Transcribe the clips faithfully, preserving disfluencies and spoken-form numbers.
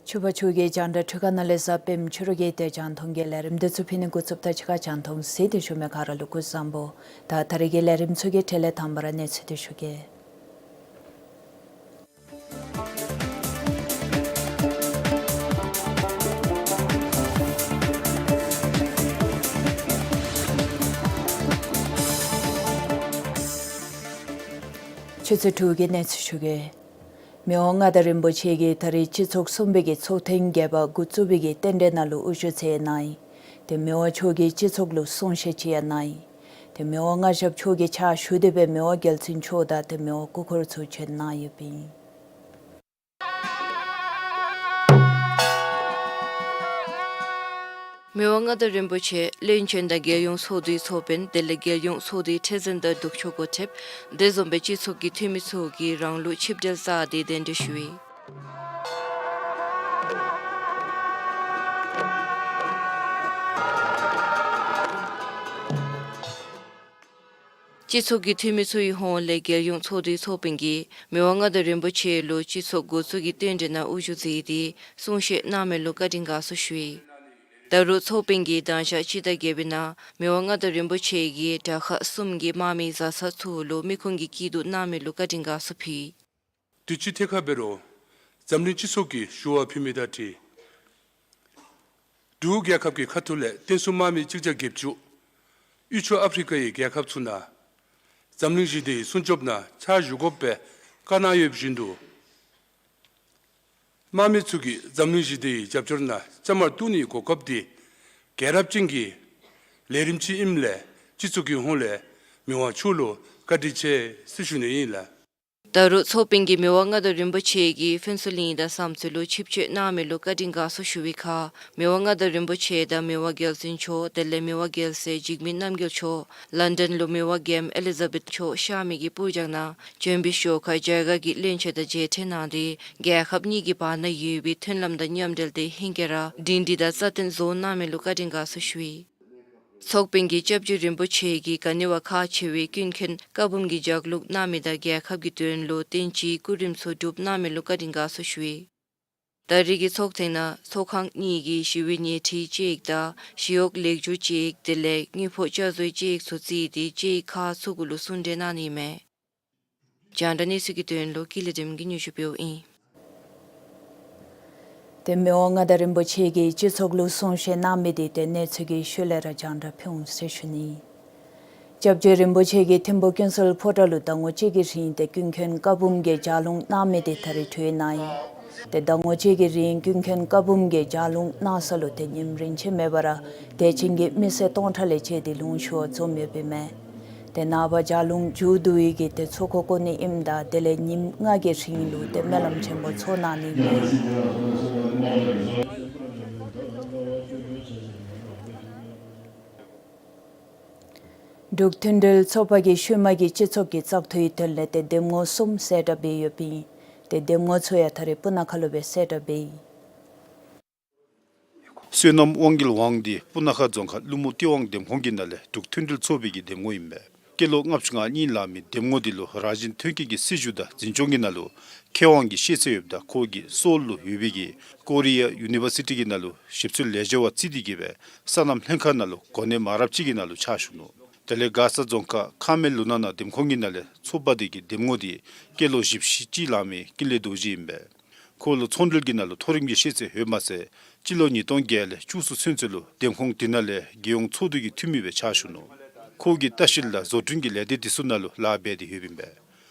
ཕྱུ་པ་ཕྱུགས་ཀྱི་རྒྱང་བསྒྲགས་འཕྲུལ་ཁང་ནང་ལས་གཟའ་སྤེནམ་ཕྱི་རུ་གི་དེ་རྒྱང་མཐོང་གི་ལས་རིམ་འདི་ཚུ་ཕུལ་ནི་འགོ་བཙུགསཔ་ད་ཕྱི་ཁ་རྒྱང་མཐོང་གཟིགས་ཏེ་བཞུགས་མི་ག་ར་ལུ་སྐུ་གཟུགས་བཟང་པོ། ད་ད་རིས་ཀྱི་ལས་རིམ་ཚུ་གི་གྲས་ལས་དང་པ་ར་གནས་ཚུལ་འདི་ཞུ་གེ། ཆུ་ཚོད་དྲུག་གི་གནས་ཚུལ་ཞུ་གེ། མི་དབང་མངའ་བདག་རིན་པོ་ཆེ་གིས་ད་རིས་སྤྱི་ཚོགས་གསུམ་པའི་གི་ཚོགས་ཐེངས་བརྒྱད་པ་འགོ་བཙུགས་པའི་གི་རྟེན་འབྲེལ་ནང་ལུ་དབུ་བཞུགས་མཛད་གནང་ཡི། ཏེ་མི་དབང་མཆོག་གིས་སྤྱི་ཚོགས་ལུ་གསུང་བཤད་ཅིག་ཡང་གནང་ཡི། ཏེ་མི་དབང་མངའ་ཞབས་མཆོག་གི་ཕྱག་ཞུ་སྟེ་སྦེ་མི་དབང་རྒྱལ་བཙུན་མཆོག་དང་ཏེ་མི་དབང་སྐུ་འཁོར་ཚུ་བྱོན་གནང་ཡོདཔ་ཨིན། མི་དབང་མངའ་བདག་རིན་པོ་ཆེ་བློན་ཆེན་དང་རྒྱལ་ཡོངས་ཚོགས་འདུའི་ཚོགས་དཔོན་དེ་ལས་རྒྱལ་ཡོངས་ཚོགས་འདུའི་ཁྲི་འཛིན་དང་ལྡོག་ཕྱོགས་འགོ་ཁྲིདཔ་དེ་བཟུམ་སྦེ་སྤྱི་ཚོགས་ཀྱི་འཐུས་མི་ཚུ་གིས་རང་ལུགས་ཆིབས་གྲལ་བཅགས་ཏེ་གདན་འདྲེན་ཞུ་ཡི། སྤྱི་ཚོགས་ཀྱི་འཐུས་མི་ཚུ་གི་ཧོངས་ལས་རྒྱལ་ཡོངས་ཚོགས་འདུའི་ཚོགས་དཔོན་གྱིས་མི་དབང་མངའ་བདག་རིན་པོ་ཆེ་ལུ་སྤྱི་ཚོགས་འགོ་བཙུགས་ཀྱི་རྟེན་འབྲེལ་ནང་དབུ་བཞུགས་མཛད་དེ་གསུང་བཤད་གནང་མི་ལུ་བཀའ་དྲིན་དགའ་ཚོར་ཞུ་ཡི། ད་རུང་ཚོགས་དཔོན་གྱིས་གདན་ཞག་སྤྱི་ཟླ་བརྒྱད་པའི་ནང་མི་དབང་མངའ་བདག་རིན་པོ་ཆེ་གིས་དྲག་ཁག་གསུམ་གྱི་དམག་མི་བཟའ་ཚང་ཚུ་ལུ་མི་ཁུངས་ཀྱི་སྐྱིད་སྡུག་གནང་མི་ལུ་བཀའ་དྲིན་དགའ་ཚོར་ཕུལ་ཡི། དུས་ཅི་ཐད་ཁར་འབད་རུང་འཛམ་གླིང་སྤྱི་ཚོགས་ཀྱིས་ཞུ་བ་ཕུལ་མི་དང་འཁྲིལ་འབྲུག་རྒྱལ་ཁབ་ཀྱི་ཁ་ཐུག་ལས་བརྟན་སྲུང་དམག་མི་གཅིག་བརྒྱ་བརྒྱད་ཅུ་དབུས་ཕྱོགས་ཨཕ་རི་ཀ་ཡི་རྒྱལ་ཁབ་ཚུ་ནང་འཛམ་གླིང་ཞི་བདེའི་སྲུང་སྐྱོབ་ནང་ཕྱག་ཞུ་དགོཔ་སྦེ་བཀའ་གནང་ཡོདཔ་བཞིན་དུ་དམག་མི་ཚུ་གིས་འཛམ་གླིང་ཞི་བདེའི་རྒྱབ་སྐྱོར་ནང་བཅའ་མར་གཏུགས་ནིའི་གོ་སྐབས་འདི་རྒྱལ་རབས་ཅན་གྱི་ལས་རིམ་ཅིག་ཨིནམ་ལས་སྤྱི་ཚོགས་ཀྱི་ཧོངས་ལས་མི་དབང་མཆོག་ལུ་བཀའ་དྲིན་ཆེ་ཟེར་ཞུ་ནི་ཨིན་ལགས། ད་རུང་ཚོགས་དཔོན་གྱིས་མི་དབང་མངའ་བདག་རིན་པོ་ཆེ་གིས་ཕུན་ཚོགས་གླིང་དང་བསམ་མཚོ་ལུ་ཆིབས་བསྐྱོད་གནང་མི་ལུ་བཀའ་དྲིན་དགའ་ཚོར་ཞུ་བའི་ཁར་མི་དབང་མངའ་བདག་རིན་པོ་ཆེ་དང་མི་དབང་རྒྱལ་བཙུན་མཆོག་དེ་ལས་མི་དབང་རྒྱལ་སྲས་འཇིགས་མེད་རྣམ་རྒྱལ་མཆོག་ལཱན་ཌཱན་ལུ་མི་དབང་རྒྱལམོ་ཨེ་ལི་ཛ་བེཐ་མཆོག་གཤགས་མི་གི་སྤུར་རྒྱག་ནང་བྱོན་པའི་ཞོར་ཁར་རྒྱ་གར་གྱི་བློན་ཆེན་དང་མཇལ་འཕྲད་གནང་སྟེ་རྒྱལ་ཁབ་གཉིས་ཀྱི་བར་ན་ཡོད་པའི་མཐུན་ལམ་དང་མཉམ་འབྲེལ་དེ་ཧེང་སྐལ་ར་སྒྲིང་སྒྲི་དང་རྩ་བརྟན་བཟོ་གནང་མི་ལུ་བཀའ་དྲིན་དགའ་ཚོར་ཞུ་ཡི། ཚོགས་དཔོན་གྱིས་སྐྱབས་རྗེ་རིན་པོ་ཆེ་གིས་ག་ནི་བ་ཁག་ཆེ་བའི་ཀུན་མཁྱེན་བཀའ་འབུམ་གྱི་ལྗགས་ལུང་གནང་མི་དང་རྒྱལ་ཁབ་ཀྱི་དོན་ལུ་བརྟན་ཅིང་སྐུ་རིམ་ཚུ་སྒྲུབ་གནང་མི་ལུ་བཀའ་དྲིན་དགའ་ཚོར་ཞུ་ཡི། ད་རིས་ཀྱི་ཚོགས་ཐེངས་ནང་ཚོགས་ཁང་གཉིས་ཀྱི་ཞི་བའི་ཉལ་ཁྲི་བཅའ་ཡིག་དང་ཞི་གཡོག་ལེགས་བཅོས་བཅའ་ཡིག་དེ་ལས་དངུལ་ཕོགས་བསྐྱར་བཟོའི་བཅའ་ཡིག་ཚུ་བརྩིས་ཏེ་བཅའ་ཡིག་ཁག་ཚུ་གུ་ལུ་གསུང་གྲོས་གནང་ནི་མས། རྒྱང་བསྒྲགས་གནས་ཚུལ་གྱི་དོན་ལུ་ཀུན་ལེགས་སྒྲོལམ་གིས་སྙན་ཞུ་ཕུལཝ་ཨིན། ཏེ་མི་དབང་མངའ་བདག་རིན་པོ་ཆེ་གིས་སྤྱི་ཚོགས་ལུ་གསུང་བཤད་གནང་མི་འདི་ཏེ་གནས་ཚུལ་གྱི་ཤུལ་ལས་ར་རྒྱང་བསྒྲགས་ཕུལ་འོང་ཟེར་ཞུ་ནི། སྐྱབས་རྗེ་རིན་པོ་ཆེ་གིས་ཐིམ་ཕུ་ཀུན་གསལ་ཕོ་བྲང་ལུ་ཟླ་ངོ་གཅིག་གི་རིང་ཏེ་ཀུན་མཁྱེན་བཀའ་འབུམ་གྱི་ལྗགས་ལུང་གནང་མི་འདི་ད་རིས་གྲོལ་གནང་ཡི། ཏེ་ཟླ་ངོ་གཅིག་གི་རིང་ཀུན་མཁྱེན་བཀའ་འབུམ་གྱི་ལྗགས་ལུང་གནང་ས་ལུ་ཏེ་ཉིནམ་རིམ་ཆད་མེད་པར་དད་ཅན་གྱི་མི་སེར་སྟོང་ཕྲག་ལས་བཅད་དེ་ལུང་ཞུ་བར་འཛོམས་ཡོདཔ་ཨིན་མས། ཏེ་ནངས་པ་ལྗགས་ལུང་མཇུག་བསྡུ་བའི་གི་ཏེ་ཚོགས་འཁོར་བསྐོར་ནི་ཨིནམ་ད་དེ་ལས་ཉིནམ་ལྔ་གི་རིང་ལུ་ཏེ་སྨོན་ལམ་ཆེན་པོ་ཚོགས་གནང་ནི་ཨིན་མས། འབྲུག་མཐུན་སྒྲིལ་ཚོགས་པ་གིས་ཤུལ་མ་གི་སྤྱི་ཚོགས་ཀྱི་བཙག་འཐུའི་དོན་ལས་ཏེ་འདེམས་ངོ་གསུམ་གསལ་བསྒྲགས་འབད་ཡོདཔ་ཨིན། ཏེ་འདེམས་ངོ་ཚུ་ཡང་ད་རིས་སྤུ་ན་ཁ་ལུ་སྦེ་གསལ་བསྒྲགས་འབད་ཡི། བསོད་ནམས་དབང་རྒྱལ་དབང་འདི་སྤུ་ན་ཁ་རྫོང་ཁག་ཀླུ་མོ་ཏི་ཝང་འདེམས་ཁོངས་ཀྱི་ནང་ལས་འབྲུག་མཐུན་སྒྲིལ་ཚོགས་པའི་གི་འདེམས་ངོ་ཨིན་པས། སྐྱེས་ལོ་ལྔ་བཅུ་ང་གཉིས་ལང་མི་འདེམས་ངོ་འདི་ལུ་རང་བཞིན་མཐུན་རྐྱེན་གྱི་སྲིད་བྱུས་དང་འཛིན་སྐྱོང་གི་ནང་ལུ་མཁས་དབང་གི་ཤེས་ཚད་ཡོདཔ་ད་ཁོ་གིས་སོའུལ་ལུ་ཡོད་པའི་གི་ཀོ་རི་ཡ་ཡུ་ནི་བར་སི་ཊི་གི་ནང་ལུ་ཞིབ་འཚོལ་ལས་བྱ་བ་བརྩིས་ཏེ་གིས་སྦེ་སོ་ནམ་ལྷན་ཁག་ནང་ལུ་གོ་གནས་མང་རབས་ཅིག་གི་ནང་ལུ་ཕྱག་ཞུ་ནུག། དེ་ལས་མགར་ས་རྫོང་ཁག་ཁ་མེ་ལུ་ན་ན་འདེམས་ཁོངས་ཀྱི་ནང་ལས་ཚོགས་པ་འདི་གི་འདེམས་ངོ་འདི་སྐྱེས་ལོ་བཞི་བཅུ་ཞེ་གཅིག་ལང་མི་ཀུན་ལེགས་རྡོ་རྗེ་ཨིན་པས། ཁོ་ལུ་ཚོང་འབྲེལ་གྱི་ནང་ལུ་མཐོ་རིམ་གྱི་ཤེས་ཚད་ཡོདཔ་མ་ཚད་སྤྱི་ལོ་ཉིས་སྟོང་བརྒྱད་ལས་བཅུ་གསུམ་ཚུན་ཚོད་ལུ་འདེམས་ཁོངས་འདི་ནང་ལས་རྒྱལ་ཡོངས་ཚོགས་འདུ་གི་འཐུས་མི་སྦེ་ཕྱག་ཞུ་ནུག། ཁོ་གིས་ལྟ་བཤལ་དང་བཟོ་སྐྲུན་གྱི་ལས་སྡེ་འདི་ཚུ་ནང་ལུ་ལཱ་འབད་དེ་ཡོདཔ་ཨིན་པས།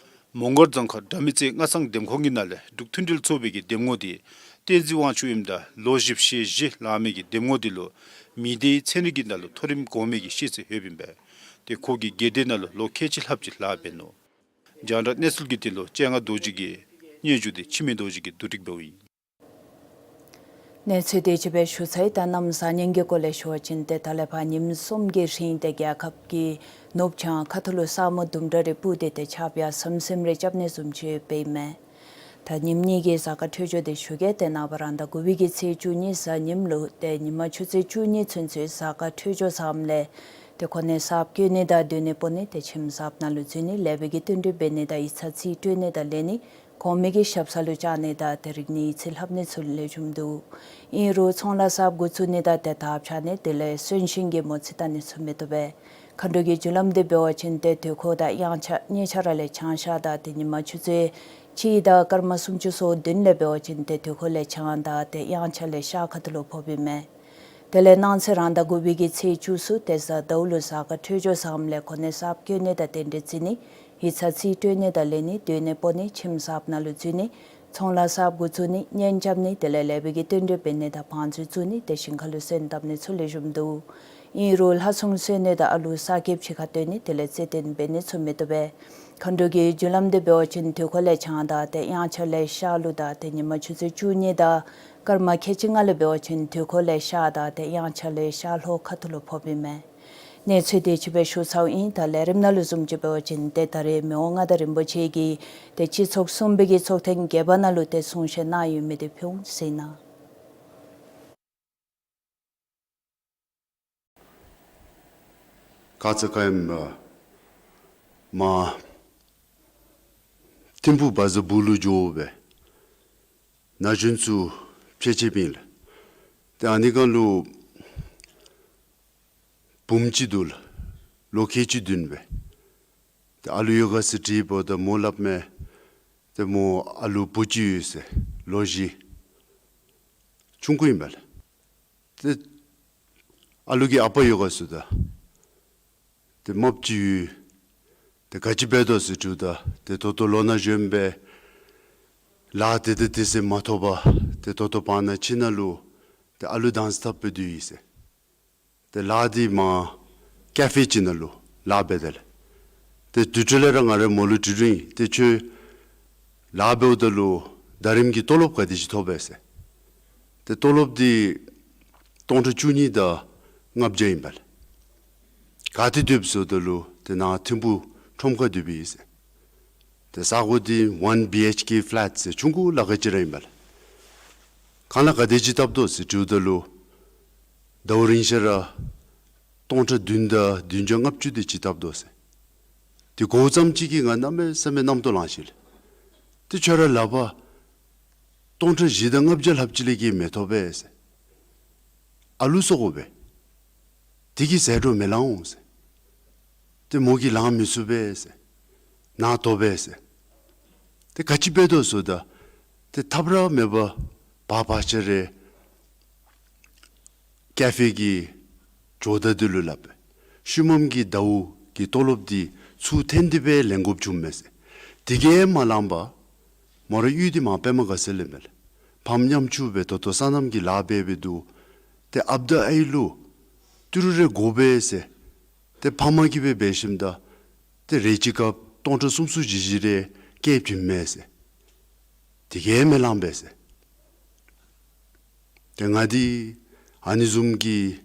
མོང་སྒར་རྫོང་ཁག་དགྲ་མེད་རྩེ་སྔ་ཚང་འདེམས་ཁོངས་ཀྱི་ནང་ལས་འབྲུག་མཐུན་སྒྲིལ་ཚོགས་པའི་གི་འདེམས་ངོ་འདི་བསྟན་འཛིན་དབང་ཕྱུག་ཨིནམ་ད་ལོ་བཞི་བཅུ་ཞེ་བཞི་ལང་མི་གི་འདེམས་ངོ་འདི་ལུ་མི་སྡེའི་ཚན་རིག་གི་ནང་ལུ་མཐོ་རིམ་གོང་མའི་གི་ཤེས་ཚད་ཡོདཔ་ཨིན་པས། ཏེ་ཁོ་གིས་སྒེར་སྡེ་ནང་ལུ་ལོ་ཁལ་གཅིག་ལྷགཔ་ཅིག་ལཱ་འབད་ནུག། རྒྱང་བསྒྲགས་གནས་ཚུལ་གྱི་དོན་ལུ་སྤྱན་སྔ་རྡོ་རྗེ་གི་སྙན་ཞུ་འདི་འཆི་མེད་རྡོ་རྗེ་གིས་བསྡུ་སྒྲིག་འབདཝ་ཨིན། གནས་ཚུལ་དེ་ཅིག་སྦེ་ཞུ་ཚར་ཡི། ད་གནམ་གཤིས་ཉིན་གྱི་སྐོར་ལས་ཞུ་བ་ཅིན་ཏེ་ད་ལས་ཕར་ཉིནམ་གསུམ་གྱི་རིང་ཏེ་རྒྱལ་ཁབ་ཀྱི་ནུབ་བྱང་ཁ་ཐུག་ལུ་ས་སྨུག་དུམ་གྲ་རེ་སྤུབས་ཏེ་ཏེ་ཆརཔ་ཡང་ཟིམ་ཟིམ་རེ་རྐྱབ་ནི་བཟུམ་ཅིག་འབདཝ་ཨིན་མས། ད་ཉིནམ་གཉིས་ཀྱི་གཟའ་སྐར་འཕྲོད་སྦྱོར་དེ་ཞུ་གེ། ཏེ་ནངས་པ་རང་ཟླ་དགུ་པའི་གི་ཚེས་བཅུ་གཉིས་གཟའ་ཉིམ་ལུ་ཏེ་ཉིན་མ་ཆུ་ཚོད་བཅུ་གཉིས་ཚུན་ཚོད་གཟའ་སྐར་འཕྲོད་སྦྱོར་ཚངམ་ལས་ཏེ་ཁོ་ནའི་གསརཔ་བསྐྱོད་ནི་དང་སྡོད་གནས་སྤོ་ནི་ཏེ་ཁྱིམ་གསརཔ་ནང་ལུ་འཛུལ་ནི་ལེགས་པའི་གི་བསྟུན་གྲོས་འབད་ནི་དང་ཡིག་ཚང་རྩིས་སྤྲོད་ནི་དང་ལེན་ནི་ གོང་མའི་གི་ཞབས་ས་ལུ་བཅར་ནི་དང་དེ་རིག་ནི་ཡིག་ཚང་ལྷབ་ནི་ཚུ་ལེགས་ཤོམ་འདུག། ཨིན་རུང་ཚོང་ལཱ་གསརཔ་འགོ་བཙུགས་ནི་དང་དེ་དར་ཁྱབ་ནི་དེ་ལས་གསོན་གཤིན་གྱི་མོ་རྩིས་བལྟ་ནི་ཚུ་མི་བཏུབ་པས། མཁའ་འགྲོ་གི་རྒྱུ་ལམ་འདི་འབད་བ་ཅིན་ཏེ་དུས་འཁོར་དང་དབྱངས་འཆར་གཉིས་ཆ་ར་ལས་བྱང་ཤར་དང་ཏེ་ཉིན་མ་ཆུ་ཚོད་གཅིག་དང་སྐར་མ་སུམ་ཅུ་སོ་བདུན་ལས་འབད་བ་ཅིན་ཏེ་དུས་འཁོར་ལས་བྱང་དང་ཏེ་དབྱངས་འཆར་ལས་ཤར་ཁ་ཐུག་ལུ་ཕོགཔ་ཨིན་མས། དེ་ལས་གནངས་ཚེ་རང་ཟླ་དགུ་པའི་གི་ཚེས་བཅུ་གསུམ་ཏེ་གཟའ་ཟླཝ་ལུ་གཟའ་སྐར་འཕྲོད་སྦྱོར་བཟངམ་ལས་གོ་གནས་གསརཔ་བསྐོ་ནི་དང་རྟེན་འབྲེལ་བརྩི་ནི་ཡིག་ཚང་རྩིས་སྤྲོད་ནི་དང་ལེན་ནི་སྡོད་གནས་སྤོ་ནི་ཁྱིམ་གསརཔ་ནང་ལུ་འཛུལ་ནི་ཚོང་ལཱ་གསརཔ་འགོ་བཙུགས་ནི་གཉེན་རྐྱབ་ནི་དེ་ལས་ལེགས་པའི་གི་རྟེན་འབྲེལ་འབད་ནི་དང་བང་མཛོད་བཙུགས་ནི་ཏེ་ཞིང་ཁ་ལུ་སོན་བཏབ་ནི་ཚུ་ལེགས་ཤོམ་འདུག། ཨིན་རུང་ལྷ་སྲུང་གསོལ་ནི་དང་ཨ་ལུ་གསར་སྐྱེསཔ་ཕྱི་ཁར་བཏོན་ནི་དེ་ལས་རྩེད་འགྲན་འབད་ནི་ཚུ་མི་བཏུབ་པས། མཁའ་འགྲོ་གི་རྒྱུ་ལམ་འདི་འབད་བ་ཅིན་དུས་འཁོར་ལས་བྱང་དང་ཏེ་དབྱངས་འཆར་ལས་ཤར་ལུགས་དང་ཏེ་ཉིན་མ་ཆུ་ཚོད་བཅུ་གཉིས་དང་སྐར་མ་ཁལ་གཅིག་ལྔ་ལས་འབད་བ་ཅིན་དུས་འཁོར་ལས་ཤར་དང་ཏེ་དབྱངས་འཆར་ལས་ཤར་ལྷོ་ཁ་ཐུག་ལུ་ཕོགཔ་ཨིན་མས། གནས་ཚུལ་འདི་ཅིག་སྦེ་ཞུ་ཚརཝ་ཨིན། ད་ལས་རིམ་ནང་ལུ་བཟུམ་ཅིག་འབད་བ་ཅིན་ཏེ་ད་རེས་མི་དབང་མངའ་བདག་རིན་པོ་ཆེ་གིས་ཏེ་སྤྱི་ཚོགས་གསུམ་པའི་གི་ཚོགས་ཐེངས་བརྒྱད་པ་ནང་ལུ་ཏེ་གསུང་བཤད་གནང་ཡོད་མི་འདི་ཕུལ་འོང་ཟེར་ཨིན། ཁ་ཙ་ཁ་ཉིནམ་མར་ཐིམ་ཕུག་བ་ཛ་སྦུག་ལུ་འགྱོ་སྦེ་ན་གཞོན་ཚུ་ཕྱད་ཕྱདཔ་ཨིན་ལགས། ཏེ་ཨ་ནི་སྒང་ལུ་བུམོ་ཅིག་འདུག་ལགས། ལོ་ཁལ་གཅིག་བདུན་སྦེ། ཏེ་ཨ་ལུ་ཡོད་ག་ཟེར་དྲིཝ་ད་མོ་སླབ་མས། ཏེ་མོ་ཨ་ལུ་བུ་ཅིག་ཡོད་ཟེར། ལོ་བཞི། ཆུང་ཀུ་ཨིན་པས་ལགས། ཏེ་ཨ་ལུ་གི་ཨ་པ་ཡོད་ག་ཟེརཝ་ད་ཏེ་རྨགཔ་ཅིག་ཡོད། ཏེ་ག་ཅི་འབད་དོ་ཟེར་དྲིཝ་ད་ཏེ་ད་ལྟོ་ལོ་ན་གཞོནམ་སྦེ་ལཱ་དེ་དང་དེ་ཟེར་མ་ཐོབ་པར་ཏེ་ད་ལྟོ་བར་ན་ཁྱིམ་ནང་ལུ་ཏེ་ཨ་ལུ་དང་ས་འཐབ་སྦེ་སྡོད་ཡི་ཟེར། ཏེ་ལཱ་འདི་མར་ཀེ་ཕེ་ཅིག་ནང་ལུ་ལཱ་འབད་དེས་ལགས། ཏེ་དེ་འཕྲོ་ལས་ར་ང་ར་མོ་ལུ་དྲི་རུང་ཨིན། ཏེ་ཁྱོད་ལཱ་འབདཝ་ད་ལུ་ཟླ་རིམ་གྱི་ཏོ་ལོབ་ག་དེ་ཅིག་ཐོབ་པས་ཟེར། ཏེ་ཏོ་ལོབ་འདི་སྟོང་ཕྲག་བཅུ་གཉིས་དང་ལྔ་བརྒྱ་ཨིན་པས་ལགས། ག་ཏེ་སྡོདཔ་ཟེརཝ་ད་ལུ་ཏེ་ནཱ་ཐིམ་ཕུག་ཁྲོམ་ཁར་སྡོདཔ་ཨིན་ཟེར། ཏེ་ས་གོ་འདི་ཝན་བི་ཨེཆ་ཀེ་ཕ་ལེཊ་ཟེར་ཆུང་ཀུ་ལཱ་ཁག་ཅིག་ར་ཨིན་པས་ལགས། ཁང་གླ་ག་དེ་ཅིག་བཏབ་དོ་ཟེར་དྲིཝ་ད་ལུ་ཟླཝ་རིང་ཤོས་ར་སྟོང་ཕྲག་བདུན་དང་བདུན་བརྒྱ་ལྔ་བཅུ་དེ་ཅིག་བཏབ་དོ་ཟེར། དེ་གོཝ་ཙམ་ཅིག་གིས་ང་གནམ་མེད་ས་མེད་རྣམ་རྟོག་ལང་ཅི་ལགས། ཏེ་ཁྱོད་ར་ལག་པར་སྟོང་ཕྲག་བཞི་དང་ལྔ་བརྒྱ་ལྷགཔ་ཅིག་ལས་བརྒལ་མི་ཐོབ་པས་ཟེར། ཨ་ལུ་གསོ་དགོ་པས། དེ་གིས་ཟད་འགྲོ་མི་ལང་འོང་ཟེར། ཏེ་མོ་གིས་ལང་མི་ཚུགས་པས་ཟེར། ནད་ཐོབ་པས་ཟེར། ཏེ་ག་ཅི་འབད་དོ་ཟེརཝ་ད་ཏེ་ཐབས་ར་མེད་པར་བར་བར་ཆད་རེ་ཀེ་ཕེ་གི་ཇོ་བདག་འདི་ལུ་སླབ་པས། ཤུལ་མམ་གྱི་ཟླཝ་གི་ཏོ་ལོབ་འདི་ཚུར་འཐེན་ཏེ་སྦེ་ལེན་དགོཔ་བྱུངམ་མས་ཟེར། དེ་གིས་མ་ལངམ་པར་མོ་ར་གཡུས་འདི་མར་པདྨ་དགའ་ཚལ་ཨིན་པས་ལགས། ཕམ་ཉམ་ཆུང་སྦེ་ད་ལྟོ་སོ་ནམ་གྱི་ལཱ་འབད་འབད་དོ། ཏེ་ཨཔ་དང་ཨའི་ལུ་ཏི་རུ་རེ་དགོ་པས་ཟེར། ཏེ་ཕམ་གིས་སྦེ་འབད་ཞིནམ་ད་ཏེ་རེ་ཅིག་སྐབས་སྟོང་ཕྲག་གསུམ་གསུམ་བཞི་བཞི་རེ་བསྐྱལ་བྱིནམ་མས་ཟེར། དེ་གིས་མི་ལང་པས་ཟེར། ཏེ་ང་འདི་ཨ་ནི་བཟུམ་གྱི་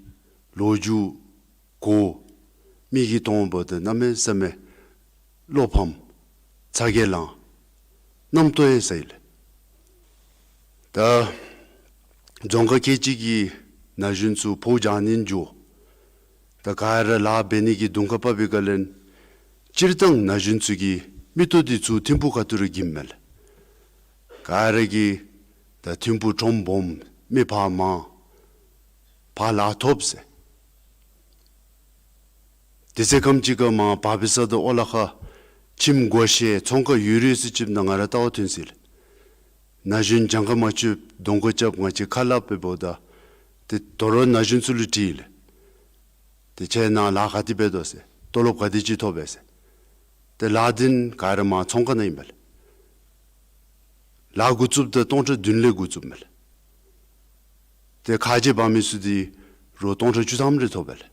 ལོ་རྒྱུས་གོ་མིག་གིས་མཐོངམ་ད་གནམ་མེད་ས་མེད་བློ་ཕམ་ཚ་གྱང་ལང་རྣམ་རྟོག་ཡང་ཟ་ཡི་ལགས། ད་རྫོང་ཁག་ཁལ་གཅིག་གི་ན་གཞོན་ཚུ་ཕོཝ་རྒྱག་ནི་འགྱོ། ད་ག་ར་ལཱ་འབད་ནི་གི་དུང་ཁ་བབས་པའི་སྒང་ལས་སྤྱིར་བཏང་ན་གཞོན་ཚུ་གི་མིག་ཏོ་འདི་ཚུར་ཐིམ་ཕུག་ཁ་ཐུག་ར་བསྒྱིར་མས་ལགས། ག་ར་གིས་ད་ཐིམ་ཕུག་ཁྲོམ་སྦོམ་མི་ཕར་མང་ཕར་ལཱ་ཐོབ་ཟེར། དེ་ཚེ་ཁམས་ཅིག་ཁར་མར་བར་པའི་ས་དང་ཨོ་ལ་ཁ་ཁྱིམ་སྒོ་བཤལ་ཚོང་ཁང་ཡོད་རིགས་ཚུ་ཅིག་ནང་ང་ར་ལྟ་བར་ཐོན་ཅི་ལགས། ན་གཞོན་གྱངས་ཁ་མ་ཆོདཔ་གདོང་ཁར་རྐྱབ་ང་བཅས་ཁ་སླབ་སྦེ་འབདཝ་ད་ཏེ་དོ་རུང་ན་གཞོན་ཚུ་ལུ་དྲིས་ལགས། ཏེ་ཁྱེད་ནཱ་ལཱ་ག་དེ་འབད་དོ་ཟེར། ཏོ་ལོབ་ག་དེ་ཅིག་ཐོབ་པས་ཟེར། ཏེ་ལཱ་འདི་ག་ར་མར་ཚོང་ཁང་ནང་ཨིན་པས་ལགས། ལཱ་འགོ་བཙུགསཔ་ད་སྟོང་ཕྲག་བདུན་ལས་འགོ་བཙུགསཔ་མས་ལགས། ཏེ་ཁ་རྗེ་འབག་མི་ཚུ་འདི་རོགས་སྟོང་ཕྲག་བཅུ་ཐམ་རེ་ཐོབ་པས་ལགས།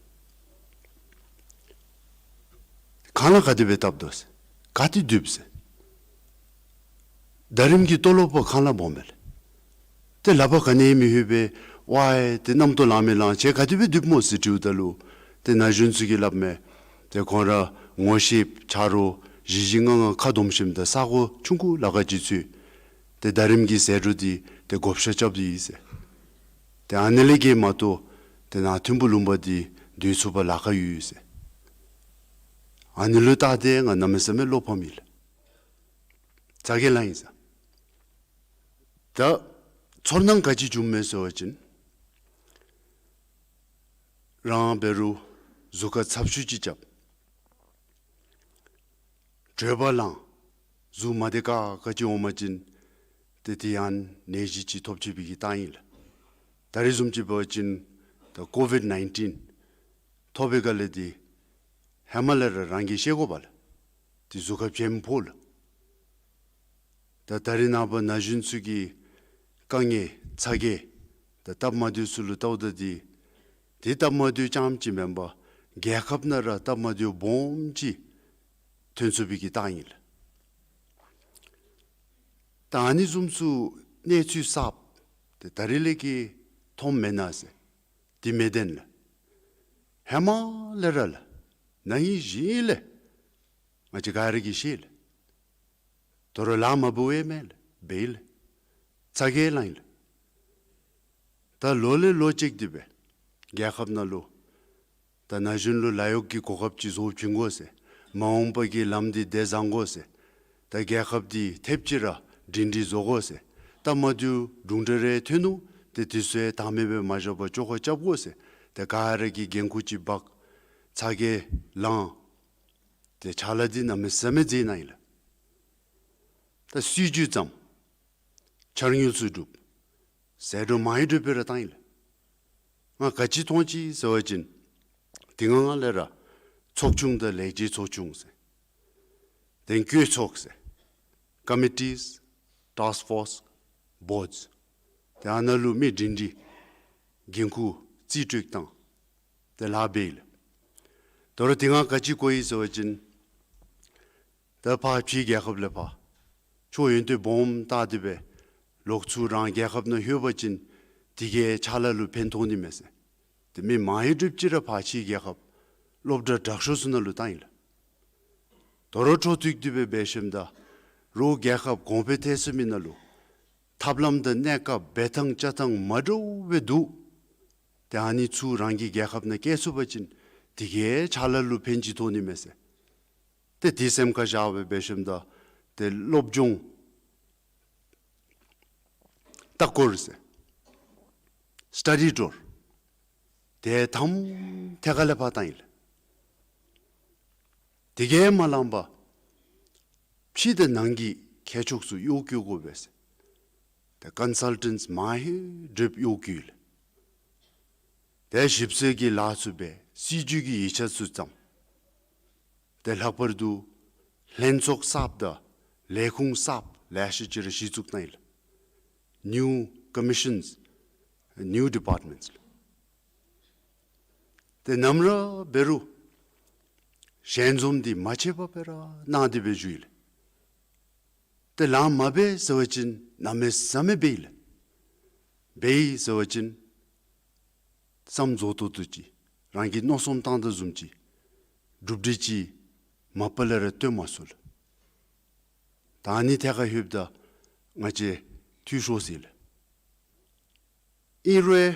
ཁང་གླ་ག་དེ་སྦེ་བཏབ་དོ་ཟེར། ག་ཏེ་སྡོདཔ་ཟེར། ཟླ་རིམ་གྱི་ཏོ་ལོབ་པོ་ཁང་གླ་སྦོམ་མས་ལགས། ཏེ་ལག་པར་ག་ནི་ཡང་མི་ལྷོད་པས། ཝའི་ཏེ་རྣམ་རྟོག་ལང་མི་ལང་། ཁྱེད་ག་དེ་སྦེ་སྡོདཔ་སྨོ་ཟེར་དྲིཝ་ད་ལུ་ཏེ་ན་གཞོན་ཚུ་གིས་སླབ་མས། ཏེ་ཁོང་ར་ངོ་ཤེསཔ་ཆ་རོགས་བཞི་བཞི་ལྔ་ལྔ་ཁ་བསྡོམས་ཞིནམ་ད་ས་གོ་ཆུང་ཀུ་ལཱ་ཁག་ཅིག་ཚུད། ཏེ་ཟླ་རིམ་གྱི་ཟད་འགྲོ་འདི་ཏེ་བགོ་བཤའ་རྐྱབ་སྟེ་ཡོད་ཟེར། ཏེ་ཨ་ནི་ལས་བརྒལ་མ་གཏོགས་ཏེ་ནཱ་ཐིམ་ཕུག་ལུང་པ་འདི་སྡོད་ཚུགས་པར་ལཱ་ཁག་ཡོད་ཟེར། ཨ་ནི་ལུ་བལྟ་སྟེ་ང་གནམ་མེད་ས་མེད་བློ་ཕམ་ཡི་ལགས། ཚ་གྱང་ལང་ཡི་ཟེར། ད་ཚོར་སྣང་ག་ཅི་བྱུངམ་མས་ཟེར་བ་ཅིན་རང་འབད་རུང་གཟུགས་ཁར་ཚབ་ཞུ་ཅིག་རྐྱབ། དྲོད་འབར་ལངས། གཟུགས་མ་བདེ་ཁག་ཁ་ཅིག་འོང་པ་ཅིན་ཏེ་དེ་ཡང་ནད་གཞི་ཅིག་ཐོབ་ཅི་པའི་གི་རྟགས་ཨིན་ལགས། ད་རིས་བཟུམ་ཅིག་འབད་བ་ཅིན་ད་ཀོ་ཝིཌ་ནའིན་ཊིན་ཐོབ་པའི་སྐབས་ལས་ཏེ་ཧེ་མ་ལས་ར་རང་གིས་ཤེས་དགོ་པས་ལགས། ཏེ་གཟུགས་ཁར་བྱེམ་ཕོག་ལགས། ད་ད་རིས་ནངས་པ་ན་གཞོན་ཚུ་གི་དཀའ་ངལ་ཚ་གྱང་ད་སྟབས་མ་བདེཝ་ཚུ་ལུ་བལྟཝ་ད་ཏེ་ཏེ་སྟབས་མ་བདེཝ་རྐྱངམ་ཅིག་མེན་པར་རྒྱལ་ཁབ་ནང་ར་སྟབས་མ་བདེཝ་སྦོམ་ཅིག་ཐོན་ཚུགས་པའི་གི་རྟགས་ཨིན་ལགས། ད་ཨ་ནི་བཟུམ་ཚུ་གནས་ཚུལ་གསརཔ་ཏེ་ད་རིས་ལས་ཀྱི་མཐོངམ་མེན་ན་ཟེར། དེ་མི་བདེན་ལགས། ཧེ་མ་ལས་ར་ལགས། ན་ཧིང་གཞེས་ལས་ང་བཅས་ག་ར་གིས་ཤེས་ལགས། དོ་རུང་ལཱ་མ་འབད་བའི་མེད་ལགས། འབད་ཡི་ལགས། ཚ་གྱང་ལང་ཡི་ལགས། ད་ལོ་ལས་ལོ་ཅིག་དེ་སྦེ་རྒྱལ་ཁབ་ནང་ལུ་ད་ན་གཞོན་ལུ་ལཱ་གཡོག་གི་གོ་སྐབས་ཅིག་བཟོ་བྱིན་དགོ་ཟེར། མ་འོངས་པ་གི་ལམ་འདི་བདེ་བཟང་དགོ་ཟེར། ད་རྒྱལ་ཁབ་འདི་ཐེབས་ཅིག་ར་སྒྲིང་སྒྲིང་བཟོ་དགོ་ཟེར། སྟབས་མ་བདེཝ་དུམ་གྲ་རེ་ཐོན་ནུག། ཏེ་དེ་ཚུ་ཡང་དང་མེད་སྦེ་མ་བཞག་པར་བཅོ་ཁ་རྐྱབ་དགོ་ཟེར། ད་ག་ར་གིས་འགན་ཁུར་ཅིག་འབག། ཚ་གྱང་ལང་། ཏེ་ཕྱག་ལཱ་འདི་གནམ་མེད་ས་མེད་མཛད་གནང་ཡི་ལགས། ད་སྲིད་བྱུས་བརྩམས། འཆར་དངུལ་ཚུ་བསྒྲུབས། ཟད་འགྲོ་མང་རབས་སྦེ་ར་བཏང་ཡི་ལགས། ང་ག་ཅི་མཐོང་ཅི་ཟེར་བ་ཅིན་དེ་སྔ་ལས་ར་ཚོགས་ཆུང་དང་ལས་བྱེད་ཚོགས་ཆུང་ཟེར། དེ་བསྐོས་ཚོགས་ཟེར། ཀོ་མི་ཊིས་ཊཱསཀ་ཕོརསི་བོརཌསི། ཏེ་ཨ་ནཱ་ལུ་མི་སྒྲིང་སྒྲིང་འགན་ཁུར་རྩིས་སྤྲོད་བཏང་། ཏེ་ལཱ་འབད་ཡི་ལགས། དོ་རུང་དེ་སྔ་ག་ཅི་གོ་ཡི་ཟེར་བ་ཅིན་ད་ཕར་ཕྱི་རྒྱལ་ཁབ་ལས་ཕར་ཕྱོགས་ཡོན་ཏན་སྦོམ་བཏགས་ཏེ་སྦེ་ལོག་ཚུར་རང་རྒྱལ་ཁབ་ནང་ལྷོད་པ་ཅིན་དེ་གིས་ཕྱག་ལཱ་ལུ་ཕན་ཐོགས་ནི་མས་ཟེར། ཏེ་མི་མང་རབས་ཅིག་ར་ཕར་ཕྱི་རྒྱལ་ཁབ་སློབ་གྲྭ་དྲག་ཤོས་ཚུ་ནང་ལུ་བཏང་ཡི་ལགས། དོ་རུང་འཕྲོ་མཐུད་དེ་སྦེ་འབད་ཞིནམ་ད་རོགས་རྒྱལ་ཁབ་གོང་འཕེལ་ཐལ་སོང་མི་ནང་ལུ་ཐབས་ལམ་དང་གནས་སྐབས་འབད་ཐངས་བཅའ་ཐངས་མ་འདྲཝ་སྦེ་འདུག། ཏེ་ཨ་ནི་ཚུ་རང་གི་རྒྱལ་ཁབ་ནང་བསྐྱལ་ཚུགས་པ་ཅིན་དེ་གིས་ཕྱག་ལཱ་ལུ་ཕན་ཅིག་ཐོགས་ནི་མས་ཟེར། ཏེ་དེ་སེམས་ཁར་བཞག་སྦེ་འབད་ཞིནམ་ད་ཏེ་སློབ་སྦྱོང་ལྟ་སྐོར་ཟེར་སི་ཊ་ཌི་ཊུར་དེ་ཐམ་ཐད་ཀར་ལས་ཕར་བཏང་ཡི་ལགས། དེ་གིས་མ་ལང་པར་ཕྱི་དང་ནང་གི་མཁས་མཆོག་ཚུ་གཡོག་བཀོལ་དགོ་པས་ཟེར། ཏེ་ཀོན་སཱལ་ཊེནཊསི་མང་རབས་གཡོག་བཀོལ་ཡི་ལགས། ཏེ་ཞིབ་འཚོལ་གྱི་ལཱ་ཚུ་འབད། སྲིད་བྱུས་ཀྱི་ཡིག་ཆ་ཚུ་བརྩམས། ཏེ་ལྷག་པར་དུ་ལྷན་ཚོགས་གསརཔ་དང་ལས་ཁུངས་གསརཔ་ལེ་ཤ་ཅིག་ར་གཞི་བཙུགས་གནང་ཡི་ལགས། ནིའུ་ཀོ་མི་ཤཱནསི་ནིའུ་ཌི་པཱརཊ་མེནཊསི་ལགས། ཏེ་ནམ་ར་འབད་རུང་ཞལ་འཛོམས་འདི་མ་ཆད་པར་སྦེ་ར་གནང་སྟེ་སྦེ་བཞུགས་ཡི་ལགས། ཏེ་ལཱ་མ་འབད་ཟེར་བ་ཅིན་གནམ་མེད་ས་མེད་འབད་ཡི་ལགས། འབད་ཡི་ཟེར་བ་ཅིན་བསམ་རྫོགས་ཏོག་ཏོ་ཅིག་རང་གིས་མནོ་བསམ་བཏང་དོ་བཟུམ་ཅིག་གྲུབ་འབྲས་ཅིག་མ་པ་ལས་ར་སྟོན་མ་ཚུགས་ལགས། ད་ཨ་ནི་ཐད་ཁར་ལྷོདཔ་ད་ང་བཅས་འཐུས་ཤོར་ཡི་ལགས། ཨིན་རུང་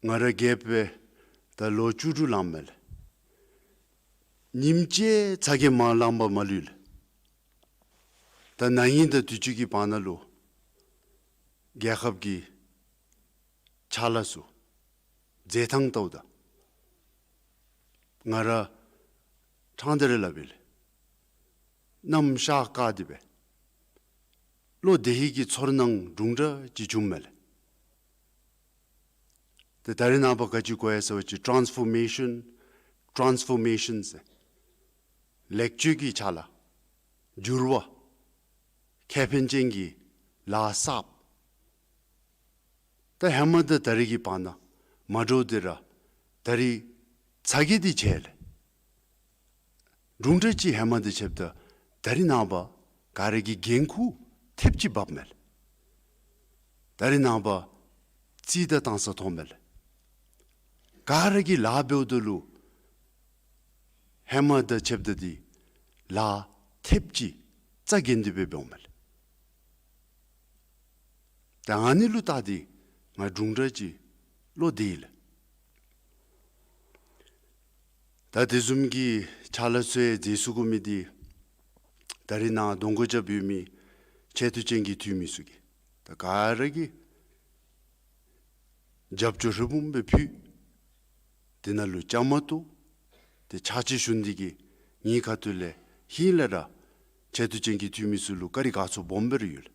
ང་ར་རྒས་སྦེ་ད་ལོ་བཅུ་དྲུག་ལངམ་མས་ལགས། ཉིནམ་གཅིག་ཚ་གྱང་མ་ལངམ་པར་མ་ལུས་ལགས། ད་ན་ཧིང་དང་དུས་ཅི་གི་བར་ན་ལུ་རྒྱལ་ཁབ་ཀྱི་ཕྱག་ལཱ་ཚུ་མཛད་ཐངས་བལྟཝ་ད་ང་ར་ཕྲང་སྟེ་ར་སླབ་ཨིན་ལགས། གནམ་ཤར་དཀར་ཏེ་སྦེ་བློ་བདེ་ཡི་གི་ཚོར་སྣང་དུམ་གྲ་ཅིག་བྱུངམ་མས་ལགས། ཏེ་ད་རིས་ནངས་པ་ག་ཅི་གོ་ཡི་ཟེར་བ་ཅིན་ཊཱནསི་ཕོར་མེ་ཤཱན་ཊཱནསི་ཕོར་མེ་ཤཱན་ཟེར་ལེགས་བཅོས་ཀྱི་ཕྱག་ལཱ་འགྱུར་བ་ཁེ་ཕན་ཅན་གྱི་ལཱ་གསརཔ། ད་ཧེ་མ་དང་ད་རིས་ཀྱི་བར་ན་མ་འདྲཝ་འདི་ར་ད་རིས་ཚ་གྱང་འདི་ཆད་ལགས། དུམ་གྲ་ཅིག་ཧེ་མ་དང་ཕྱདཔ་ད་ད་རིས་ནངས་པ་ག་ར་གིས་འགན་ཁུར་ཐེབས་ཅིག་འབགཔ་མས་ལགས། ད་རིས་ནངས་པ་རྩིས་དང་བཏང་ས་མཐོངམ་མས་ལགས། ག་ར་གིས་ལཱ་འབདཝ་ད་ལུ་ཧེ་མ་དང་ཕྱདཔ་ད་འདི་ལཱ་ཐེབས་ཅིག་རྩ་འགེངས་ཏེ་སྦེ་འབདཝ་མས་ལགས། ད་ཨ་ནི་ལུ་བལྟ་སྟེ་ང་དུམ་གྲ་ཅིག་བློ་བདེ་ཡི་ལགས། ད་དེ་བཟུམ་གྱི་ཕྱག་ལཱ་ཚུ་ཡང་མཛད་ཚུགས་དགོ་མི་འདི་ད་རིས་ནཱ་གདོང་སྐོར་རྐྱབ་ཡོད་མི་ཆེ་བསྟོད་ཅན་གྱི་འཐུས་མི་ཚུ་གིས་ ག་ར་གིས་རྒྱབ་སྐྱོར་ཧྲིལ་བུམ་སྦེ་ཕུལ། དེ་ནང་ལུ་བཅའ་མར་གཏོགས། ཏེ་ཕྱག་ཕྱི་ཞུ་ནི་འདི་གིས་ངེའི་ཁ་ཐུག་ལས་ཧིང་ལས་ར་ཆེ་བསྟོད་ཅན་གྱི་འཐུས་མི་ཚུ་ལུ་བཀའ་དྲིན་དགའ་ཚོར་སྦོམ་སྦེ་ར་ཡོད།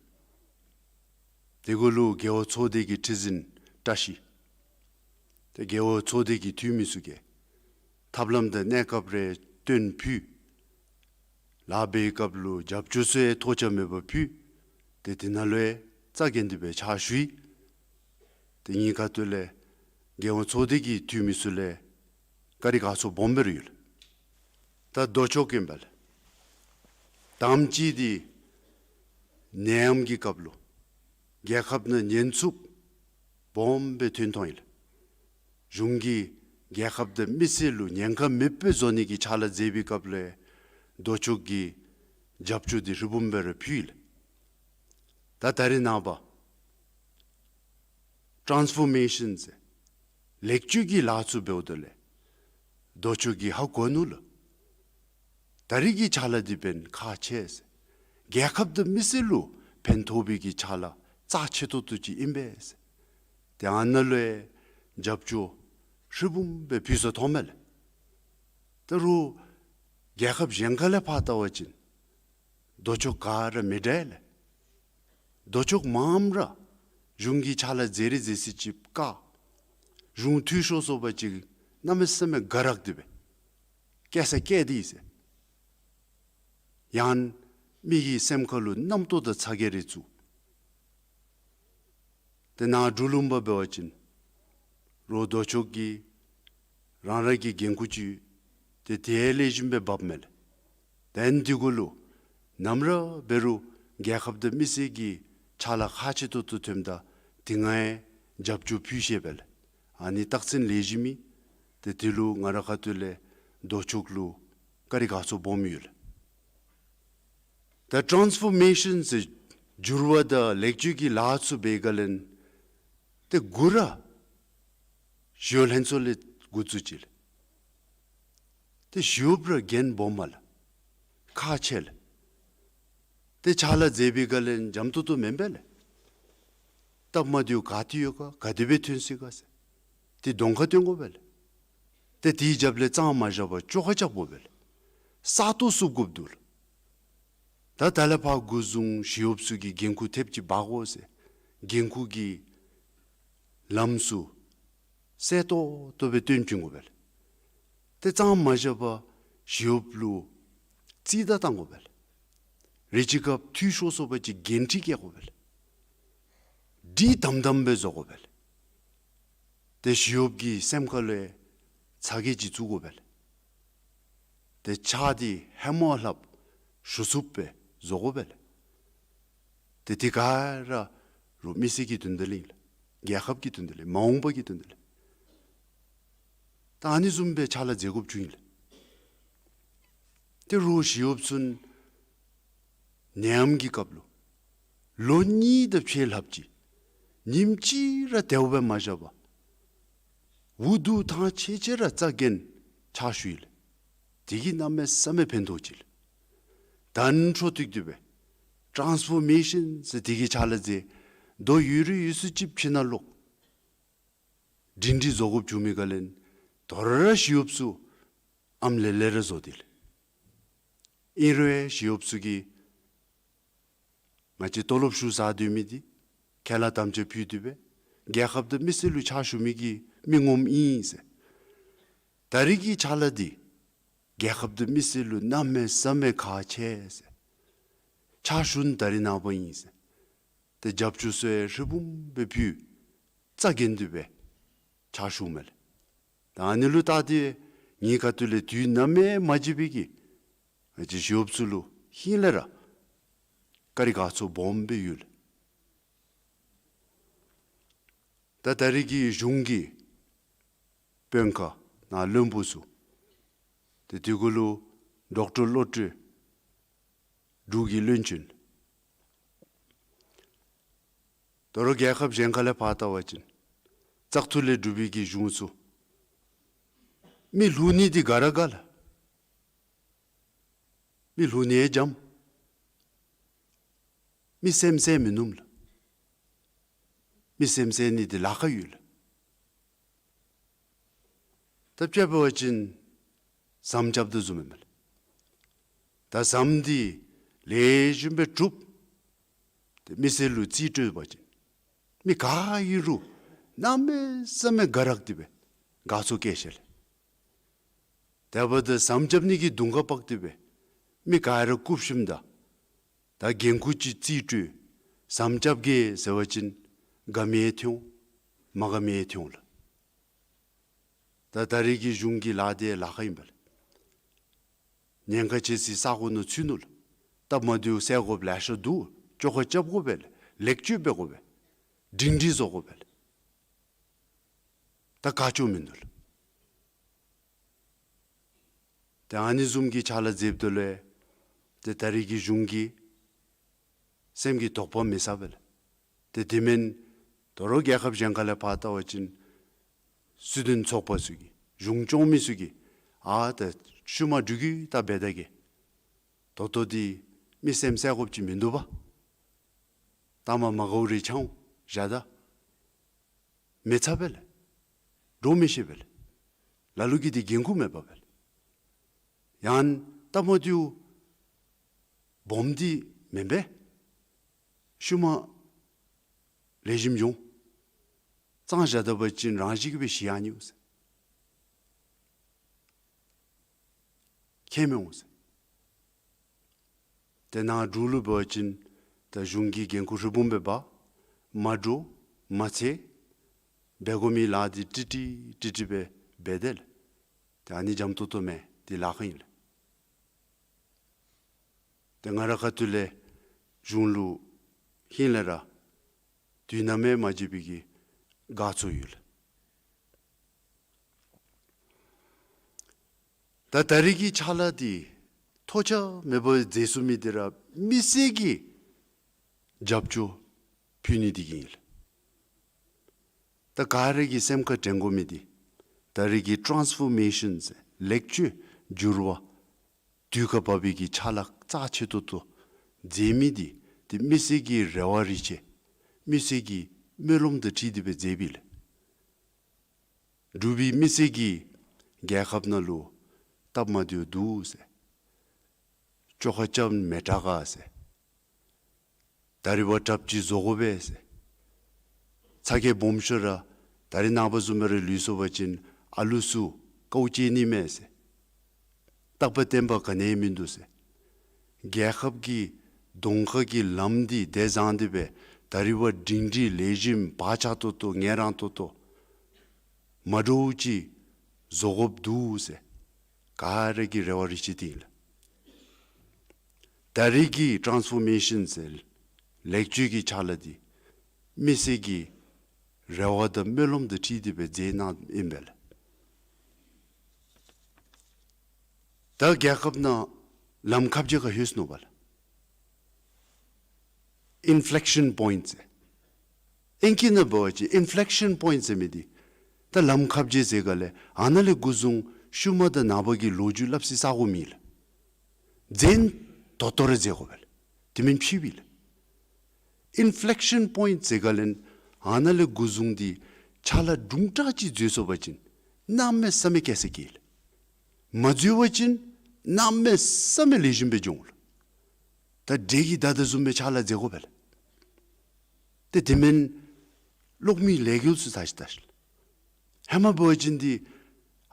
དེ་གུ་ལུ་རྒེད་འོག་ཚོགས་སྡེ་གི་ཁྲི་འཛིན་བཀྲ་ཤིས། ཏེ་རྒེད་འོག་ཚོགས་སྡེ་གི་འཐུས་མི་ཚུ་གིས་ཐབས་ལམ་དང་གནས་སྐབས་རེ་སྟོན་ཕུལ། ལཱ་འབད་བའི་སྐབས་ལུ་རྒྱབ་སྐྱོར་ཚུ་ཡང་ཐོགས་ཆགས་མེད་པར་ཕུལ། ཏེ་དེ་ནང་ལུ་ཡང་རྩ་འགེངས་ཏེ་སྦེ་ཕྱག་ཞུ་ཡི། ཏེ་ངེའི་ཁ་ཐུག་ལས་རྒེད་འོག་ཚོགས་སྡེ་གི་འཐུས་མི་ཚུ་ལས་བཀའ་དྲིན་དགའ་ཚོར་སྦོམ་སྦེ་ར་ཡོད། ད་ལྡོག་ཕྱོགས་ཀྱིས་འབད་ལགས། དང་པ་ཅིག་འདི་ནད་ཡམས་ཀྱི་སྐབས་ལུ་རྒྱལ་ཁབ་ནང་ཉེན་ཚབས་སྦོམ་སྦེ་ཐོན་ཐོན་ཡི་ལགས། གཞུང་གིས་རྒྱལ་ཁབ་དང་མི་སེར་ལུ་ཉེན་ཁ་མེདཔ་སྦེ་བཟོ་ནི་གི་ཕྱག་ལཱ་མཛད་པའི་སྐབས་ལུ་ལྡོག་ཕྱོགས་ཀྱིས་རྒྱབ་སྐྱོར་འདི་ཧྲིལ་བུམ་སྦེ་ར་ཕུལ་ཡི་ལགས། ད་ད་རེས་ནངས་པ་ཊཱནསི་ཕོར་མེ་ཤཱན་ཟེར་ལེགས་བཅོས་ཀྱི་ལཱ་ཚུ་འབདཝ་ད་ལུ་ལྡོག་ཕྱོགས་ཀྱིས་ཧ་གོ་ནུག་ལགས། ད་རེས་ཀྱི་ཕྱག་ལཱ་འདི་འབདན་ཁག་ཆེ་ཟེར། རྒྱལ་ཁབ་དང་མི་སེར་ལུ་ཕན་ཐོགས་པའི་གི་ཕྱག་ལཱ་རྩ་ཆེ་ཏོག་ཏོ་ཅིག་ཨིན་པས་ཟེར། ཏེ་ཨ་ནཱ་ལུ་ཡང་རྒྱབ་སྐྱོར་ཧྲིལ་བུམ་སྦེ་ཕུལ་སོང་མས་ལགས། ད་རུང་རྒྱལ་ཁབ་གཞན་ཁ་ལས་ཕར་བལྟ་བ་ཅིན་ལྡོག་ཕྱོགས་ག་ར་མི་འདྲ་ལགས། ལྡོག་ཕྱོགས་མངམ་ར་གཞུང་གིས་ཕྱག་ལཱ་མཛད་རིགས་མཛད་ཚུལ་ཅིག་བཀག། གཞུང་འཐུས་ཤོར་སོང་པ་ཅིན་གནམ་མེད་ས་མེད་དགའ་རག་སྟེ་སྦེ་སྐྱེལ་ས་སྐྱེལ་ཏེ་ཡོད་ཟེར། ཡང་མི་གི་སེམས་ཁ་ལུ་རྣམ་རྟོག་དང་ཚ་གྱང་རེ་བཙུགས། ཏེ་ནཱ་འབྲུག་ལུང་པ་འབད་བ་ཅིན་རོགས་ལྡོག་ཕྱོགས་ཀྱིས་རང་རང་གི་འགན་ཁུར་ཅིག་ཏེ་དེ་ལེགས་ཤོམ་སྦེ་འབགཔ་མས་ལགས། དེ་ནང་འདི་གུ་ལུ་ནམ་ར་འབད་རུང་རྒྱལ་ཁབ་དང་མི་སེར་གྱི་ཕྱག་ལཱ་ཁག་ཆེ་ཏོག་ཏོ་ཐོནམ་ད་དེ་ང་ཡང་རྒྱབ་སྐྱོར་ཕུལ་ཤེས་པས་ལགས། ཨ་ནི་རྟགས་མཚན་ལེགས་ཤོམ་ཨིན། ཏེ་དེ་ལུ་ང་རའི་ཁ་ཐུག་ལས་ལྡོག་ཕྱོགས་ལུ་བཀའ་དྲིན་དགའ་ཚོར་སྦོམ་ཡོད་ལགས། ད་ཊཱནསི་ཕོར་མེ་ཤཱན་ཟེར་འགྱུར་བ་དང་ལེགས་བཅོས་ཀྱི་ལཱ་ཚུ་འབད་ག་ལས་ཏེ་འགོ་ར་ཞི་གཡོག་ལྷན་ཚོགས་ལས་འགོ་བཙུགས་ཅི་ལགས། ཏེ་ཞི་གཡོགཔ་ར་འགན་སྦོམ་མས་ལགས། ཁག་ཆེ་ལགས། ཏེ་ཕྱག་ལཱ་མཛད་པའི་སྒང་ལས་འཇམ་ཏོང་ཏོ་མེན་པས་ལགས། སྟབས་མ་བདེཝ་ག་ཏེ་ཡོད་ག་ག་དེ་སྦེ་ཐོན་སྲིད་ག་ཟེར་ཏེ་གདོང་ཁར་སྟོན་དགོ་པས་ལགས། ཏེ་དེའི་རྒྱབ་ལས་གཙང་མ་བཞག་པར་བཅོ་ཁ་རྐྱབ་དགོ་པས་ལགས། ས་སྟོང་བསུབ་དགོཔ་འདུག་ལགས། ད་ད་ལས་ཕར་འགོ་བཟུང་ཞི་གཡོགཔ་ཚུ་གིས་འགན་ཁུར་ཐེབས་ཅིག་འབག་དགོ་ཟེར་འགན་ཁུར་གྱི་ལམ་ཚུ་གསལ་ཏོག་ཏོ་སྦེ་སྟོན་བྱིན་དགོ་པས་ལགས། ཏེ་གཙང་མ་བཞག་པར་ཞི་གཡོགཔ་ལུ་རྩིས་བརྡ་བཏང་དགོ་པས་ལགས། རེ་ཅིག་སྐབས་འཐུས་ཤོར་སོང་པ་ཅིན་འགན་འཁྲི་བཀལ་དགོ་པས་ལགས། སྒྲིག་དམ་དམ་སྦེ་བཟོ་དགོ་པས་ལགས། ཏེ་ཞི་གཡོགཔ་གི་སེམས་ཁ་ལུ་ཚ་གྱང་ཅིག་བཙུགས་དགོ་པས་ལགས། ཏེ་ཕྱག་འདི་ཧེ་མ་ལྷགཔ་ཞུ་ཚུགསཔ་སྦེ་བཟོ་དགོ་པས་ལགས། ཏེ་དེ་ག་ར་རོགས་མི་སེར་གྱི་དོན་དག་ལུ་ཨིན་ལགས། རྒྱལ་ཁབ་ཀྱི་དོན་དག་ལུ་ཨིན། མ་འོངས་པ་གི་དོན་དག་ལུ་ཨིན། ད་ཨ་ནི་བཟུམ་སྦེ་ཕྱག་ལཱ་མཛད་དགོཔ་བྱུང་ཡི་ལགས། ཏེ་རོགས་ཞི་གཡོགཔ་ཚུ་ནད་ཡམས་ཀྱི་སྐབས་ལུ་ལོ་གཉིས་དང་ཕྱེད་ལྷགཔ་ཅིག་ཉིནམ་གཅིག་ར་དལཝ་སྦེ་མ་བཞག་པར་འུ་སྡུག་ཐང་ཆད་ཆད་ར་རྩ་འགེངས་ཕྱག་ཞུ་ཡི་ལགས། དེ་གིས་གནམ་མེད་ས་མེད་ཕན་ཐོགས་ཅི་ལགས། ད་འཕྲོ་མཐུད་དེ་སྦེ་ཊཱནསི་ཕོར་མེ་ཤཱན་ཟེར་དེ་གི་ཕྱག་ལཱ་མཛད། དོ་ཡོད་རིགས་ཡོད་ཚད་ཅིག་ཕྱི་ནང་ལོག་སྒྲིང་སྒྲིང་བཟོ་དགོཔ་བྱུང་མི་སྒང་ལས་དོ་རུང་ར་ཞི་གཡོགཔ་ཚུ་ཨམ་ལས་ལས་ར་བཟོ་སྟེ་ལགས། ཨིན་རུང་ཞི་གཡོགཔ་ཚུ་གིས་ང་བཅས་ལྟོ་ལོག་ཞུ་ས་སྡོད་མི་འདི་ཁས་བླངས་དམ་བཅའ་ཕུལ་ཏེ་སྦེ་རྒྱལ་ཁབ་དང་མི་སེར་ལུ་ཕྱག་ཞུ་མི་གི་མི་ངོམ་ཨིན་ཟེར། ད་རེས་ཀྱི་ཕྱག་ལཱ་འདི་རྒྱལ་ཁབ་དང་མི་སེར་ལུ་གནམ་མེད་ས་མེད་ཁག་ཆེ་ཟེར། ཕྱག་ཞུ་ནི་ད་རེས་ནངས་པ་ཨིན་ཟེར། ཏེ་རྒྱབ་སྐྱོར་ཚུ་ཡང་ཧྲིལ་བུམ་སྦེ་ཕུལ། རྩ་འགེངས་ཏེ་སྦེ་ཕྱག་ཞུཝ་མས་ལགས། ད་ཨ་ནི་ལུ་བལྟ་སྟེ་ངེའི་ཁ་ཐུག་ལས་དུས་ནམ་ཡང་མ་བརྗེད་པའི་གི་ང་བཅས་ཞི་གཡོགཔ་ཚུ་ལུ་ཧིང་ལས་ར་བཀའ་དྲིན་དགའ་ཚོར་སྦོམ་སྦེ་ཡོད་ལགས། ད་ད་རེས་ཀྱི་གཞུང་གི་དཔོན་ཁག་ནཱ་བློན་པོ་ཚུ་ཏེ་དེ་གུ་ལུ་ཌོག་ཊར་བློ་གྲོས་འབྲུག་གི་བློན་ཆེན། དོ་རུང་རྒྱལ་ཁབ་གཞན་ཁ་ལས་ཕར་བལྟ་བ་ཅིན་བཙག་འཐུ་ལས་གྲུབ་པའི་གི་གཞུང་ཚུ་མི་བླུག་ནི་འདི་དགའ་ར་དགའ་ལགས། མི་བླུག་ནི་ཡང་འཇམ། མི་སེམས་བསད་མི་ནུམ་ལགས། མི་སེམས་གསལ་ནི་འདི་ལཱ་ཁག་ཡོད་ལགས། ད་དཔྱེ་འབད་བ་ཅིན་ཟམ་རྐྱབ་དོ་བཟུམ་ཨིན་མས་ལགས། ད་ཟམ་འདི་ལེགས་ཤོམ་སྦེ་གྲུབ་སྟེ་མི་སེར་ལུ་རྩིས་སྤྲོད་པ་ཅིན་མི་ག་ཨིན་རུང་གནམ་མེད་ས་མེད་དགའ་རངས་ཏེ་སྦེ་དགའ་ཚོར་སྐྱེ་ཤེས་ལགས། དེ་འབདཝ་ད་ཟམ་རྐྱབ་ནི་གི་གདོང་ཁར་དཔག་སྟེ་སྦེ་མི་ག་ར་སྐུ་ཞབས་དང་ད་འགན་ཁུར་ཅིག་རྩིས་སྤྲོད། ཟམ་རྐྱབ་གེ་ཟེར་བ་ཅིན་དགའ་མི་ཡང་ཐོན་འོང་། མ་དགའ་མི་ཡང་ཐོན་འོང་ལགས། ད་ད་རེས་ཀྱི་གཞུང་གི་ལཱ་འདི་ལཱ་ཁག་ཨིན་པས་ལགས། ཉེན་ཁ་ཆེ་སའི་ས་གོ་ནང་ཚུད་ནུག་ལགས། སྟབས་མ་བདེཝ་སེལ་དགོཔ་ལེ་ཤ་འདུག། བཅོ་ཁ་རྐྱབ་དགོ་པས་ལགས། ལེགས་བཅོས་འབད་དགོ་པས། སྒྲིང་སྒྲིང་བཟོ་དགོ་པས་ལགས། ད་ཁག་ཆེཝ་མིན་འདུག་ལགས། ཏེ་ཨ་ནི་བཟུམ་གྱི་ཕྱག་ལཱ་མཛདཔ་ད་ལུ་ཏེ་ད་རེས་ཀྱི་གཞུང་གིས་སེམས་ཀྱི་དོགས་པ་མི་ཟ་བས་ལགས། ཏེ་དེ་མེན་དོ་རུང་རྒྱལ་ཁབ་གཞན་ཁ་ལས་ཕར་བལྟ་བ་ཅིན་སྲིད་དོན་ཚོགས་པ་ཚུ་གིས་གཞུང་སྐྱོང་མི་ཚུ་གིས་ཨ་ད་ཤུལ་མ་འབྲུག་རྒྱལ་ད་འབད་ད་གེ། ད་ལྟོ་འདི་མི་སེམས་གསལ་དགོཔ་ཅིག་མིན་འདུག་པ། ད་མ་མ་དགའཝ་རེ་ཆགས་འོང་བཞག་ད། མི་ཚར་བས་ལགས། འགྲོ་མི་ཤེས་པས་ལགས། ལ་ལུ་གིས་འདི་འགན་ཁུར་མེད་པ་སྦེ་ལགས། ཡང་སྟབས་མ་བདེཝ་སྦོམ་འདི་མེན་པས། ཤུལ་མ་ལེགས་ཤོམ་འགྱོ་འོང་། གཙང་བཞག་ད་པ་ཅིན་རང་བཞིན་གྱིས་སྦེ་ཞི་ཡར་འགྱོ་འོང་ཟེར། ཁྱད་མི་འོང་ཟེར། ཏེ་ནཱ་འབྲུག་ལུ་འབད་བ་ཅིན་ད་གཞུང་གིས་འགན་ཁུར་ཧྲིལ་བུམ་སྦེ་འབག། མ་འདྲོག་མ་འཚེར། འབད་དགོ་མི་ལཱ་འདི་ཏིག་ཏིག་ཏིག་ཏིག་སྦེ་འབད་དེ་ལགས། ཏེ་ཨ་ནི་འཇམ་ཏོང་ཏོ་མེན། འདི་ལཱ་ཁག་ཨིན་ལགས། ཏེ་ང་རའི་ཁ་ཐུག་ལས་གཞུང་ལུ་ཧིང་ལས་ར་དུས་ནམ་ཡང་མ་བརྗེད་པའི་གི་དགའ་ཚོར་ཡོད་ལགས། ད་ད་རེས་ཀྱི་ཕྱག་ལཱ་འདི་ཐོགས་ཆགས་མེད་པར་མཛད་ཚུགས་མི་འདི་ར་མི་སེར་གྱིས་རྒྱབ་སྐྱོར་ཕུལ་ནི་འདི་གིས་ཨིན་ལགས། ད་ག་ར་གི་སེམས་ཁར་དྲན་དགོ་མི་འདི་ད་རེས་ཀྱི་ཊཱནསི་ཕོར་མེ་ཤཱན་ཟེར་ལེགས་བཅོས་འགྱུར་བ་དུས་ཁར་བབས་པའི་གི་ཕྱག་ལཱ་རྩ་ཆེ་ཏོག་ཏོ་མཛད་མི་འདི་ཏེ་མི་སེར་གྱི་རེ་བ་རེ་ཆེ་མི་སེར་གྱི་སྨོན་ལམ་དང་འཁྲིལ་ཏེ་སྦེ་མཛད་པས་ལགས། འབྲུག་པའི་མི་སེར་གྱིས་རྒྱལ་ཁབ་ནང་ལུ་སྟབས་མ་བདེཝ་འདུག་ཟེར། བཅོ་ཁ་རྐྱབ་མི་དྲག་ག་ཟེར། ད་རིས་བ་གྲབས་ཅིག་བཟོ་དགོ་པས་ཟེར། ཚ་གྱང་སྦོམ་ཤོས་ར་ད་རིས་ནངས་པ་བཟུམ་སྦེ་ར་ལུས་སོང་པ་ཅིན་ཨ་ལུ་ཚུ་དཀའཝ་སྤྱད་ནི་མས་ཟེར། རྟག་པ་བརྟན་པ་ག་ནི་ཡང་མིན་འདུག་ཟེར། རྒྱལ་ཁབ་ཀྱི་གདོང་ཁ་གི་ལམ་འདི་བདེ་བཟང་སྟེ་སྦེ་ད་རིས་བ་སྒྲིང་སྒྲིང་ལེགས་ཤོམ་བག་ཆགས་ཏོག་ཏོ་ངལ་རངས་ཏོག་ཏོ་མ་འདྲོག་ཅིག་བཟོ་དགོཔ་འདུག་ཟེར་ག་ར་གི་རེ་བ་རེ་ཆེ་འདི་ཨིན་ལགས། ད་རེས་ཀྱི་ཊཱནསི་ཕོར་མེ་ཤཱན་ཟེར་ལེགས་བཅོས་ཀྱི་ཕྱག་ལཱ་འདི་མི་སེར་གྱི་རེ་བ་དང་སྨོན་ལམ་དང་འཁྲིལ་ཏེ་སྦེ་མཛད་གནངམ་ཨིན་པས་ལགས། ད་རྒྱལ་ཁབ་ནང་ལམ་ཁ་བརྒྱད་ཁར་ལྷོད་སོ་ནུག་པ་ལགས། ཨིན་ཕི་ལེག་ཤཱན་པོའིནཊ་ཟེར། ཨིང་སྐད་ནང་འབད་བ་ཅིན་ཨིན་ཕི་ལེག་ཤཱན་པོའིནཊ་ཟེར་མི་འདི་ད་ལམ་ཁ་བརྒྱད་ཟེར་ག་ལས་ཨ་ནཱ་ལས་འགོ་བཟུང་ཤུལ་མ་དང་ནངས་པ་གི་ལོ་རྒྱུས་སླབ་སའི་ས་གོ་མེད་ལགས། མཛདཔ་ད་ལྟོ་ལྟོ་ར་མཛད་དགོ་པས་ལགས། དེ་མེན་ཕྱི་པའི་ལགས། ཨིན་ཕི་ལེག་ཤཱན་པོའིནཊ་ཟེར་ག་ལས་ཨ་ནཱ་ལས་འགོ་བཟུང་སྟེ་ཕྱག་ལཱ་དུམ་གྲ་ཅིག་མཛད་སོང་པ་ཅིན་གནམ་མེད་ས་མེད་སྐྱེ་ས་སྐྱེ་ལགས། མ་མཛད་པ་ཅིན་གནམ་མེད་ས་མེད་ལེགས་ཤོམ་སྦེ་འགྱོ་འོང་ལགས། ད་འདྲེ་གིས་བདའ་བདའཝ་བཟུམ་སྦེ་ཕྱག་ལཱ་མཛད་དགོ་པས་ལགས། ཏེ་དེ་མེན་གློག་མེའི་ལས་འགུལ་ཚུ་ད་ཅི་ད་ཅི་ལགས། ཧེ་མ་འབད་བ་ཅིན་འདི་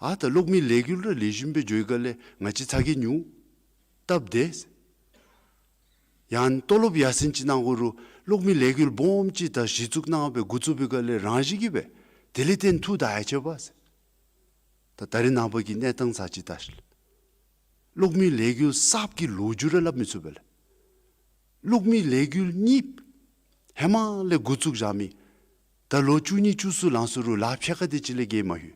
ཨ་ད་གློག་མེའི་ལས་འགུལ་ར་ལེགས་ཤོམ་སྦེ་འགྱོ་བའི་སྒང་ལས་ང་བཅས་ཚ་གྱང་ཉུང་སྟབས་བདེ་ཟེར། ཡང་ཏོ་ལོབ་ཡར་སེང་ཅིག་གནང་དགོ་རུང་གློག་མེའི་ལས་འགུལ་སྦོམ་ཅིག་ད་གཞི་བཙུགས་གནང་སྦེ་འགོ་བཙུགས་པའི་སྒང་ལས་རང་བཞིན་གྱིས་སྦེ་དེ་ལས་བརྟེན་འཐུ་ད་ཡར་ཆེ་བ་ཟེར། ད་ད་རེས་ནངས་པ་གི་གནས་སྟངས་ཚར་ཅིག་ད་ཅི་ལགས། གློག་མེའི་ལས་འགུལ་གསརཔ་གི་ལོ་རྒྱུས་ར་སླབ་མི་ཚུགས་པས་ལགས། གློག་མེའི་ལས་འགུལ་གཉིས་ཧེ་མ་ལས་འགོ་བཙུགས་བཞག་མི་ད་ལོ་བཅུ་གཉིས་བཅུ་གསུམ་ལང་སོང་རུང་ལཱ་ཕྱེད་ཀ་དེ་ཅིག་ལས་བརྒལ་མ་ལྷོད།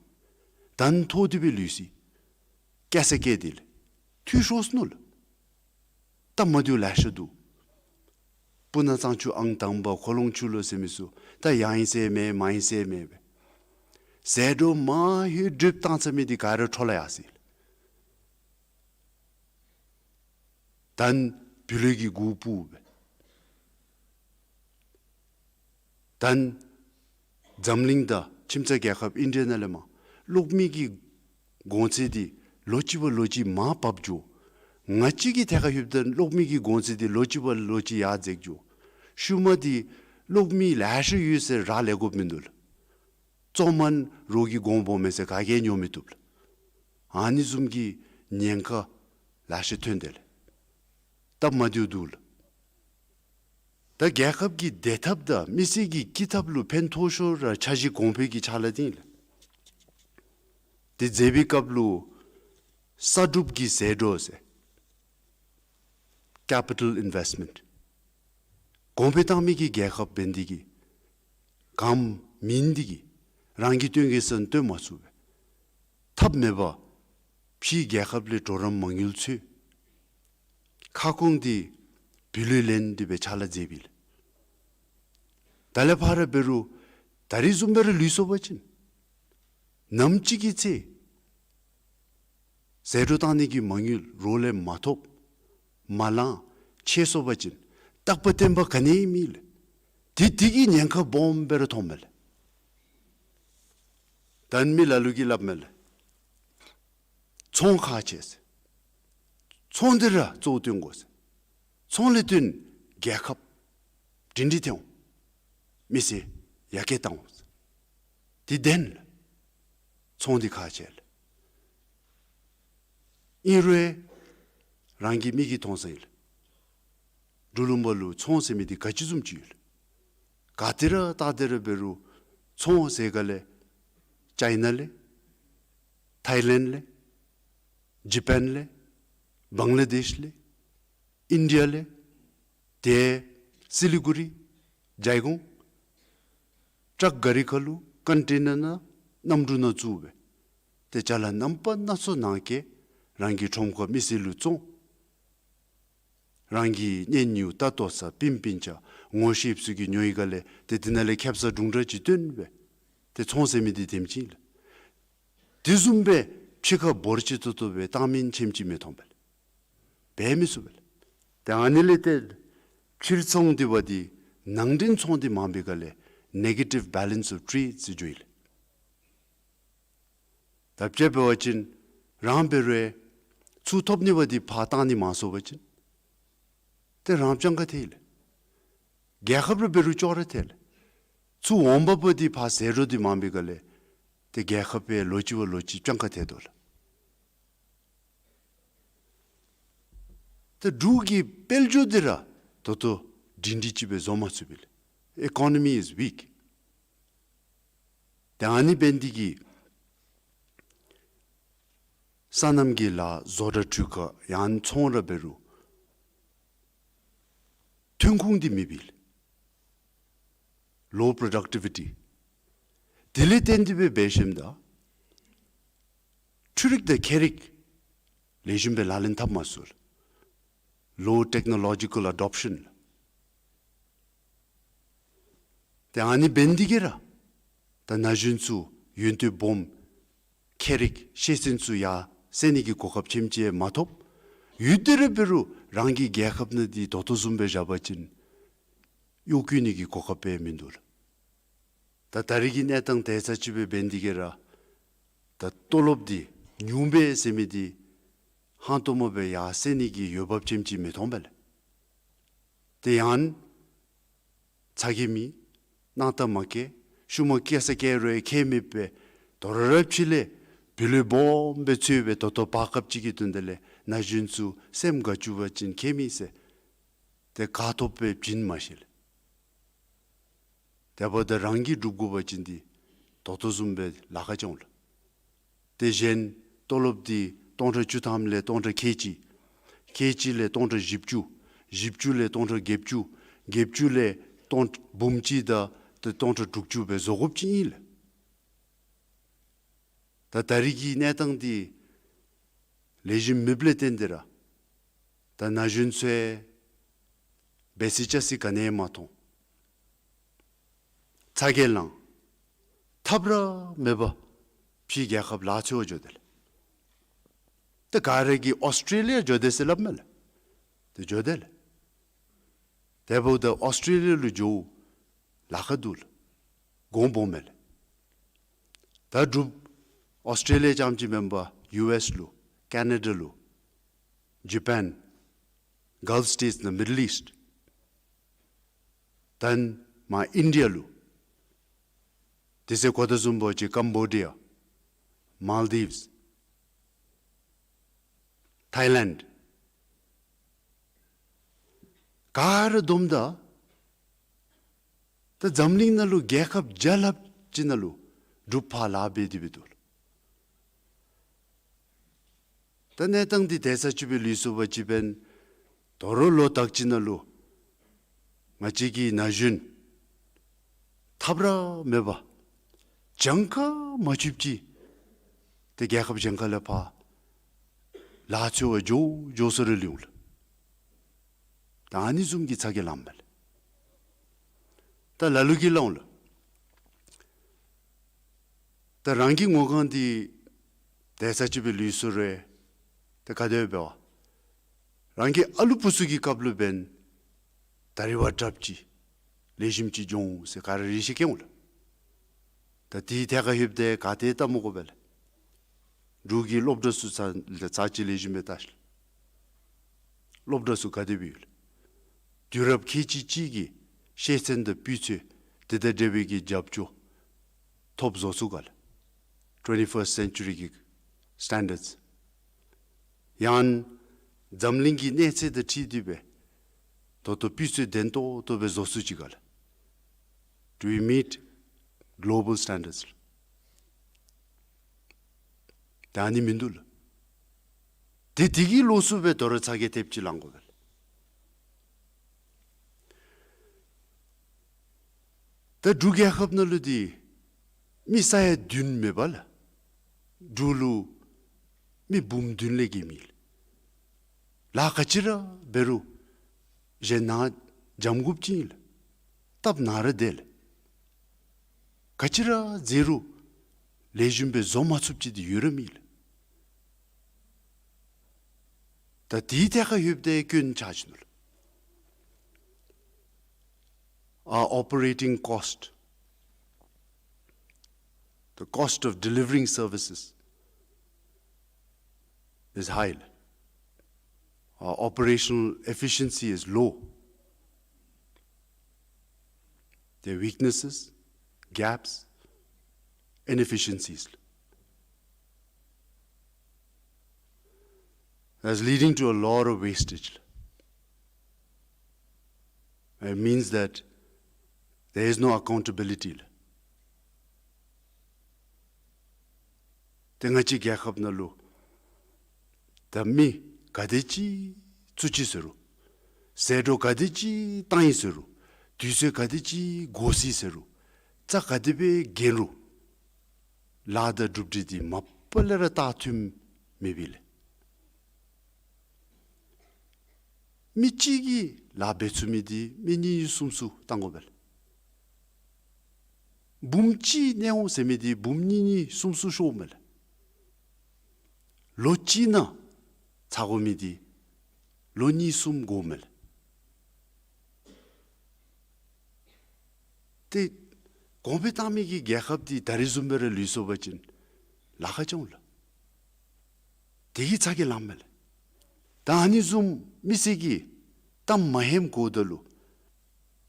ད་མཐོ་དེ་སྦེ་ལུས་ཅི། སྐྱེ་ས་སྐྱེ་དེ་ལགས། འཐུས་ཤོར་སོ་ནུག་ལགས། སྟབས་མ་བདེཝ་ལེ་ཤ་འདུག། སྤུ་ན་གཙང་ཆུ་ཨང་དང་པ་ཁོ་ལོང་ཆུ་ལོག་ཟེར་མི་ཚུ་ད་ཡང་ཨིན་ཟེར་མེན་མ་ཨིན་ཟེར་མེན་སྦེ་ཟད་འགྲོ་མ་ལྷོད་སྒྲིབ་བཏང་ཚར་མི་འདི་ག་ར་འཕྲོ་ལ་ཡར་སོ་ཡི་ལགས། ད་བུ་ལོན་གྱི་གུ་སྤུབ་སྦེ་ད་ འཛམ་གླིང་དང་ཁྱིམ་ཚང་རྒྱལ་ཁབ་ཨིན་ཌི་ཡ་ནང་ལས་མར་གློག་མེ་གི་གོང་ཚད་འདི་ལོ་གཅིག་བ་ལོ་གཅིག་མར་བབས་འགྱོ། ང་བཅས་ཀྱི་ཐད་ཁར་ལྷོདཔ་ད་གློག་མེ་གི་གོང་ཚད་འདི་ལོ་གཅིག་བ་ལོ་གཅིག་ཡར་འཛེགས་འགྱོ། ཤུལ་མ་འདི་གློག་མེ་ལེ་ཤ་ཡོད་ཟེར་ར་ལས་དགོཔ་མིན་འདུག་ལགས། བཙོང་མ་ན་རོགས་ཀྱིས་གོང་སྦོམ་མས་ཟེར་ག་གིས་ཉོ་མི་བཏུབ་ལགས། ཨ་ནི་བཟུམ་གྱི་ཉེན་ཁ་ལེ་ཤ་ཐོན་ཏེ་ལགས། སྟབས་མ་བདེཝ་འདུག་ལགས། ད་རྒྱལ་ཁབ་ཀྱི་བདེ་ཐབས་དང་མི་སེར་གྱི་སྐྱིད་ཐབས་ལུ་ཕན་ཐོགས་ཤོས་ར་འཆར་གཞི་གོང་འཕེལ་གྱི་ཕྱག་ལཱ་འདི་ཨིན་ལགས། དེ་མཛད་པའི་སྐབས་ལུ་གསར་སྒྲུབ་ཀྱི་ཟད་འགྲོ་ཟེར། Capital investment། གོང་འཕེལ་བཏང་མི་གི་རྒྱལ་ཁབ་འབད་ནི་འདི་གིས་གནམ་མེད་ནི་འདི་གིས་རང་གིས་བཏོན་གེ་ཟེར་ན་བཏོན་མ་ཚུགས་པས། ཐབས་མེད་པར་ཕྱིའི་རྒྱལ་ཁབ་ལས་གྲོགས་རམ་མ་དངུལ་འཚོལ། ཁ་སྐོང་འདི་བུ་ལོན་ལེན་ཏེ་སྦེ་ཕྱག་ལཱ་མཛད་པས་ལགས། ད་ལས་ཕར་འབད་རུང་ད་རིས་བཟུམ་སྦེ་ར་ལུས་སོང་པ་ཅིན་ནམ་ཅིག་གི་ཚེ་ཟད་འགྲོ་བཏང་ནི་གི་མ་དངུལ་རོགས་ལས་མ་ཐོབ་མ་ལང་ཆད་སོང་པ་ཅིན་རྟག་པ་བརྟན་པ་ག་ནི་ཡང་མེད་ལགས། དེ་དེ་གི་ཉེན་ཁ་སྦོམ་སྦེ་ར་མཐོངམ་མས་ལགས། ད་མི་ལ་ལུ་གིས་སླབ་མས་ལགས། ཚོང་ཁག་ཆེ་ཟེར། ཚོང་འདི་ར་གཙོ་བོ་བཏོན་དགོ་ཟེར། ཚོང་ལས་བརྟེན་རྒྱལ་ཁབ་སྒྲིང་སྒྲི་ཐོན་འོང་། མི་སེར་ཡར་རྒྱས་བཏང་འོང་ཟེར། དེ་བདེན་ལགས། ཚོང་འདི་ཁག་ཆེ་ལགས། ཨིན་རུང་རང་གི་མིག་གིས་མཐོང་ས་ཨིན་ལགས། འབྲུག་ལུང་པ་ལུ་ཚོང་ཟེར་མི་འདི་ག་ཅི་བཟུམ་ཅིག་ཡོད་ལགས། ག་ཏེ་ར་བལྟ་སྟེ་ར་འབད་རུང་ཚོང་ཟེར་ག་ལས་ཅའི་ན་ལས་ཐའི་ལེནཌ་ལས་ཇ་པཱན་ལས་བང་ལ་དེཤ་ལས་ཨིན་ཌི་ཡ་ལས་ཏེ་སི་ལི་གུ་རི་ཇའི་གོང་ཊཱརཀ་གཱ་རི་ཁར་ལུ་ཀོན་ཊེ་ནར་ནང་གནམ་གྲུ་ནང་བཙུགས་སྦེ་ཏེ་ཅ་ལ་རྣམ་པ་སྣ་ཚོགས་ནང་གི་རང་གི་ཁྲོམ་ཁར་མི་སེར་ལུ་བཙོང་། རང་གི་གཉེན་ཉེཝ་ད་ལྟོ་ས་སྤུན་སྤུན་ཆ་ངོ་ཤེས་ཚུ་གིས་ཉོ་ཡི་ག་ལས་ཏེ་དེ་ནང་ལས་ཁེབ་ས་དྲུང་འདྲ་ཅིག་བཏོན་སྦེ་ཏེ་ཚོང་ཟེར་མི་འདི་དེམ་ཅིག་ལགས། དེ་བཟུམ་སྦེ་ཕྱི་ཁར་འབོར་ཆེ་ཏོག་ཏོ་སྦེ་བཏང་མི་ཆེམ་ཅིག་མི་མཐོང་པས་ལགས། འབད་མི་ཚུགས་པས་ལགས། ཏེ་ཨ་ནི་ལས་ཏེ་ཕྱིར་ཚོང་འདི་བ་འདི་ནང་འདྲེན་ཚོང་འདི་མང་པའི་ག་ལས་ནེ་གེ་ཊིབ་བེ་ལེནསི་ཨོཕ་ཊེ་རེཌ་ཟེར་བརྗོད་ཡི་ལགས། ད་དཔྱེ་འབད་བ་ཅིན་རང་འབད་རུང་ཚུར་ཐོབ་ནི་བ་འདི་ཕར་བཏང་ནི་མང་སོང་པ་ཅིན་ཏེ་རང་སྤྱང་ཀ་ཐལ་ལགས། རྒྱལ་ཁབ་ར་འབད་རུང་ཅོག་ར་ཐལ་ལགས། ཚུར་འོང་འབབ་པ་འདི་ཕར་ཟད་འགྲོ་འདི་མང་པའི་ག་ལས་ཏེ་རྒྱལ་ཁབ་སྦེ་ལོ་གཅིག་བ་ལོ་གཅིག་སྤྱང་ཀ་ཐལ་དོ་ལགས། ཏེ་འབྲུག་གི་དཔལ་འབྱོར་འདི་ར་ད་ལྟོ་སྒྲིང་སྒྲི་ཅིག་སྦེ་བཟོ་མ་ཚུགས་པས་ལགས། Economy is weak། ཏེ་ཨ་ནི་འབད་ནི་འདི་གིས་སོ་ནམ་གྱི་ལཱ་བཟོ་གྲྭ་འཕྲུལ་ཁང་ཡང་ཚོང་ར་འབད་རུང་ཐོན་ཁུངས་འདི་མེད་པས་ལགས། Low productivity། དེ་ལས་བརྟེན་ཏེ་སྦེ་འབད་ཞིནམ་ད་འཕྲུལ་རིག་དང་ཁྱད་རིག་ལེགས་ཤོམ་སྦེ་ལག་ལེན་འཐབ་མ་ཚུགས་ལགས། Low technological adoption། ཏེ་ཨ་ནི་འབད་ནི་འདི་གིས་ར་ད་ན་གཞོན་ཚུ་ཡོན་ཏན་སྦོམ་ཁྱད་རིག་ཤེས་ཚད་ཚུ་ཡར་སེང་ནི་གི་གོ་སྐབས་ཆེམ་ཅིག་མ་ཐོབ། ཡོད་དེ་ར་འབད་རུང་རང་གི་རྒྱལ་ཁབ་ནང་འདི་ད་ལྟོ་བཟུམ་སྦེ་བཞག་པ་ཅིན་གཡོག་བཀོལ་ནི་གི་གོ་སྐབས་སྦེ་མིན་འདུག་ལགས། ད་ད་རིས་ཀྱི་གནས་སྟངས་དེ་ཚུ་ཅིག་སྦེ་འབད་ནི་འདི་གིས་ར་ད་ལྟོ་ལོབ་འདི་ཉུང་པས་ཟེར་མི་འདི་ཧང་སྟོང་མ་སྦེ་ཡར་སེང་ནི་གི་འོས་འབབ་ཆེམ་ཅིག་མི་མཐོང་པས་ལགས། ཏེ་ཡང་ཚ་གྱང་མེད། སྣང་དག་མ་སྐྱེ། ཤུལ་མ་སྐྱེ་ས་སྐྱེ་རུང་ཁྱད་མེད་པས། དོ་རུང་ར་ཕྱི་ལས་བུ་ལོན་སྦོམ་སྦེ་འཚོལ་སྦེ་ད་ལྟོ་བར་སྐབས་ཅིག་གི་དོན་དག་ལས་ན་གཞོན་ཚུ་སེམས་དགའ་བཅུག་པ་ཅིན་ཁྱད་མེད་ཟེར་ཏེ་དགའ་ཏོག་ཏོ་སྦེ་བྱིན་མ་ཤེས་ལགས། དེ་འབདཝ་ད་རང་གིས་སྒྲུབ་དགོ་པ་ཅིན་འདི་ད་ལྟོ་བཟུམ་སྦེ་ལཱ་ཁག་ཅིག་འོང་ལགས། དེ་གཞན་ལྟོ་ལོབ་འདི་སྟོང་ཕྲག་བཅུ་ཐམ་ལས་སྟོང་ཕྲག་ཁལ་གཅིག། ཁལ་གཅིག་ལས་སྟོང་ཕྲག་བཞི་བཅུ། བཞི་བཅུ་ལས་སྟོང་ཕྲག་བརྒྱད་ཅུ། བརྒྱད་ཅུ་ལས་སྟོང་འབུམ་གཅིག་དང་ཏེ་སྟོང་ཕྲག་དྲུག་ཅུ་སྦེ་བཟོ་དགོཔ་ཅིག་ཨིན་ལགས། ད་ད་རིས་ཀྱི་གནས་སྟངས་འདི་ལེགས་ཤོམ་མེདཔ་ལས་བརྟེན་ཏེ་ར་ད་ན་གཞོན་ཚུ་འབད་ས་བཅའ་ས་ག་ནི་ཡང་མ་མཐོང་། ཚ་གྱང་ལང་། ཐབས་ར་མེད་པར་ཕྱིའི་རྒྱལ་ཁབ་ལཱ་འཚོལ་བར་འགྱོ་དེས་ལགས། ཏེ་ག་ར་གིས་ཨོསི་ཊྲེ་ལི་ཡ་འགྱོ་དེས་ཟེར་སླབ་མས་ལགས། ཏེ་འགྱོ་དེས་ལགས། དེ་འབདཝ་ད་ཨོསི་ཊྲེ་ལི་ཡ་ལུ་འགྱོ་ལཱ་ཁག་འདུག་ལགས། གོང་སྦོམ་མས་ལགས། ད་འབྲུགཔ་ཨོསི་ཊེ་ལི་ཡ་རྐྱངམ་ཅིག་མེན་པར་ཡུ་ཨེསི་ལུ་ཀེ་ན་ཌ་ལུ་ཇ་པཱན་གཱལཕ་སི་ཊེཊསི་ནང་མི་ཌལ་ཨིསཊ། ད་མར་ཨིན་ཌི་ཡ་ལུ། དེ་ཚེ་གོ་ད་བཟུམ་སྦེ་ཅིག་ཀམ་བོ་ཌི་ཡ། མཱལ་ཌིབསི། ཐའི་ལེནཌ། ག་ར་བསྡོམས་ད། ད་འཛམ་གླིང་ནང་ལུ་རྒྱལ་ཁབ་བརྒྱ་ལྷགཔ་ཅིག་ནང་ལུ་འབྲུགཔ་ཕར་ལཱ་འབད་དེ་སྦེ་འདུག་ལགས། ད་གནས་སྟངས་འདི་དེ་ཚར་ཅིག་སྦེ་ལུས་སོང་པ་ཅིན་འབདན་ད་རུང་ལོ་དག་ཅིག་ནང་ལུ་ང་བཅས་ཀྱི་ན་གཞོན་ཐབས་ར་མེད་པར་གྱངས་ཁ་མ་ཆོདཔ་ཅིག་ཏེ་རྒྱལ་ཁབ་གཞན་ཁ་ལས་ཕར་ལཱ་འཚོལ་བར་འགྱོ་འགྱོ་སར་ལུས་འོང་ལགས། ད་ཨ་ནི་བཟུམ་གྱི་ཚ་གྱང་ལངམ་མས་ལགས། ད་ལ་ལུ་གིས་སླབ་འོང་ལགས། ད་རང་གི་ངོ་གང་འདི་དེ་ཚར་ཅིག་སྦེ་ལུས་སོང་རུང་ད་ག་དེ་སྦེ་འབད་བ། རང་གི་ཨ་ལུ་བུ་ཚུ་གི་སྐབས་ལུ་འབདན་ད་རིས་བ་དྲགཔ་ཅིག་ལེགས་ཤོམ་ཅིག་འགྱོ་འོང་ཟེར་ག་ར་རེ་ཆེ་བསྐྱེད་འོང་ལགས། ད་དེའི་ཐད་ཁར་ལྷོདཔ་ད་ག་ཏེ་ལྟ་མི་དགོ་པས་ལགས། འབྲུག་གི་སློབ་གྲྭ་ཚུ་ཚར་ཚར་ཅིག་ལེགས་ཤོམ་སྦེ་བལྟ་ཤིག་ལགས། སློབ་གྲྭ་ཚུ་ག་དེ་སྦེ་ཡོད་ལགས། དུས་རབས་ཁལ་གཅིག་གཅིག་གི་ཤེས་ཚད་དང་སྤུས་ཚད་དེ་དང་འབྲེལ་བའི་གི་རྒྱབ་སྐྱོར་ཐོབ་བཟོ་ཚུགས་ག་ལགས། ཊུ་ཝེན་ཊི་ཕརསིཊ་སེན་ཅུ་རི་གི་སི་ཊེན་ཌརཌསི། ཡང་འཛམ་གླིང་གི་གནས་ཚད་དང་འཁྲིལ་ཏེ་སྦེ་ད་ལྟོ་སྤུས་ཚད་ལྡན་ཏོག་ཏོ་སྦེ་བཟོ་ཚུགས་ཅི་ག་ལགས། Do we meet global standards? ད་ཨ་ནི་མིན་འདུག་ལགས། དེ་དེ་གི་ལོགས་སུ་སྦེ་ད་རུང་ཚ་གྱང་ཐེབས་ཅིག་ལང་དགོ་པས་ལགས། ད་འབྲུག་རྒྱལ་ཁབ་ནང་ལུ་འདི་མི་ས་ཡ་བདུན་མེན་པ་ལགས། འབྲུག་ལུ་མི་འབུམ་བདུན་ལས་བརྒལ་མེད་ལགས། ལཱ་ག་ཅི་ར་འབད་རུང་གཞན་ནཱ་འཇམ་འགུབ་ཅིག་ཨིན་ལགས། སྟབས་ནཱ་ར་བདེ་ལགས། ག་ཅི་ར་མཛད་རུང་ལེགས་ཤོམ་སྦེ་བཟོ་མ་ཚུགསཔ་ཅིག་འདི་ཡོད་ར་མེད་ལགས། ད་དེའི་ཐད་ཁར་ལྷོདཔ་ད་སྐྱོན་ཆགས་ཅི་ནུག་ལགས། Our operating cost, the cost of delivering services is high. Our operational efficiency is low. There are weaknesses, gaps, inefficiencies. That's leading to a lot of wastage. It means that there is no accountability. ཏེ་ང་བཅས་རྒྱལ་ཁབ་ནང་ལུ་ད་མི་ག་དེ་ཅིག་བཙུགས་ཅི་ཟེར་རུང་ཟད་འགྲོ་ག་དེ་ཅིག་བཏང་ཡི་ཟེར་རུང་དུས་ཚོད་ག་དེ་ཅིག་འགོར་སོ་ཡི་ཟེར་རུང་རྩ་ག་དེ་སྦེ་འགེངས་རུང་ལཱ་དང་གྲུབ་འབྲས་འདི་མ་པ་ལས་ར་ལྟ་ཐུབ་མེད་པས་ལགས། མི་གཅིག་གིས་ལཱ་འབད་ཚུགས་མི་འདི་མི་གཉིས་གསུམ་ཚུ་བཏང་དགོ་པས་ལགས། འབུམ་གཅིག་གནས་འོང་ཟེར་མི་འདི་འབུམ་གཉིས་གཉིས་གསུམ་གསུམ་ཤོརཝ་མས་ལགས། ལོ་གཅིག་ནང་ཚར་དགོ་མི་འདི་ལོ་གཉིས་གསུམ་འགོརཝ་མས་ལགས། ཏེ་གོང་འཕེལ་བཏང་མི་གི་རྒྱལ་ཁབ་འདི་ད་རིས་བཟུམ་སྦེ་ར་ལུས་སོང་པ་ཅིན་ལཱ་ཁག་ཅིག་འོང་ལགས། དེ་གིས་ཚ་གྱང་ལངམ་མས་ལགས། ད་ཨ་ནི་བཟུམ་མི་སེར་གྱིས་གཏམ་མ་ཧནམ་གོཝ་ད་ལུ་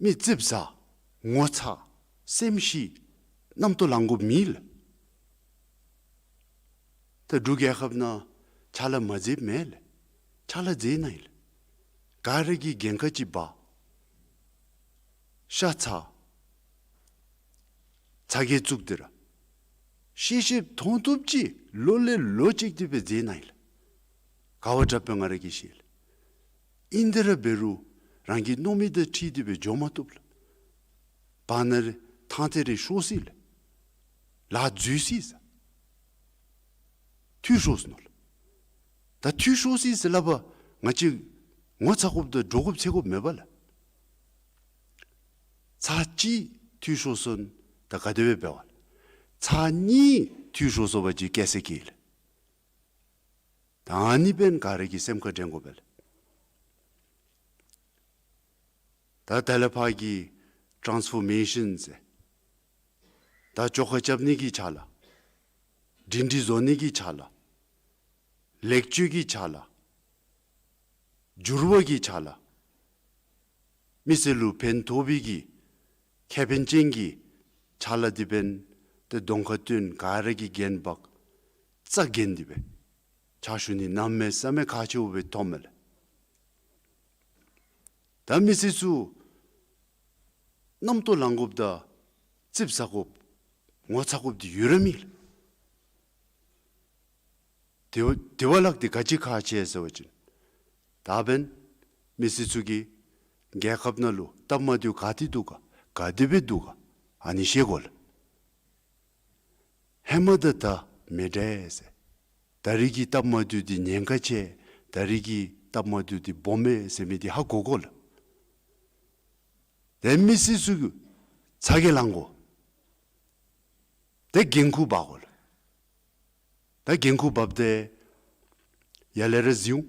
མི་ཙིགཔ་ཟ་ངོ་ཚ་སེམས་ཤི་རྣམ་རྟོག་ལང་དགོཔ་མེད་ལགས། ད་འབྲུག་རྒྱལ་ཁབ་ནང་ཕྱག་ལཱ་མ་མཛདཔ་མེད་ལགས། ཕྱག་ལཱ་མཛད་ནི་ཨིན་ལགས། ག་ར་གིས་འགན་ཁག་ཅིག་འབག་ཤ་ཚ་ཚ་གྱང་བཙུགས་ཏེ་ར་ཤེས་ཤེསཔ་མཐོང་བཏུབ་ཅིག་ལོ་ལས་ལོ་ཅིག་ཏེ་སྦེ་མཛད་ནི་ཨིན་ལགས། ག་བ་དྲགཔ་སྦེ་ང་ར་གིས་ཤེས་ལགས། ཨིན་ཏེ་ར་འབད་རུང་རང་གི་མནོ་མི་དང་འཁྲིལ་ཏེ་སྦེ་འགྱོ་མ་བཏུབ་ལགས། བར་ན་རེ་ཐང་ཐེངས་རེ་ཤོར་སོ་ཡི་ལགས། ལཱ་འཛོལ་སོ་ཡི་ཟེར། འཐུས་ཤོར་སོ་ནུག་ལགས། ད་འཐུས་ཤོར་སོ་ཡི་ཟེར་སླབ་པ་ང་བཅས་ངོ་ཚ་དགོཔ་དང་འདྲོག་དགོཔ་ཚེ་དགོཔ་མེད་པ་ལགས། ཚར་གཅིག་འཐུས་ཤོར་སོང་ད་ག་དེ་སྦེ་འབད་བ་ལགས། ཚར་གཉིས་འཐུས་ཤོར་སོང་པ་ཅིན་སྐྱེ་ས་སྐྱེ་ལགས། ད་ཨ་ནི་འབདན་ག་ར་གིས་སེམས་ཁར་དྲན་དགོ་པས་ལགས། ད་ད་ལས་ཕར་གྱི་ཊཱནསི་ཕོར་མེ་ཤཱན་ཟེར་ ད་ཆོ་ག་རྐྱབ་ནི་གི་ཕྱག་ལཱ། སྒྲིང་སྒྲི་བཟོ་ནི་གི་ཕྱག་ལཱ། ལེགས་བཅོས་ཀྱི་ཕྱག་ལཱ། འགྱུར་བ་གི་ཕྱག་ལཱ། མི་སེར་ལུ་ཕན་ཐོགས་པའི་གི་ཁེ་ཕན་ཅན་གྱི་ཕྱག་ལཱ་འདི་འབདན་ཏེ་གདོང་ཁར་སྟོན་ག་ར་གིས་འགན་འབག་རྩ་འགེངས་ཏེ་སྦེ་ཕྱག་ཞུ་ནི་གནམ་མེད་ས་མེད་ཁག་ཆེཝ་སྦེ་མཐོངམ་མས་ལགས། ད་མི་སེར་ཚུ་རྣམ་རྟོག་ལང་དགོཔ་དང་ཙིགཔ་ཟ་དགོཔ་ངོ་ཚ་དགོཔ་འདི་ཡོད་ར་མེད་ལགས། དེ་བ་དེ་བ་ལྷག་སྟེ་ག་ཅི་ཁག་ཆེ་ཟེར་བ་ཅིན་ད་འབདན་མི་སེར་ཚུ་གིས་རྒྱལ་ཁབ་ནང་ལུ་སྟབས་མ་བདེཝ་ག་ཏེ་འདུག་ག་ག་དེ་སྦེ་འདུག་ག་ཨ་ནི་ཤེས་དགོ་ལགས། ཧེ་མ་དང་ད་མི་འདྲ་ཟེར། ད་རིས་ཀྱི་སྟབས་མ་བདེཝ་འདི་ཉེན་ཁ་ཆེ། ད་རིས་ཀྱི་སྟབས་མ་བདེཝ་འདི་སྦོམ་མས་ཟེར་མི་འདི་ཧ་གོ་དགོ་ལགས། ཏེ་མི་སེར་ཚུ་གིས་ཚ་གྱང་ལང་དགོ། ཏེ་འགན་ཁུར་འབག་དགོ་ལགས། ད་འགན་ཁུར་འབགཔ་ད་ཡར་ལས་ར་གཟིགས་འོང་།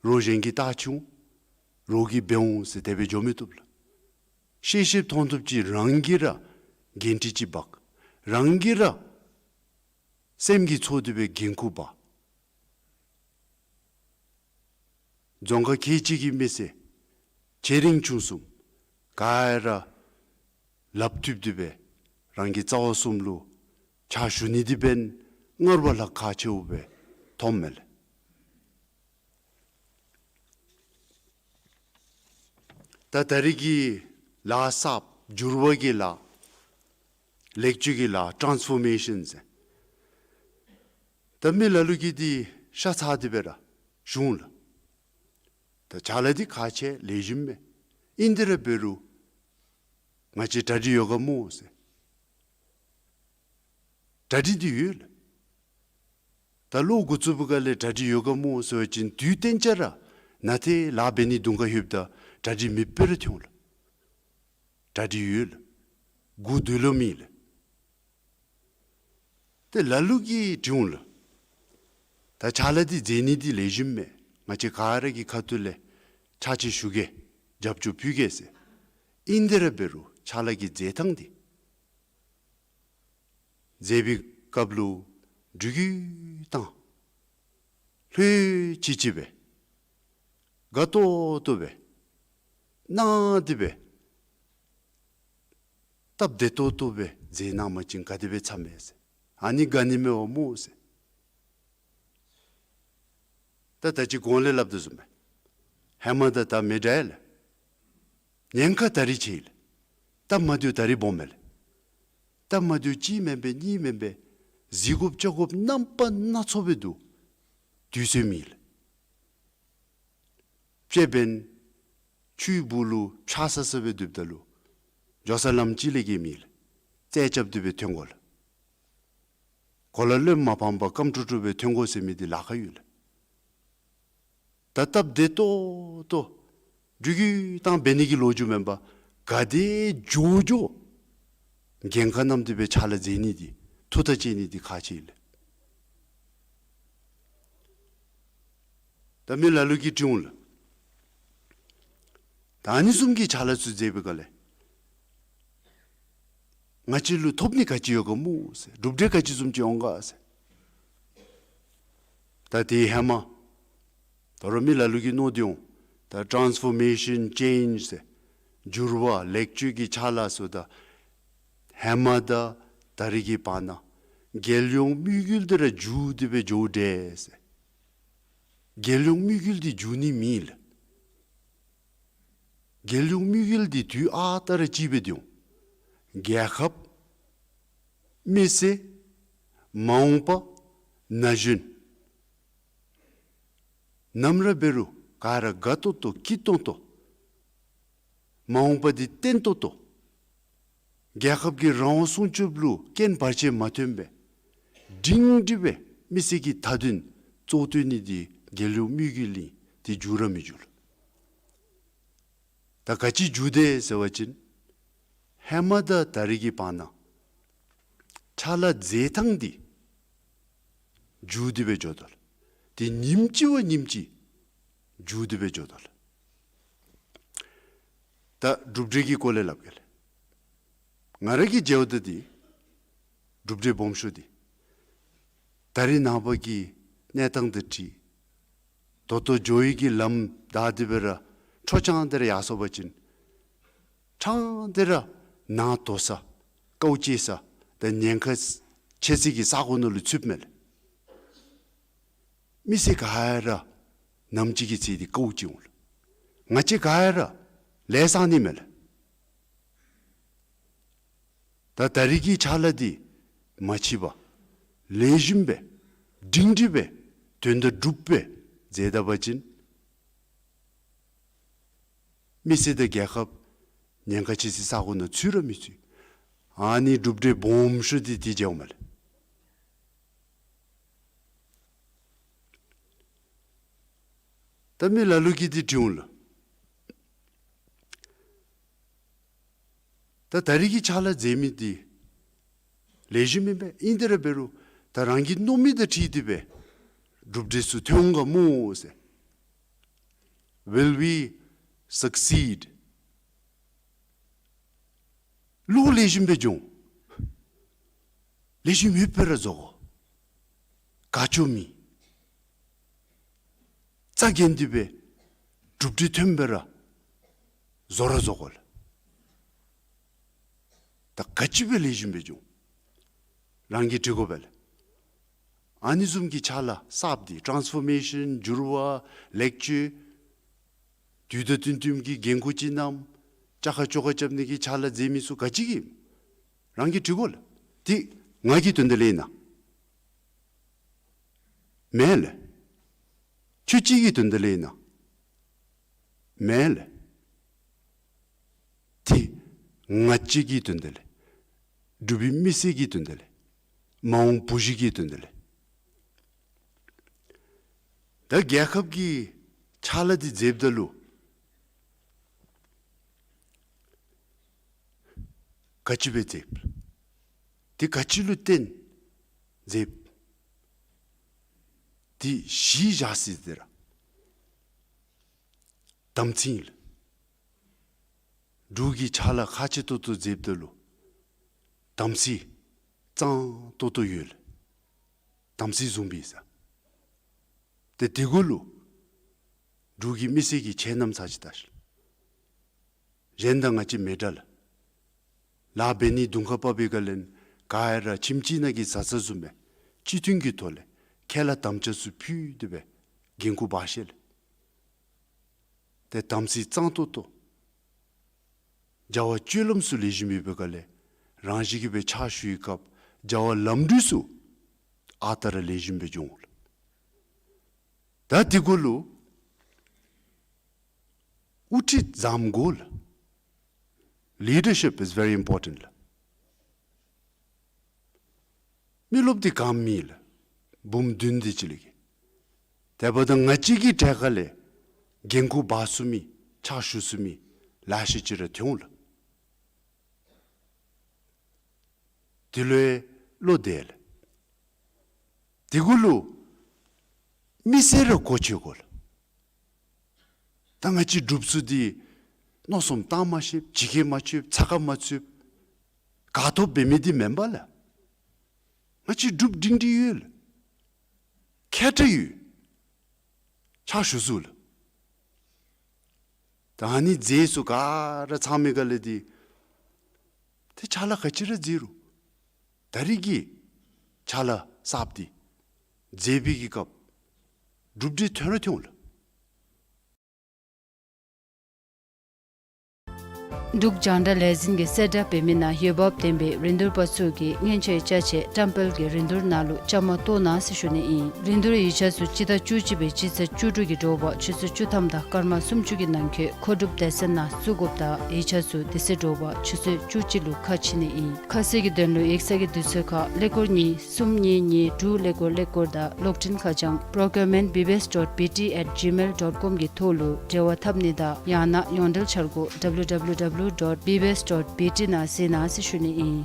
རོགས་གཞན་གྱིས་བལྟ་ཅི་འོང་། རོགས་ཀྱིས་འབད་འོང་ཟེར་དེ་སྦེ་འགྱོ་མི་བཏུབ་ལགས། ཤེས་ཤེསཔ་མཐོང་བཏུབ་ཅིག་རང་གིས་ར་འགན་འཁྲི་ཅིག་འབག། རང་གིས་ར་སེམས་ཀྱིས་ཚོར་ཏེ་སྦེ་འགན་ཁུར་འབག། རྫོང་ཁག་ཁལ་གཅིག་གི་མི་སེར་ཆེ་འབྲིང་ཆུང་གསུམ་ག་ར་ལགཔ་མཐུད་དེ་སྦེ་རང་གི་རྩ་བ་གསུམ་ལུ་ཕྱག་ཞུ་ནི་འདི་འབདན་སྔར་བ་ལྷག་ཁག་ཆེཝ་སྦེ་མཐོངམ་མས་ལགས། ད་ད་རིས་ཀྱི་ལཱ་གསརཔ་འགྱུར་བ་གི་ལཱ་ལེགས་བཅོས་ཀྱི་ལཱ་ཊཱནསི་ཕོར་མེ་ཤཱན་ཟེར། ད་མི་ལ་ལུ་གིས་འདི་ཤ་ཚ་སྟེ་སྦེ་ར་ཞུ་འོང་ལགས། ད་ཕྱག་ལཱ་འདི་ཁག་ཆེ་ལེགས་ཤོམ་མས། ཨིན་ཏེ་ར་འབད་རུང་ང་བཅས་གྲ་སྒྲིག་ཡོད་ག་སྨོ་ཟེར། གྲ་སྒྲིག་འདི་ཡོད་ལགས། ད་ལོ་འགོ་བཙུགས་པའི་སྒང་ལས་གྲ་སྒྲིག་ཡོད་ག་སྨོ་ཟེར་བ་ཅིན་དུས་གཏན་ཆ་ར་ནཱ་ཏེ་ལཱ་འབད་ནི་གདོང་ཁར་ལྷོདཔ་ད་གྲ་སྒྲིག་མེདཔ་སྦེ་ར་ཐོན་འོང་ལགས། གྲ་སྒྲིག་ཡོད་ལགས། སྒུག་སྡོད་ལོང་མེད་ལགས། ཏེ་ལ་ལུ་གིས་དྲི་འོང་ལགས། ད་ཕྱག་ལཱ་འདི་མཛད་ནི་འདི་ལེགས་ཤོམ་མས། ང་བཅས་ག་ར་གི་ཁ་ཐུག་ལས་ཕྱག་ཕྱིད་ཞུ་གེ། རྒྱབ་སྐྱོར་ཕུལ་གེ་ཟེར། ཨིན་ཏེ་ར་འབད་རུང་ཕྱག་ལཱ་གི་མཛད་ཐངས་འདི་མཛད་པའི་སྐབས་ལུ་འགྲུལ་བསྐྱོད་བཏང་། ལྷོད་ཅིག་ཅིག་སྦེ་དགའ་ཏོག་ཏོ་སྦེ་སྣང་སྟེ་སྦེ་སྟབས་བདེ་ཏོག་ཏོ་སྦེ་མཛད་གནང་བ་ཅིན་ག་དེ་སྦེ་འཚམས་མས་ཟེར། ཨ་ནི་དགའ་ནི་མས་པ་སྨོ་ཟེར། ད་ད་ཅི་གོང་ལས་སླབ་དོ་བཟུམ་སྦེ་ཧེ་མ་དང་ད་མི་འདྲ་ལགས། ཉེན་ཁ་ད་རིས་ཆེ་ལགས། སྟབས་མ་བདེཝ་ད་རིས་སྦོམ་མས་ལགས། སྟབས་མ་བདེཝ་གཅིག་མེན་པས་གཉིས་མེན་པས་གཟིགས་དགོཔ་བཅར་དགོཔ་རྣམ་པ་སྣ་ཚོགས་སྦེ་འདུག། དུས་ཚོད་མེད་ལགས། དཔྱེ་འབདན་ཆུའི་སྦུག་ལུ་ཕྱག་ས་ས་སྦེ་སྡོདཔ་ད་ལུ་འགྱོ་ས་ལམ་ཅིག་ལས་ཀྱི་མེད་ལགས། རྩལ་རྐྱབ་སྟེ་སྦེ་ཐོན་དགོ་ལགས། གོ་ལ་ལུ་མ་ཕངས་པར་སྐམ་ཀྲོ་ཀྲོ་སྦེ་ཐོན་དགོ་ཟེར་མི་འདི་ལཱ་ཁག་ཡོད་ལགས། ད་སྟབས་བདེ་ཏོག་ཏོ་འགྲུལ་བསྐྱོད་བཏང་འབད་ནི་གི་ལོ་རྒྱུས་མེན་པར་ག་དེ་མགྱོགས་མགྱོགས་འགན་ཁག་བསྣམས་ཏེ་སྦེ་ཕྱག་ལཱ་མཛད་ནི་འདི་ཐུགས་ཐག་བཅད་ནི་འདི་ཁག་ཆེ་ལགས། ད་མི་ལ་ལུ་གིས་དྲི་འོང་ལགས། ད་ཨ་ནི་བཟུམ་གྱི་ཕྱག་ལཱ་ཚུ་མཛད་པའི་སྒང་ལས་ང་བཅས་ལུ་ཐོབ་ནི་ག་ཅི་ཡོད་ག་སྨོ་ཟེར། གྲུབ་འབྲས་ག་ཅི་བཟུམ་ཅིག་འོང་ག་ཟེར། ད་དེ་ཧེ་མ་ད་རུང་མི་ལ་ལུ་གིས་མནོ་སྟེ་འོང་། ད་ཊཱནསི་ཕོར་མེ་ཤཱན་ཅེནཇ་ཟེར་འགྱུར་བ་ལེགས་བཅོས་ཀྱི་ཕྱག་ལཱ་ཟེརཝ་ད་ཧེ་མ་དང་ད་རིས་ཀྱི་བར་ན་རྒྱལ་ཡོངས་དམིགས་ཡུལ་འདི་ར་འགྱུར་ཏེ་སྦེ་འགྱོཝ་འདྲས་ཟེར། རྒྱལ་ཡོངས་དམིགས་ཡུལ་འདི་འགྱུར་ནི་མེད་ལགས། རྒྱལ་ཡོངས་དམིགས་ཡུལ་འདི་དུས་ཨ་རྟག་ར་གཅིག་སྦེ་སྡོད་འོང་། རྒྱལ་ཁབ་མི་སེར་མ་འོངས་པ་ན་གཞོན་ནམ་ར་འབད་རུང་ག་ར་དགའ་ཏོག་ཏོ་སྐྱིད་ཏོང་ཏོ་མ་འོངས་པ་འདི་བརྟན་ཏོག་ཏོ་རྒྱལ་ཁབ་ཀྱི་རང་དབང་སྲུང་སྐྱོབ་ལུ་རྐྱེན་བར་ཆད་མ་ཐོན་པར་སྒྲིང་སྒྲི་སྦེ་མི་སེར་གྱི་མཐའ་དོན་གཙོ་བཏོན་ནི་འདི་རྒྱལ་ཡོངས་དམིགས་ཡུལ་ཨིན། དེ་འགྱུར་ར་མི་འགྱུར། ད་ག་ཅི་འགྱུར་དེས་ཟེར་བ་ཅིན་ཧེ་མ་དང་ད་རིས་ཀྱི་བར་ན་ཕྱག་ལཱ་མཛད་ཐངས་འདི་འགྱུར་ཏེ་སྦེ་འགྱོ་དོ་ལགས། དེ་ཉིནམ་གཅིག་བ་ཉིནམ་གཅིག་འགྱུར་ཏེ་སྦེ་འགྱོ་དོ་ལགས། ད་གྲུབ་འབྲས་ཀྱི་སྐོར་ལས་སླབ་གེ་ལགས། ང་ར་གིས་མཇལཝ་ད་འདི་ གྲུབ་འབྲས་སྦོམ་ཤོས་འདི། ད་རིས་ནངས་པ་གི་གནས་སྟངས་དང་འཁྲིལ། ད་ལྟོ་འགྱོ་ནི་གི་ལམ་བདའ་སྟེ་སྦེ་ར་འཕྲོ་འཆམ་སྟེ་ར་ཡར་སོང་པ་ཅིན། ཕྲང་སྟེ་ར་ནང་དོག་ས་དཀའཝ་སྤྱད་ས་དང་ཉེན་ཁ་ཆེ་ས་གི་ས་གོ་ནང་ལུ་ཚུདཔ་མས་ལགས། མི་སེར་ག་ར་ནམ་ཅིག་གི་ཚེ་འདི་དཀའཝ་སྤྱད་འོང་ལགས། ང་བཅས་ག་ར་ལས་བསག་ནི་མས་ལགས། ད་ད་རིས་ཀྱི་ཕྱག་ལཱ་འདི་མ་འཆི་བར་ལེགས་ཤོམ་སྦེ་སྒྲིང་སྒྲི་སྦེ་དོན་དག་གྲུབ་སྦེ་མཛད་ད་པ་ཅིན། མི་སེར་དང་རྒྱལ་ཁབ་ཉེན་ཁ་ཆེ་སའི་ས་གོ་ནང་ཚུད་ར་མི་ཚུད། ཨ་ནི་གྲུབ་འབྲས་སྦོམ་ཤོས་འདི་དེ་མཇལཝ་མས་ལགས། ད་མི་ལ་ལུ་གིས་འདི་དྲི་འོང་ལགས། ད་ད་རིས་ཀྱི་ཕྱག་ལཱ་མཛད་མི་འདི་ལེགས་ཤོམ་ཨིན་པས། ཨིན་ཏེ་ར་འབད་རུང་ད་རང་གིས་མནོ་མི་དང་འཁྲིལ་ཏེ་སྦེ་གྲུབ་འབྲས་ཚུ་ཐོན་འོང་ག་སྨོ་ཟེར། Will we succeed? ལོག་ལེགས་ཤོམ་སྦེ་འགྱོ་འོང་། ལེགས་ཤོམ་ཡོདཔ་སྦེ་ར་བཟོ་དགོ། དགའ་སྐྱོ་མེད། རྩ་འགེངས་ཏེ་སྦེ་གྲུབ་འབྲས་ཐོན་སྦེ་ར་བཟོ་ར་བཟོ་དགོ་ལགས། ད་ག་ཅི་སྦེ་ལེགས་ཤོམ་སྦེ་འགྱོ་འོང་རང་གིས་འདྲི་དགོ་པས་ལགས། ཨ་ནི་བཟུམ་གྱི་ཕྱག་ལཱ་གསརཔ་འདི་ཊཱནསི་ཕོར་མེ་ཤཱན་འགྱུར་བ་ལེགས་བཅོས་དུས་དང་བསྟུན་བསྟུནམ་གྱི་འགན་ཁུར་ཅིག་བསྣམས་བཅའ་ཁ་བཅོ་ཁ་རྐྱབ་ནི་གི་ཕྱག་ལཱ་མཛད་མི་ཚུ་ག་ཅི་གིས་རང་གིས་འདྲི་དགོ་ལགས། འདི་ང་གི་དོན་དག་ལས་ཨིན་ན། མེན་ལགས། ཁྱོད་ཅིག་གི་དོན་དག་ལས་ཨིན་ན། མེན་ལགས། འདི་ང་བཅས་ཀྱི་དོན་དག་ལས། འབྲུག་པའི་མི་སེར་གྱི་དོན་དག་ལས། མ་འོངས་བུ་བཞི་གི་དོན་དག་ལས། ད་རྒྱལ་ཁབ་ཀྱི་ཕྱག་ལཱ་འདི་མཛདཔ་ད་ལུ་ག་ཅི་སྦེ་མཛདཔ། འདི་ག་ཅི་ལུ་བརྟེན་མཛདཔ། འདི་གཞི་བཞག་ས་འདི་ར་དམ་ཚིག་ཨིན་ལགས། འབྲུག་གི་ཕྱག་ལཱ་ཁག་ཆེ་ཏོག་ཏོ་མཛདཔ་ད་ལུ་དམ་ཚིག་གཙང་ཏོག་ཏོ་ཡོད་ལགས། དམ་ཚིག་བཟུམ་སྦེ་ཟེར། ཏེ་དེ་གུ་ལུ་འབྲུག་གི་མི་སེར་གྱིས་ཁྱད་རྣམ་ཚར་ཅིག་བལྟ་ཤིག། གཞན་དང་ང་བཅས་མི་འདྲ་ལགས། ལཱ་འབད་ནི་དུང་ཁ་ཕབ་པའི་སྒང་ལས་ག་ར་ཁྱིམ་གཅིག་ནང་གི་བཟའ་ཚང་བཟུམ་སྦེ་སྤྱི་མཐུན་གྱི་ཐོག་ལས་ཁས་བླངས་དམ་བཅའ་ཚུ་ཕུལ་ཏེ་སྦེ་འགན་ཁུར་འབག་ཤེས་ལགས། ཏེ་དམ་ཚིག་གཙང་ཏོག་ཏོ། བྱ་བ་སྤྱོད་ལམ་ཚུ་ལེགས་ཤོམ་ཡོད་པའི་སྒང་ལས་རང་བཞིན་གྱིས་སྦེ་ཕྱག་ཞུ་བའི་སྐབས་བྱ་བ་ལམ་འགྲུལ་ཚུ་ཨ་རྟག་ར་ལེགས་ཤོམ་སྦེ་འགྱོ་འོང་ལགས། ད་དེ་གུ་ལུ་དབུ་ཁྲིད་བཟུམ་དགོ་ལགས། Leadership is very important ལགས། མི་རློབས་འདི་ག་མེད་ལགས། འབུམ་བདུན་དེ་ཅིག་ལས་བརྒལ། དེ་འབདཝ་ད་ང་བཅས་ཀྱི་གྲལ་ཁ་ལས་འགན་ཁུར་འབག་ཚུགས་མི་ཕྱག་ཞུ་ཚུགས་མི་ལེ་ཤ་ཅིག་ར་ཐོན་འོང་ལགས། དེ་ལུ་བློ་བདེ་ལགས། དེ་གུ་ལུ་མི་སེར་ར་གོ་ཆོད་དགོ་ལགས། ད་ང་བཅས་འབྲུགཔ་ཚུ་འདི་མནོ་བསམ་བཏང་མ་ཤེསཔ་ཇི་སྐད་མ་ཚུདཔ་ཚ་ཁ་མ་ཚུདཔ་དགའ་ཏོག་འབད་མི་འདི་མེན་པ་ལགས། ང་བཅས་འབྲུགཔ་སྒྲིང་སྒྲི་ཡོད་ལགས། མཁས་དྲགས་ཡོད། ཕྱག་ཞུ་ཚུགས་ལགས། ད་ཨ་ནི་མཛད་ས་ག་ར་ཚང་མི་ག་ལས་འདི་ཏེ་ཕྱག་ལཱ་ག་ཅི་ར་མཛད་རུང་ད་རིས་ཀྱི་ཕྱག་ལཱ་གསརཔ་འདི་མཛད་པའི་གི་སྐབས་གྲུབ་འབྲས་ཐོན་ར་ཐོན་འོང་ལགས། འབྲུག་རྒྱང་བསྒྲགས་ལས་འཛིན་གྱིས་གསལ་བསྒྲགས་འབད་མི་ནང་འོས་འབབ་ལྡན་པའི་རིན་བསྡུར་པ་ཚུ་གིས་སྔོན་ཆད་ཅ་ཆས་བཀྲམ་སྤེལ་གྱི་རིན་བསྡུར་ནང་ལུ་བཅའ་མར་གཏོགས་གནང་ཟེར་ཞུ་ནི་ཨིན། རིན་བསྡུར་ཡིག་ཆ་ཚུ་སྤྱི་ཟླ་བཅུ་གཅིག་པའི་སྤྱི་ཚེས་བཅུ་དྲུག་གི་དྲོ་པ་ཆུ་ཚོད་བཅུ་ཐམ་དང་སྐར་མ་སུམ་ཅུ་གི་ནང་འཁོད་མཁོ་སྒྲུབ་སྡེ་ཚན་ནང་བཙུགས་དགོཔ་དང་ཡིག་ཆ་ཚུ་དེ་ཚེ་དྲོ་པ་ཆུ་ཚོད་བཅུ་གཅིག་ལུ་ཁ་ཕྱེ་ནི་ཨིན། ཁ་གསལ་གྱི་དོན་ལུ་ཡིག་ཚང་གི་དུས་ཚོད་ཁར་ཀླད་ཀོར་གཉིས་གསུམ་གཉིས་གཉིས་དྲུག་ཀླད་ཀོར་ཀླད་ཀོར་དང་གློག་འཕྲིན་ཁ་བྱང་procurement B B S dot B T at gmail dot com གི་ཐོག་ལུ་འབྲེལ་བ་འཐབ་ནི་དང་ཡང་ན་ཡོངས་འབྲེལ་འཆར་སྒོ་W W W dot B B S dot B T ནང་གཟིགས་གནང་ཟེར་ཞུ་ནི་ཨིན།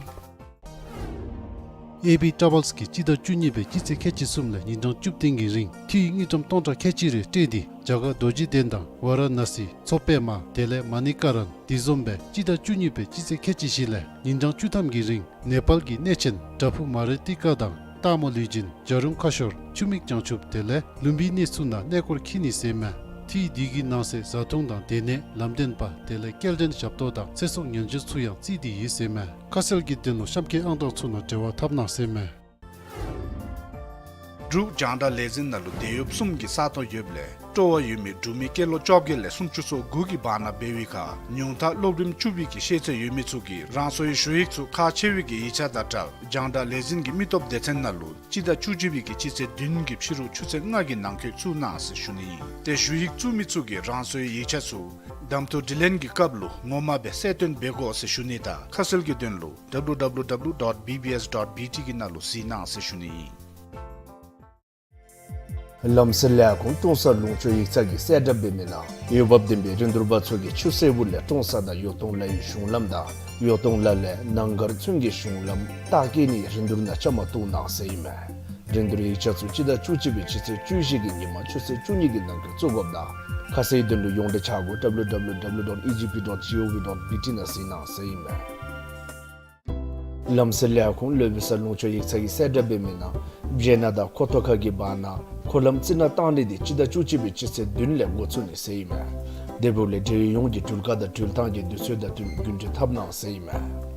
ཨེ་བི་ཊ་རེ་བཱལསི་གིས་སྤྱི་ཟླ་བཅུ་གཉིས་པའི་སྤྱི་ཚེས་ཁལ་གཅིག་གསུམ་ལས་ཉིན་གྲངས་བཅུ་བདུན་གྱི་རིང་འཐུས་དངུལ་ཀྲམ་སྟོང་ཕྲག་ཁལ་གཅིག་རེ་སྤྲོད་དེ་རྒྱ་གར་རྡོ་རྗེ་གདན་དང་ཝཱ་ར་ཎ་སི་མཚོ་པདྨ་དེ་ལས་མ་ཎི་ཀ་རན་དེ་བཟུམ་སྦེ་སྤྱི་ཟླ་བཅུ་གཉིས་པའི་སྤྱི་ཚེས་ཁལ་གཅིག་བཞི་ལས་ཉིན་གྲངས་བཅུ་ཐམ་གྱི་རིང་ནེ་པཱལ་གྱི་གནས་ཆེན་བྲག་ཕུག་མ་ར་ཏི་ཀ་དང་སྟག་མོ་ལུས་སྦྱིན་བྱ་རུང་ཁ་ཤོར་ཆུ་མིག་བྱང་ཆུབ་དེ་ལས་ལུམ་བི་ནི་ཚུ་ནང་གནས་སྐོར་འཁྱིད་ནི་ཟེར་མས། འཐུས་འདི་གི་ནང་གསེས་བཟའ་འཐུང་དང་སྡོད་གནས་ལམ་སྟོན་པ་དེ་ལས་སྐྱེལ་འདྲེན་ཞབས་ཏོག་དང་ཚེ་སྲོག་ཉེན་བཅོལ་ཚུ་ཡང་བརྩིས་ཏེ་ཡོད་ཟེར་མས། ཁ་གསལ་གྱི་དོན་ལུ་གཤམ་འཁོད་ཨང་གྲངས་ཚུ་ནང་འབྲེལ་བ་འཐབ་གནང་ཟེར་མས། འབྲུག་རྒྱང་བསྒྲགས་ལས་འཛིན་ནང་ལུ་དེད་གཡོགཔ་གསུམ་གྱི་ས་སྟོང་ཡོདཔ་ལས་སྤྲོ་བ་ཡོད་མི་འབྲུག་མི་སྐྱེས་ལོ་བཅོ་བརྒྱད་ལས་སུམ་ཅུ་སོ་དགུ་གི་བར་ན་འབད་བའི་ཁར་ཉུང་མཐར་སློབ་རིམ་བཅུ་པའི་གི་ཤེས་ཚད་ཡོད་མི་ཚུ་གིས་རང་སོའི་ཞུ་ཡིག་ཚུ་ཁག་ཆེ་བའི་གི་ཡིག་ཆ་དང་སྦྲགས་རྒྱང་བསྒྲགས་ལས་འཛིན་གྱི་མི་སྟོབས་སྡེ་ཚན་ནང་ལུ་སྤྱི་ཟླ་བཅུ་གཅིག་པའི་གི་སྤྱི་ཚེས་བདུན་གྱི་ཕྱི་རུ་ཆུ་ཚོད་ལྔ་གི་ནང་འཁོད་བཙུགས་གནང་ཟེར་ཞུ་ནི་ཨིན། ཏེ་ཞུ་ཡིག་བཙུགས་མི་ཚུ་གིས་རང་སོའི་ཡིག་ཆ་ཚུ་གདམ་འཐུ་དྲི་ལན་གྱི་སྐབས་ལུ་ངོ་མ་སྦེ་གསལ་སྟོན་འབད་དགོ་ཟེར་ཞུ་ནི་དང་ཁ་གསལ་གྱི་དོན་ལུ་ཌབ་ལུ་ཌབ་ལུ་ཌབ་ལུ་ཌོཊ་བི་བི་ཨེསི་ཌོཊ་བི་ཊི་གི་ནང་ལུ་གཟིགས་གནང་ཟེར་ཞུ་ནི་ཨིན། ལམ་སེལ་ལས་ཁུངས་ཀྲོང་གསར་ལུང་ཕྱོགས་ཡིག་ཚང་གིས་གསལ་བསྒྲགས་འབད་མི་ནང་འོས་འབབ་ལྡན་པའི་རིན་བསྡུར་པ་ཚུ་གིས་ཆུ་སེར་པོ་ལས་ཀྲོང་གསར་དང་གཡོ་ཏོང་ལ་ཡི་གཞུང་ལམ་དང་གཡོ་ཏོང་ལ་ལས་ནང་སྒར་ཚུན་གྱི་གཞུང་ལམ་རྟ་བསྐྱལ་ནིའི་རིན་བསྡུར་ནང་བཅའ་མར་གཏོགས་གནང་ཟེར་ཨིན་མས། རིན་བསྡུར་ཡིག་ཆ་ཚུ་སྤྱི་ཟླ་བཅུ་གཅིག་པའི་སྤྱི་ཚེས་བཅུ་བཞི་གི་ཉིན་མ་ཆུ་ཚོད་བཅུ་གཉིས་ཀྱི་ནང་འཁོད་བཙུགས་དགོཔ་དང་ཁ་གསལ་དོན་ལུ་ཡོངས་འབྲེལ་ཆ་སྒོ་ཌབ་ལུ་ཌབ་ལུ་ཌབ་ལུ་ཌོཊ་ཨི་ཇི་པི་ཌོཊ་ཇི་ཨོ་ཝི་ཌོཊ་བི་ཊི་ནང་གཟིགས་གནང་ཟེར་ཨིན་མས། ལམ་སེལ་ལས་ཁུངས་ལོ་བི་ས་ལུང་ཕྱོགས་ཡིག་ཚང་གིས་གསལ་བསྒྲགས་འབད་མི་ནང་སྦྱེ་ནག་དང་ཁོ་ཐོ་ཁ་གི་བར་ན་འཁོར་ལམ་རྩི་ནག་བཏང་ནི་དེ་སྤྱི་ཟླ་བཅུ་གཅིག་པའི་སྤྱི་ཚེས་བདུན་ལས་འགོ་བཙུགས་ནི་ཟེར་ཨིན་མས། དེ་འབདཝ་ལས་འབྲེལ་ཡོད་ཡོངས་ཀྱིས་འགྲུལ་བཀག་དང་འགྲུལ་བཏང་གི་དུས་ཚོད་དང་བསྟུན་རྒྱུན་འགྲུལ་འཐབ་གནང་ཟེར་ཨིན་མས།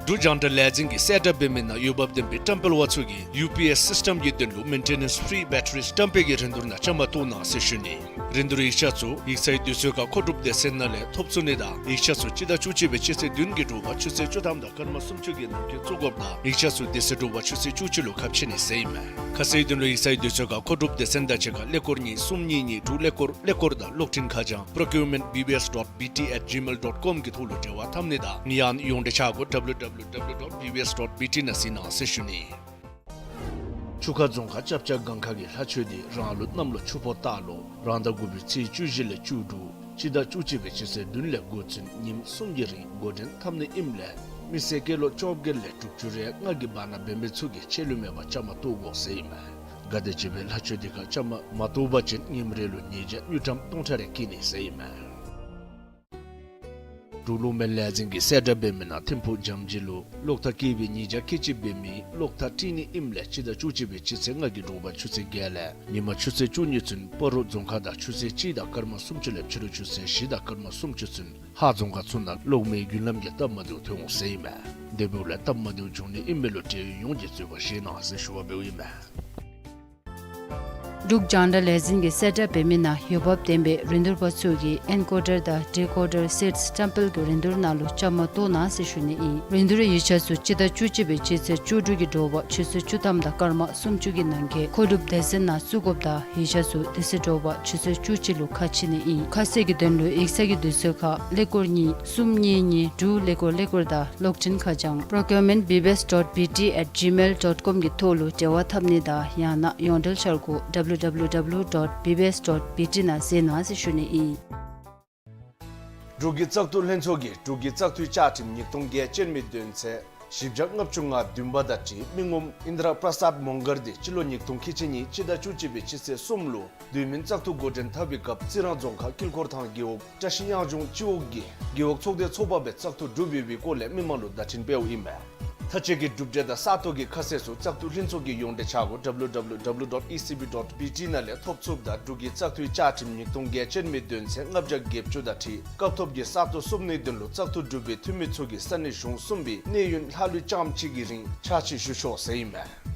འབྲུག་རྒྱང་བསྒྲགས་ལས་འཛིན་གྱིས་གསལ་བསྒྲགས་འབད་མི་ནང་འོས་འབབ་ལྡན་པའི་བཀྲམ་སྤེལ་པ་ཚུ་གིས་ཡུ་པི་ཨེསི་སིསི་ཊམ་གྱི་དོན་ལུ་མེན་ཊེ་ནེནསི་ཕི་རི་བེ་ཊ་རི་བཀྲམ་སྤེལ་གྱི་རིན་བསྡུར་ནང་བཅའ་མར་གཏོགས་གནང་ཟེར་ཞུ་ནི། རིན་བསྡུར་ཡིག་ཆ་ཚུ་ཡིག་ཚང་གི་དུས་ཚོད་ཁར་མཁོ་སྒྲུབ་སྡེ་ཚན་ནང་ལས་ཐོབ་ཚུགས་ནི་དང་ཡིག་ཆ་ཚུ་སྤྱི་ཟླ་བཅུ་གཅིག་པའི་སྤྱི་ཚེས་བདུན་གྱི་དྲོ་པ་ཆུ་ཚོད་བཅུ་ཐམ་དང་སྐར་མ་སུམ་ཅུ་གི་ནང་འཁོད་བཙུགས་དགོཔ་དང་ཡིག་ཆ་ཚུ་དེ་ཚེ་དྲོ་པ་ཆུ་ཚོད་བཅུ་གཅིག་ལུ་ཁ་ཕྱེ་ནི་ཟེར་ཨིན་མས། ཁ་གསལ་དོན་ལུ་ཡིག་ཚང་གི་དུས་ཚོད་ཁར་མཁོ་སྒྲུབ་སྡེ་ཚན་དང་གཅིག་ཁར་ཀླད་ཀོར་གཉིས་གསུམ་གཉིས་གཉིས་དྲུག་ཀླད་ཀོར་ཀླད་ཀོར་དང་གློག་འཕྲིན་ཁ་བྱང་པྲོ་ཀིའུར་མེནཊ་བི་བི་ཨེསི་ཌོཊ་བི་ཊི་ཨེཊ་ཇི་མེལ་ཌོཊ་ཀོམ་གི་ཐོག་ལུ་འབྲེལ་བ་འཐབ་ནི་དང་ཡང་ན་ཡོངས་འབྲེལ་ཆ་སྒོ་ཌབ་ལུ་ཌབ་ལུ་ཌབ་ལུ་ཌོཊ་བི་བི་ཨེསི་ཌོཊ་བི་ཊི་ནང་གཟིགས་གནང་ཟེར་ཞུ་ནི། ཆུ་ཁ་རྫོང་ཁག་ཅབ་ཅབ་སྒང་ཁ་གི་ལྷ་ཆོས་འདི་རང་ལུགས་གནམ་ལོ་ཆུ་ཕོ་སྟག་ལོ་རང་ཟླ་དགུ་པའི་ཚེས་བཅུ་བཞི་ལས་བཅུ་དྲུག་སྤྱི་ཟླ་བཅུ་གཅིག་པའི་སྤྱི་ཚེས་བདུན་ལས་འགོ་བཙུགས་ཉིནམ་གསུམ་གྱི་རིང་འགོ་འདྲེན་འཐབ་ནི་ཨིནམ་ལས་མི་སེར་སྐྱེས་ལོ་བཅོ་བརྒྱད་ལས་དྲུག་ཅུ་རེ་ལྔ་གི་བར་ན་འབད་མི་ཚུ་གིས་ཆད་ལུས་མེད་པར་བཅའ་མར་གཏོགས་དགོ་ཟེར་ཨིན་མས། ག་དེམ་ཅིག་སྦེ་ལྷ་ཆོས་འདི་ཁར་བཅའ་མར་མ་གཏོགས་པ་ཅིན་ཉིནམ་རེ་ལུ་ཉེས་བྱ་དངུལ་ཀྲམ་སྟོང་ཕྲག་རེ་བཀལ་ནི་ཟེར་ཨིན་མས། འབྲུག་གློག་མེ་ལས་འཛིན་གྱིས་གསལ་བསྒྲགས་འབད་མི་ནང་ཐིམ་ཕུག་འཇམ་བྱེད་ལུ་གློག་ཐག་བཀལ་བའི་ཉེས་བྱ་ཁག་ཅིག་འབད་མི་གློག་ཐག་བཀྲུ་ནི་ཨིནམ་ལས་སྤྱི་ཟླ་བཅུ་གཅིག་པའི་སྤྱི་ཚེས་ལྔ་གི་དྲོ་པ་ཆུ་ཚོད་བརྒྱད་ལས་ཉིན་མ་ཆུ་ཚོད་བཅུ་གཉིས་ཚུན་སྤ་རོ་རྫོང་ཁག་དང་ཆུ་ཚོད་གཅིག་དང་སྐར་མ་སུམ་ཅུ་ལས་ཕྱི་རུ་ཆུ་ཚོད་བཞི་དང་སྐར་མ་སུམ་ཅུ་ཚུན་ཧཱ་རྫོང་ཁག་ཚུ་ནང་གློག་མེའི་རྒྱུན་ལམ་གྱི་སྟབས་མ་བདེཝ་ཐོན་འོང་ཟེར་ཨིན་མས། དེ་འབདཝ་ལས་སྟབས་མ་བདེཝ་བྱུང་ནི་ཨིན་མི་ལུ་འབྲེལ་ཡོད་ཡོངས་ཀྱིས་འཛོལ་བ་བཞེས་གནང་ཟེར་ཞུ་བ་འབདཝ་ཨིན་མས། འབྲུག་རྒྱང་བསྒྲགས་ལས་འཛིན་གྱིས་གསལ་བསྒྲགས་འབད་མི་ནང་འོས་འབབ་ལྡན་པའི་རིན་བསྡུར་པ་ཚུ་གིས་ཨེན་ཀོ་ཌར་དང་ཌི་ཀོ་ཌར་སེཊསི་བཀྲམ་སྤེལ་གྱི་རིན་བསྡུར་ནང་ལུ་བཅའ་མར་གཏོགས་གནང་ཟེར་ཞུ་ནི་ཨིན། རིན་བསྡུར་ཡིག་ཆ་ཚུ་སྤྱི་ཟླ་བཅུ་གཅིག་པའི་སྤྱི་ཚེས་བཅུ་དྲུག་གི་དྲོ་པ་ཆུ་ཚོད་བཅུ་ཐམ་དང་སྐར་མ་སུམ་ཅུ་གི་ནང་འཁོད་མཁོ་སྒྲུབ་སྡེ་ཚན་ནང་བཙུགས་དགོཔ་དང་ཡིག་ཆ་ཚུ་དེ་ཚེ་དྲོ་པ་ཆུ་ཚོད་བཅུ་གཅིག་ལུ་ཁ་ཕྱེ་ནི་ཨིན། ཁ་གསལ་གྱི་དོན་ལུ་ཡིག་ཚང་གི་དུས་ཚོད་ཁར་ཀླད་ཀོར་གཉིས་གསུམ་གཉིས་གཉིས་དྲུག་ཀླད་ཀོར་ཀླད་ཀོར་དང་གློག་འཕྲིན་ཁ་བྱང་པྲོ་ཀིའུར་མེནཊ་བི་བི་ཨེསི་ཌོཊ་བི་ཊི་ཨེཊ་ཇི་མེལ་ཌོཊ་ཀོམ་གི་ཐོག་ལུ་འབྲེལ་བ་འཐབ་ནི་དང་ཡང་ན་ཡོངས་འབྲེལ་འཆར་སྒོ་ཌབ་ལུ་ཌབ་ལུ་ཌབ་ལུ་ཌོཊ་བི་བི་ཨེསི་ཌོཊ་བི་ཊི་ནང་གཟིགས་གནང་ཟེར་ཞུ་ནི་ཨིན། འབྲུག་གི་བཙག་འཐུ་ལྷན་ཚོགས་ཀྱིས་འབྲུག་གི་བཙག་འཐུའི་བཅའ་ཁྲིམས་ཉིས་སྟོང་བརྒྱད་ཅན་མའི་དོན་ཚན་བཞི་བརྒྱ་ལྔ་བཅུ་ང་བདུན་པ་དང་འཁྲིལ་མི་ངོམ་ཨིནྡྲ་པྲ་སཱད་མོང་སྒར་འདི་སྤྱི་ལོ་ཉིས་སྟོང་ཁལ་གཅིག་གཉིས་སྤྱི་ཟླ་བཅུ་གཅིག་པའི་སྤྱི་ཚེས་གསུམ་ལུ་དུས་མིན་བཙག་འཐུ་འགོ་འདྲེན་འཐབ་པའི་སྐབས་རྩི་རང་རྫོང་ཁག་དཀྱིལ་འཁོར་ཐང་རྒེད་འོག་བཀྲ་ཤིས་གཡང་ལྗོངས་སྤྱི་འོག་གི་རྒེད་འོག་ཚོགས་སྡེ་ཚོགས་པ་སྦེ་བཙག་འཐུ་གྲུབ་ཡོད་པའི་སྐོར་ལས་མི་མང་ལུ་བརྡ་འཕྲིན་སྤེལཝ་ཨིན་མས། མཐའ་དཔྱད་ཀྱི་གྲུབ་འབྲས་དང་ས་སྟོང་གི་ཁ་གསལ་ཚུ་བཙག་འཐུ་ལྷན་ཚོགས་ཀྱི་ཡོངས་འབྲེལ་འཆར་སྒོ་ཌབ་ལུ་ཌབ་ལུ་ཌབ་ལུ་ཌོཊ་ཨི་སི་བི་ཌོཊ་བི་ཊི་ནང་ལས་ཐོབ་ཚུགསཔ་དང་འབྲུག་གི་བཙག་འཐུའི་བཅའ་ཁྲིམས་ཉིས་སྟོང་བརྒྱད་ཅན་མའི་དོན་ཚན་ལྔ་བརྒྱ་བརྒྱད་ཅུ་དང་འཁྲིལ་སྐབས་ཐོབ་ཀྱི་ས་སྟོང་བསུབ་ནིའི་དོན་ལུ་བཙག་འཐུ་གྲུབ་པའི་འཐུས་མི་ཚུ་གིས་ས་གནས་གཞུང་གསུམ་པའི་གནས་ཡུན་ལྷག་ལུས་རྐྱངམ་གཅིག་གི་རིང་ཕྱག་ཕྱིད་ཞུ་ཆོག་ཟེར་ཨིན་མས།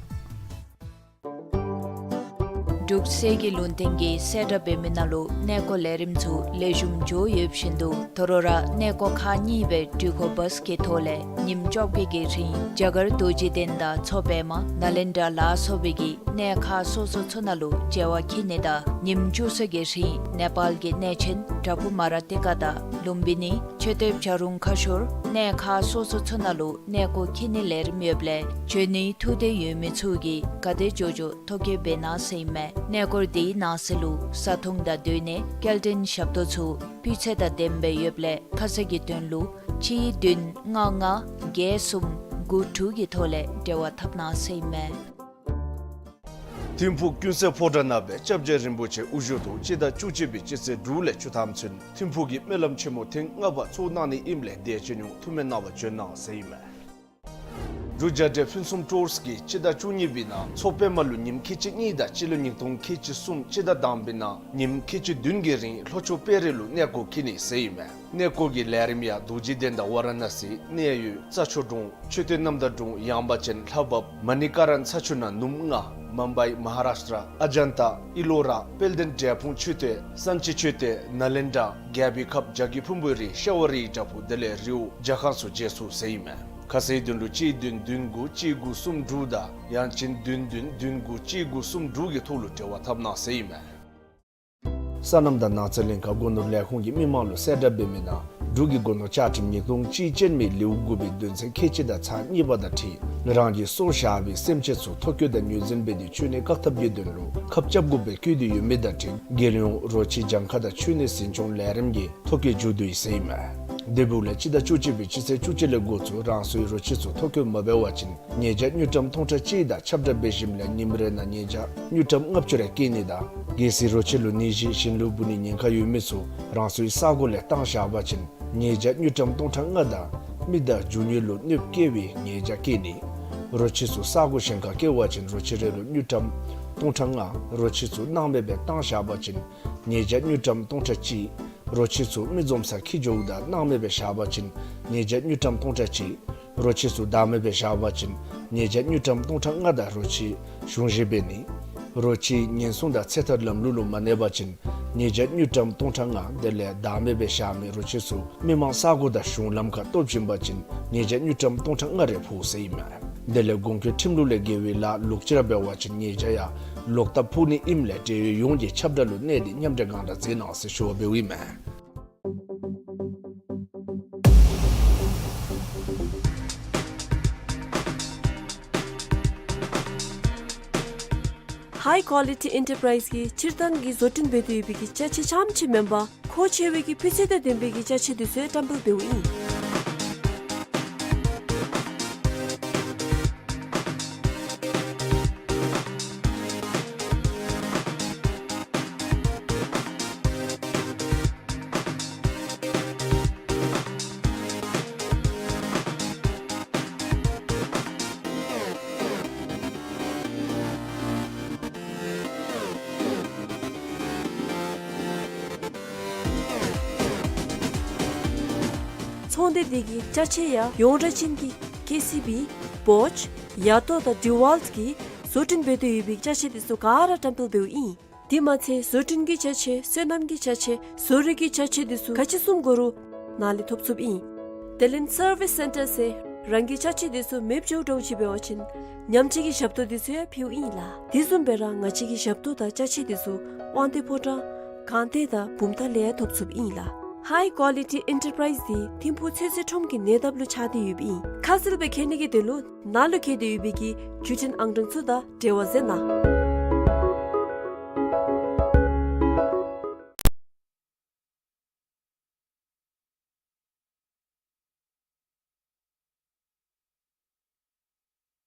འབྲུག་གསེར་གྱི་ལུང་བསྟན་གྱིས་གསལ་བསྒྲགས་འབད་མི་ནང་ལུ་གནས་སྐོར་ལས་རིམ་ཚུ་ལེགས་ཤོམ་འགྱོ་ཡོདཔ་བཞིན་དུ་དོ་རུང་ར་གནས་སྐོར་ཁག་གཉིས་སྦེ་འགྲུལ་འཁོར་བཱསི་གི་ཐོག་ལས་ཉིནམ་བཅོ་བརྒྱད་ཀྱི་རིང་རྒྱ་གར་རྡོ་རྗེ་གདན་དང་མཚོ་པདྨ་ནཱ་ལེནྡྲ་ལ་སོགས་པའི་གི་གནས་ཁག་སོ་སོ་ཚུ་ནང་ལུ་མཇལ་བར་འཁྱིད་ནི་དང་ཉིནམ་བཅུ་གསུམ་གྱི་རིང་ནེ་པཱལ་གྱི་གནས་ཆེན་བྲག་ཕུག་མ་ར་ཏི་ཀ་དང་ལུམ་བི་ནི་མཆོད་རྟེན་བྱ་རུང་ཁ་ཤོར་གནས་ཁག་སོ་སོ་ཚུ་ནང་ལུ་གནས་སྐོར་འཁྱིད་ནིའི་ལས་རིམ་ཡོདཔ་ལས་འབྱོན་ནིའི་ཐུགས་འདོད་ཡོད་མི་ཚུ་གིས་ག་དེ་མགྱོགས་མགྱོགས་ཐོ་བཀོད་འབད་གནང་ཟེར་ཨིན་མས། གནས་སྐོར་འདིའི་ནང་གསེས་ལུ་བཟའ་འཐུང་དང་སྡོད་གནས་སྐྱེལ་འདྲེན་ཞབས་ཏོག་ཚུ་སྤུས་ཚད་དང་ལྡནམ་སྦེ་ཡོདཔ་ལས་ཁ་གསལ་གྱི་དོན་ལུ་གཅིག་བདུན་ལྔ་ལྔ་བརྒྱད་གསུམ་ དགུ་དྲུག་གི་ཐོག་ལས་འབྲེལ་བ་འཐབ་གནང་ཟེར་ཨིན་མས། ཐིམ་ཕུག་ཀུན་གསལ་ཕོ་བྲང་ནང་སྦེ་སྐྱབས་རྗེ་རིན་པོ་ཆེ་དབུ་བཞུགས་ཐོག་སྤྱི་ཟླ་བཅུ་གཅིག་པའི་སྤྱི་ཚེས་དྲུག་ལས་བཅུ་ཐམ་ཚུན་ཐིམ་ཕུག་གི་སྨོན་ལམ་ཆེན་མོ་ཐེངས་ལྔ་པ་ཚོགས་གནང་ནི་ཨིནམ་ལས་དད་ཅན་ཡོངས་ཐུགས་སྨོན་གནང་བར་བྱོན་གནང་ཟེར་ཨིན་མས། འབྲུག་རྒྱལ་འབྲེལ་ཕུན་སུམ་ཊུརསི་གིས་སྤྱི་ཟླ་བཅུ་གཉིས་པའི་ནང་མཚོ་པདྨ་ལུ་ཉིནམ་ཁལ་གཅིག་གཉིས་དང་སྤྱི་ལོ་ཉིས་སྟོང་ཁལ་གཅིག་གསུམ་སྤྱི་ཟླ་དང་པའི་ནང་ཉིནམ་ཁལ་གཅིག་བདུན་གྱི་རིང་ལྷོ་ཕྱོགས་དཔལ་རི་ལུ་གནས་སྐོར་འཁྱིད་ནི་ཟེར་ཨིན་མས། གནས་སྐོར་གྱི་ལས་རིམ་ཡང་རྡོ་རྗེ་གདན་དང་ཝ་ར་ཎ་སི་གནས་ཡུལ་རྩྭ་མཆོག་གྲོང་མཆོད་རྟེན་རྣམ་དག་གྲོང་ཡངས་པ་ཅན་ལྷ་བབས་མ་ཎི་ཀ་རན་ས་ཆུ་ནང་ནུབ་ལྔ་མུམ་བའི་མ་ཧཱ་རཱཤ་ཊྲ་ཨ་ཇན་ཏ་ཨི་ལོ་ར་དཔལ་ལྡན་འབྲས་སྤུངས་མཆོད་རྟེན་སན་ཅི་མཆོད་རྟེན་ནཱ་ལེནྡྲ་ག་བི་ཁབ་བྱ་རྒོད་ཕུང་པོའི་རི་ཤ་བ་རིའི་བྲག་ཕུག་དེ་ལས་རི་བོ་ཇ་ཁང་སོགས་མཇལ་ཚུགས་ཟེར་ཨིན་མས། ཁ་གསལ་དོན་ལུ་གཅིག་བདུན་བདུན་དགུ་གཅིག་དགུ་གསུམ་དྲུག་དང་ཡང་ཅིན་བདུན་བདུན་བདུན་དགུ་གཅིག་དགུ་གསུམ་དྲུག་གི་ཐོག་ལུ་འབྲེལ་བ་འཐབ་གནང་ཟེར་ཨིན་མས། སོ་ནམ་དང་ནགས་ཚལ་གླིང་ཁ་སྒོ་ནོར་ལས་ཁུངས་ཀྱིས་མི་མང་ལུ་གསལ་བསྒྲགས་འབད་མི་ནང་འབྲུག་གི་སྒོ་ནོར་བཅའ་ཁྲིམས་ཉིས་སྟོང་གཅིག་ཅན་མའི་ལེའུ་དགུ་པའི་དོན་ཚན་ཁལ་གཅིག་དང་ཚེག་གཉིས་པ་དང་འཁྲིལ་རང་གིས་སྲོག་བཞག་པའི་སེམས་ཅན་ཚུ་ཐོ་བཀོད་དང་ངོས་འཛིན་འབད་དེ་འཆོལ་ནད་བཀག་ཐབས་ཀྱི་དོན་ལུ་ཁབ་རྐྱབ་དགོཔ་སྦེ་བཀོད་དེ་ཡོད་མི་དང་འཁྲིལ་རྒྱལ་ཡོངས་རོ་ཁྱི་གྱངས་ཁ་དང་འཆོལ་ནད་འཛིན་སྐྱོང་ལས་རིམ་གྱི་ཐོ་བཀོད་མཇུག་བསྡུ་ཡི་ཟེར་ཨིན་མས། དེ་འབདཝ་ལས་སྤྱི་ཟླ་བཅུ་གཅིག་པའི་སྤྱི་ཚེས་བཅུ་གཅིག་ལས་འགོ་བཙུགས་རང་སོའི་རོ་ཁྱི་ཚུ་ཐོ་བཀོད་མ་འབད་བ་ཅིན་ཉེས་བྱ་དངུལ་ཀྲམ་སྟོང་ཕྲག་གཅིག་དང་ཁྱབ་བསྒྲགས་འབད་ཞིནམ་ལས་ཉིནམ་རེ་ནང་ཉེས་བྱ་དངུལ་ཀྲམ་ལྔ་བཅུ་རེ་བཀལ་ནི་དང་གལ་སྲིད་རོ་ཁྱི་ལུ་ནད་གཞི་གཞན་ལུ་འབུ་ནིའི་ཉེན་ཁ་ཡོད་མི་ཚུ་རང་སོའི་ས་གོ་ལས་བཏང་བཞག་པ་ཅིན་ཉེས་བྱ་དངུལ་ཀྲམ་སྟོང་ཕྲག་ལྔ་དང་མི་དང་རྒྱུ་དངོས་ལུ་གནོདཔ་བསྐྱལ་བའི་ཉེས་བྱ་བཀལ་ནི། རོ་ཁྱི་ཚུ་ས་གོ་གཞན་ཁར་བསྐྱལ་བ་ཅིན་རོ་ཁྱི་རེ་ལུ་དངུལ་ཀྲམ་སྟོང་ཕྲག་ལྔ། རོ་ཁྱི་ཚུ་སྣང་མེད་སྦེ་བཏང་བཞག་པ་ཅིན་ཉེས་བྱ་དངུལ་ཀྲམ་སྟོང་ཕྲག་གཅིག། རོ་ཁྱི་ཚུ་མི་འཛོམས་སར་འཁྱིད་འགྱོཝ་ད་སྣང་མེད་སྦེ་བཞག་པ་ཅིན་ཉེས་བྱ་དངུལ་ཀྲམ་སྟོང་ཕྲག་གཅིག། རོ་ཁྱི་ཚུ་བདག་མེད་སྦེ་བཞག་པ་ཅིན་ཉེས་བྱ་དངུལ་ཀྲམ་སྟོང་ཕྲག་ལྔ་དང་རོ་ཁྱི་གཞུང་བཞེས་འབད་ནི། རོ་ཁྱི་ཉེན་སྲུང་དང་ཚེ་ཐར་ལམ་ལུགས་ལུ་མ་གནས་པ་ཅིན་ཉེས་བྱ་དངུལ་ཀྲམ་སྟོང་ཕྲག་ལྔ། དེ་ལས་བདག་མེད་སྦེ་བཞག་མི་རོ་ཁྱི་ཚུ་མི་མང་ས་གོ་དང་གཞུང་ལམ་ཁར་སྟོབས་བྱིན་པ་ཅིན་ཉེས་བྱ་དངུལ་ཀྲམ་སྟོང་ཕྲག་ལྔ་རེ་ཕོག་ཟེར་ཨིན་མས། དེ་ལས་གོང་བཀོད་ཁྲིམས་ལུགས་ལས་འགལ་བའི་ལཱ་ལོག་ཅི་ར་འབད་བ་ཅིན་ཉེས་བྱ་ཡང་ལོག་ལྟབ་ཕོག་ནི་ཨིནམ་ལས་འབྲེལ་ཡོད་ཡོངས་ཀྱིས་ཁྱབ་བསྒྲགས་ལུ་གནས་ཏེ་མཉམ་འབྲེལ་གང་དྲག་མཛད་གནང་ཟེར་ཞུ་བ་འབདཝ་ཨིན་མས། ཧའི་ཀོ་ལི་ཊི་ཨེན་ཊར་པ་རའིཛ་གིས་སྤྱིར་བཏང་གི་བཟོ་སྐྲུན་འབད་དེ་ཡོད་པའི་གི་ཅ་ཆས་རྐྱངམ་ཅིག་མེན་པར་མཁོ་ཆེ་བའི་གི་སྤུས་ཚད་དང་ལྡན་པའི་གི་ཅ་ཆས་འདི་ཚུ་ཡང་བཀྲམ་སྤེལ་འབདཝ་ཨིན། ཚོང་སྡེ་འདི་གི་ཅ་ཆས་ཡང་ཡོངས་གྲགས་ཅན་གྱི་ཀེ་སི་བི་བོཆ་ཡ་ཏོ་དང་ཌི་ཝཱལཊ་གིས་བཟོ་སྐྲུན་འབད་དེ་ཡོད་པའི་ཅ་ཆས་འདི་ཚུ་ག་ར་བཀྲམ་སྤེལ་འབདཝ་ཨིན། དེ་མ་ཚད་བཟོ་སྐྲུན་གྱི་ཅ་ཆས་སོ་ནམ་གྱི་ཅ་ཆས་བཟོ་རིག་གི་ཅ་ཆས་འདི་ཚུ་ག་ཅི་བཟུམ་དགོ་རུང་ནཱ་ལས་ཐོབ་ཚུགསཔ་ཨིན། དེ་ལས་སར་ཝིས་སེན་ཊར་ཟེར་རང་གི་ཅ་ཆས་འདི་ཚུ་མེདཔ་འགྱོ་འགྱོཝ་ཅིག་འབད་བ་ཅིན་ཉམས་བཅོས་ཀྱི་ཞབས་ཏོག་འདི་ཚུ་ཡང་ཕུལཝ་ཨིན་ལགས། དེ་བཟུམ་སྦེ་ར་ང་བཅས་ཀྱི་ཞབས་ཏོག་དང་ཅ་ཆས་འདི་ཚུ་དབང་འདུས་ཕོ་བྲང་སྒང་སྟེང་དང་བུམ་ཐང་ལས་ཡང་ཐོབ་ཚུགསཔ་ཨིན་ལགས། ཧའི་ཀོ་ལི་ཊི་ཨེན་ཊར་པ་རའིཛ་འདི་ཐིམ་ཕུག་ཚོད་བསྲེ་ཁྲོམ་གྱི་ཉེ་འདབས་ལུ་ཆགས་ཏེ་ཡོདཔ་ཨིན། ཁ་གསལ་སྦེ་མཁྱེན་ནི་གི་དོན་ལུ་ནཱ་ལུ་གི་དེ་ཡོད་པའི་གི་བརྒྱུད་འཕྲིན་ཨང་གྲངས་ཚུ་དང་འབྲེལ་བ་མཛད་གནང་།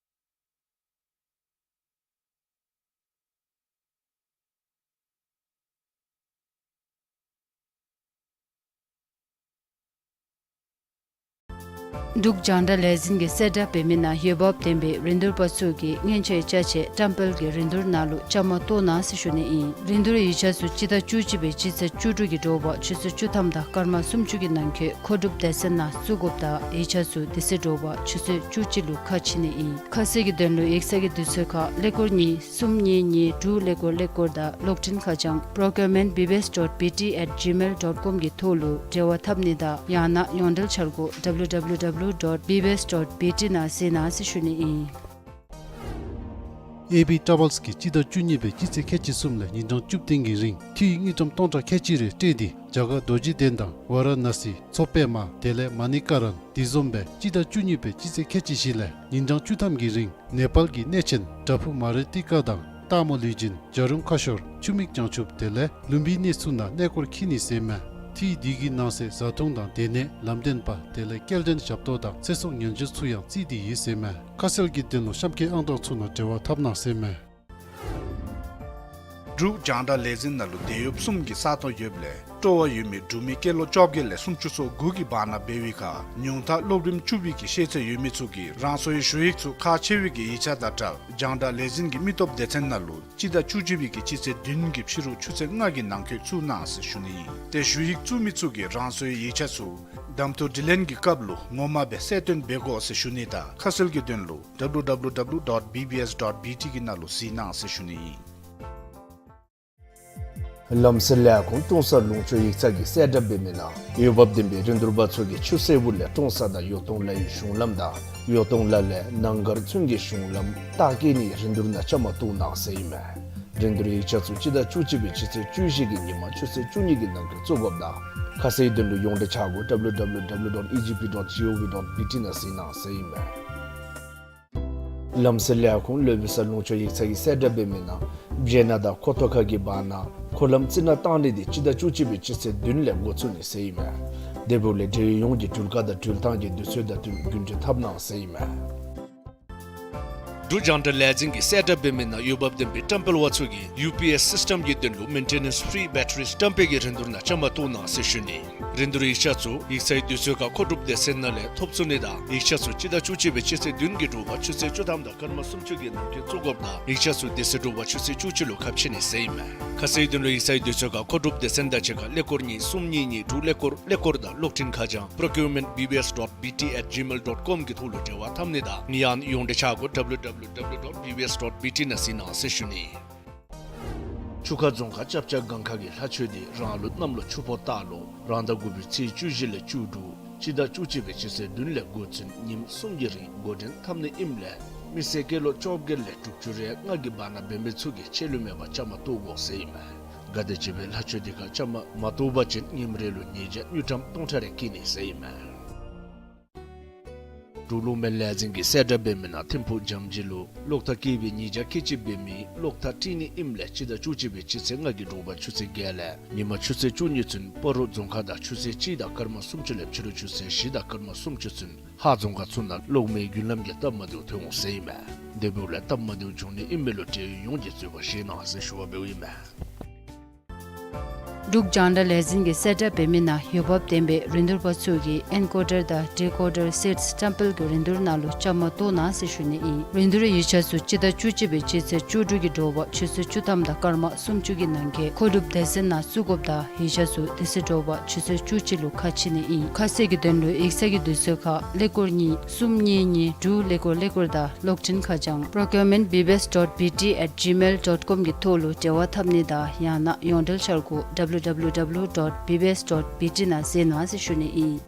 འབྲུག་རྒྱང་བསྒྲགས་ལས་འཛིན་གྱིས་གསལ་བསྒྲགས་འབད་མི་ནང་འོས་འབབ་ལྡན་པའི་རིན་བསྡུར་པ་ཚུ་གིས་སྔོན་ཆད་ཅ་ཆས་བཀྲམ་སྤེལ་གྱི་རིན་བསྡུར་ནང་ལུ་བཅའ་མར་གཏོགས་གནང་ཟེར་ཞུ་ནི་ཨིན། རིན་བསྡུར་ཡིག་ཆ་ཚུ་སྤྱི་ཟླ་བཅུ་གཅིག་པའི་སྤྱི་ཚེས་བཅུ་དྲུག་གི་དྲོ་པ་ཆུ་ཚོད་བཅུ་ཐམ་དང་སྐར་མ་སུམ་ཅུ་གི་ནང་འཁོད་མཁོ་སྒྲུབ་སྡེ་ཚན་ནང་བཙུགས་དགོཔ་དང་ཡིག་ཆ་ཚུ་དེ་ཚེ་དྲོ་པ་ཆུ་ཚོད་བཅུ་གཅིག་ལུ་ཁ་ཕྱེ་ནི་ཨིན། ཁ་གསལ་གྱི་དོན་ལུ་ཡིག་ཚང་གི་དུས་ཚོད་ཁར་ཀླད་ཀོར་གཉིས་གསུམ་གཉིས་གཉིས་དྲུག་ཀླད་ཀོར་ཀླད་ཀོར་དང་གློག་འཕྲིན་ཁ་བྱང་procurement B B S dot B T at gmail dot com གི་ཐོག་ལུ་འབྲེལ་བ་འཐབ་ནི་དང་ཡང་ན་ཡོངས་འབྲེལ་འཆར་སྒོ་W W W dot B B S dot B T ནང་གཟིགས་གནང་ཟེར་ཞུ་ནི་ཨིན། ཨེ་བི་ཊ་རེ་ཝེལསི་གིས་སྤྱི་ཟླ་བཅུ་གཉིས་པའི་སྤྱི་ཚེས་ཁལ་གཅིག་གསུམ་ལས་ཉིན་གྲངས་བཅུ་བདུན་གྱི་རིང་འཐུས་དངུལ་ཀྲམ་སྟོང་ཕྲག་ཁལ་གཅིག་རེ་སྤྲོད་དེ་རྒྱ་གར་རྡོ་རྗེ་གདན་དང་ཝཱ་ར་ཎ་སི་མཚོ་པདྨ་དེ་ལས་མ་ཎི་ཀ་རན། དེ་བཟུམ་སྦེ་སྤྱི་ཟླ་བཅུ་གཉིས་པའི་སྤྱི་ཚེས་ཁལ་གཅིག་བཞི་ལས་ཉིན་གྲངས་བཅུ་ཐམ་གྱི་རིང་ནེ་པཱལ་གྱི་གནས་ཆེན་བྲག་ཕུག་མ་རི་ཏི་ཀ་དང་སྟག་མོ་ལུས་སྦྱིན་བྱ་རུང་ཁ་ཤོར་ཆུ་མིག་བྱང་ཆུབ་དེ་ལས་ལུམ་བི་ནི་ཚུ་ནང་གནས་སྐོར་འཁྱིད་ནི་ཟེར་མས། ཐིག་འདི་གི་ནང་གསེས་བཟའ་འཐུང་དང་སྡོད་གནས་ལམ་སྟོན་པ་དེ་ལས་སྐྱེལ་འདྲེན་ཞབས་ཏོག་དང་ཚེ་སྲོག་ཉེན་བཅོལ་ཚུ་ཡང་རྩིས་ཏེ་ཡོད་ཟེར་མས། ཁ་གསལ་གྱི་དོན་ལུ་གཤམ་འཁོད་ཨང་གྲངས་ཚུ་ནང་འབྲེལ་བ་འཐབ་གནང་ཟེར་མས། འབྲུག་རྒྱང་བསྒྲགས་ལས་འཛིན་ནང་ལུ་དེད་གཡོགཔ་གསུམ་གྱི་ས་སྟོང་ཡོདཔ་ལས་སྤྲོ་བ་ཡོད་མི་འབྲུག་མི་སྐྱེས་ལོ་བཅོ་བརྒྱད་ལས་སུམ་ཅུ་སོ་དགུ་གི་བར་ན་འབད་བའི་ཁར་ཉུང་མཐའ་སློབ་རིམ་བཅུ་པའི་གི་ཤེས་ཚད་ཡོད་མི་ཚུ་གིས་རང་སོའི་ཞུ་ཡིག་ཚུ་ཁག་ཆེ་བའི་གི་ཡིག་ཆ་དང་སྦྲགས་རྒྱང་བསྒྲགས་ལས་འཛིན་གྱི་མི་སྟོབས་སྡེ་ཚན་ནང་ལུ་སྤྱི་ཟླ་བཅུ་གཅིག་པའི་གི་སྤྱི་ཚེས་བདུན་གྱི་ཕྱི་རུ་ཆུ་ཚོད་ལྔ་གི་ནང་འཁོད་བཙུགས་གནང་ཟེར་ཞུ་ནི་ཨིན། ཏེ་ཞུ་ཡིག་བཙུགས་མི་ཚུ་གིས་རང་སོའི་ཡིག་ཆ་ཚུ་གདམ་འཐུ་དྲི་ལན་གྱི་སྐབས་ལུ་ངོ་མ་སྦེ་གསལ་སྟོན་འབད་དགོ་ཟེར་ཞུ་ནི་དང་ཁ་གསལ་གྱི་དོན་ལུ་W W W dot B B S dot B T གི་ནང་ལུ་གཟིགས་གནང་ཟེར་ཞུ་ནི་ཨིན། ལམ་སེལ་ལས་ཁུངས་ཀྲོང་གསར་ལུང་ཕྱོགས་ཡིག་ཚང་གིས་གསལ་བསྒྲགས་འབད་མི་ནང་འོས་འབབ་ལྡན་པའི་རིན་བསྡུར་པ་ཚུ་གིས་ཆུ་སེར་པོ་ལས་ཀྲོང་གསར་དང་ཡོ་ཏོང་ལ་ཡི་གཞུང་ལམ་དང་ཡོ་ཏོང་ལ་ལས་ནང་སྒར་ཚུན་གྱི་གཞུང་ལམ་རྟ་སྐྱེལ་ནིའི་རིན་བསྡུར་ནང་བཅའ་མར་གཏོགས་གནང་ཟེར་ཨིན་མས། རིན་བསྡུར་ཡིག་ཆ་ཚུ་སྤྱི་ཟླ་བཅུ་གཅིག་པའི་སྤྱི་ཚེས་བཅུ་བཞི་གི་ཉིན་མ་ཆུ་ཚོད་བཅུ་གཉིས་ཀྱི་ནང་འཁོད་བཙུགས་དགོཔ་དང་ཁ་གསལ་དོན་ལུ་ཡོངས་འབྲེལ་ཆ་སྒོ་W W W dot E G P dot G O V dot B T ནང་གཟིགས་གནང་ཟེར་ཨིན་མས། ལམ་སེལ་ལས་ཁུངས་ལུ་བི་ས་ལུང་ཕྱོགས་ཡིག་ཚང་གིས་གསལ་བསྒྲགས་འབད་མི་ནང་བྱེ་ནག་དང་ཁོ་ཐོ་ཁ་གི་བར་ན་འཁོར་ལམ་རྩི་ནག་བཏང་ནི་དེ་སྤྱི་ཟླ་བཅུ་གཅིག་པའི་སྤྱི་ཚེས་བདུན་ལས་འགོ་བཙུགས་ནི་ཟེར་ཨིན་མས། དེ་འབདཝ་ལས་འབྲེལ་ཡོད་ཡོངས་ཀྱིས་འགྲུལ་བཀག་དང་འགྲུལ་ཐང་གི་དུས་ཚོད་དང་བསྟུན་རྒྱུན་འཁྱོངས་འཐབ་གནང་ཟེར་ཨིན་མས། འབྲུག་རྒྱང་བསྒྲགས་ལས་འཛིན་གྱིས་གསལ་བསྒྲགས་འབད་མི་ནང་འོས་འབབ་ལྡན་པའི་བཀྲམ་སྤེལ་པ་ཚུ་གིས་ཡུ་པི་ཨེསི་སིསི་ཊམ་གྱི་དོན་ལུ་མེན་ཊེ་ནེནསི་ཕི་རི་བེ་ཊ་རི་བཀྲམ་སྤེལ་གྱི་རིན་བསྡུར་ནང་བཅའ་མར་གཏོགས་གནང་ཟེར་ཞུ་ནི། རིན་བསྡུར་ཡིག་ཆ་ཚུ་ཡིག་ཚང་གི་དུས་ཚོད་ཁར་མཁོ་སྒྲུབ་སྡེ་ཚན་ནང་ལས་ཐོབ་ཚུགས་ནི་དང་ཡིག་ཆ་ཚུ་སྤྱི་ཟླ་བཅུ་གཅིག་པའི་སྤྱི་ཚེས་བདུན་གྱི་དྲོ་པ་ཆུ་ཚོད་བཅུ་ཐམ་དང་སྐར་མ་སུམ་ཅུ་གི་ནང་འཁོད་བཙུགས་དགོཔ་དང་ཡིག་ཆ་ཚུ་དེ་ཚེ་དྲོ་པ་ཆུ་ཚོད་བཅུ་གཅིག་ལུ་ཁ་ཕྱེ་ནི་ཟེར་ཨིན་མས། ཁ་གསལ་དོན་ལུ་ཡིག་ཚང་གི་དུས་ཚོད་ཁར་མཁོ་སྒྲུབ་སྡེ་ཚན་དང་གཅིག་ཁར་ཀླད་ཀོར་གཉིས་གསུམ་གཉིས་གཉིས་དྲུག་ཀླད་ཀོར་ཀླད་ཀོར་དང་གློག་འཕྲིན་ཁ་བྱང་procurement B B S dot B T at gmail dot com གི་ཐོག་ལུ་འབྲེལ་བ་འཐབ་ནི་དང་ཡང་ན་ཡོངས་འབྲེལ་ཆ་སྒོ་W W W dot B B S dot B T ནང་གཟིགས་གནང་ཟེར་ཞུ་ནི། ཆུ་ཁ་རྫོང་ཁག་ཅབ་ཅབ་སྒང་ཁ་གི་ལྷ་ཆོས་སྡེ་རང་ལུགས་གནམ་ལོ་ཆུ་ཕོ་སྟག་ལོ་རང་ཟླ་དགུ་པའི་ཚེས་བཅུ་བཞི་ལས་བཅུ་དྲུག་སྤྱི་ཟླ་བཅུ་གཅིག་པའི་སྤྱི་ཚེས་བདུན་ལས་འགོ་བཙུགས་ཉིནམ་གསུམ་གྱི་རིང་འགོ་འདྲེན་འཐབ་ནི་ཨིནམ་ལས་མི་སེར་སྐྱེས་ལོ་བཅོ་བརྒྱད་ལས་དྲུག་ཅུ་རེ་ལྔ་གི་བར་ན་འབད་མི་ཚུ་གིས་ཆད་ལུས་མེད་པར་བཅའ་མར་གཏོགས་དགོ་ཟེར་ཨིན་མས། ག་དེམ་ཅིག་སྦེ་ལྷ་ཆོས་སྡེ་ཁར་བཅའ་མར་མ་གཏོགས་པ་ཅིན་ཉིནམ་རེ་ལུ་ཉེས་བྱ་དངུལ་ཀྲམ་སྟོང་ཕྲག་རེ་བཀལ་ནི་ཟེར་ཨིན་མས། འབྲུག་གློག་མེ་ལས་འཛིན་གྱིས་གསལ་བསྒྲགས་འབད་མི་ནང་ཐིམ་ཕུག་འཇམ་རྗེ་ལུ་གློག་ཐག་བཀལ་བའི་ཉེས་བྱ་བཀལ་ཅི་འབད་མི་གློག་ཐག་བཀྲུ་ནི་ཨིནམ་ལས་སྤྱི་ཟླ་བཅུ་གཅིག་པའི་སྤྱི་ཚེས་ལྔ་གི་དྲོ་པ་ཆུ་ཚོད་བརྒྱད་ལས་ཉིན་མ་ཆུ་ཚོད་བཅུ་གཉིས་ཚུན་སྤ་རོ་རྫོང་ཁག་དང་ཆུ་ཚོད་གཅིག་དང་སྐར་མ་སུམ་ཅུ་ལས་ཕྱི་རུ་ཆུ་ཚོད་བཞི་དང་སྐར་མ་སུམ་ཅུ་ཚུན་ཧཱ་རྫོང་ཁག་ཚུ་ནང་གློག་མེའི་རྒྱུན་ལམ་གྱི་སྟབས་མ་བདེཝ་ཐོན་འོང་ཟེར་ཨིན་མས། དེ་འབདཝ་ལས་སྟབས་མ་བདེཝ་བྱུང་ནི་ཨིན་མས་ལུ་འབྲེལ་ཡོད་ཡོངས་ཀྱིས་གཙོ་བོར་བཞེས་གནང་ཟེར་ཞུ་བ་འབདཝ་ཨིན་མས། འབྲུག་རྒྱང་བསྒྲགས་ལས་འཛིན་གྱིས་གསལ་བསྒྲགས་འབད་མི་ནང་འོས་འབབ་ལྡན་པའི་རིན་བསྡུར་པ་ཚུ་གིས་ཨེན་ཀོ་ཌར་དང་ཌི་ཀོ་ཌར་སེཊསི་བཀྲམ་སྤེལ་གྱི་རིན་བསྡུར་ནང་ལུ་བཅའ་མར་གཏོགས་གནང་ཟེར་ཞུ་ནི་ཨིན། རིན་བསྡུར་ཡིག་ཆ་ཚུ་སྤྱི་ཟླ་བཅུ་གཅིག་པའི་སྤྱི་ཚེས་བཅུ་དྲུག་གི་དྲོ་པ་ཆུ་ཚོད་བཅུ་ཐམ་དང་སྐར་མ་སུམ་ཅུ་གི་ནང་འཁོད་མཁོ་སྒྲུབ་སྡེ་ཚན་ནང་བཙུགས་དགོཔ་དང་ཡིག་ཆ་ཚུ་དེ་ཚེ་དྲོ་པ་ཆུ་ཚོད་བཅུ་གཅིག་ལུ་ཁ་ཕྱེ་ནི་ཨིན། ཁ་གསལ་གྱི་དོན་ལུ་ཡིག་ཚང་གི་དུས་ཚོད་ཁར་ཀླད་ཀོར་གཉིས་གསུམ་གཉིས་གཉིས་དྲུག་ཀླད་ཀོར་ཀླད་ཀོར་དང་གློག་འཕྲིན་ཁ་བྱང་procurement B B S dot B T at gmail dot com གི་ཐོག་ལུ་འབྲེལ་བ་འཐབ་ནི་དང་ཡང་ན་ཡོངས་འབྲེལ་འཆར་སྒོ་W W W dot B B S dot B T ནང་གཟིགས་གནང་ཟེར་ཞུ་ནི་ཨིན།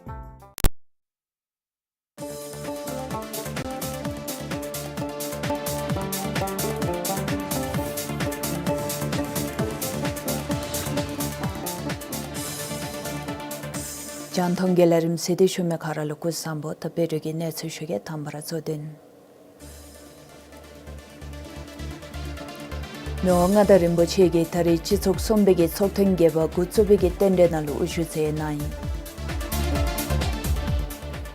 རྒྱང་མཐོང་གི་ལས་རིམ་གཟིགས་ཏེ་བཞུགས་མི་ག་ར་ལུ་སྐུ་གཟུགས་བཟང་པོ། ད་བོད་དུས་ཀྱི་གནས་ཚུལ་ཞུ་གེ། དང་པ་ར་གཙོ་དོན། མི་དབང་མངའ་བདག་རིན་པོ་ཆེ་གིས་ད་རིས་སྤྱི་ཚོགས་གསུམ་པའི་གི་ཚོགས་ཐེངས་བརྒྱད་པ་འགོ་བཙུགས་པའི་གི་རྟེན་འབྲེལ་ནང་ལུ་དབུ་བཞུགས་མཛད་གནང་ཡི།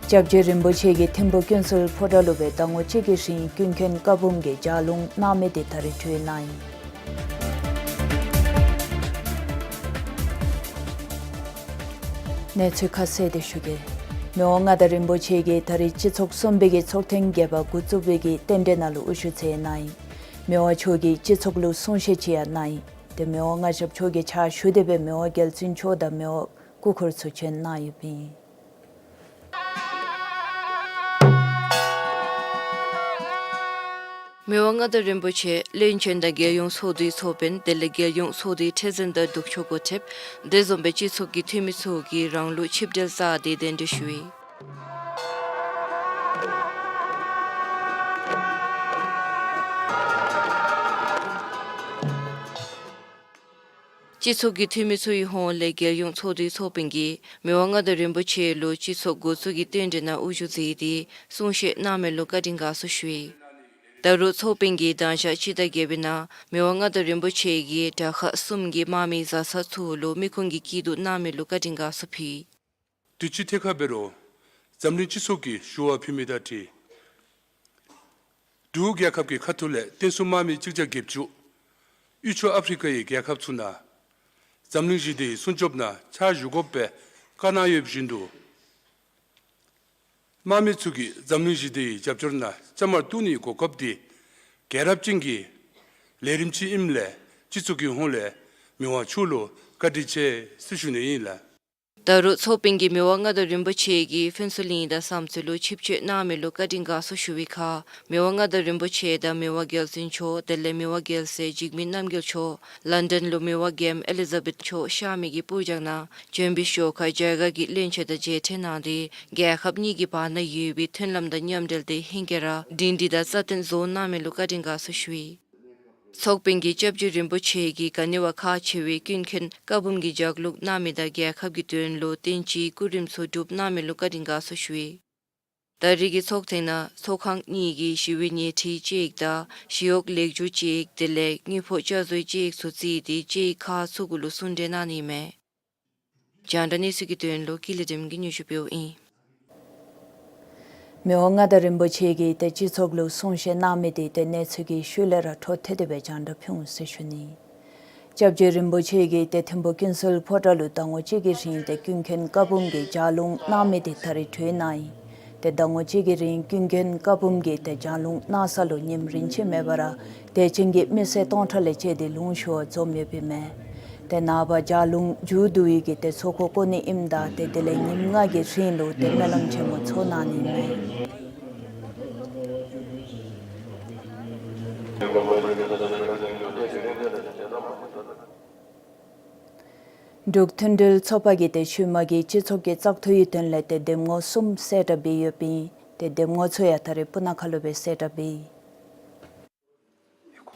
སྐྱབས་རྗེ་རིན་པོ་ཆེ་གིས་ཐིམ་ཕུག་ཀུན་གསལ་ཕོ་བྲང་ལུ་སྦེ་ཟླ་ངོ་གཅིག་གི་རིང་ཀུན་མཁྱེན་བཀའ་འབུམ་གྱི་ལྗགས་ལུང་གནང་མི་དེ་ད་རིས་གྲོལ་གནང་ཡི། གནས་ཚུལ་ཁ་གསལ་དེ་ཞུ་གེ། མི་དབང་མངའ་བདག་རིན་པོ་ཆེ་གིས་ད་རིས་སྤྱི་ཚོགས་གསུམ་པའི་གི་ཚོགས་ཐེངས་བརྒྱད་པ་འགོ་བཙུགས་པའི་གི་རྟེན་འབྲེལ་ནང་ལུ་དབུ་བཞུགས་མཛད་གནང་ཡི། མི་དབང་མཆོག་གིས་སྤྱི་ཚོགས་ལུ་གསུང་བཤད་ཅིག་ཡང་གནང་ཡི། དེ་མི་དབང་མངའ་ཞབས་མཆོག་གི་ཕྱག་ཞུ་སྟེ་སྦེ་མི་དབང་རྒྱལ་བཙུན་མཆོག་དང་མི་དབང་སྐུ་འཁོར་ཚུ་བྱོན་གནང་ཡོདཔ་ཨིན། མི་དབང་མངའ་བདག་རིན་པོ་ཆེ་བློན་ཆེན་དང་རྒྱལ་ཡོངས་ཚོགས་འདུའི་ཚོགས་དཔོན་དེ་ལས་རྒྱལ་ཡོངས་ཚོགས་འདུའི་ཁྲི་འཛིན་དང་ལྡོག་ཕྱོགས་འགོ་ཁྲིདཔ་དེ་བཟུམ་སྦེ་སྤྱི་ཚོགས་ཀྱི་འཐུས་མི་ཚུ་གིས་རང་ལུགས་ཆིབས་གྲལ་བཅའ་སྟེ་གདན་འདྲེན་ཞུ་ཡི། སྤྱི་ཚོགས་ཀྱི་འཐུས་མི་ཚུ་གི་ཧོངས་ལས་རྒྱལ་ཡོངས་ཚོགས་འདུའི་ཚོགས་དཔོན་གྱིས་མི་དབང་མངའ་བདག་རིན་པོ་ཆེ་ལུ་སྤྱི་ཚོགས་འགོ་བཙུགས་ཀྱི་རྟེན་འབྲེལ་ནང་དབུ་བཞུགས་མཛད་དེ་གསུང་བཤད་གནང་མི་ལུ་བཀའ་དྲིན་དགའ་ཚོར་ཞུ་ཡི། ད་རུང་ཚོགས་དཔོན་གྱིས་མདང་ཞག་སྤྱི་ཟླ་བརྒྱད་པའི་ནང་མི་དབང་མངའ་བདག་རིན་པོ་ཆེ་གིས་དྲག་ཁག་གསུམ་གྱིས་དམག་མི་བཟའ་ཚང་ཚུ་ལུ་མི་ཁུངས་ཀྱི་སྐྱིད་སྡུག་གནང་མི་ལུ་བཀའ་དྲིན་དགའ་ཚོར་ཕུལ། དུས་ཅི་ཐད་ཁར་འབད་རུང་འཛམ་གླིང་སྤྱི་ཚོགས་ཀྱིས་ཞུ་བ་ཕུལ་མི་དང་འཁྲིལ་འབྲུག་རྒྱལ་ཁབ་ཀྱི་ཁ་ཐུག་ལས་བརྟན་སྲུང་དམག་མི་གཅིག་བརྒྱ་བརྒྱད་ཅུ་དབུས་ཕྱོགས་ཨ་ཕི་རི་ཀ་ཡི་རྒྱལ་ཁབ་ཚུ་ནང་འཛམ་གླིང་ཞི་བདེའི་སྲུང་སྐྱོབ་ནང་ཕྱག་ཞུ་དགོཔ་སྦེ་བཀའ་གནང་ཡོདཔ་བཞིན་དུ་དམག་མི་ཚུ་གིས་འཛམ་གླིང་ཞི་བདེའི་རྒྱབ་སྐྱོར་ནང་བཅའ་མར་གཏུགས་ནིའི་གོ་སྐབས་འདི་རྒྱལ་རབས་ཅན་གྱི་ལས་རིམ་ཅིག་ཨིནམ་ལས་སྤྱི་ཚོགས་ཀྱི་ཧོངས་ལས་མི་དབང་མཆོག་ལུ་བཀའ་དྲིན་ཆེ་ཟེར་ཞུ་ནི་ཨིན་ལགས། ད་རུང་ཚོགས་དཔོན་གྱིས་མི་དབང་མངའ་བདག་རིན་པོ་ཆེ་གིས་ཕུན་ཚོགས་གླིང་དང་བསམ་རྩེ་ལུ་ཆིབས་བསྐྱོད་གནང་མི་ལུ་བཀའ་དྲིན་དགའ་ཚོར་ཞུ་བའི་ཁར་མི་དབང་མངའ་བདག་རིན་པོ་ཆེ་དང་མི་དབང་རྒྱལ་བཙུན་མཆོག་དེ་ལས་མི་དབང་རྒྱལ་སྲས་འཇིགས་མེད་རྣམ་རྒྱལ་མཆོག་ལན་ཌན་ལུ་མི་དབང་རྒྱལམོ་ཨེ་ལི་ཛ་བེཐ་མཆོག་གཤགས་མི་གི་སྤུར་རྒྱག་ནང་བྱོན་པའི་ཞོར་ཁར་རྒྱ་གར་གྱི་བློན་ཆེན་དང་མཇལ་འཕྲད་གནང་སྟེ་རྒྱལ་ཁབ་གཉིས་ཀྱི་བར་ན་ཡོད་པའི་མཐུན་ལམ་དང་མཉམ་འབྲེལ་དེ་ཧེང་སྐལ་ར་སྒྲིང་སྒྲི་དང་རྩ་བརྟན་བཟོ་གནང་མི་ལུ་བཀའ་དྲིན་དགའ་ཚོར་ཞུ་ཡི། ཚོགས་དཔོན་གྱིས་སྐྱབས་རྗེ་རིན་པོ་ཆེ་གིས་ག་ནི་བ་ཁག་ཆེ་བའི་ཀུན་མཁྱེན་བཀའ་འབུམ་གྱི་ལྗགས་ལུང་གནང་མི་དང་རྒྱལ་ཁབ་ཀྱི་དོན་ལུ་བརྟན་ཅིང་སྐུ་རིམ་ཚུ་སྒྲུབ་གནང་མི་ལུ་བཀའ་དྲིན་དགའ་ཚོར་ཞུ་ཡི། ད་རེས་ཀྱི་ཚོགས་ཐེངས་ནང་ཚོགས་ཁང་གཉིས་ཀྱི་ཞི་བའི་ཉལ་ཁྲི་ཅིག་དང་ཞི་གཡོག་ལེགས་བཅོས་ཅིག་དེ་ལས་དངུལ་ཕོགས་བསྐྱར་བཟོའི་ཅིག་ཚུ་བརྩིས་ཏེ་ཅིག་ཁག་ཚུ་གུ་ལུ་གསུང་གྲོས་གནང་ནི་མས། རྒྱང་བསྒྲགས་གནས་ཚུལ་གྱི་དོན་ལུ་ཀུན་ལེགས་སྒྲོལམ་གིས་སྙན་ཞུ་ཕུལཝ་ཨིན། མི་དབང་མངའ་བདག་རིན་པོ་ཆེ་གིས་ཏེ་སྤྱི་ཚོགས་ལུ་གསུང་བཤད་གནང་མི་དེ་ཏེ་གནས་ཚུལ་གྱི་ཤུལ་ལས་ར་འཕྲོ་མཐུད་དེ་སྦེ་རྒྱང་བསྒྲགས་ཕུལ་འོང་ཟེར་ཞུ་ནི། སྐྱབས་རྗེ་རིན་པོ་ཆེ་གིས་ཏེ་ཐིམ་ཕུག་ཀུན་གསལ་ཕོ་བྲང་ལུ་ཟླ་ངོ་གཅིག་གི་རིང་ཏེ་ཀུན་མཁྱེན་བཀའ་འབུམ་གྱི་ལྗགས་ལུང་གནང་མི་དེ་ད་རེས་གྲོལ་གནང་ཡི། ཏེ་ཟླ་ངོ་གཅིག་གི་རིང་ཀུན་མཁྱེན་བཀའ་འབུམ་གྱི་ཏེ་ལྗགས་ལུང་གནང་ས་ལུ་ཉིནམ་རིམ་ཅིག་མེད་པར་ར་དད་ཅན་གྱི་མི་སེར་སྟོང་ཕྲག་ལས་བཅད་དེ་ལུང་ཞུ་བར་འཛོམས་ཡོདཔ་ཨིན་མས། ཏེ་ནངས་པ་ལྗགས་ལུང་མཇུག་བསྡུ་བའི་གི་ཏེ་ཚོགས་འཁོར་བསྐོར་ནི་ཨིནམ་ད་ཏེ་དེ་ལས་ཉིནམ་ལྔ་གི་རིང་ལུ་ཏེ་སྨོན་ལམ་ཆེན་མོ་ཚོགས་གནང་ནི་ཨིན་མས། འབྲུག་མཐུན་སྒྲིལ་ཚོགས་པ་གིས་ཏེ་ཤུལ་མ་གི་སྤྱི་ཚོགས་ཀྱི་བཙག་འཐུའི་དོན་ལས་ཏེ་འདེམས་ངོ་གསུམ་གསལ་བསྒྲགས་འབད་ཡོདཔ་ཨིན། ཏེ་འདེམས་ངོ་ཚུ་ཡང་ད་རེས་སྤུ་ན་ཁ་ལུ་སྦེ་གསལ་བསྒྲགས་འབད་ཡི།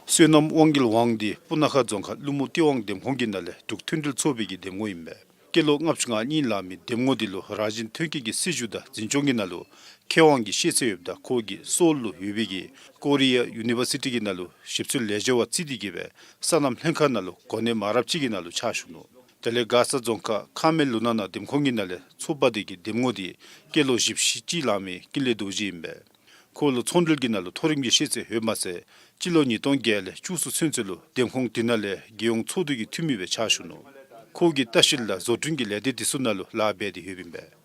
བསོད་ནམས་དབང་རྒྱལ་དབང་འདུས་སྤུ་ན་ཁ་རྫོང་ཁག་ཀླུ་མོ་ཏི་ཝང་འདེམས་ཁོངས་ཀྱི་ནང་ལས་འབྲུག་མཐུན་སྒྲིལ་ཚོགས་པའི་གི་འདེམས་ངོ་ཨིན་པས། སྐྱེས་ལོ་ལྔ་བཅུ་ང་གཉིས་ལང་མི་འདེམས་ངོ་འདི་ལུ་རང་བཞིན་ཐོན་སྐྱེད་ཀྱི་སྲིད་བྱུས་དང་འཛིན་སྐྱོང་གི་ནང་ལུ་མཁས་དབང་གི་ཤེས་ཚད་ཡོདཔ་ད་ཁོ་གིས་སོའུལ་ལུ་ཡོད་པའི་གི་ཀོ་རི་ཡ་ཡུ་ནི་བར་སི་ཊི་གི་ནང་ལུ་ཞིབ་འཚོལ་ལས་བྱེདཔ་བརྩིས་ཏེ་གིས་སྦེ་སོ་ནམ་ལྷན་ཁག་ནང་ལུ་གོ་གནས་མང་རབས་ཅིག་གི་ནང་ལུ་ཕྱག་ཞུ་ནུག། དེ་ལས་མགར་ས་རྫོང་ཁག་ཁ་མེ་ལུ་ན་ན་འདེམས་ཁོངས་ཀྱི་ནང་ལས་ཚོགས་པ་དེ་གི་འདེམས་ངོ་དེ་སྐྱེས་ལོ་བཞི་བཅུ་ཞེ་གཅིག་ལང་མི་ཀུན་ལེགས་རྡོ་རྗེ་ཨིན་པས། ཁོ་ལུ་ཚོང་འབྲེལ་གྱི་ནང་ལུ་མཐོ་རིམ་གྱི་ཤེས་ཚད་ཡོདཔ་མ་ཚད་སྤྱི་ལོ་ཉིས་སྟོང་བརྒྱད་ལས་བཅུ་གསུམ་ཚུན་ཚོད་ལུ་འདེམས་ཁོངས་དེ་ནང་ལས་རྒྱལ་ཡོངས་ཚོགས་འདུ་གི་འཐུས་མི་སྦེ་ཕྱག་ཞུ་ནུག། ཁོ་གིས་ལྟ་བཤལ་དང་བཟོ་སྐྲུན་གྱི་ལས་སྡེ་དེ་ཚུ་ནང་ལུ་ལཱ་འབད་དེ་ཡོདཔ་ཨིན་པས།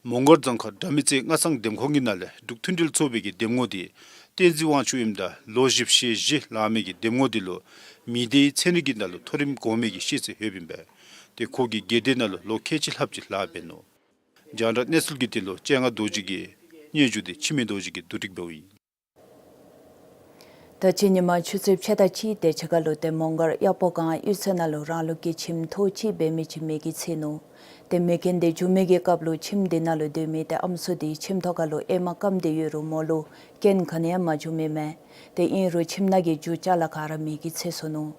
མོང་སྒར་རྫོང་ཁག་དགྲ་མེད་རྩེ་སྔ་ཚང་འདེམས་ཁོངས་ཀྱི་ནང་ལས་འབྲུག་མཐུན་སྒྲིལ་ཚོགས་པའི་གི་འདེམས་ངོ་དེ་བསྟན་འཛིན་དབང་ཕྱུག་ཨིནམ་ད་ལོ་བཞི་བཅུ་ཞེ་བཞི་ལང་མི་གི་འདེམས་ངོ་དེ་ལུ་མི་སྡེའི་ཚན་རིག་གི་ནང་ལུ་མཐོ་རིམ་གོང་མའི་གི་ཤེས་ཚད་ཡོདཔ་ཨིན་པས། ཏེ་ཁོ་གིས་སྒེར་སྡེ་ནང་ལུ་ལོ་ཁལ་གཅིག་ལྷགཔ་ཅིག་ལཱ་འབད་ནུག། རྒྱང་བསྒྲགས་གནས་ཚུལ་གྱི་དོན་ལུ་སྤྱན་སྔ་རྡོ་རྗེ་གི་སྙན་ཞུ་དེ་འཆི་མེད་རྡོ་རྗེ་གིས་བསྡུ་སྒྲིག་འབདཝ་ཨིན། ད་ཅི་ཉིན་མ་ཆུ་ཚོད་ཕྱེད་དང་གཅིག་དེ་ཅིག་ཁར་ལུ་ཏེ་མོང་སྒར་གཡག་པོ་སྒང་གཡུས་ཚན་ནང་ལུ་རང་ལུགས་ཀྱི་ཁྱིམ་ཐོག་གཅིག་འབད་མི་ཅིག་མེ་གིས་ཚིག་ནུག། ཏེ་མེ་རྐྱེན་དེ་འབྱུང་མི་གི་སྐབས་ལུ་ཁྱིམ་དེ་ནང་ལུ་སྡོད་མི་ཏེ་ཨམ་སྲུ་དེ་ཁྱིམ་ཐོག་ཁར་ལུ་ཨེ་མ་བཀབ་སྟེ་ཡོད་རུང་མོ་ལུ་རྐྱེན་ག་ནི་ཡང་མ་བྱུང་མི་མས། ཏེ་ཨིན་རུང་ཁྱིམ་ནང་གི་རྒྱུ་ཅ་ལ་ག་ར་མེ་གིས་ཚིག་སོ་ནུག།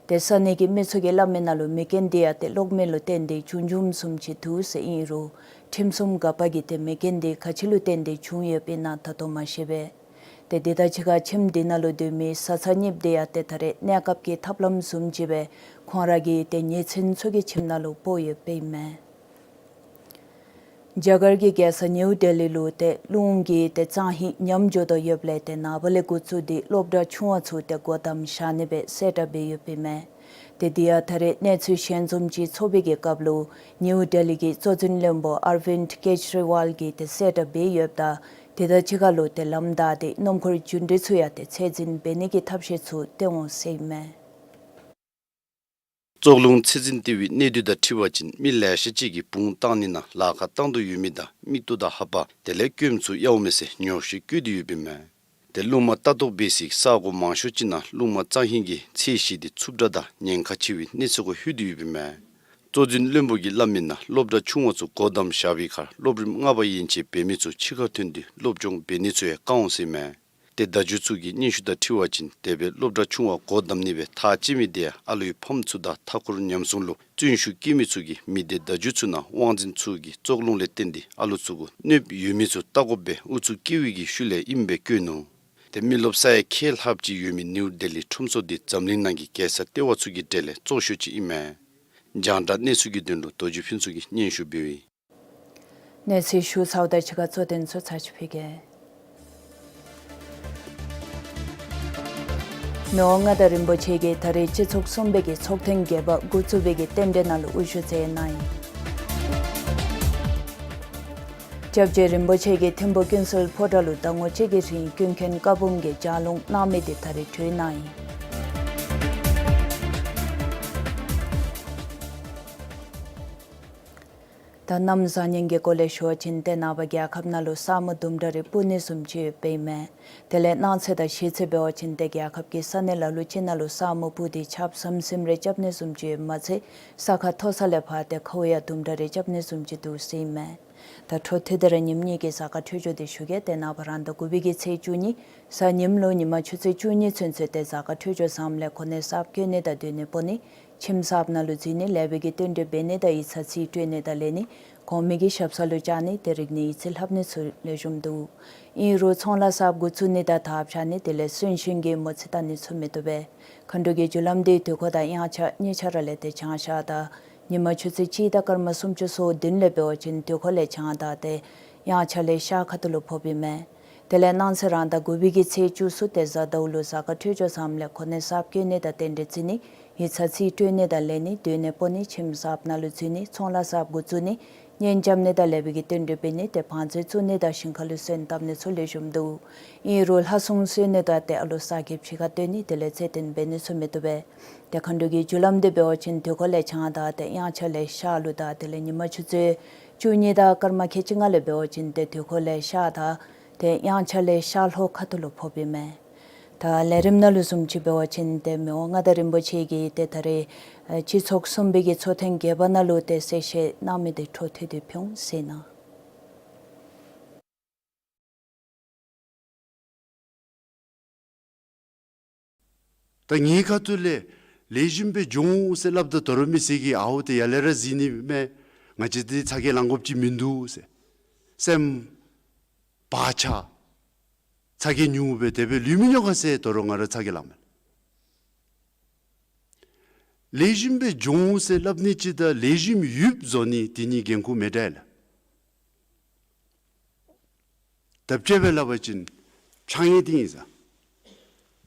ཏེ་ས་གནས་ཀྱི་མི་ཚུ་གིས་སླབ་མི་ནང་ལུ་མེ་རྐྱེན་དེ་ཡང་ཏེ་གློག་མེ་ལུ་བརྟེན་ཏེ་བྱུང་བྱུངམ་བཟུམ་ཅིག་འདུག་ཟེར་ཨིན་རུང་ཁྲིམས་སྲུང་འགག་པ་གིས་ཏེ་མེ་རྐྱེན་དེ་ག་ཅི་ལུ་བརྟེན་ཏེ་བྱུང་ཡོདཔ་ཨིན་ན་ད་ལྟོ་མ་ཤེས་པས། ཏེ་དེ་དང་གཅིག་ཁར་ཁྱིམ་དེ་ནང་ལུ་སྡོད་མི་བཟའ་ཚང་གཉིསཔོ་དེ་ཡང་ཏེ་ད་རེས་གནས་སྐབས་ཀྱི་ཐབས་ལམ་བཟུམ་ཅིག་སྦེ་ཁོང་ར་གི་ཏེ་ཉེ་ཚན་ཚུ་གི་ཁྱིམ་ནང་ལུ་སྤོ་ཡོདཔ་ཨིན་མས། རྒྱ་གར་གྱི་རྒྱལ་ས་ནིའུ་ལྡི་ལི་ལུ་ཏེ་རླུང་གི་ཏེ་གཙང་ཧིང་ཉམས་འགྱོ་དོ་ཡོདཔ་ལས་ཏེ་ནངས་པ་ལས་འགོ་བཙུགས་ཏེ་སློབ་གྲྭ་ཆུང་བ་ཚུ་ཏེ་སྒོ་བསྡམ་བཞག་ནི་སྦེ་གསལ་བསྒྲགས་འབད་ཡོདཔ་ཨིན་མས། ཏེ་དེ་ཡང་ད་རེས་གནས་ཚུལ་ཞལ་འཛོམས་ཅིག་ཚོགས་པའི་གི་སྐབས་ལུ་ནིའུ་ལྡི་ལི་གི་གཙོ་འཛིན་བློན་པོ་ཨར་བིནད་ཀེ་ཇི་རི་ཝལ་གྱིས་ཏེ་གསལ་བསྒྲགས་འབད་ཡོདཔ་ད་དེ་དང་གཅིག་ཁར་ལུ་ཏེ་ལམ་བདའ་སྟེ་སྣུམ་འཁོར་རྒྱུ་འགྲུལ་ཚུ་ཡང་ཏེ་ཚད་འཛིན་འབད་ནི་གི་ཐབས་ཤེས་ཚུ་སྟོན་འོང་ཟེར་ཨིན་མས། བཙོག་རླུང་ཚད་འཛིན་ལྟེ་བའི་གནས་སྡུད་དང་འཁྲིལ་བ་ཅིན་མི་ལེ་ཤ་ཅིག་གིས་བུང་བཏང་ནི་ནང་ལཱ་ཁག་བཏང་དོ་ཡོད་མི་དང་མིག་ཏོ་དང་ལྷ་པ་དེ་ལས་སྐྱོནམ་ཚུ་གཡརཝ་མས་ཟེར་ཉོགས་བཤད་བཀོད་དེ་ཡོདཔ་ཨིན་མས། ཏེ་རླུང་མ་ལྟ་རྟོག་འབད་སའི་ས་གོ་མང་ཤོས་ཅིག་ནང་རླུང་མ་གཙང་ཧིང་གི་ཚད་གཞི་དེ་འཚུབ་དྲགས་དང་ཉེན་ཁ་ཆེ་བའི་གནས་ཚུལ་གུ་ལྷོད་དེ་ཡོདཔ་ཨིན་མས། གཙོ་འཛིན་བློན་པོ་གིས་སླབ་མི་ནང་སློབ་གྲྭ་ཆུང་བ་ཚུ་སྒོ་བསྡམས་བཞག་པའི་ཁར་སློབ་རིམ་ལྔ་པ་ཡན་ཆད་འབད་མི་ཚུ་ཕྱི་ཁར་ཐོན་ཏེ་སློབ་སྦྱོང་འབད་ནི་ཚུ་ཡང་བཀག་འོང་ཟེར་ཨིན་མས། ཏེ་བརྡ་བརྒྱུད་ཚུ་གི་སྙན་ཞུ་དང་འཁྲིལ་བ་ཅིན་དེ་སྦེ་སློབ་གྲྭ་ཆུང་བ་སྒོ་བསྡམ་ནི་སྦེ་ཐག་བཅད་མི་དེ་ཡང་ཨ་ལོའི་ཕམ་ཚུ་དང་མཐའ་འཁོར་ཉམས་སྲུང་ལུ་བརྩོན་ཤུགས་བསྐྱེད་མི་ཚུ་གིས་མི་སྡེ་བརྡ་བརྒྱུད་ཚུ་ནང་དབང་འཛིན་ཚུ་གིས་བཙོག་རླུང་ལས་བརྟེན་ཏེ་ཨ་ལོ་ཚུ་གུ་གནོདཔ་ཡོད་མི་ཚུ་བལྟ་དགོཔ་སྦེ་ཨུ་ཚུགས་བསྐྱེད་པའི་གི་ཤུལ་ལས་ཨིནམ་སྦེ་བཀོད་ནུག། ཏེ་མི་རློབས་ས་ཡང་ཁེ་ལྷགཔ་ཅིག་ཡོད་མི་ནིའུ་ལྡི་ལི་ཁྲོམ་ཚོགས་འདི་འཛམ་གླིང་ནང་གི་རྒྱལ་ས་ལྟེ་བ་ཚུ་གི་གྲས་ལས་གཙོ་ཤོས་ཅིག་ཨིན་མས། རྒྱང་བསྒྲགས་གནས་ཚུལ་གྱི་དོན་ལུ་རྡོ་རྗེ་ཕུན་ཚོགས་ཀྱིས་སྙན་ཞུ་འབདཝ་ཨིན། གནས་ཚུལ་ཞུ་ཚརཝ་ད་ཕྱི་ཁ་གཙོ་དོན་ཚུ་ཚར་ཅིག་ཕུལ་གེ། མི་དབང་མངའ་བདག་རིན་པོ་ཆེ་གིས་ད་རེས་སྤྱི་ཚོགས་གསུམ་པའི་གི་ཚོགས་ཐེངས་བརྒྱད་པ་འགོ་བཙུགས་པའི་གི་རྟེན་འབྲེལ་ནང་ལུ་དབུ་བཞུགས་མཛད་གནང་ཡི། སྐྱབས་རྗེ་རིན་པོ་ཆེ་གིས་ཐིམ་ཕུག་ཀུན་གསལ་ཕོ་བྲང་ལུ་ཟླ་ངོ་གཅིག་གི་རིང་ཀུན་མཁྱེན་བཀའ་འབུམ་གྱི་ལྗགས་ལུང་གནང་མི་འདི་ད་རེས་གྲོལ་གནང་ཡི། ད་གནམ་གཟའ་ཉིམ་གྱི་སྐོར་ལས་ཞུ་བ་ཅིན་ཏེ་ནངས་པ་རྒྱལ་ཁབ་ནང་ལུ་ས་སྨུག་དུམ་གྲ་རེ་སྤུབ་ནི་བཟུམ་ཅིག་ཡོདཔ་ཨིན་མས། དེ་ལས་གནངས་ཚེ་དང་གཞེས་ཚེ་འབད་བ་ཅིན་ཏེ་རྒྱལ་ཁབ་ཀྱི་ས་གནས་ལ་ལུ་ཅིག་ནང་ལུ་ས་སྨུག་སྤུབས་ཏེ་ཆརཔ་ཟིམ་ཟིམ་རེ་རྐྱབ་ནི་བཟུམ་ཅིག་ཡོདཔ་མ་ཚད་ས་ཁ་མཐོ་ས་ལས་ཕར་ཏེ་ཁཝ་ཡང་དུམ་གྲ་རེ་རྐྱབ་ནི་བཟུམ་ཅིག་འདུག་ཟེར་ཨིན་མས། ད་འཕྲོ་མཐུད་དེ་ར་ཉིནམ་གཉིས་ཀྱི་གཟའ་སྐར་འཕྲོད་སྦྱོར་འདི་ཞུ་གེ། ཏེ་ནངས་པ་རང་ཟླ་དགུ་པའི་གི་ཚེས་བཅུ་གཉིས་གཟའ་ཉིམ་ལུ་ཉི་མ་ཆུ་ཚོད་བཅུ་གཉིས་ཚུན་ཚོད་ཏེ་གཟའ་སྐར་འཕྲོད་སྦྱོར་བཟངམ་ལས་གོ་གནས་གསརཔ་བསྐོ་ནི་དང་སྡོད་གནས་སྤོ་ནི་ཁྱིམ་གསརཔ་ནང་ལུ་འཛུལ་ནི་ལེགས་པའི་གི་རྟེན་འབྲེལ་འབད་ནི་དང་ཡིག་ཚང་རྩིས་སྤྲོད་ནི་དང་ལེན་ནི་གོང་མའི་གི་ཞབས་ས་ལུ་བཅར་ནི་དེ་རིག་ནི་ཡིག་ཚང་ལྷབ་ནི་ཚུ་ལེགས་ཤོམ་འདུག། ཨིན་རུང་ཚོང་ལཱ་གསརཔ་འགོ་བཙུགས་ནི་དང་དར་འཕྱར་ནི་དེ་ལས་གསོན་གཤིན་གྱི་མོ་རྩིས་བལྟ་ནི་ཚུ་མི་བཏུབ་པས། མཁའ་འགྲོ་གི་རྒྱུ་ལམ་འདི་དུས་འཁོར་དང་དབྱངས་འཆར་གཉིས་ཆ་ར་ལས་ཏེ་བྱང་ཤར་དང་ཉི་མ་ཆུ་ཚོད་གཅིག་དང་སྐར་མ་སུམ་ཅུ་སོ་བདུན་ལས་འབད་བ་ཅིན་དུས་འཁོར་ལས་བྱང་དང་ཏེ་དབྱངས་འཆར་ལས་ཤར་ཁ་ཐུག་ལུ་ཕོགཔ་ཨིན་མས། དེ་ལས་གནངས་ཚེ་རང་ཟླ་དགུ་པའི་གི་ཚེས་བཅུ་གསུམ་ཏེ་གཟའ་ཟླཝ་ལུ་གཟའ་སྐར་འཕྲོད་སྦྱོར་བཟངམ་ལས་གོ་གནས་གསརཔ་བསྐོ་ནི་དང་རྟེན་འབྲེལ་བརྩི་ནི་ཡིག་ཚང་རྩིས་སྤྲོད་ནི་དང་ལེན་ནི་སྡོད་གནས་སྤོ་ནི་ཁྱིམ་གསརཔ་ནང་ལུ་འཛུལ་ནི་ཚོང་ལཱ་གསརཔ་འགོ་བཙུགས་ནི་གཉེན་རྐྱབ་ནི་དང་ལེགས་པའི་གི་རྟེན་འབྲེལ་འབད་ནི་ཏེ་བང་མཛོད་བཙུགས་ནི་དང་ཞིང་ཁ་ལུ་སོན་བཏབ་ནི་ཚུ་ལེགས་ཤོམ་འདུག། ཨིན་རུང་ལྷ་སྲུང་གསོལ་ནི་དང་ཏེ་ཨ་ལོ་གསར་གྱི་ཕྱི་ཁར་སྟོན་ནི་དེ་ལས་ཚེ་བརྟན་འབད་ནི་ཚུ་མི་བཏུབ་པས། ཏེ་མཁའ་འགྲོ་གི་རྒྱུ་ལམ་འདི་འབད་བ་ཅིན་དུས་འཁོར་ལས་བྱང་དང་ཏེ་དབྱངས་འཆར་ལས་ཤར་ལུ་དང་དེ་ལས་ཉི་མ་ཆུ་ཚོད་བཅུ་གཉིས་དང་སྐར་མ་ཁལ་གཅིག་ལྔ་ལས་འབད་བ་ཅིན་ཏེ་དུས་འཁོར་ལས་ཤར་དང་ཏེ་དབྱངས་འཆར་ལས་ཤར་ལྷོ་ཁ་ཐུག་ལུ་ཕོགཔ་ཨིན་མས། ད་ལས་རིམ་ནང་ལུ་བཟུམ་ཅིག་འབད་བ་ཅིན་ཏེ་མི་དབང་མངའ་བདག་རིན་པོ་ཆེ་གིས་ཏེ་ད་རེས་སྤྱི་ཚོགས་གསུམ་པའི་གི་ཚོགས་ཐེངས་བརྒྱད་པ་ནང་ལུ་ཏེ་གསལ་བཤད་གནང་མི་འདི་འཕྲོ་མཐུད་དེ་ཕུལ་འོང་ཟེར་ན། ད་ངེའི་ཁ་ཐུག་ལས་ལེགས་ཤོམ་སྦེ་འགྱོ་འོང་ཟེར་སླབ་ད་དོ་རུང་མི་སེར་གྱིས་ཨའོ་ཏེ་ཡར་ལས་ར་གཟིགས་ནི་མས། ང་བཅས་འདི་ཚ་གྱང་ལང་དགོཔ་ཅིག་མིན་འདུག་ཟེར། སེམས་བག་ཆགས་ཚ་གྱང་ཉུང་སྦེ་དེ་སྦེ་ལུས་མི་ཉོ་ག་ཟེར་དོ་རུང་ང་ར་ཚ་གྱང་ལང་མས། ལེགས་ཤོམ་སྦེ་འགྱོ་འོང་ཟེར་སླབ་ནི་ཅིག་དང་ལེགས་ཤོམ་ཡོདཔ་བཟོ་ནི་དེ་གཉིས་འགན་ཁུར་མི་འདྲ་ལགས། ད་དཔྱེ་སྦེ་སླབ་པ་ཅིན་ཕྱགས་སྙིགས་འདི་ཨིན་ཟེར།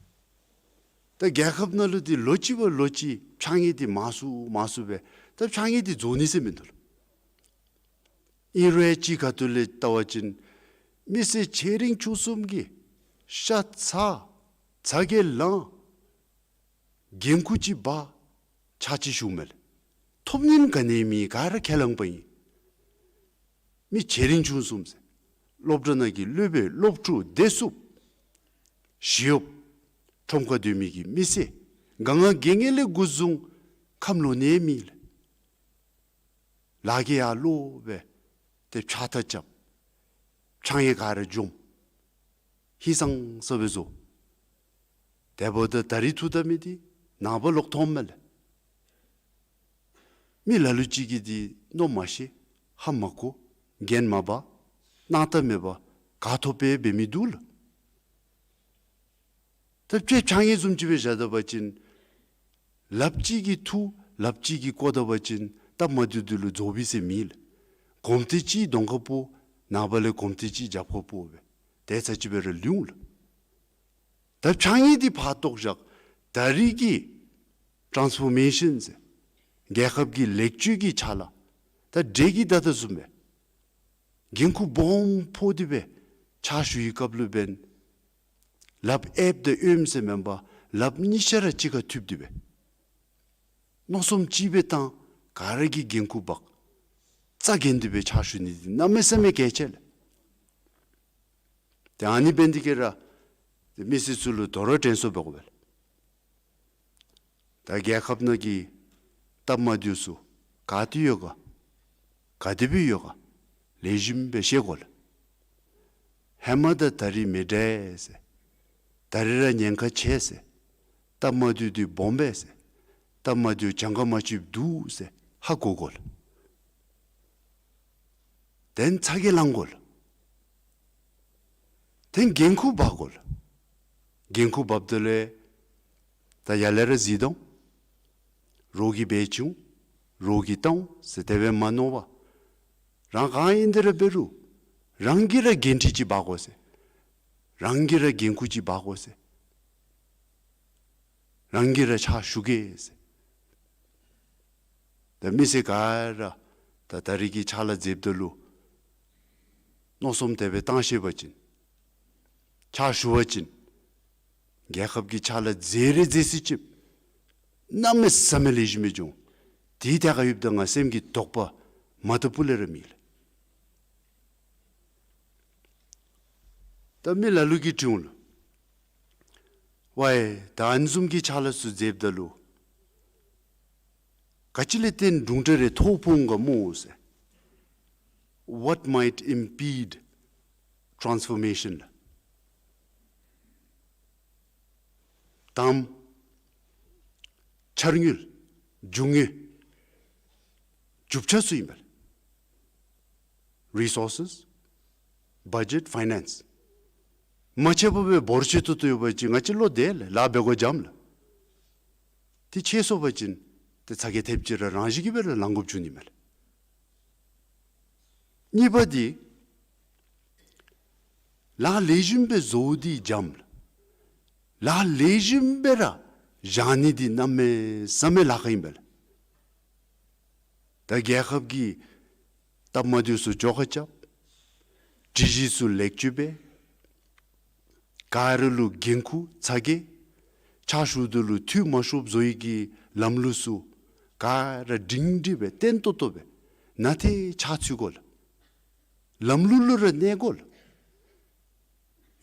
ད་རྒྱལ་ཁབ་ནང་ལུ་འདི་ལོ་གཅིག་བ་ལོ་གཅིག་ཕྱགས་སྙིགས་འདི་མང་སུ་མང་སུ་སྦེ་ད་ཕྱགས་སྙིགས་འདི་རྫོགས་ནི་ཟེར་མིན་འདུག་ལགས། ཨིན་རུང་ཡང་གཅིག་ཁ་ཐུག་ལས་བལྟ་བ་ཅིན་མི་སེར་ཆེ་འབྲིང་ཆུང་གསུམ་གྱི་ཤ་ཚ་ཚ་གྱང་ལང་འགན་ཁུར་ཅིག་འབག་ཕྱག་ཕྱིད་ཞུཝ་མས་ལགས། ཐོབ་ནི་ག་ནི་མེད། ག་ར་ཁས་བླངས་པ་ཨིན། མི་ཆེ་འབྲིང་ཆུང་གསུམ་ཟེར། སློབ་གྲྭ་ནང་གི་སློབ་དཔོན་སློབ་ཕྲུག་བདེ་སྲུངཔ་ཞི་གཡོགཔ་ཁྲོམ་ཁར་སྡོད་མི་གི་མི་སེར་ག་ང་རྒས་ངལ་ལས་འགོ་བཟུང་ཁམས་ལོག་ནི་མེད་ལགས། ལཱ་གི་ཡར་ལོག་སྦེ་ཏེ་ཕྱགས་ཐག་རྐྱབ། ཕྱགས་སྙིགས་ག་ར་འཇོམས། ཧིང་སངས་ས་སྦེ་བཟོ། དེ་འབདཝ་ད་ད་རིས་ཐུག་ད་མི་འདི་ནངས་པ་ལོག་མཐོངམ་མས་ལགས། མི་ལ་ལུ་ཅིག་གིས་འདི་མནོ་མ་ཤེས་ཧ་མ་གོ་འགན་མ་འབག་སྣང་དག་མེད་པར་ག་ཐོབ་སྦེ་འབད་མི་འདུག་ལགས། ད་དཔྱེ་ཕྱགས་སྙིགས་བཟུམ་ཅིག་སྦེ་བཞག་ད་པ་ཅིན་ལགཔ་གཅིག་གིས་འཐུ་ལགཔ་གཅིག་གིས་བཀོ་ད་པ་ཅིན་སྟབས་མ་བདེཝ་འདི་ལུ་རྫོགས་པས་ཟེར་མེད་ལགས། གོམ་ཏེ་གཅིག་གདོང་ཁར་ཕོག་ནངས་པ་ལས་གོམ་ཏེ་གཅིག་རྒྱབ་ཁར་ཕོག་སྦེ་དེ་ཚར་གཅིག་སྦེ་ར་ལུས་འོང་ལགས། ད་ཕྱགས་སྙིགས་འདི་ཕར་བཏོག་བཞག། ད་རིས་ཀྱི་ཊཱནསི་ཕོར་མེ་ཤཱན་ཟེར་རྒྱལ་ཁབ་ཀྱི་ལེགས་བཅོས་ཀྱི་ཕྱག་ལཱ་ད་འབྲས་ཀྱིས་བདའ་ད་བཟུམ་སྦེ་འགན་ཁུར་སྦོམ་ཕོག་སྟེ་སྦེ་ཕྱག་ཞུ་བའི་སྐབས་ལུ་འབདན་ལགཔ་གཡསཔ་དང་གཡོནམ་ཟེར་མེན་པར་ལགཔ་གཉིས་ཆ་ར་གཅིག་ཁར་མཐུད་དེ་སྦེ་མནོ་བསམ་གཅིག་སྦེ་བཏང་ག་ར་གིས་འགན་ཁུར་འབག་རྩ་འགེངས་ཏེ་སྦེ་ཕྱག་ཞུ་ནི་འདི་གནམ་མེད་ས་མེད་གལ་ཆེ་ལགས། ཏེ་ཨ་ནི་འབད་ནི་དེ་གིས་ར་ཏེ་མི་སེར་ཚུ་ལུ་དོ་རུང་དྲན་གསོ་འབད་དགོ་པས་ལགས། ད་རྒྱལ་ཁབ་ནང་གི་སྟབས་མ་བདེཝ་ཚུ་ག་ཏེ་ཡོད་ག་ག་དེ་སྦེ་ཡོད་ག་ལེགས་ཤོམ་སྦེ་ཤེས་དགོ་ལགས། ཧེ་མ་དང་ད་རིས་མི་འདྲ་ཟེར། ད་རིས་ར་ཉེན་ཁ་ཆེ་ཟེར། སྟབས་མ་བདེཝ་འདི་སྦོམ་པས་ཟེར། སྟབས་མ་བདེཝ་གྱངས་ཁ་མ་ཆོདཔ་འདུག་ཟེར་ཧ་གོ་དགོ་ལགས། དེ་ལས་ཚ་གྱང་ལང་དགོ་ལགས། དེ་ལས་འགན་ཁུར་འབག་དགོ་ལགས། འགན་ཁུར་འབགཔ་ད་ལུ་ད་ཡར་ལས་ར་གཟིགས་དོ། རོགས་ཀྱིས་འབད་བྱུང་། རོགས་ཀྱིས་བཏང་ཟེར་དེ་སྦེ་མ་མནོ་བར། རང་གང་ཨིན་དེ་ར་འབད་རུང་རང་གིས་ར་འགན་འཁྲི་ཅིག་འབག་དགོ་ཟེར། རང་གིས་ར་འགན་ཁུར་ཅིག་འབག་དགོ་ཟེར། རང་གིས་ར་ཕྱག་ཞུ་གེ་ཟེར། ད་མི་སེར་ག་ར་ད་ད་རིས་ཀྱི་ཕྱག་ལཱ་མཛདཔ་ད་ལུ་མནོ་བསམ་དེ་སྦེ་བཏང་ཤེས་པ་ཅིན། ཕྱག་ཞུ་བ་ཅིན། རྒྱལ་ཁབ་ཀྱི་ཕྱག་ལཱ་མཛད་རེ་མཛད་ཚུན་ཚོད་གནམ་མེད་ས་མེད་ལེགས་ཤོམ་སྦེ་འགྱོ་འོང་། དེའི་ཐད་ཁར་ཡོདཔ་ད་ང་སེམས་ཀྱི་དོགས་པ་མ་ཐུབ་པ་ལས་ར་མེད་ལགས། ད་མི་ལ་ལུ་གིས་དྲི་འོང་ལགས། ཝའི་ད་ཨ་ནི་བཟུམ་གྱི་ཕྱག་ལཱ་ཚུ་མཛདཔ་ད་ལུ་ག་ཅི་ལས་བརྟེན་གྲུབ་འབྲས་རེ་ཐོ་ཕོག་འོང་ག་སྨོ་ཟེར། What might impede transformation? དང་འཆར་དངུལ་རྒྱུ་དངོས་རྒྱུ་ཆ་ཚུ་ཨིན་པས་ལགས། Resources, budget, finance. མ་ཆད་པ་སྦེ་འབོར་ཆེ་ཏོག་ཏོ་ཡོད་པ་ཅིན་ང་བཅས་བློ་བདེ་ལགས། ལཱ་འབད་དགོཔ་འཇམ་ལགས། དེ་ཆད་སོང་པ་ཅིན་ཏེ་ཚ་གྱང་ཐེབས་ཅི་ར་རང་བཞིན་གྱིས་སྦེ་ར་ལང་དགོཔ་བྱུང་ནི་མས་ལགས། གཉིས་པ་འདི་ལཱ་ལེགས་ཤོམ་སྦེ་བཟོ་འདི་འཇམ་ལགས། ལཱ་ལེགས་ཤོམ་སྦེ་ར་བཞག་ནི་འདི་གནམ་མེད་ས་མེད་ལཱ་ཁག་ཨིན་པས་ལགས། ད་རྒྱལ་ཁབ་ཀྱི་སྟབས་མ་བདེཝ་ཚུ་བཅོ་ཁ་རྐྱབ། སྒྲིག་གཞི་ཚུ་ལེགས་བཅོས་འབད། ག་ར་ལུ་འགན་ཁུར་ཚ་གྱང་། ཕྱག་ཞུཝ་ད་ལུ་འཐུས་མ་ཤོར་བཟོ་ནི་གི་ལམ་ལུགས་ཚུ་ག་ར་སྒྲིང་སྒྲིང་སྦེ་བརྟན་ཏོག་ཏོ་སྦེ་ནང་ཏེ་ཕྱག་ཚུད་དགོ་ལགས། ལམ་ལུགས་ལུ་ར་གནས་དགོ་ལགས།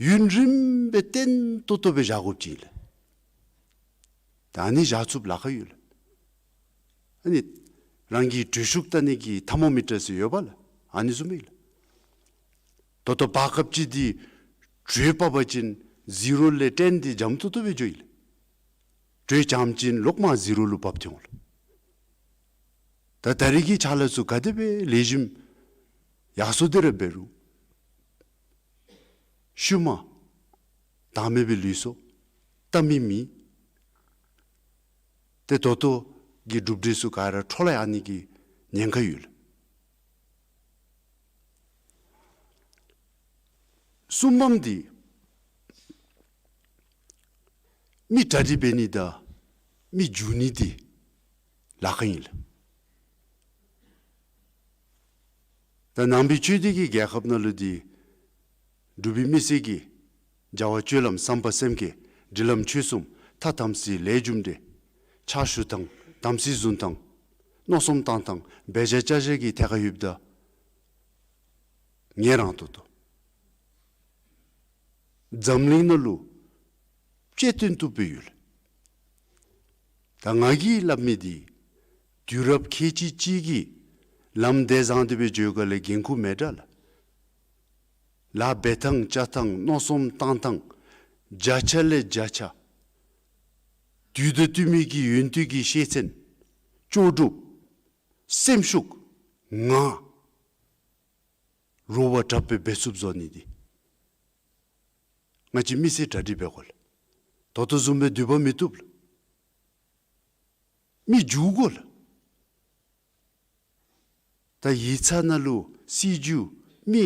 ཡུན་རིངམོ་སྦེ་བརྟན་ཏོག་ཏོ་སྦེ་བཞག་དགོཔ་ཅིག་ཨིན་ལགས། ད་ཨ་ནི་བཞག་ཚུགསཔ་ལཱ་ཁག་ཡོད་ལགས། ཨ་ནི་རང་གི་དྲོད་ཤུགས་བལྟ་ནི་གི་ཐར་མོ་མི་ཊར་ཟེར་ཡོད་པ་ལགས། ཨ་ནི་བཟུམ་ཨིན་ལགས། ད་ལྟོ་བར་སྐབས་ཅིག་འདི་དྲོད་འབབ་པ་ཅིན་ཟི་རོ་ལས་ཊེན་འདི་འཇམ་ཏོག་ཏོ་སྦེ་འགྱོཝ་ཨིན་ལགས། དྲོད་འཇམ་ཅིན་ལོག་མར་ཟི་རོ་ལུ་འབབ་སྟེ་འོང་ལགས། ད་ད་རིས་ཀྱི་ཕྱག་ལཱ་ཚུ་ག་དེ་སྦེ་ལེགས་ཤོམ་ཡར་སོང་སྟེ་ར་འབད་རུང་ཤུལ་མ་བདག་མེད་པའི་ལུས་སྲོག་ལྟ་མི་མེད། ཏེ་ད་ལྟོ་གི་གྲུབ་འབྲས་ཚུ་ག་ར་འཕྲོ་བརླག་ཡར་ནི་གི་ཉེན་ཁ་ཡོད་ལགས། གསུམ་པམ་འདི་མི་གྲ་སྒྲིག་འབད་ནི་དང་མི་འགྱུར་ནི་འདི་ལཱ་ཁག་ཨིན་ལགས། ད་ནང་པའི་ཆོས་འདི་གི་རྒྱལ་ཁབ་ནང་ལུ་འདི་འབྲུག་པའི་མི་སེར་གྱི་བྱ་བ་སྤྱོད་ལམ་བསམ་པ་སེམས་བསྐྱེད་སྒྲིག་ལམ་ཆོས་གསུམ་ཐ་དམ་ཚིག་ལས་རྒྱུ་འབྲས་ཕྱག་ཞུ་ཐངས་དམ་ཚིག་བཟུང་ཐངས་མནོ་བསམ་བཏང་ཐངས་འབད་བཞག་བྱ་བཞག་གི་ཐད་ཁར་ཡོདཔ་ད་ངལ་རངས་ཏོག་ཏོ། འཛམ་གླིང་ནང་ལུ་དཔྱད་སྟོན་བཏུབ་སྦེ་ཡོད་ལགས། ད་ང་གིས་སླབ་མི་འདི་དུས་རབས་ཁལ་གཅིག་གཅིག་གི་ལམ་འདི་བཟུམ་སྦེ་འགྱོ་ག་ལས་འགན་ཁུར་མེད་དྲགས་ལགས། ལཱ་འབད་ཐངས་བཅའ་ཐངས་མནོ་བསམ་བཏང་ཐངས་བརྒྱ་ཆ་ལས་བརྒྱ་ཆ་དུས་དང་བསྟུན་མི་གི་ཡོན་ཏན་གྱི་ཤེས་ཚད་ལྕོགས་གྲུབ་སེམས་ཤུགས་ངང་རོགས་པ་དྲགཔ་སྦེ་འབད་ཚུགསཔ་བཟོ་ནི་འདི་ང་བཅས་མི་སེར་གྲ་སྒྲིག་འབད་དགོ་ལགས། ད་ལྟོ་བཟུམ་སྦེ་སྡོད་པ་མི་བཏུབ་ལགས། མི་འགྱུར་དགོ་ལགས། ད་ཡིག་ཚང་ནང་ལུ་སྲིད་བྱུས་མི་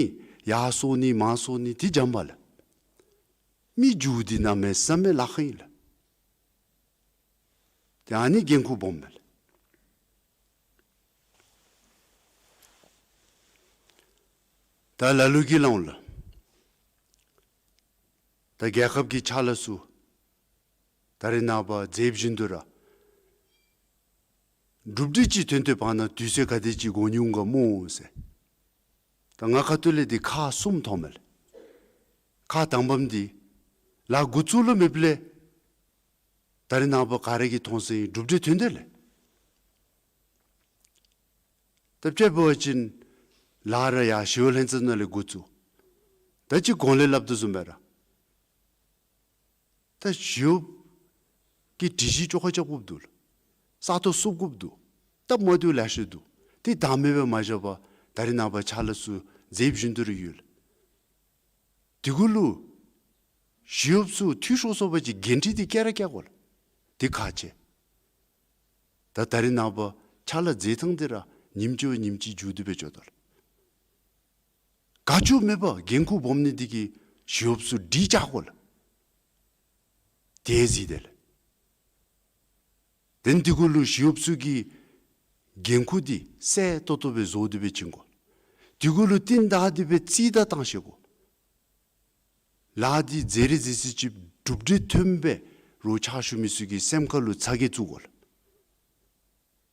ཡར་སོང་ནི་མར་སོང་ནི་འདི་འཇམ་པ་ལགས། མི་འགྱུར་འདི་གནམ་མེད་ས་མེད་ལཱ་ཁག་ཨིན་ལགས། ཏེ་ཨ་ནི་འགན་ཁུར་སྦོམ་མས་ལགས། ད་ལ་ལུ་གིས་སླབ་འོང་ལགས། ད་རྒྱལ་ཁབ་ཀྱི་ཕྱག་ལཱ་ཚུ་ད་རེས་ནངས་པ་མཛདཔ་བཞིན་དུ་ར་གྲུབ་འབྲས་ཅིག་ཐོན་ཏེ་འབདན་དུས་ཚོད་ག་དེ་ཅིག་འགོར་ནི་འོང་ག་སྨོ་ཟེར། ད་ང་ཁ་ཐུག་ལས་འདི་ཁག་གསུམ་མཐོངམ་མས་ལགས། ཁག་དང་པམ་འདི་ལཱ་འགོ་བཙུགས་ལ་མེདཔ་ལས་ད་རེས་ནངས་པ་ག་ར་གིས་མཐོང་ས་ཨིན། གྲུབ་འབྲས་ཐོན་དེས་ལགས། ད་དཔྱེ་འབད་བ་ཅིན་ལཱ་ར་ཡར་ཞི་གཡོག་ལྷན་ཚོགས་ནང་ལས་འགོ་བཙུགས། ད་ཅི་གོང་ལས་སླབ་དོ་བཟུམ་སྦེ་ར་ད་ཞི་གཡོག་གི་སྒྲིག་གཞི་བཅོ་ཁ་རྐྱབ་དགོཔ་འདུག་ལགས། ས་སྟོང་བསུབ་དགོཔ་འདུག། སྟབས་མ་བདེཝ་ལེ་ཤ་འདུག། དེ་བདག་མེད་པར་མ་བཞག་པར་ད་རེས་ནངས་པ་ཕྱག་ལཱ་ཚུ་མཛདཔ་བཞིན་དུ་ར་ཡོད་ལགས། དེ་གུ་ལུ་ ཞི་གཡོགཔ་ཚུ་འཐུས་ཤོར་སོང་པ་ཅིན་འགན་འཁྲི་འདི་བཀལ་ར་བཀལ་དགོ་ལགས། འདི་ཁག་ཆེ། ད་ད་རིས་ནངས་པ་ཕྱག་ལཱ་མཛད་ཐངས་འདི་ར་ཉིནམ་གཅིག་བ་ཉིནམ་གཅིག་འགྱུར་ཏེ་སྦེ་འགྱོ་དོ་ལགས། དགའ་སྐྱོ་མེད་པར་འགན་ཁུར་སྦོམ་ནི་འདི་གིས་ཞི་གཡོགཔ་ཚུ་སྒྲིག་བཅག་དགོ་ལགས། དེ་གཟིགས་ཏེ་ལགས། དེ་ལས་དེ་གུ་ལུ་ཞི་གཡོགཔ་ཚུ་གི་འགན་ཁུར་འདི་གསལ་ཏོག་ཏོ་སྦེ་བཟོ་སྟེ་སྦེ་བྱིན་དགོ། དེ་གུ་ལུ་རྟིང་བདའ་སྟེ་སྦེ་རྩིས་བདའ་བཏང་ཤེས་དགོ། ལཱ་འདི་མཛད་རིགས་མཛད་ཚད་ཅིག་གྲུབ་འབྲས་ཐོན་སྦེ་རོགས་ཕྱག་ཞུ་མི་ཚུ་གི་སེམས་ཁ་ལུ་ཚ་གྱང་བཙུགས་དགོ་ལགས།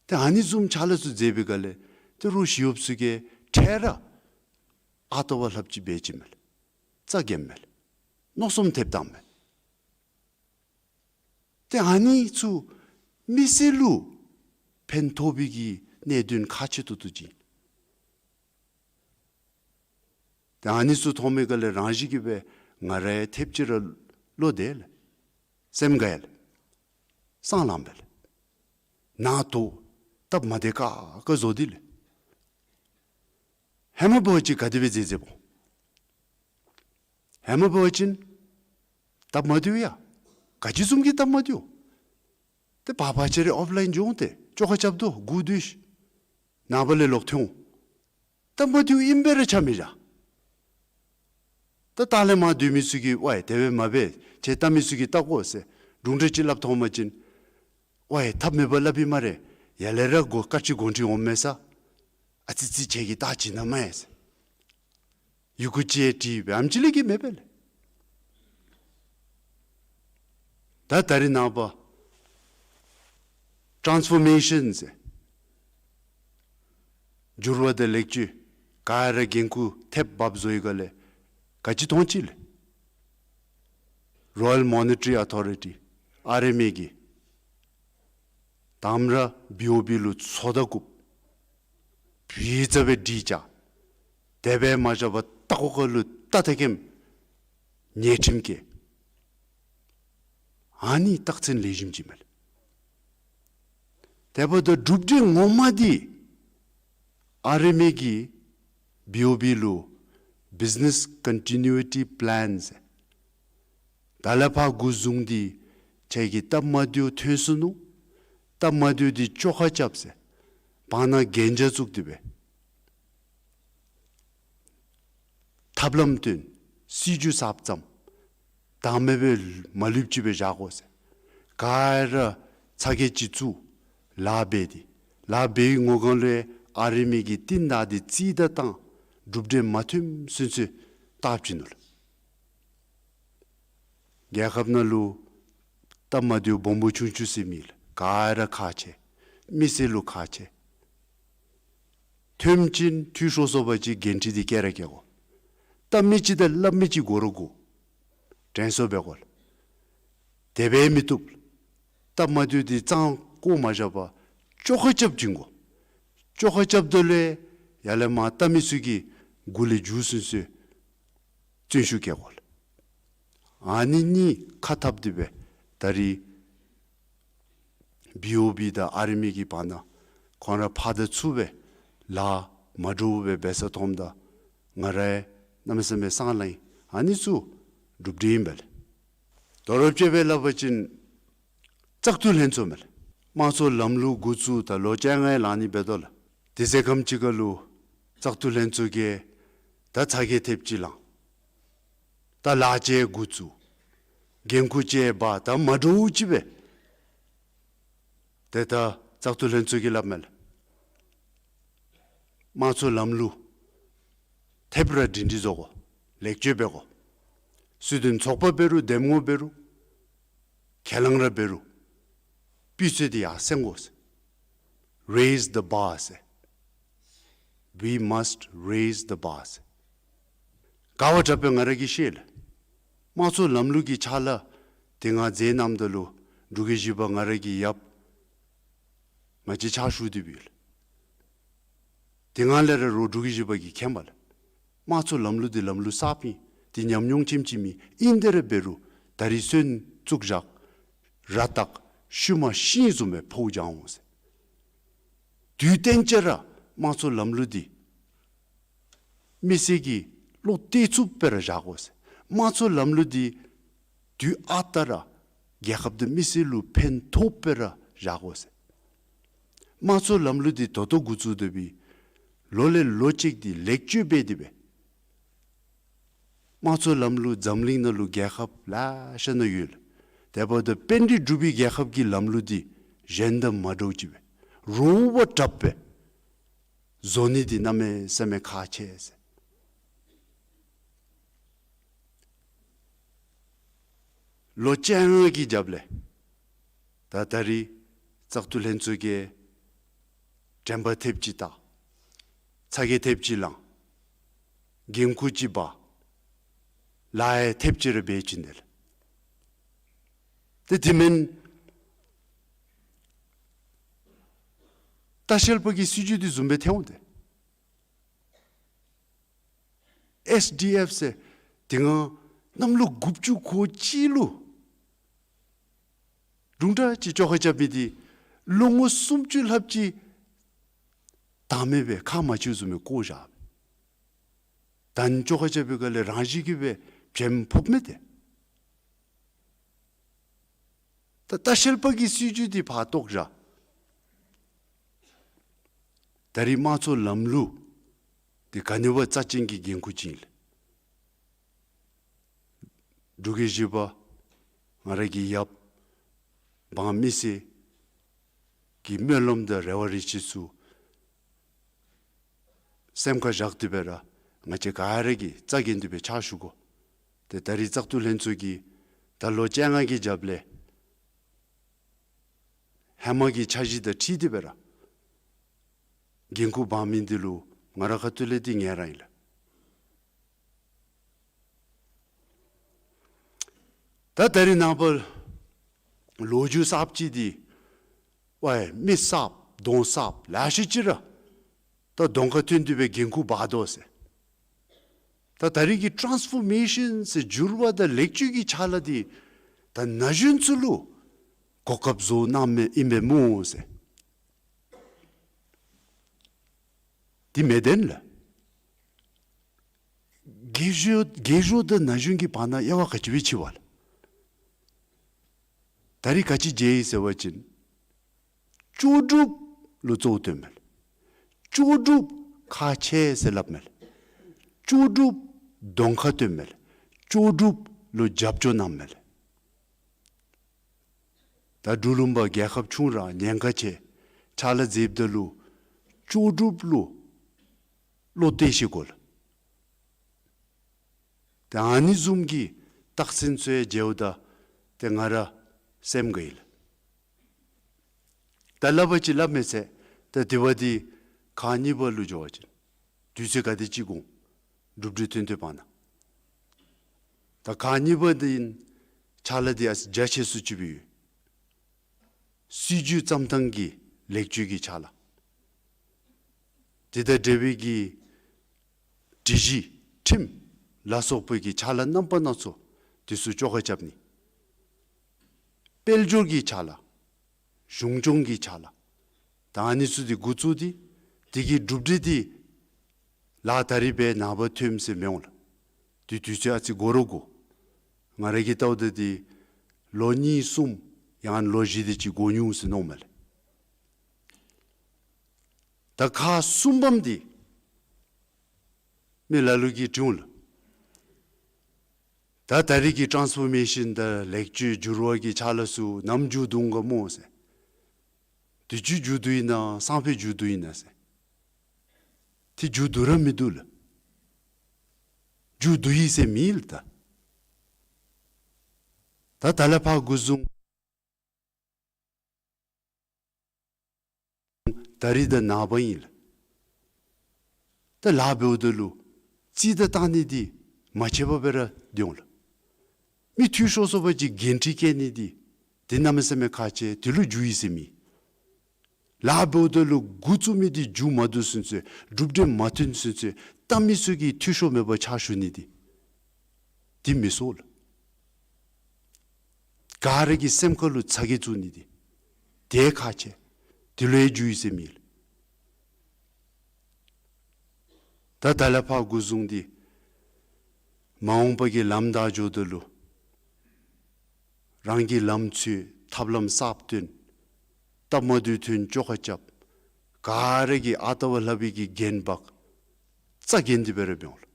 ཏེ་ཨ་ནི་བཟུམ་ཕྱག་ལཱ་ཚུ་མཛད་པའི་སྒང་ལས་ཏེ་རོགས་ཞི་གཡོགཔ་ཚུ་གིས་འཕྲལ་ར་ཨ་རྟག་བ་ལྷགཔ་ཅིག་འབད་ཅི་མས་ལགས། རྩ་འགེངམ་མས་ལགས། མནོ་བསམ་ཐེབས་བཏངམ་མས། ཏེ་ཨ་ནི་ཚུ་མི་སེར་ལུ་ཕན་ཐོགས་པའི་གི་གནད་དོན་ཁག་ཆེ་ཏོག་ཏོ་ཅིག་ཨིན། ཏེ་ཨ་ནི་ཚུ་མཐོང་མི་སྒང་ལས་རང་བཞིན་གྱིས་སྦེ་ང་ར་ཡང་ཐེབས་ཅིག་ར་བློ་བདེ་ལགས། སེམས་དགའ་ཡི་ལགས། སང་ལངམ་མས་ལགས། ནང་དོག་སྟབས་མ་བདེ་ཁག་ཁ་བཟོ་སྟེ་ལགས། ཧེ་མ་འབད་བ་ཅིན་ག་དེ་སྦེ་མཛད་མཛདཔ་སྨོ། ཧེ་མ་འབད་བ་ཅིན་སྟབས་མ་བདེཝ་ཡང་ག་ཅི་བཟུམ་གྱིས་སྟབས་མ་བདེཝ། ཏེ་བར་བར་ཅིག་རེ་ཨོཕ་ལའིན་འགྱོ་འོང་། ཏེ་བཅོ་ཁ་རྐྱབ་དོ་སྒུག་སྡོད་ཤིག། ནངས་པ་ལས་ལོག་ཐོན་འོང་། སྟབས་མ་བདེཝ་ཨིན་པས་ར་ཆ་མི་བཞག། ད་ལྟག་ལས་མར་སྡོད་མི་ཚུ་གིས་ཝའི་དེ་སྦེ་མ་འབད། ཁྱེད་ལྟ་མི་ཚུ་གིས་བལྟ་དགོ་ཟེར་སྒྲུང་འདྲ་ཅིག་སླབ་ཐོན་པ་ཅིན་ཝའི་ཐབས་མེད་པར་སླབ་ཨིན་སྨ་རེ། ཡར་ལས་ར་སྒོ་སྐར་ཅིག་དགོང་ཁྲི་འོངམ་མས་ས། ཨ་ཙི་ཙི་ཁྱེད་ཀྱིས་བལྟ་བྱིན་གནང་མས་ཟེར། ཡི་གུ་ཅིག་བྲིས་སྦེ་ཨམ་ཅིག་ལས་ཀྱི་མེད་པས་ལགས། ད་ད་རིས་ནངས་པ་ཊཱནསི་ཕོར་མེ་ཤཱན་ཟེར་འགྱུར་བ་དང་ལེགས་བཅོས་ག་ར་འགན་ཁུར་ཐེབས་འབགཔ་བཟོ་བའི་སྒང་ལས་ག་ཅི་མཐོང་ཅི་ལགས། རོ་ཡལ་མོ་ནི་ཊ་རི་ཨོ་ཐོ་རི་ཊི་ཨར་ཨེམ་ཨེ་གིས་དང་པ་ར་བི་ཨོ་བི་ལུ་ཚོད་ལྟ་བཀུག། བི་ཙ་སྦེ་སྒྲིག་བཅག། དེ་སྦེ་མ་བཞག་པར་ལྟག་ཀོ་ཁ་ལུ་རྟ་ཐེ་ཁེམ་ཉེས་ཁྲིམས་བཀལ། ཨ་ནི་རྟགས་མཚན་ལེགས་ཤོམ་ཅིག་མས་ལགས། དེ་འབདཝ་ད་གྲུབ་འབྲས་ངོ་མ་འདི་ཨར་ཨེམ་ཨེ་གིས་བི་ཨོ་བི་ལུ་བིཛི་ནེསི་ཀོན་ཊི་ནིའུ་ཊི་པི་ལེན་ཟེར་ད་ལས་ཕར་འགོ་བཟུང་སྟེ་ཁྱེད་ཀྱི་སྟབས་མ་བདེཝ་ཐོན་སོ་ནུག། སྟབས་མ་བདེཝ་འདི་བཅོ་ཁ་རྐྱབ་ཟེར་བར་ན་གན་རྒྱ་བཙུགས་ཏེ་སྦེ་ཐབས་ལམ་སྟོན། སྲིད་བྱུས་གསརཔ་བརྩམ། བདག་མེད་སྦེ་མ་ལུསཔ་ཅིག་སྦེ་བཞག་དགོ་ཟེར་ག་ར་ཚ་གྱང་ཅིག་བཙུགས། ལཱ་འབད་དེ་ལཱ་འབད་བའི་ངོ་གང་ལུ་ཡང་ཨར་ཨེམ་ཨེ་གིས་རྟིང་བདའ་སྟེ་རྩིས་བདའ་བཏང་། གྲུབ་འབྲས་མ་ཐོནམ་ཚུན་ཚོད་བལྟ་བྱིན་ནུག་ལགས། རྒྱལ་ཁབ་ནང་ལུ་སྟབས་མ་བདེཝ་སྦོམ་སྦོམ་ཆུང་ཆུང་ཟེར་མེད་ལགས། ག་ར་ཁག་ཆེ། མི་སེར་ལུ་ཁག་ཆེ། ཐོནམ་ཅིག་འཐུས་ཤོར་སོང་པ་ཅིན་འགན་འཁྲི་འདི་བཀལ་ར་བཀལ་དགོ། ལྟ་མི་ཅིག་དང་སླབ་མི་ཅིག་དགོ་ར་དགོ། དྲན་གསོ་འབད་དགོ་ལགས། དེ་སྦེ་མི་བཏུབ། སྟབས་མ་བདེཝ་འདི་གཙང་བཀོ་མ་བཞག་པར་བཅོ་ཁ་རྐྱབ་བྱིན་དགོ། བཅོ་ཁ་རྐྱབ་ད་ལས་ཡར་ལས་མར་ལྟ་མི་ཚུ་གིས་མགུ་ལས་མཇུག་ཚུན་ཚོད་བརྩོན་ཤུགས་བསྐྱེད་དགོ་ལགས། ཨ་ནི་གཉིས་ཁ་འཐབ་སྟེ་སྦེ་ད་རིས་བི་ཨོ་བི་དང་ཨར་ཨེམ་ཨེ་གི་བར་ན་ཁོང་ར་ཕར་དང་ཚུར་སྦེ་ལཱ་མ་འདྲཝ་སྦེ་འབད་ས་མཐོངམ་ད་ང་ར་ཡང་གནམ་མེད་ས་མེད་སང་ལངས་ཡི། ཨ་ནི་ཚུ་གྲུབ་འབྲས་ཨིན་པས་ལགས། དོ་རུང་དཔྱེ་སྦེ་སླབ་པ་ཅིན་བཙག་འཐུ་ལྷན་ཚོགས་མས་ལགས། དམངས་གཙོའི་ལམ་ལུགས་འགོ་བཙུགས་ད་ལོ་བཅོ་ལྔ་ལང་ནི་འབད་དོ་ལགས། དེ་ཚེ་ཁམས་ཅིག་ཁར་ལུ་བཙག་འཐུ་ལྷན་ཚོགས་ཀྱིས་ད་ཚ་གྱང་ཐེབས་ཅིག་ལང་། ད་ལཱ་ཅིག་འགོ་བཙུགས། འགན་ཁུར་ཅིག་འབག། ད་མ་འདྲཝ་ཅིག་སྦེ། ཏེ་ད་བཙག་འཐུ་ལྷན་ཚོགས་ཀྱིས་སླབ་མས་ལགས། དམངས་གཙོའི་ལམ་ལུགས་ཐེབས་ར་སྒྲིང་སྒྲིང་བཟོ་དགོ། ལེགས་བཅོས་འབད་དགོ། སྲིད་དོན་ཚོགས་པ་འབད་རུང་འདེམས་ངོ་འབད་རུང་ཁས་བླངས་ར་འབད་རུང་སྤུས་ཚད་འདི་ཡར་སེང་དགོ་ཟེར། Raise the bar ཟེར། We must raise the bar ཟེར། ག་བ་དྲག་པས་ང་ར་གིས་ཤེས་ལགས། དམངས་གཙོའི་ལམ་ལུགས་ཀྱི་ཕྱག་ལཱ་དེ་སྔ་མཛད་གནངམ་ད་ལུ་འབྲུག་རྒྱལ་བཞི་པ་ང་ར་གི་ཡབ་ང་བཅས་ཕྱག་ཞུ་སྟེ་འབད་ཡོད་ལགས། དེ་སྔ་ལས་ར་རོགས་འབྲུག་རྒྱལ་བཞི་པ་གིས་མཁྱེནམ་ལགས། དམངས་གཙོའི་ལམ་ལུགས་འདི་ལམ་ལུགས་གསརཔ་ཨིན། དེ་ཉམས་མྱོང་ཅན་ཅིག་མེད། ཨིན་དེ་ར་འབད་རུང་ད་རིས་སོན་བཙུགས་བཞག། ར་བཏགས་ཤུལ་མ་ཤིང་བཟུམ་སྦེ་འཕོ་འགྱོ་འོང་ཟེར། དུས་གཏན་གྱི་ར་དམངས་གཙོའི་ལམ་ལུགས་འདི་མི་སེར་གྱིས་བློ་གཏད་ཚུགསཔ་སྦེ་ར་བཞག་དགོ་ཟེར། དམངས་གཙོའི་ལམ་ལུགས་འདི་ དུས་ཨ་རྟག་ར་རྒྱལ་ཁབ་དང་མི་སེར་ལུ་ཕན་ཐོགཔ་སྦེ་ར་བཞག་དགོ་ཟེར། དམངས་གཙོའི་ལམ་ལུགས་འདི་ད་ལྟོ་འགོ་བཙུགས་ཏེ་སྦེ་ལོ་ལས་ལོ་གཅིག་འདི་ལེགས་བཅོས་འབད་དེ་སྦེ་དམངས་གཙོའི་ལམ་ལུགས་འཛམ་གླིང་ནང་ལུ་རྒྱལ་ཁབ་ལེ་ཤ་ནང་ཡོད་ལགས། དེ་འབདཝ་ད་པཎྜི་ཏ་འབྲུག་པའི་རྒྱལ་ཁབ་ཀྱི་ལམ་ལུགས་འདི་གཞན་དང་མ་འདྲཝ་ཅིག་སྦེ་རོགས་པ་དྲགཔ་སྦེ་བཟོ་ནི་འདི་གནམ་མེད་ས་མེད་ཁག་ཆེ་ཟེར། ལོ་བཅོ་ལྔ་གི་རྒྱབ་ལས་ད་ད་རིས་བཙག་འཐུ་ལྷན་ཚོགས་ཀྱིས་དྲན་པ་ཐེབས་ཅིག་བལྟ། ཚ་གྱང་ཐེབས་ཅིག་ལང་། འགན་ཁུར་ཅིག་འབག། ལཱ་ཡང་ཐེབས་ཅིག་ར་འབད་བཅུག་ནི་ལགས། ཏེ་དེ་མེན་ལྟ་བཤལ་པ་གི་སྲིད་བྱུས་འདི་བཟུམ་སྦེ་ཐལ་འོང་སྟེ། ཨེསི་ཌི་ཨེཕ་ཟེར་དེ་སྒང་གནམ་ལོ་དགུ་བཅུ་གོ་གཅིག་ལུ་དུམ་གྲ་ཅིག་བཅོ་ཁ་རྐྱབ་མི་འདི་ལོ་ངོ་སུམ་ཅུ་ལྷགཔ་ཅིག་བདའ་མི་སྦེ་ཁག་མ་ཆོད་བཟུམ་སྦེ་བཀོ་བཞག། ད་ནི་བཅོ་ཁ་རྐྱབ་པའི་སྒང་ལས་རང་བཞིན་གྱིས་སྦེ་བྱེམ་ཕོགཔ་མས་ཏེ། ད་ལྟ་བཤལ་པ་གི་སྲིད་བྱུས་འདི་ཕར་བཏོག་བཞག། ད་རིས་དམངས་གཙོའི་ལམ་ལུགས་འདི་ག་ནི་བ་རྩ་ཅན་གྱི་འགན་ཁུར་ཅིག་ཨིན་ལགས། འབྲུག་རྒྱལ་བཞི་པ་ང་ར་གི་ཡབ་འབངས་མི་སེར་གྱི་སྨོན་ལམ་དང་རེ་བ་རེ་ཆེ་ཚུ་སེམས་ཁར་བཞག་སྟེ་སྦེ་ར་ང་བཅས་ག་ར་གིས་རྩ་འགེངས་ཏེ་སྦེ་ཕྱག་ཞུ་དགོ། ཏེ་ད་རིས་བཙག་འཐུ་ལྷན་ཚོགས་ཀྱིས་ད་ལོ་བཅོ་ལྔ་གི་རྒྱབ་ལས་ཧེ་མ་གི་འཆར་གཞི་དང་འཁྲིལ་ཏེ་སྦེ་ར་འགན་ཁུར་འབག་མི་འདི་ལུ་ང་རའི་ཁ་ཐུག་ལས་འདི་ངེས་ར་ཨིན་ལགས། ད་ད་རིས་ནངས་པ་ལོ་རྒྱུས་གསརཔ་ཅིག་འདི་ཝའི་མི་གསརཔ་གདོང་གསརཔ་ལེ་ཤ་ཅིག་ར་ད་གདོང་ཁར་ཐོན་ཏེ་སྦེ་འགན་ཁུར་འབག་དོ་ཟེར། ད་ད་རིས་ཀྱི་ཊཱནསི་ཕོར་མེ་ཤཱན་ཟེར་འགྱུར་བ་དང་ལེགས་བཅོས་ཀྱི་ཕྱག་ལཱ་འདི་ད་ན་གཞོན་ཚུ་ལུ་གོ་སྐབས་བཟོ་གནང་མི་ཨིན་པས་སྨོ་ཟེར། འདི་མི་བདེན་ལགས། རྒས་ཤོས་རྒས་ཤོས་དང་ན་གཞོན་གྱི་བར་ན་དབྱེ་བ་ག་ཅི་སྦེ་ཕྱེ་བ་ལགས། ད་རིས་ག་ཅི་མཇལ་ཡི་ཟེར་བ་ཅིན་ལྕོགས་གྲུབ་ལུ་གཙོ་བོ་བཏོན་མས་ལགས། ལྕོགས་གྲུབ་ཁག་ཆེ་ཟེར་སླབ་མས་ལགས། ལྕོགས་གྲུབ་གདོང་ཁར་བཏོན་མས་ལགས། ལྕོགས་གྲུབ་ལུ་རྒྱབ་སྐྱོར་གནང་མས་ལགས། ད་འབྲུག་ལུང་པ་རྒྱལ་ཁབ་ཆུང་ར་ཉེན་ཁ་ཆེ། ཕྱག་ལཱ་མཛདཔ་ད་ལུ་ལྕོགས་གྲུབ་ལུ་བློ་གཏད་ཤེས་དགོ་ལགས། ཏེ་ཨ་ནི་བཟུམ་གྱི་རྟགས་མཚན་ཚུ་ཡང་མཇལཝ་ད་ཏེ་ང་ར་སེམས་དགའ་ཡི་ལགས། ད་སླབ་པ་ཅིན་སླབ་མི་ཚད་ད་དེ་བ་འདི་ཁག་གཉིས་པ་ལུ་འགྱོ་བ་ཅིན་དུས་ཚོད་ག་དེ་ཅིག་འགོར་འོང་། གྲུབ་འབྲས་ཐོན་ཐོནམ་ད་ད་ཁག་གཉིས་པ་འདི་ཨིན། ཕྱག་ལཱ་འདི་ཨ་ཙི་རྒྱ་ཆེ་སུ་ཅིག་སྦེ་ཡོད། སྲིད་བྱུས་བརྩམ་ཐངས་ཀྱི་ལེགས་བཅོས་ཀྱི་ཕྱག་ལཱ། དེ་དང་འབྲེལ་བའི་གི་སྒྲིག་གཞི་ཁྲིམས་ལ་སོགས་པའི་གི་ཕྱག་ལཱ་རྣམ་པ་སྣ་ཚོགས་དེ་ཚུ་བཅོ་ཁ་རྐྱབ་ནི། དཔལ་འབྱོར་གྱི་ཕྱག་ལཱ། གཞུང་སྐྱོང་གི་ཕྱག་ལཱ། ད་ཨ་ནི་ཚུ་འདི་འགོ་བཙུགས་ཏེ་དེ་གི་གྲུབ་འབྲས་འདི་ལཱ་ད་རིས་འབད་ནངས་པ་ཐོནམ་ཟེར་མི་འོང་ལགས། དེ་དུས་ཚོད་ཨ་ཙི་འགོར་རུང་འགོར། ང་ར་གིས་བལྟཝ་ད་འདི་ལོ་གཉིས་གསུམ་ཡང་ལོ་བཞི་དེ་ཅིག་འགོར་འོང་ཟེར་མནོཝ་མས་ལགས། ད་ཁག་གསུམ་པམ་འདི་མི་ལ་ལུ་གིས་དྲིཝ་ལགས། ད་ད་རིས་ཀྱི་ཊཱནསི་ཕོར་མེ་ཤཱན་དང་ལེགས་བཅོས་འགྱུར་བ་གི་ཕྱག་ལཱ་ཚུ་ནམ་མཇུག་བསྡུ་འོང་ག་སྨོ་ཟེར། དུས་ཅི་མཇུག་བསྡུ་ཡི་ན་སང་ཕོད་མཇུག་བསྡུ་ཡི་ན་ཟེར། ཏེ་མཇུག་བསྡུ་ར་མི་བསྡུ་ལགས། མཇུག་བསྡུ་ཡི་ཟེར་མེད་ལགས། ད་ད་ད་ལས་ཕར་འགོ་བཟུང་ད་རིས་དང་ནངས་པ་ཨིན་ལགས། ད་ལཱ་འབདཝ་ད་ལུ་རྩིས་དང་བཏང་ནི་འདི་མ་ཆད་པར་སྦེ་ར་སྡོད་འོང་ལགས། མི་འཐུས་ཤོར་སོང་པ་ཅིན་འགན་འཁྲི་བཀལ་ནི་འདི་འདི་གནམ་མེད་ས་མེད་ཁག་ཆེ། དེ་ལུ་མཇུག་ཡོད་ཟེར་མེད། ལཱ་འབདཝ་ད་ལུ་འགོ་བཙུགས་མི་འདི་མཇུག་མ་བསྡུ་ཚུན་ཚོད་གྲུབ་འབྲས་མ་ཐོན་ཚུན་ཚོད་ལྟ་མི་ཚུ་གིས་འཐུས་ཤོར་མེད་པར་ཕྱག་ཞུ་ནི་འདི་འདི་མི་སོང་ལགས། ག་ར་གི་སེམས་ཁ་ལུ་ཚ་གྱང་བཙུགས་ནི་འདི་དེ་ཁག་ཆེ། དེ་ལུ་ཡང་མཇུག་ཡོད་ཟེར་མེད་ལགས། ད་ད་ལས་ཕར་འགོ་བཟུང་སྟེ་མ་འོངས་པ་གི་ལམ་བདའ་འགྱོཝ་ད་ལུ་ རང་གི་ལམ་འཚོལ། ཐབས་ལམ་གསརཔ་སྟོན། སྟབས་མ་བདེཝ་ཐོན་བཅོ་ཁ་རྐྱབ། ག་ར་གིས་ཨ་རྟག་པ་ལྷབ་པའི་གི་འགན་འབག། རྩ་འགེངས་ཏེ་འབད་རུང་འོང་ལགས།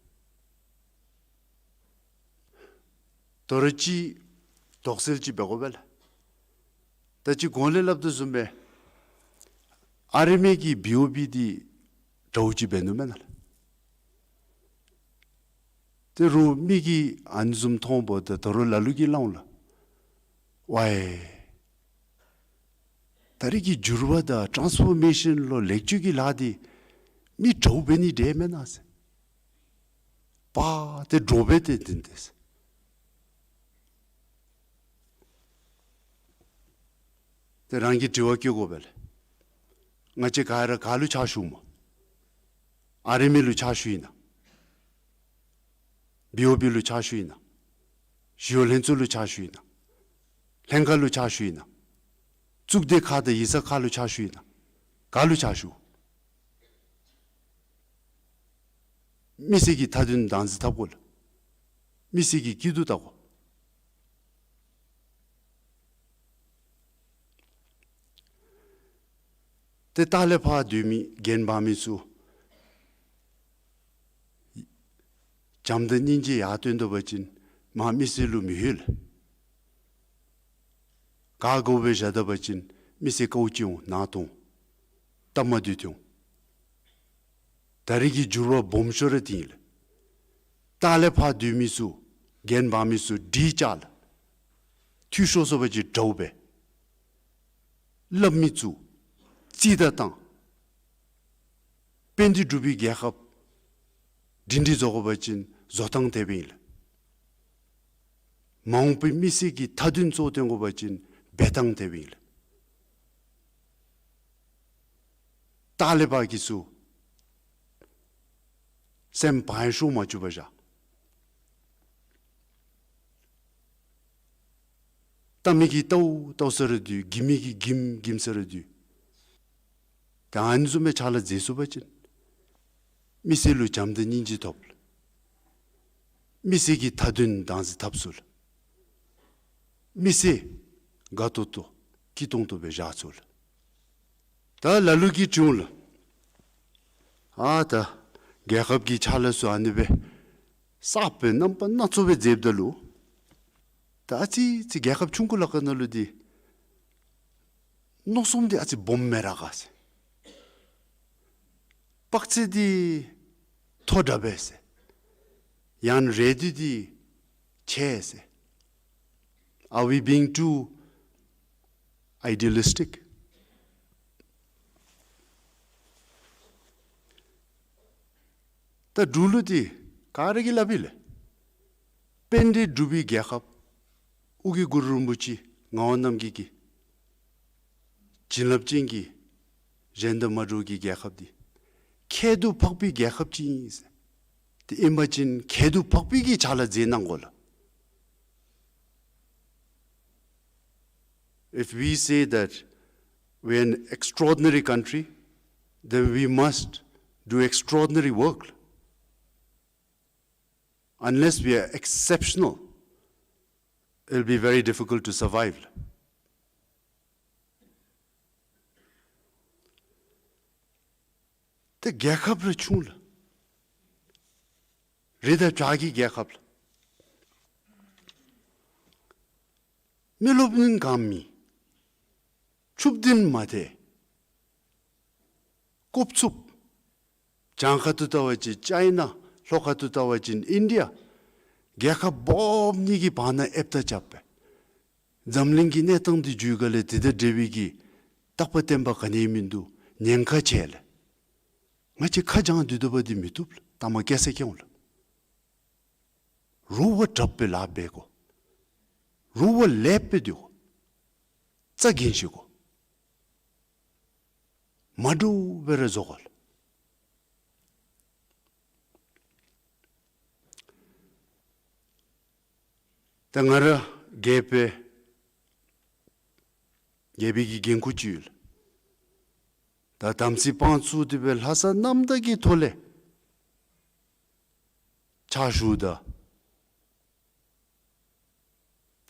དོ་རུང་ཅིག་དོགས་སེལ་ཅིག་འབད་དགོ་པས་ལགས། ད་ཅི་གོང་ལས་སླབ་དོ་བཟུམ་སྦེ་ཨ་རི་མི་གི་བི་ཨོ་བི་འདི་དྲག་ཅིག་འབད་ནུག་མེན་ན་ལགས། དོ་རུང་མི་གིས་ཨ་ནི་བཟུམ་མཐོང་འབདཝ་ད་དོ་རུང་ལ་ལུ་གིས་སླབ་འོང་ལགས། ཝའི། ད་རིས་ཀྱི་འགྱུར་བ་དང་ཊཱནསི་ཕོར་མེ་ཤཱན་ལུ་ལེགས་བཅོས་ཀྱི་ལཱ་འདི་མི་དྲག་འབད་ནི་འདྲས་མེན་ན་ཟེར། པ་ཏེ་དྲག་འབད་དེ་འདི་འདི་ཟེར། ཏེ་རང་གིས་དྲི་བ་བཀོད་དགོ་པས་ལགས། ང་བཅས་ག་ར་ག་ལུ་ཕྱག་ཞུཝ་སྨོ། ཨ་རི་མི་ལུ་ཕྱག་ཞུཝ་ཨིན་ན། བི་ཨོ་བི་ལུ་ཕྱག་ཞུཝ་ཨིན་ན། ཞི་གཡོག་ལྷན་ཚོགས་ལུ་ཕྱག་ཞུཝ་ཨིན་ན། ལྷན་ཁག་ལུ་ཕྱག་ཞུཝ་ཨིན་ན། གཙུག་སྡེ་ཁག་དང་ཡིག་ཚང་ཁག་ལུ་ཕྱག་ཞུཝ་ཨིན་ན། ག་ལུ་ཕྱག་ཞུ། མི་སེར་གྱི་མཐའ་དོན་བདག་འཛིན་འཐབ་དགོ་ལགས། མི་སེར་གྱི་སྐྱིད་སྡུག་བལྟ་དགོ། ཏེ་ལྟག་ལས་ཕར་སྡོད་མི་འགན་འབག་མི་ཚུ་བྱམས་དང་སྙིང་རྗེ་ཡར་སྟོན་དོ་བ་ཅིན་མར་མི་སེར་ལུ་མི་ལྷོད་ལགས། ག་དགོ་པའི་བཞག་ད་བ་ཅིན་མི་སེར་དཀའཝ་སྤྱད་འོང་། ནང་ཐོན་འོང་། སྟབས་མ་བདེཝ་ཐོན་འོང་། ད་རིས་ཀྱི་འགྱུར་བ་སྦོམ་ཤོས་ར་འདི་ཨིན་ལགས། ལྟག་ལས་ཕར་སྡོད་མི་ཚུ་འགན་འབག་མི་ཚུ་སྒྲིག་བཅག་ལགས། འཐུས་ཤོར་སོང་བ་ཅིན་དྲག་འབད། སླབ་མི་བཙུགས། རྩིས་བདའ་བཏང་། དཔལ་ལྡན་འབྲུག་པའི་རྒྱལ་ཁབ་སྒྲིང་སྒྲི་བཟོ་དགོ་པ་ཅིན་བཟོ་ཐངས་དེ་སྦེ་ཨིན་ལགས། མ་འོངས་པའི་མི་སེར་གྱི་མཐའ་དོན་གཙོ་བོ་སྟོན་དགོ་པ་ཅིན་འབད་ཐངས་དེ་སྦེ་ཨིན་ལགས། ལྟག་ལས་པ་གིས་ཚུ་སེམས་བག་ཤོག་མ་བཅུག་པར་བཞག། བལྟ་མི་གིས་བལྟཝ་བལྟཝ་ས་ར་སྡོད། གྱིབ་མི་གིས་གྱིབ་གྱིབ་ས་ར་སྡོད། ད་ཨ་ནི་བཟུམ་མའི་ཕྱག་ལཱ་མཛད་ཚུགས་པ་ཅིན་མི་སེར་ལུ་བྱམས་དང་སྙིང་རྗེ་ཐོབ། མི་སེར་གྱི་མཐའ་དོན་བདག་འཛིན་འཐབ་ཚུགས། མི་སེར་དགའ་ཏོག་ཏོ་སྐྱིད་ཏོང་ཏོ་སྦེ་བཞག་ཚུགས་ལགས། ད་ལ་ལུ་གིས་དྲིཝ་ལགས། ཨ་ད་རྒྱལ་ཁབ་ཀྱི་ཕྱག་ལཱ་ཚུ་ཨ་ནི་སྦེ་གསརཔ་སྦེ་རྣམ་པ་སྣ་ཚོགས་སྦེ་མཛདཔ་ད་ལུ་ད་ཨ་ཙི་ཙི་རྒྱལ་ཁབ་ཆུང་ཀུ་ལ་ཁ་ནང་ལུ་འདི་མནོ་བསམ་འདི་ཨ་ཙི་སྦོམ་མས་ར་ག་ཟེར། དཔག་ཚད་འདི་མཐོ་དྲགས་པས་ཟེར། ཡང་རེ་འདོད་འདི་ཆེ་ཟེར། Are we being too idealistic? ད་འབྲུག་ལུ་འདི་ག་ར་གིས་སླབ་ཨིན་ལགས། དཔལ་ལྡན་འབྲུག་པའི་རྒྱལ་ཁབ་ཨོ་རྒྱན་གུ་རུ་རིན་པོ་ཆེ་ངག་དབང་རྣམ་རྒྱལ་གྱི་བྱིན་རླབས་ཅན་གྱི་གཞན་དང་མ་འདྲཝ་གི་རྒྱལ་ཁབ་འདི་ཁྱད་དུ་འཕགས་པའི་རྒྱལ་ཁབ་ཅིག་ཨིན་ཟེར། དེ་ཨིན་པ་ཅིན་ཁྱད་དུ་འཕགས་པའི་གི་ཕྱག་ལཱ་མཛད་གནང་དགོ་ལགས། If we say that we are an extraordinary country, then we must do extraordinary work. Unless we are exceptional, it'll be very difficult to survive. ཏེ་རྒྱལ་ཁབ་ར་ཆུང་ལགས། རི་དང་བྱག་གི་རྒྱལ་ཁབ་ལགས། མི་རློབས་ནི་ག་མེད། ཕྱུགཔོ་འདི་མ་ཐལ། ཀོ་བཙུགས། བྱང་ཁ་ཐུག་བལྟ་བ་ཅིན་ཅའི་ན། ལྷོ་ཁ་ཐུག་བལྟ་བ་ཅིན་ཨིན་ཌི་ཡ། རྒྱལ་ཁབ་སྦོམ་གཉིས་ཀྱི་བར་ན་ཨེབ་ཏ་རྐྱབ་པས། འཛམ་གླིང་གི་གནས་སྟངས་འདི་བརྒྱུད་ག་ལས་དེ་དང་འབྲེལ་བའི་གི་རྟག་པ་བརྟན་པ་ག་ནི་ཡང་མིན་འདུག། ཉེན་ཁ་ཆེ་ལགས། ང་བཅས་ཁ་བྱང་སྡོད་སྡོད་པ་འདི་མི་བཏུབ་ལགས། ད་མ་སྐྱེ་ས་སྐྱེ་འོང་ལགས། རོགས་པ་དྲགཔ་སྦེ་ལཱ་འབད་དགོ། རོགས་པ་ལེགསཔ་སྦེ་སྡོད་དགོ། རྩ་འགེངས་ཤེས་དགོ། མ་འདྲཝ་སྦེ་ར་བཟོ་དགོ་ལགས། ད་ང་ར་རྒྱལ་པོའི་རྒྱལ་པོའི་གི་འགན་ཁུར་ཅིག་ཡོད་ལགས། ད་དམ་ཚིག་དཔང་བཙུགས་ཏེ་སྦེ་ལྷག་བསམ་རྣམ་དག་གི་ཐོག་ལས་ཕྱག་ཞུཝ་ད།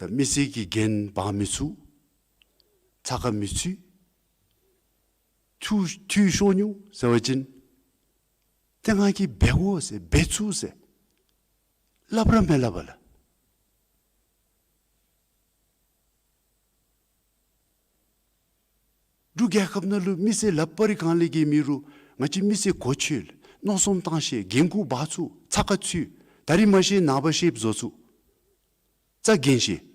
ད་མི་སེར་གྱིས་འགན་འབག་མི་ཚུགས། ཚ་ཁ་མི་ཚུད། འཐུས་འཐུས་ཤོར་ནུག་ཟེར་བ་ཅིན་ཏེ་ང་གིས་འབད་དགོ་ཟེར་འབད་ཚུགས་ཟེར་སླབ་ར་མི་སླབ་པས་ལགས། འབྲུག་རྒྱལ་ཁབ་ནང་ལུ་མི་སེར་ལགཔ་རི་གང་ལས་ཀྱི་མི་རུང་ང་བཅས་མི་སེར་གོ་ཆོད་མནོ་བསམ་བཏང་ཤེས་འགན་ཁུར་འབག་ཚུགས་ཚ་ཁ་ཚུད་ད་རིས་མ་ཤེས་ནངས་པ་ཤེསཔ་བཟོ་ཚུགས་རྩ་འགེངས་ཤེས།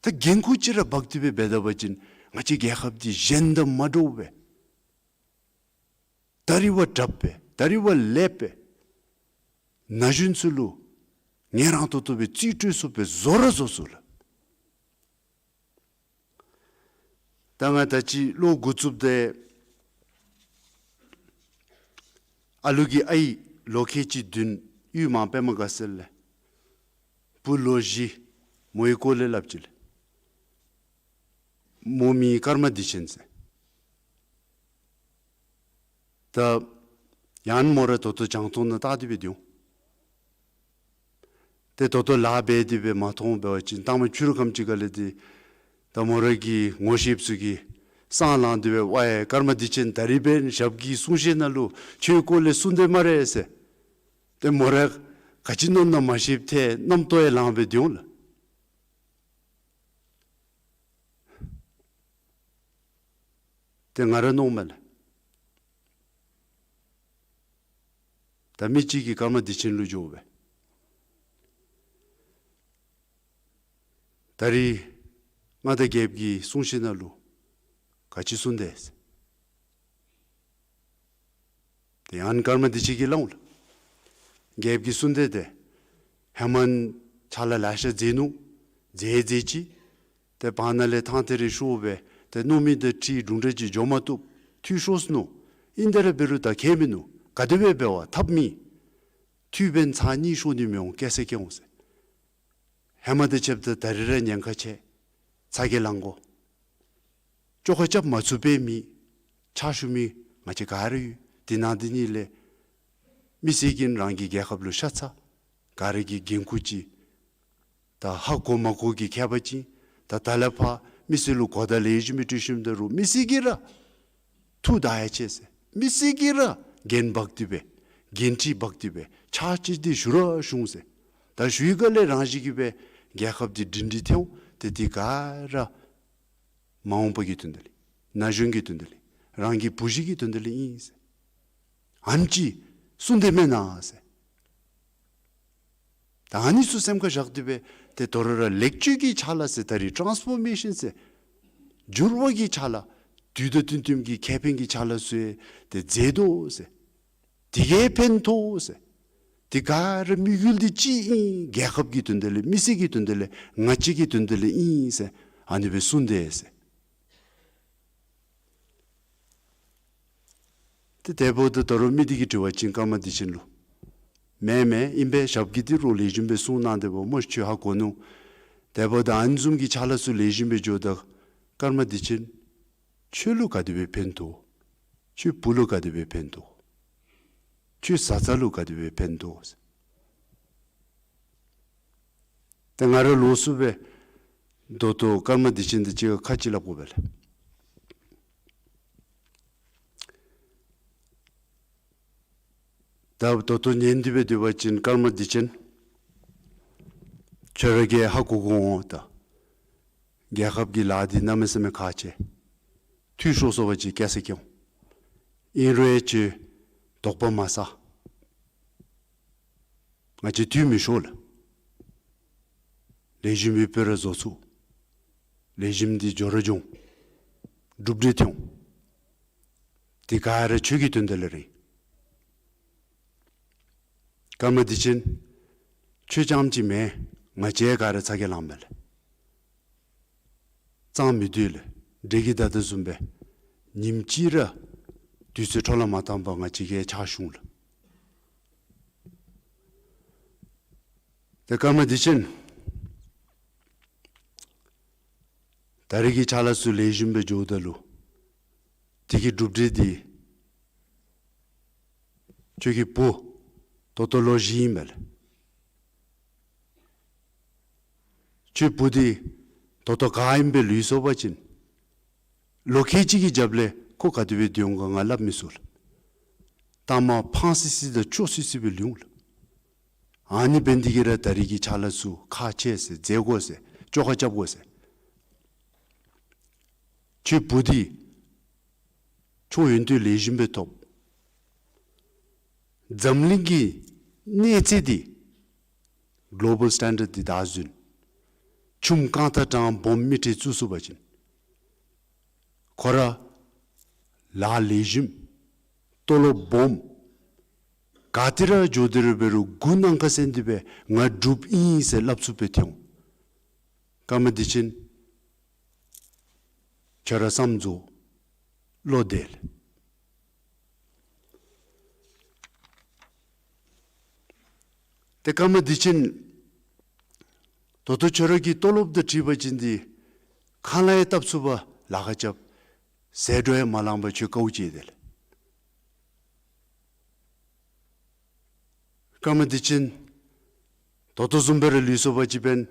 ད་འགན་ཁུར་ཅིག་ར་འབག་སྟེ་སྦེ་འབད་ད་པ་ཅིན་ང་བཅས་རྒྱལ་ཁབ་འདི་གཞན་དང་མ་འདྲཝ་སྦེ་ད་རིས་བ་དྲགཔ་སྦེ་ད་རིས་བ་ལེགསཔ་སྦེ་ན་གཞོན་ཚུ་ལུ་ངལ་རངས་ཏོག་ཏོ་སྦེ་རྩིས་སྤྲོད་ཚུགསཔ་སྦེ་བཟོ་ར་བཟོ་ཚུགས་ལགས། ད་ང་ད་ཅི་ལོ་འགོ་བཙུགསཔ་ད་ཨ་ལུ་གི་ཨའི་ལོ་ཁལ་གཅིག་བདུན་ཡུལ་མང་པདྨ་དགའ་ཚལ་ལས་བུ་ལོ་བཞི་མོའི་སྐོར་ལས་སླབ་ཅི་ལགས། མོ་མིང་ཀརྨ་བདེ་ཆེན་ཟེར། ད་ཡང་མོ་ར་ད་ལྟོ་བྱང་སྟོང་ནང་བཏགས་ཏེ་སྦེ་སྡོད་འོང་། ཏེ་ད་ལྟོ་ལཱ་འབད་དེ་སྦེ་མ་མཐོང་འབད་བ་ཅིན་ད་མ་ཕྱི་རུ་ཁམས་ཅིག་ཁ་ལས་ཏེ་ད་མོ་ར་གི་ངོ་ཤེསཔ་ཚུ་གིས་སང་ལངས་ཏེ་སྦེ་ཝའི་ཀརྨ་བདེ་ཆེན་ད་རིས་འབདན་ཞབས་ཀྱི་གསུང་བཤད་ནང་ལུ་ཁྱོད་སྐོར་ལས་གསུངས་དེས་སྨ་རེ་ཟེར། ཏེ་མོ་ར་ག་ཅི་མནོ་ན་མ་ཤེསཔ་ཐལ་རྣམ་རྟོག་ཡང་ལངས་སྦེ་སྡོད་འོང་ལགས། ཏེ་ང་ར་མནོཝ་མས་ལགས། ད་མི་གཅིག་གིས་ཀརྨ་བདེ་ཆེན་ལུ་འགྱོ་སྦེ་ད་རིས་མངའ་བདག་རྒྱལཔོ་གི་གསུང་བཤད་ནང་ལུ་ག་ཅི་གསུངས་དེས་ཟེར། ཏེ་ཡང་ཀརྨ་བདེ་ཆེན་གྱིས་སླབ་འོང་ལགས། རྒྱལཔོ་གིས་གསུངས་དེས་ཏེ་ཧེ་མ་ཕྱག་ལཱ་ལེ་ཤ་མཛད་ནུག། མཛད་མཛད་ཅི། ཏེ་བར་ན་ལས་ཐང་ཐེ་རེ་ཤོར་སྦེ་ཏེ་མནོ་མི་དང་འཁྲིལ་དུམ་གྲ་ཅིག་འགྱོ་མ་བཏུབ་འཐུས་ཤོར་སོ་ནུག། ཨིན་ཏེ་ར་འབད་རུང་ད་ཁྱད་མིན་ནུག། ག་དེ་སྦེ་འབད་བ་ཐབས་མེད། འཐུས་འབདན་ཚར་གཉིས་ཤོར་ནི་མི་འོང་། བཀལ་ས་བཀལ་འོང་ཟེར། ཧེ་མ་དང་ཕྱདཔ་ད་ད་རིས་ར་ཉེན་ཁ་ཆེ། ཚ་གྱང་ལང་དགོ། བཅོ་ཁ་རྐྱབ་མ་ཚུགས་པའི་མི་ཕྱག་ཞུ་མི་ང་བཅས་ག་ར་ཡོད། དེ་ནང་དེ་ནི་ལས་མི་སེར་གྱིས་རང་གི་རྒྱལ་ཁབ་ལུ་ཤ་ཚ། ག་ར་གིས་འགན་ཁུར་ཅིག། ད་ཧ་གོ་མ་གོ་གི་ཁྱད་པར་ཅིག། ད་ད་ལས་ཕར་མི་སེར་ལུ་གོ་བརྡ་ལེགས་ཤོམ་སྤྲོད་ཞིནམ་ད་རུང་མི་སེར་གྱིས་ར་ཐུགས་དགའ་ཡ་ཆེ་ཟེར། མི་སེར་གྱིས་ར་འགན་འབག་སྟེ་སྦེ་འགན་འཁྲི་འབག་སྟེ་སྦེ་ཕྱག་ཕྱིད་དེ་ཞུ་ར་ཞུ་འོང་ཟེར། ད་ཞུ་བའི་སྒང་ལས་རང་བཞིན་གྱིས་སྦེ་རྒྱལ་ཁབ་འདི་སྒྲིང་སྒྲི་ཐལ་འོང་། ཏེ་དེ་ག་ར་མ་འོངས་པ་གི་དོན་དག་ལས་ན་གཞོན་གྱི་དོན་དག་ལས་རང་གི་བུ་གཞི་གི་དོན་དག་ལས་ཨིན་ཟེར། ཨ་ནེམ་ཅིག་གསུངས་དེས་མེན་ན་ཟེར། ད་ཨ་ནི་ཚུ་སེམས་ཁར་བཞག་སྟེ་སྦེ་ཏེ་དོ་རུང་ར་ལེགས་བཅོས་ཀྱི་ཕྱག་ལཱ་ཟེར་ད་རིས་ཊཱནསི་ཕོར་མེ་ཤཱན་ཟེར་འགྱུར་བ་གི་ཕྱག་ལཱ་དུས་དང་བསྟུན་བསྟུནམ་གྱི་ཁེ་ཕན་གྱི་ཕྱག་ལཱ་ཚུ་ཡང་ཏེ་མཛད་དོ་ཟེར། དེ་གིས་ཕན་ཐོགས་ཟེར། དེ་ག་ར་དམིགས་ཡུལ་འདི་གཅིག་ཨིན། རྒྱལ་ཁབ་ཀྱི་དོན་དག་ལས་མི་སེར་གྱི་དོན་དག་ལས་ང་བཅས་ཀྱི་དོན་དག་ལས་ཨིན་ཟེར་ཨ་ནི་སྦེ་གསུངས་དེས་ཟེར། ཏེ་དེ་འབདཝ་ད་ད་རུང་མི་དེ་གིས་དྲི་བ་ཅིན་ཀརྨ་བདེ་ཆེན་ལུ། མེན་མེན་ཨིན་པས། ཞབས་ཀྱིས་དེ་རུང་ལེགས་ཤོམ་སྦེ་གསུངས་གནང་དེས་པ་སྨོ། ཁྱོད་ཧ་གོ་ནུག། དེ་འབདཝ་ད་ཨ་ནི་བཟུམ་གྱི་ཕྱག་ལཱ་ཚུ་ལེགས་ཤོམ་སྦེ་འགྱོཝ་ད་ཀརྨ་བདེ་ཆེན་ཁྱོད་ལུ་ག་དེ་སྦེ་ཕན་ཐོགས། ཁྱོད་བུ་ལུ་ག་དེ་སྦེ་ཕན་ཐོགས། ཁྱོད་བཟའ་ཚང་ལུ་ག་དེ་སྦེ་ཕན་ཐོགས། ཏེ་ང་ར་ལོགས་སུ་སྦེ་ད་ལྟོ་ཀརྨ་བདེ་ཆེན་དང་གཅིག་ཁར་ཁ་ཅིག་སླབ་དགོ་པས་ལགས། ད་ད་ལྟོ་ཉན་ཏེ་སྦེ་སྡོད་པ་ཅིན་ཀརྨ་བདེ་ཆེན་ཁྱོད་ར་གིས་ཧ་གོ་གོ་འོང་། ད་རྒྱལ་ཁབ་ཀྱི་ལཱ་འདི་གནམ་མེད་ས་མེད་ཁག་ཆེ། འཐུས་ཤོར་སོང་པ་ཅིན་བཀལ་ས་བཀལ་འོང་། ཨིན་རུང་ཁྱོད་དོགས་པ་མ་ཟ། ང་བཅས་འཐུས་མི་ཤོར་ལགས། ལེགས་ཤོམ་སྦེ་སྤེལ་ར་བཟོ་ཚུགས། ལེགས་ཤོམ་འདི་འགྱོ་ར་འགྱོ་འོང་། གྲུབ་འབྲས་ཐོན་འོང་། དེ་ག་ར་ཁྱོད་ཀྱི་དོན་དག་ལས་རེད། ཀརྨ་བདེ་ཆེན་ཁྱོད་རྐྱངམ་ཅིག་མེན། ང་བཅས་ག་ར་ཚ་གྱང་ལངམ་མས་ལགས། གཙང་མི་སྡོད་ལགས། འདྲེ་གིས་བདའ་དོ་བཟུམ་སྦེ་ཉིནམ་གཅིག་ར་དུས་ཚོད་འཕྲོ་བརླག་མ་བཏང་པར་ང་བཅས་ཀྱིས་ཕྱག་ཞུ་འོང་ལགས། ཏེ་ཀརྨ་བདེ་ཆེན་ད་རིས་ཀྱི་ཕྱག་ལཱ་ཚུ་ལེགས་ཤོམ་སྦེ་འགྱོཝ་ད་ལུ་དེ་གི་གྲུབ་འབྲས་འདི་ཁྱོད་ཀྱི་བུ་ད་ལྟོ་ལོ་བཞི་ཨིན་པས་ལགས། ཁྱོད་བུ་འདི་ད་ལྟོ་ག་ཨིནམ་སྦེ་ལུས་སོ་བ་ཅིན་ལོ་ཁལ་གཅིག་གི་རྒྱབ་ལས་ཁོ་ག་དེ་སྦེ་སྡོད་འོང་ག་ང་སླབ་མི་ཚུགས་ལགས། ལྟག་མ་ཕངས་སི་སི་དང་སྐྱོ་སི་སི་སྦེ་ལུས་འོང་ལགས། ཨ་ནི་འབད་ནི་འདི་གིས་ར་ད་རིས་ཀྱི་ཕྱག་ལཱ་ཚུ་ཁག་ཆེ་ཟེར་མཛད་དགོ་ཟེར་བཅོ་ཁ་རྐྱབ་དགོ་ཟེར། ཁྱོད་བུ་འདི་ཁྱོད་ཡོན་ཏན་ལེགས་ཤོམ་སྦེ་ཐོབ། འཛམ་གླིང་གི་གནས་ཚད་འདི་གོ་ལོ་བཱལ་སི་ཊེན་ཌརཌ་འདི་བདའ་ཟུན། ཆུམ་རྐང་ཐང་དྲང་སྦོམ་མི་ཁྲི་བཙུགས་ཚུགས་པ་ཅིན་ཁོ་ར་ལཱ་ལེགས་ཤོམ་ཏོ་ལོབ་སྦོམ་ག་ཏེ་ར་འགྱོ་སྟེ་ར་འབད་རུང་མགུ་ནང་ཁར་སེང་སྟེ་སྦེ་ང་འབྲུགཔ་ཨིན་ཟེར་སླབ་ཚུགསཔ་སྦེ་ཐོན་འོང་། ཀརྨ་བདེ་ཆེན་ཁྱོད་ར་བསམ་རྫོགས་བློ་བདེ་ལགས། ཏེ་ཀརྨ་བདེ་ཆེན་ད་ལྟོ་ཁྱོད་ར་གི་ཏོ་ལོབ་དང་འཁྲིལ་བ་ཅིན་འདི་ཁ་ལས་ཡང་བཏབ་ཚུགས་པར་ལཱ་ཁག་རྐྱབ། ཟད་འགྲོ་ཡང་མ་ལང་པར་ཁྱོད་དཀའཝ་སྤྱད་དེ་ལགས། ཀརྨ་བདེ་ཆེན་ད་ལྟོ་བཟུམ་སྦེ་ར་ལུས་སོ་བ་ཅིན་འབདན་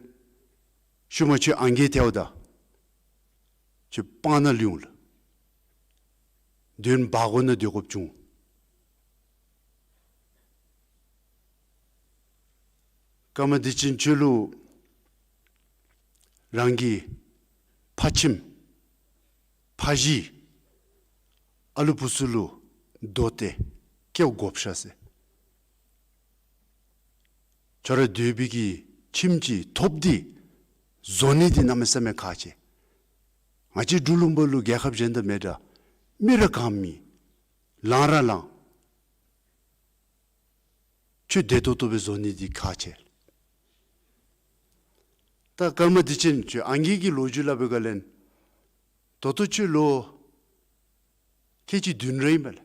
ཤུལ་མ་ཁྱོད་ཨང་རྒས་ཐལཝ་ད་ཁྱོད་སྤང་ནང་ལུས་འོང་ལགས། དོན་བར་སྐོར་ནང་སྡོད་དགོཔ་བྱུང་། ཀརྨ་བདེ་ཆེན་ཁྱོད་ལུ་རང་གི་ཕ་ཁྱིམ་ཕ་གཞིས་ཨ་ལུ་བུ་ཚུ་ལུ་དོ་ཏེ་སྐྱེལ་དགོཔ་ཤ་ཟེར། ཁྱོད་ར་སྡོད་པའི་གི་ཁྱིམ་གྱི་ཐོགཔ་འདི་བཟོ་ནི་འདི་གནམ་མེད་ས་མེད་ཁག་ཆེ། ང་བཅས་འབྲུག་ལུང་པ་ལུ་རྒྱལ་ཁབ་གཞན་དང་མི་འདྲ། མི་ར་གང་མི་ལང་ར་ལང་། ཁྱོད་བདེ་ཏོག་ཏོ་སྦེ་བཟོ་ནི་འདི་ཁག་ཆེ། ད་ཀརྨ་བདེ་ཆེན་ཁྱོད་ཨང་རྒས་ཀྱི་ལོ་རྒྱུས་སླབ་པའི་སྒང་ལས་ད་ལྟོ་ཁྱོད་ལོ་ཁལ་གཅིག་བདུན་ར་ཨིན་པས་ལགས།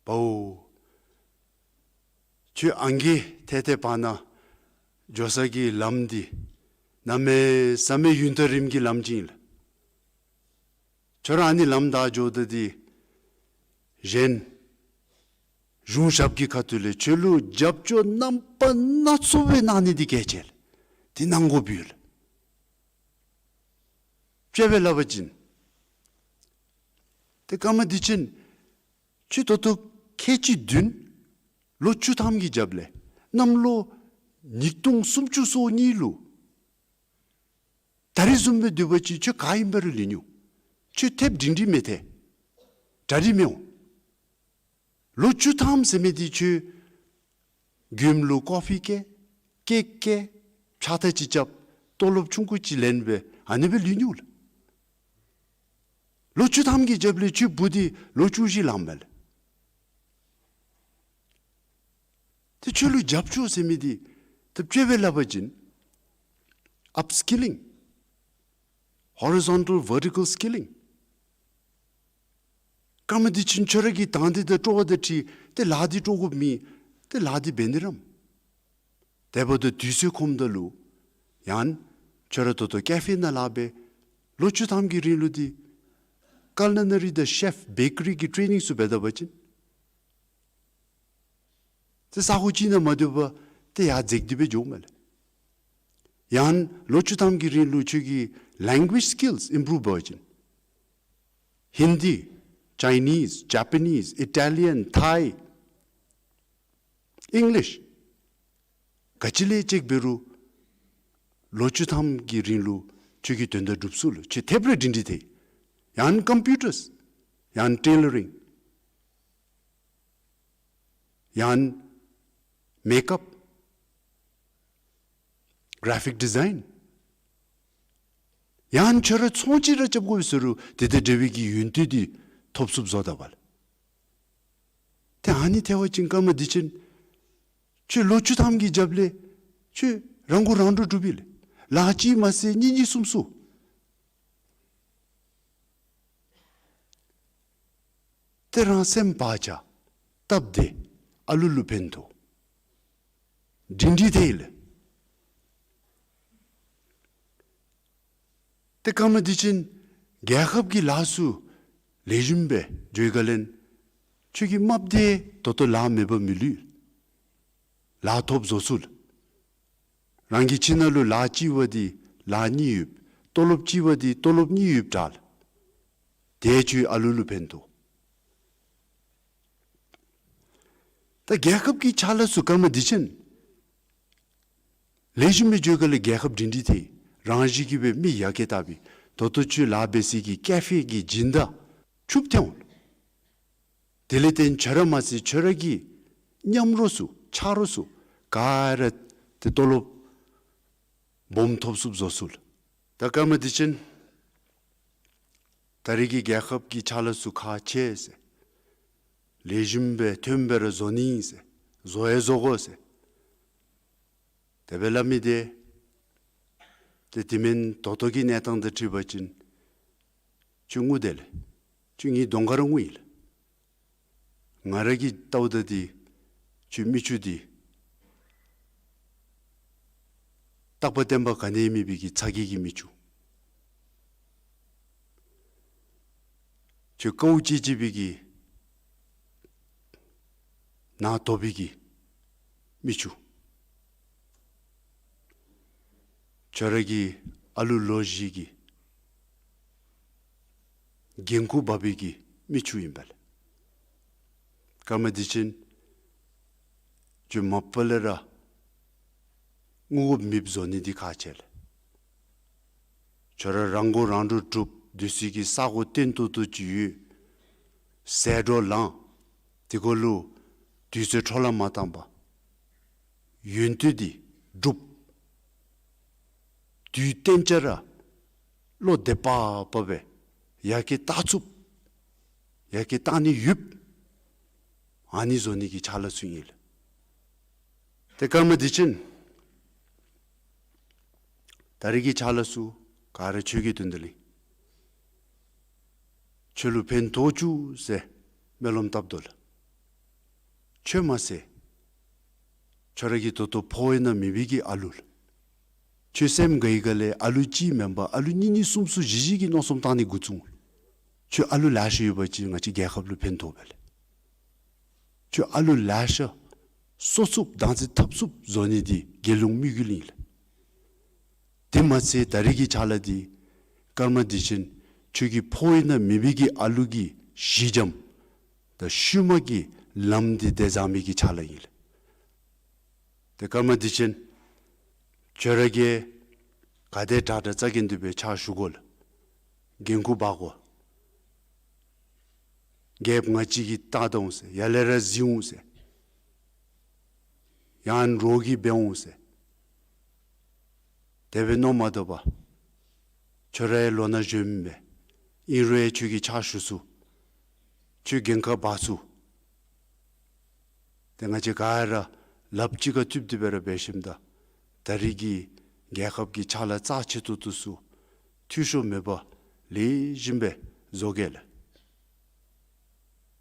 བའོ། ཁྱོད་ཨང་རྒས་ཐལ་ཐལ་བར་ན་འགྱོ་ས་གི་ལམ་འདི་གནམ་མེད་ས་མེད་ཡུན་ཐག་རིངམོ་གི་ལམ་ཅིག་ཨིན་ལགས། ཁྱོད་ར་ཨ་ནི་ལམ་བདའ་འགྱོཝ་ད་འདི་གཞན་གཞུང་ཞབས་ཀྱི་ཁ་ཐུག་ལས་ཁྱོད་ལུ་རྒྱབ་སྐྱོར་རྣམ་པ་སྣ་ཚོགས་སྦེ་གནང་ནི་འདི་གལ་ཆེ་ལགས། འདི་གནང་དགོཔ་ཡོད་ལགས། དཔྱེ་སྦེ་སླབ་པ་ཅིན་ཏེ་ཀརྨ་བདེ་ཆེན་ཁྱོད་ད་ལྟོ་ཁལ་གཅིག་བདུན་ལོ་བཅུ་ཐམ་གྱི་རྒྱབ་ལས་གནམ་ལོ་ཉིས་སྟོང་སུམ་ཅུ་སོ་གཉིས་ལུ་ད་རིས་བཟུམ་སྦེ་སྡོད་པ་ཅིན་ཁྱོད་ག་ཨིནམ་སྦེ་ར་ལུས་ནི་འོང་། ཁྱོད་ཐེབས་སྒྲིང་སྒྲིང་མི་ཐལ། གྲ་སྒྲིག་མི་འོང་། ལོ་བཅུ་ཐམ་ཟེར་མི་འདི་ཁྱོད་མགྱོནམ་ལུ་ཀོ་ཕི་བཀལ་ཀེཀ་བཀལ་ཕྱག་ཐལ་ཅིག་རྐྱབ་ཏོ་ལོབ་ཆུང་ཀུ་ཅིག་ལེན་སྦེ་ཨ་ནི་སྦེ་ལུས་ནི་འོང་ལགས། ལོ་བཅུ་ཐམ་གྱི་རྒྱབ་ལས་ཁྱོད་བུ་འདི་ལོ་བཅུ་བཞི་ལངམ་མས་ལགས། ཏེ་ཁྱོད་ལུ་རྒྱབ་སྐྱོར་ཟེར་མི་འདི་ད་དཔྱེ་སྦེ་སླབ་པ་ཅིན་ཨཔ་སི་ཀི་ལིང་། ཧོ་རི་ཛོན་ཊལ་ཝར་ཊི་ཀལ་སི་ཀི་ལིང་། ཀརྨ་བདེ་ཆེན་ཁྱོད་ར་གི་དང་འདོད་དང་སྤྲོ་བ་དང་འཁྲིལ་ཏེ་ལཱ་འདི་སྤྲོ་དགོཔ་མེད། ཏེ་ལཱ་འདི་འབད་ནི་རམ། དེ་འབདཝ་ད་དུས་ཚོད་ཁོམ་ད་ལུ་ཡང་ཁྱོད་ར་ད་ལྟོ་ཀེ་ཕེ་ནང་ལཱ་འབད། ལོ་བཅུ་ཐམ་གྱི་རིང་ལུ་འདི་ཀུ་ལི་ནེ་རི་དང་ཤེཕ་བེ་ཀ་རི་གི་ཊེ་ནིང་ཚུ་འབད་ད་པ་ཅིན་ཏེ་ས་གོ་ཅིག་ནང་མ་སྡོད་པར་ཏེ་ཡར་འཛེགས་ཏེ་སྦེ་འགྱོཝ་མས་ལགས། ཡང་ལོ་བཅུ་ཐམ་གྱི་རིང་ལུ་ཁྱོད་ཀྱི་ལེང་གུ་ཨེཇ་སི་ཀིལསི་ཨིམ་པྲུབ་འབད་བ་ཅིན་ཧིན་དི་ཅའི་ནིསི་ཇ་པ་ནིསི་ཨི་ཊ་ལི་ཡཱན་ཐའི་ཨིང་ལིཤ་ག་ཅི་ལས་ཅིག་འབད་རུང་ལོ་བཅུ་ཐམ་གྱི་རིང་ལུ་ཁྱོད་ཀྱིས་དོན་དག་སྒྲུབ་ཚུགས་ལགས། ཁྱོད་ཐེབས་རེ་སྒྲིང་སྒྲིང་ཐལ། ཡང་ཀམ་པིའུ་ཊརསི་ཡང་ཊེ་ལ་རིང་ཡང་མེཀ་ཨཔ་གྲ་ཕིཀ་ཌི་ཛའིན་ཡང་ཁྱོད་ར་ཚོང་ཅིག་ར་རྐྱབ་དགོ་པས་ཟེར་རུང་དེ་དང་འབྲེལ་བའི་གི་ཡོན་ཏན་འདི་ཐོབ་ཚུགསཔ་བཟོ་ད་པ་ལགས། ཏེ་ཨ་ནི་ཐལ་བ་ཅིན་ཀརྨ་བདེ་ཆེན་ཁྱོད་ལོ་བཅུ་ཐམ་གྱི་རྒྱབ་ལས་ཁྱོད་རང་མགོ་རང་འདྲོངས་གྲུབ་པས་ལགས། ལཱ་གཅིག་མ་ཚད་གཉིས་གཉིས་གསུམ་གསུམ། ཏེ་རང་སེམས་བག་ཆགས་སྟབས་བདེ་ཨ་ལུ་ལུ་ཕན་ཐོགས། སྒྲིང་སྒྲིང་ཐལ་ལགས། ཏེ་ཀརྨ་བདེ་ཆེན་རྒྱལ་ཁབ་ཀྱི་ལཱ་ཚུ་ལེགས་ཤོམ་སྦེ་འགྱོ་བའི་སྒང་ལས་ཁྱོད་ཀྱི་རྨགཔ་འདི་ད་ལྟོ་ལཱ་མེད་པར་མི་ལུས། ལཱ་ཐོབ་བཟོ་ཚུགས་ལགས། རང་གི་ཁྱིམ་ནང་ལུ་ལཱ་གཅིག་འབད་དེ་ལཱ་གཉིས་ཡོདཔ། ཏོ་ལོབ་གཅིག་འབད་དེ་ཏོ་ལོབ་གཉིས་ཡོདཔ་དྲག་ལགས། དེ་ཁྱོད་ཨ་ལུ་ལུ་ཕན་ཐོགས། ད་རྒྱལ་ཁབ་ཀྱི་ཕྱག་ལཱ་ཚུ་ཀརྨ་བདེ་ཆེན་ལེགས་ཤོམ་སྦེ་འགྱོ་ག་ལས་རྒྱལ་ཁབ་སྒྲིང་སྒྲི་ཐལ། རང་བཞིན་གྱིས་སྦེ་མི་ཡར་རྒྱས་ལྟ་བུའི་ད་ལྟོ་ཁྱོད་ལཱ་འབད་སའི་གི་ཀེ་ཕེ་གི་སྦྱིན་བདག་ཕྱུགཔོ་ཐལ་འོང་། དེ་ལས་བརྟེན་ཁྱོད་ར་མ་ཚད་ཁྱོད་ར་གི་མཉམ་རོགས་ཚུ་ཆ་རོགས་ཚུ་ག་ར་ཏེ་ཏོ་ལོབ་སྦོམ་ཐོབ་ཚུགསཔ་བཟོ་ཚུགས་ལགས། ད་ཀརྨ་བདེ་ཆེན་ད་རེས་ཀྱི་རྒྱལ་ཁབ་ཀྱི་ཕྱག་ལཱ་ཚུ་ཁག་ཆེ་ཟེར། ལེགས་ཤོམ་སྦེ་ཐོན་སྦེ་ར་བཟོ་ནི་ཨིན་ཟེར། བཟོ་ཡང་བཟོ་དགོ་ཟེར། དེ་སྦེ་སླབ་མི་དེ་ཏེ་དེ་མེན་ད་ལྟོ་གི་གནས་སྟངས་དང་འཁྲིལ་བ་ཅིན་ཁྱོད་ངུ་དེས་ལགས། ཁྱོད་ངེའི་གདོང་ཁར་ར་ངུ་ཡི་ལགས། ང་ར་གིས་བལྟཝ་ད་འདི་ཁྱོད་མིག་ཆུ་འདི་རྟག་པ་བརྟན་པ་ག་ནི་ཡང་མེད་པའི་གི་ཚ་གྱང་གི་མིག་ཆུ། ཁྱོད་དཀའཝ་སྤྱད་སྤྱད་པའི་གི་ནང་དོག་པའི་གི་མིག་ཆུ། ཁྱོད་ར་གི་ཨ་ལུ་ལོ་བཞི་གི་འགན་ཁུར་འབག་པའི་གི་མིག་ཆུ་ཨིན་པས་ལགས། ཀརྨ་བདེ་ཆེན་ཁྱོད་མ་པ་ལས་ར་ངུ་དགོཔ་མེདཔ་བཟོ་ནི་འདི་ཁག་ཆེ་ལགས། ཁྱོད་ར་རང་མགོ་རང་འདྲོངས་གྲུབ། སྡོད་སའི་གི་ས་གོ་བརྟན་ཏོག་ཏོ་ཅིག་ཡོད། ཟད་འགྲོ་ལངས། དེ་གུ་ལུ་དུས་ཚོད་འཕྲོ་བརླག་མ་བཏང་པར་ཡོན་ཏན་འདི་སྒྲུབ། དུས་གཏན་འཇགས་ར་བློ་བདེ་བག་བག་སྦེ་ཡར་རྒྱས་གཏང་ཚུགསཔ་ཡར་རྒྱས་གཏང་ནི་ཡོདཔ་ཨ་ནི་བཟོ་ནི་གི་ཕྱག་ལཱ་ཚུ་ཨིན་ལགས། ཏེ་ཀརྨ་བདེ་ཆེན་ད་རེས་ཀྱི་ཕྱག་ལཱ་ཚུ་ག་ར་ཁྱོད་ཀྱི་དོན་དག་ལས་ཁྱོད་ལུ་ཕན་ཐོགས་བཅུག་ཟེར་སྨོན་ལམ་བཏབ་དོ་ལགས། ཁྱོད་མ་ཚད་ཁྱོད་ར་གི་ད་ལྟོ་ཕོ་ཡང་ན་མེད་པའི་གི་ཨ་ལུ་ལགས། ཁྱོད་སེམས་དགའ་ཡི་ག་ལས་ཨ་ལུ་གཅིག་མེན་པར་ཨ་ལུ་གཉིས་གཉིས་གསུམ་གསུམ་བཞི་བཞི་གི་མནོ་བསམ་བཏང་ནི་འགོ་བཙུགས་འོང་། ཁྱོད་ཨ་ལུ་ལེ་ཤ་ཡོད་པ་ཅིན་ང་བཅས་རྒྱལ་ཁབ་ལུ་ཕན་ཐོགས་པས་ལགས། ཁྱོད་ཨ་ལུ་ལེ་ཤ་གསོ་ཚུགསཔ་བདག་འཛིན་འཐབ་ཚུགསཔ་བཟོ་ནི་འདི་རྒྱལ་ཡོངས་དམིགས་ཡུལ་ཨིན་ལགས། དེ་མ་ཚད་ད་རེས་ཀྱི་ཕྱག་ལཱ་འདི་ཀརྨ་བདེ་ཆེན་ཁྱོད་ཀྱི་ཕོ་ཡང་ན་མེད་པའི་གི་ཨ་ལུ་གི་ཞི་འཇམ་དང་ཤུལ་མ་གི་ལམ་འདི་བདེ་བཟའ་མི་གི་ཕྱག་ལཱ་ཨིན་ལགས། ཏེ་ཀརྨ་བདེ་ཆེན་ཁྱོད་ར་གིས་ག་དེ་དྲག་དྲག་རྩ་འགེངས་ཏེ་སྦེ་ཕྱག་ཞུ་དགོ་ལགས། འགན་ཁུར་འབག་དགོ། རྒྱལཔོ་ང་བཅས་ཀྱིས་བཏང་ད་འོང་ཟེར་ཡར་ལས་ར་གཟིགས་འོང་ཟེར་ཡང་ན་རོགས་ཀྱིས་འབད་འོང་ཟེར་དེ་སྦེ་མནོ་མ་དོ་བར་ཁྱོད་ར་ཡང་ལོ་ན་གཞོནམ་སྦེ་ཨིན་རུང་ཡང་ཁྱོད་ཀྱིས་ཕྱག་ཞུ་ཚུགས། ཁྱོད་འགན་ཁག་འབག་ཚུགས། ཏེ་ང་བཅས་ག་ར་ལགཔ་གཅིག་ཁར་མཐུད་དེ་སྦེ་ར་འབད་ཞིནམ་ད་ད་རེས་ཀྱི་རྒྱལ་ཁབ་ཀྱི་ཕྱག་ལཱ་རྩ་ཆེ་ཏོག་ཏོ་ཚུ་འཐུས་ཤོར་མེད་པར་ལེགས་ཤོམ་སྦེ་བཟོ་གེ་ལགས།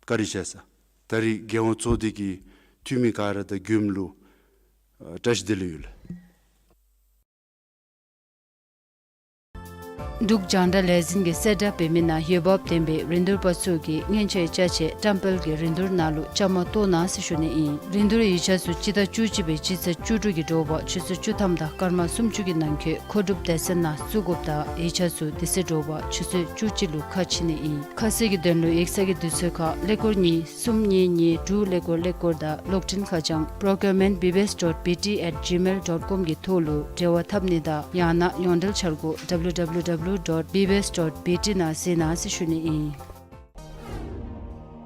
བཀའ་དྲིན་ཆེ་ཟེར། ད་རེས་རྒྱལ་ཡོངས་ཚོགས་སྡེ་གི་འཐུས་མི་ག་ར་དང་མགྱོནམ་ལུ་ཨ་བཀྲ་ཤིས་བདེ་ལེགས་ཡོད་ལགས། འབྲུག་རྒྱང་བསྒྲགས་ལས་འཛིན་གྱིས་གསལ་བསྒྲགས་འབད་མི་ནང་འོས་འབབ་ལྡན་པའི་རིན་བསྡུར་པ་ཚུ་གིས་སྔོན་ཆད་ཅ་ཆས་བཀྲམ་སྤེལ་གྱི་རིན་བསྡུར་ནང་ལུ་བཅའ་མར་གཏོགས་གནང་ཟེར་ཞུ་ནི་ཨིན། རིན་བསྡུར་ཡིག་ཆ་ཚུ་སྤྱི་ཟླ་བཅུ་གཅིག་པའི་སྤྱི་ཚེས་བཅུ་དྲུག་གི་དྲོ་པ་ཆུ་ཚོད་བཅུ་ཐམ་དང་སྐར་མ་སུམ་ཅུ་གི་ནང་འཁོད་མཁོ་སྒྲུབ་སྡེ་ཚན་ནང་བཙུགས་དགོཔ་དང་ཡིག་ཆ་ཚུ་དེ་ཚེ་དྲོ་པ་ཆུ་ཚོད་བཅུ་གཅིག་ལུ་ཁ་ཕྱེ་ནི་ཨིན། ཁ་གསལ་གྱི་དོན་ལུ་ཡིག་ཚང་གི་དུས་ཚོད་ཁར་ཀླད་ཀོར་གཉིས་གསུམ་གཉིས་གཉིས་དྲུག་ཀླད་ཀོར་ཀླད་ཀོར་དང་གློག་འཕྲིན་ཁ་བྱང་procurement B B S dot B T at gmail dot com གི་ཐོག་ལུ་འབྲེལ་བ་འཐབ་ནི་དང་ཡང་ན་ཡོངས་འབྲེལ་འཆར་སྒོ་W W W dot B B S dot B T ནང་གཟིགས་གནང་ཟེར་ཞུ་ནི་ཨིན།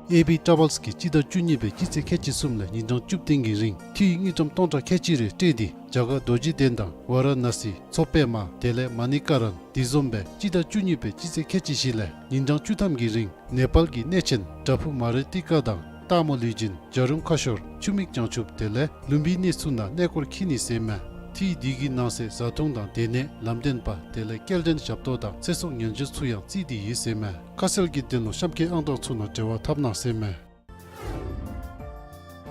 ཨེ་བི་ཊ་རེ་ཝེལསི་གིས་སྤྱི་ཟླ་བཅུ་གཉིས་པའི་སྤྱི་ཚེས་ཁལ་གཅིག་གསུམ་ལས་ཉིན་གྲངས་བཅུ་བདུན་གྱི་རིང་ཁྲལ་དངུལ་ཀྲམ་སྟོང་ཕྲག་ཁལ་གཅིག་རེ་སྤྲོད་དེ་རྒྱ་གར་རྡོ་རྗེ་གདན་དང་ཝཱ་ར་ཎ་སི་མཚོ་པདྨ་དེ་ལས་མ་ཎི་ཀ་རན་དེ་བཟུམ་སྦེ་སྤྱི་ཟླ་བཅུ་གཉིས་པའི་སྤྱི་ཚེས་ཁལ་གཅིག་བཞི་ལས་ཉིན་གྲངས་བཅུ་ཐམ་གྱི་རིང་ནེ་པཱལ་གྱི་གནས་ཆེན་བྲག་ཕུག་མ་རི་ཏི་ཀ་དང་སྟག་མོ་ལུས་སྦྱིན་བྱ་རུང་ཁ་ཤོར་ཆུ་མིག་བྱང་ཆུབ་དེ་ལས་ལུམ་བི་ནི་ཚུ་ནང་གནས་སྐོར་འཁྱིད་ནི་ཟེར་མས། ཁྲལ་དེ་གི་ནང་གསེས་བཟའ་འཐུང་དང་སྡོད་གནས་ལམ་སྟོན་པ་དེ་ལས་སྐྱེལ་འདྲེན་ཞབས་ཏོག་དང་ཚེ་སྲོག་ཉེན་བཅོལ་ཚུ་ཡང་བརྩིས་ཏེ་ཡོད་ཟེར་མས། ཁ་གསལ་གྱི་དོན་ལུ་གཤམ་འཁོད་ཨང་གྲངས་ཚུ་ནང་འབྲེལ་བ་འཐབ་གནང་ཟེར་མས།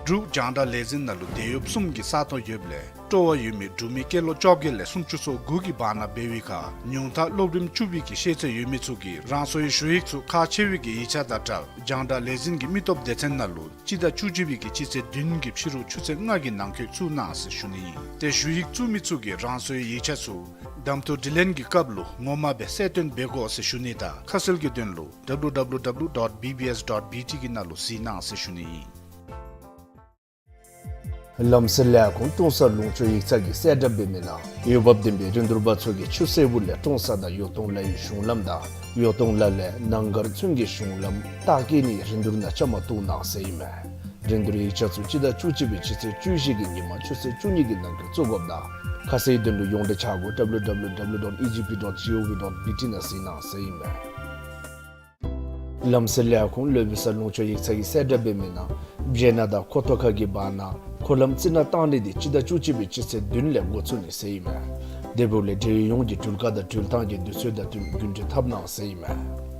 འབྲུག་རྒྱང་བསྒྲགས་ལས་འཛིན་ནང་ལུ་དེད་གཡོགཔ་གསུམ་གྱི་ས་སྟོང་ཡོདཔ་ལས་ སྤྲོ་བ་ཡོད་མི་འབྲུག་མི་སྐྱེས་ལོ་བཅོ་བརྒྱད་ལས་སུམ་ཅུ་སོ་དགུ་གི་བར་ན་འབད་བའི་ཁར་ཉུང་མཐའ་སློབ་རིམ་བཅུ་པའི་གི་ཤེས་ཚད་ཡོད་མི་ཚུ་གིས་རང་སོའི་ཞུ་ཡིག་ཚུ་ཁག་ཆེ་བའི་གི་ཡིག་ཆ་དང་འབྲེལ་རྒྱང་བསྒྲགས་ལས་འཛིན་གྱི་མི་སྟོབས་སྡེ་ཚན་ནང་ལུ་སྤྱི་ཟླ་བཅུ་གཅིག་པའི་གི་སྤྱི་ཚེས་བདུན་གྱི་ཕྱི་རུ་ཆུ་ཚོད་ལྔ་གི་ནང་འཁོད་བཙུགས་གནང་ཟེར་ཞུ་ནི་ཨིན། ཏེ་ཞུ་ཡིག་བཙུགས་མི་ཚུ་གིས་རང་སོའི་ཡིག་ཆ་ཚུ་གདམ་འཐུ་དྲི་ལན་གྱི་སྐབས་ལུ་ངོ་མ་སྦེ་གསལ་སྟོན་འབད་དགོ་ཟེར་ཞུ་ནི་དང་ཁ་གསལ་གྱི་དོན་ལུ་W W W dot B B S dot B T གི་ནང་ལུ་གཟིགས་གནང་ཟེར་ཞུ་ནི་ཨིན། ལམ་སེལ་ལས་ཁུངས་ཀྲོང་གསར་ལུང་ཕྱོགས་ཡིག་ཚང་གིས་གསལ་བསྒྲགས་འབད་མི་ནང་འོས་འབབ་ལྡན་པའི་རིན་བསྡུར་པ་ཚུ་གིས་ཆུ་སེར་པོ་ལས་ཀྲོང་གསར་དང་ཡོ་ཏོང་ལ་ཡི་གཞུང་ལམ་དང་ཡོ་ཏོང་ལ་ལས་ནང་སྒར་ཚུན་གྱི་གཞུང་ལམ་རྟ་སྐྱེལ་ནིའི་རིན་བསྡུར་ནང་བཅའ་མར་གཏོགས་གནང་ཟེར་ཨིན་མས། རིན་བསྡུར་ཡིག་ཆ་ཚུ་སྤྱི་ཟླ་བཅུ་གཅིག་པའི་སྤྱི་ཚེས་བཅུ་བཞི་གི་ཉིན་མ་ཆུ་ཚོད་བཅུ་གཉིས་ཀྱི་ནང་འཁོད་བཙུགས་དགོཔ་དང་ཁ་གསལ་དོན་ལུ་ཡོངས་འབྲེལ་ཆ་སྒོ W W W dot E G P dot G O V dot B T ནང་གཟིགས་གནང་ཟེར་ཨིན་མས། ལམ་སེལ་ལས་ཁུངས་ལྷོ་བོད་ས་ལུང་ཕྱོགས་ཡིག་ཚང་གིས་གསལ་བསྒྲགས་འབད་མི་ནང་བྱེ་ནག་དང་ཁོ་ཐོ་ཁ་གི་བར་ན་འཁོར་ལམ་རྩི་ནག་བཏང་ནི་དེ་སྤྱི་ཟླ་བཅུ་གཅིག་པའི་སྤྱི་ཚེས་བདུན་ལས་འགོ་བཙུགས་ནི་ཟེར་ཨིན་མས། དེ་འབདཝ་ལས་འབྲེལ་ཡོད་ཡོངས་ཀྱིས་འགྲུལ་བཀག་དང་འགྲུལ་ཐངས་ཀྱི་དུས་ཚོད་དང་བསྟུན་རྒྱུན་འགྲུལ་འཐབ་གནང་ཟེར་ཨིན་མས།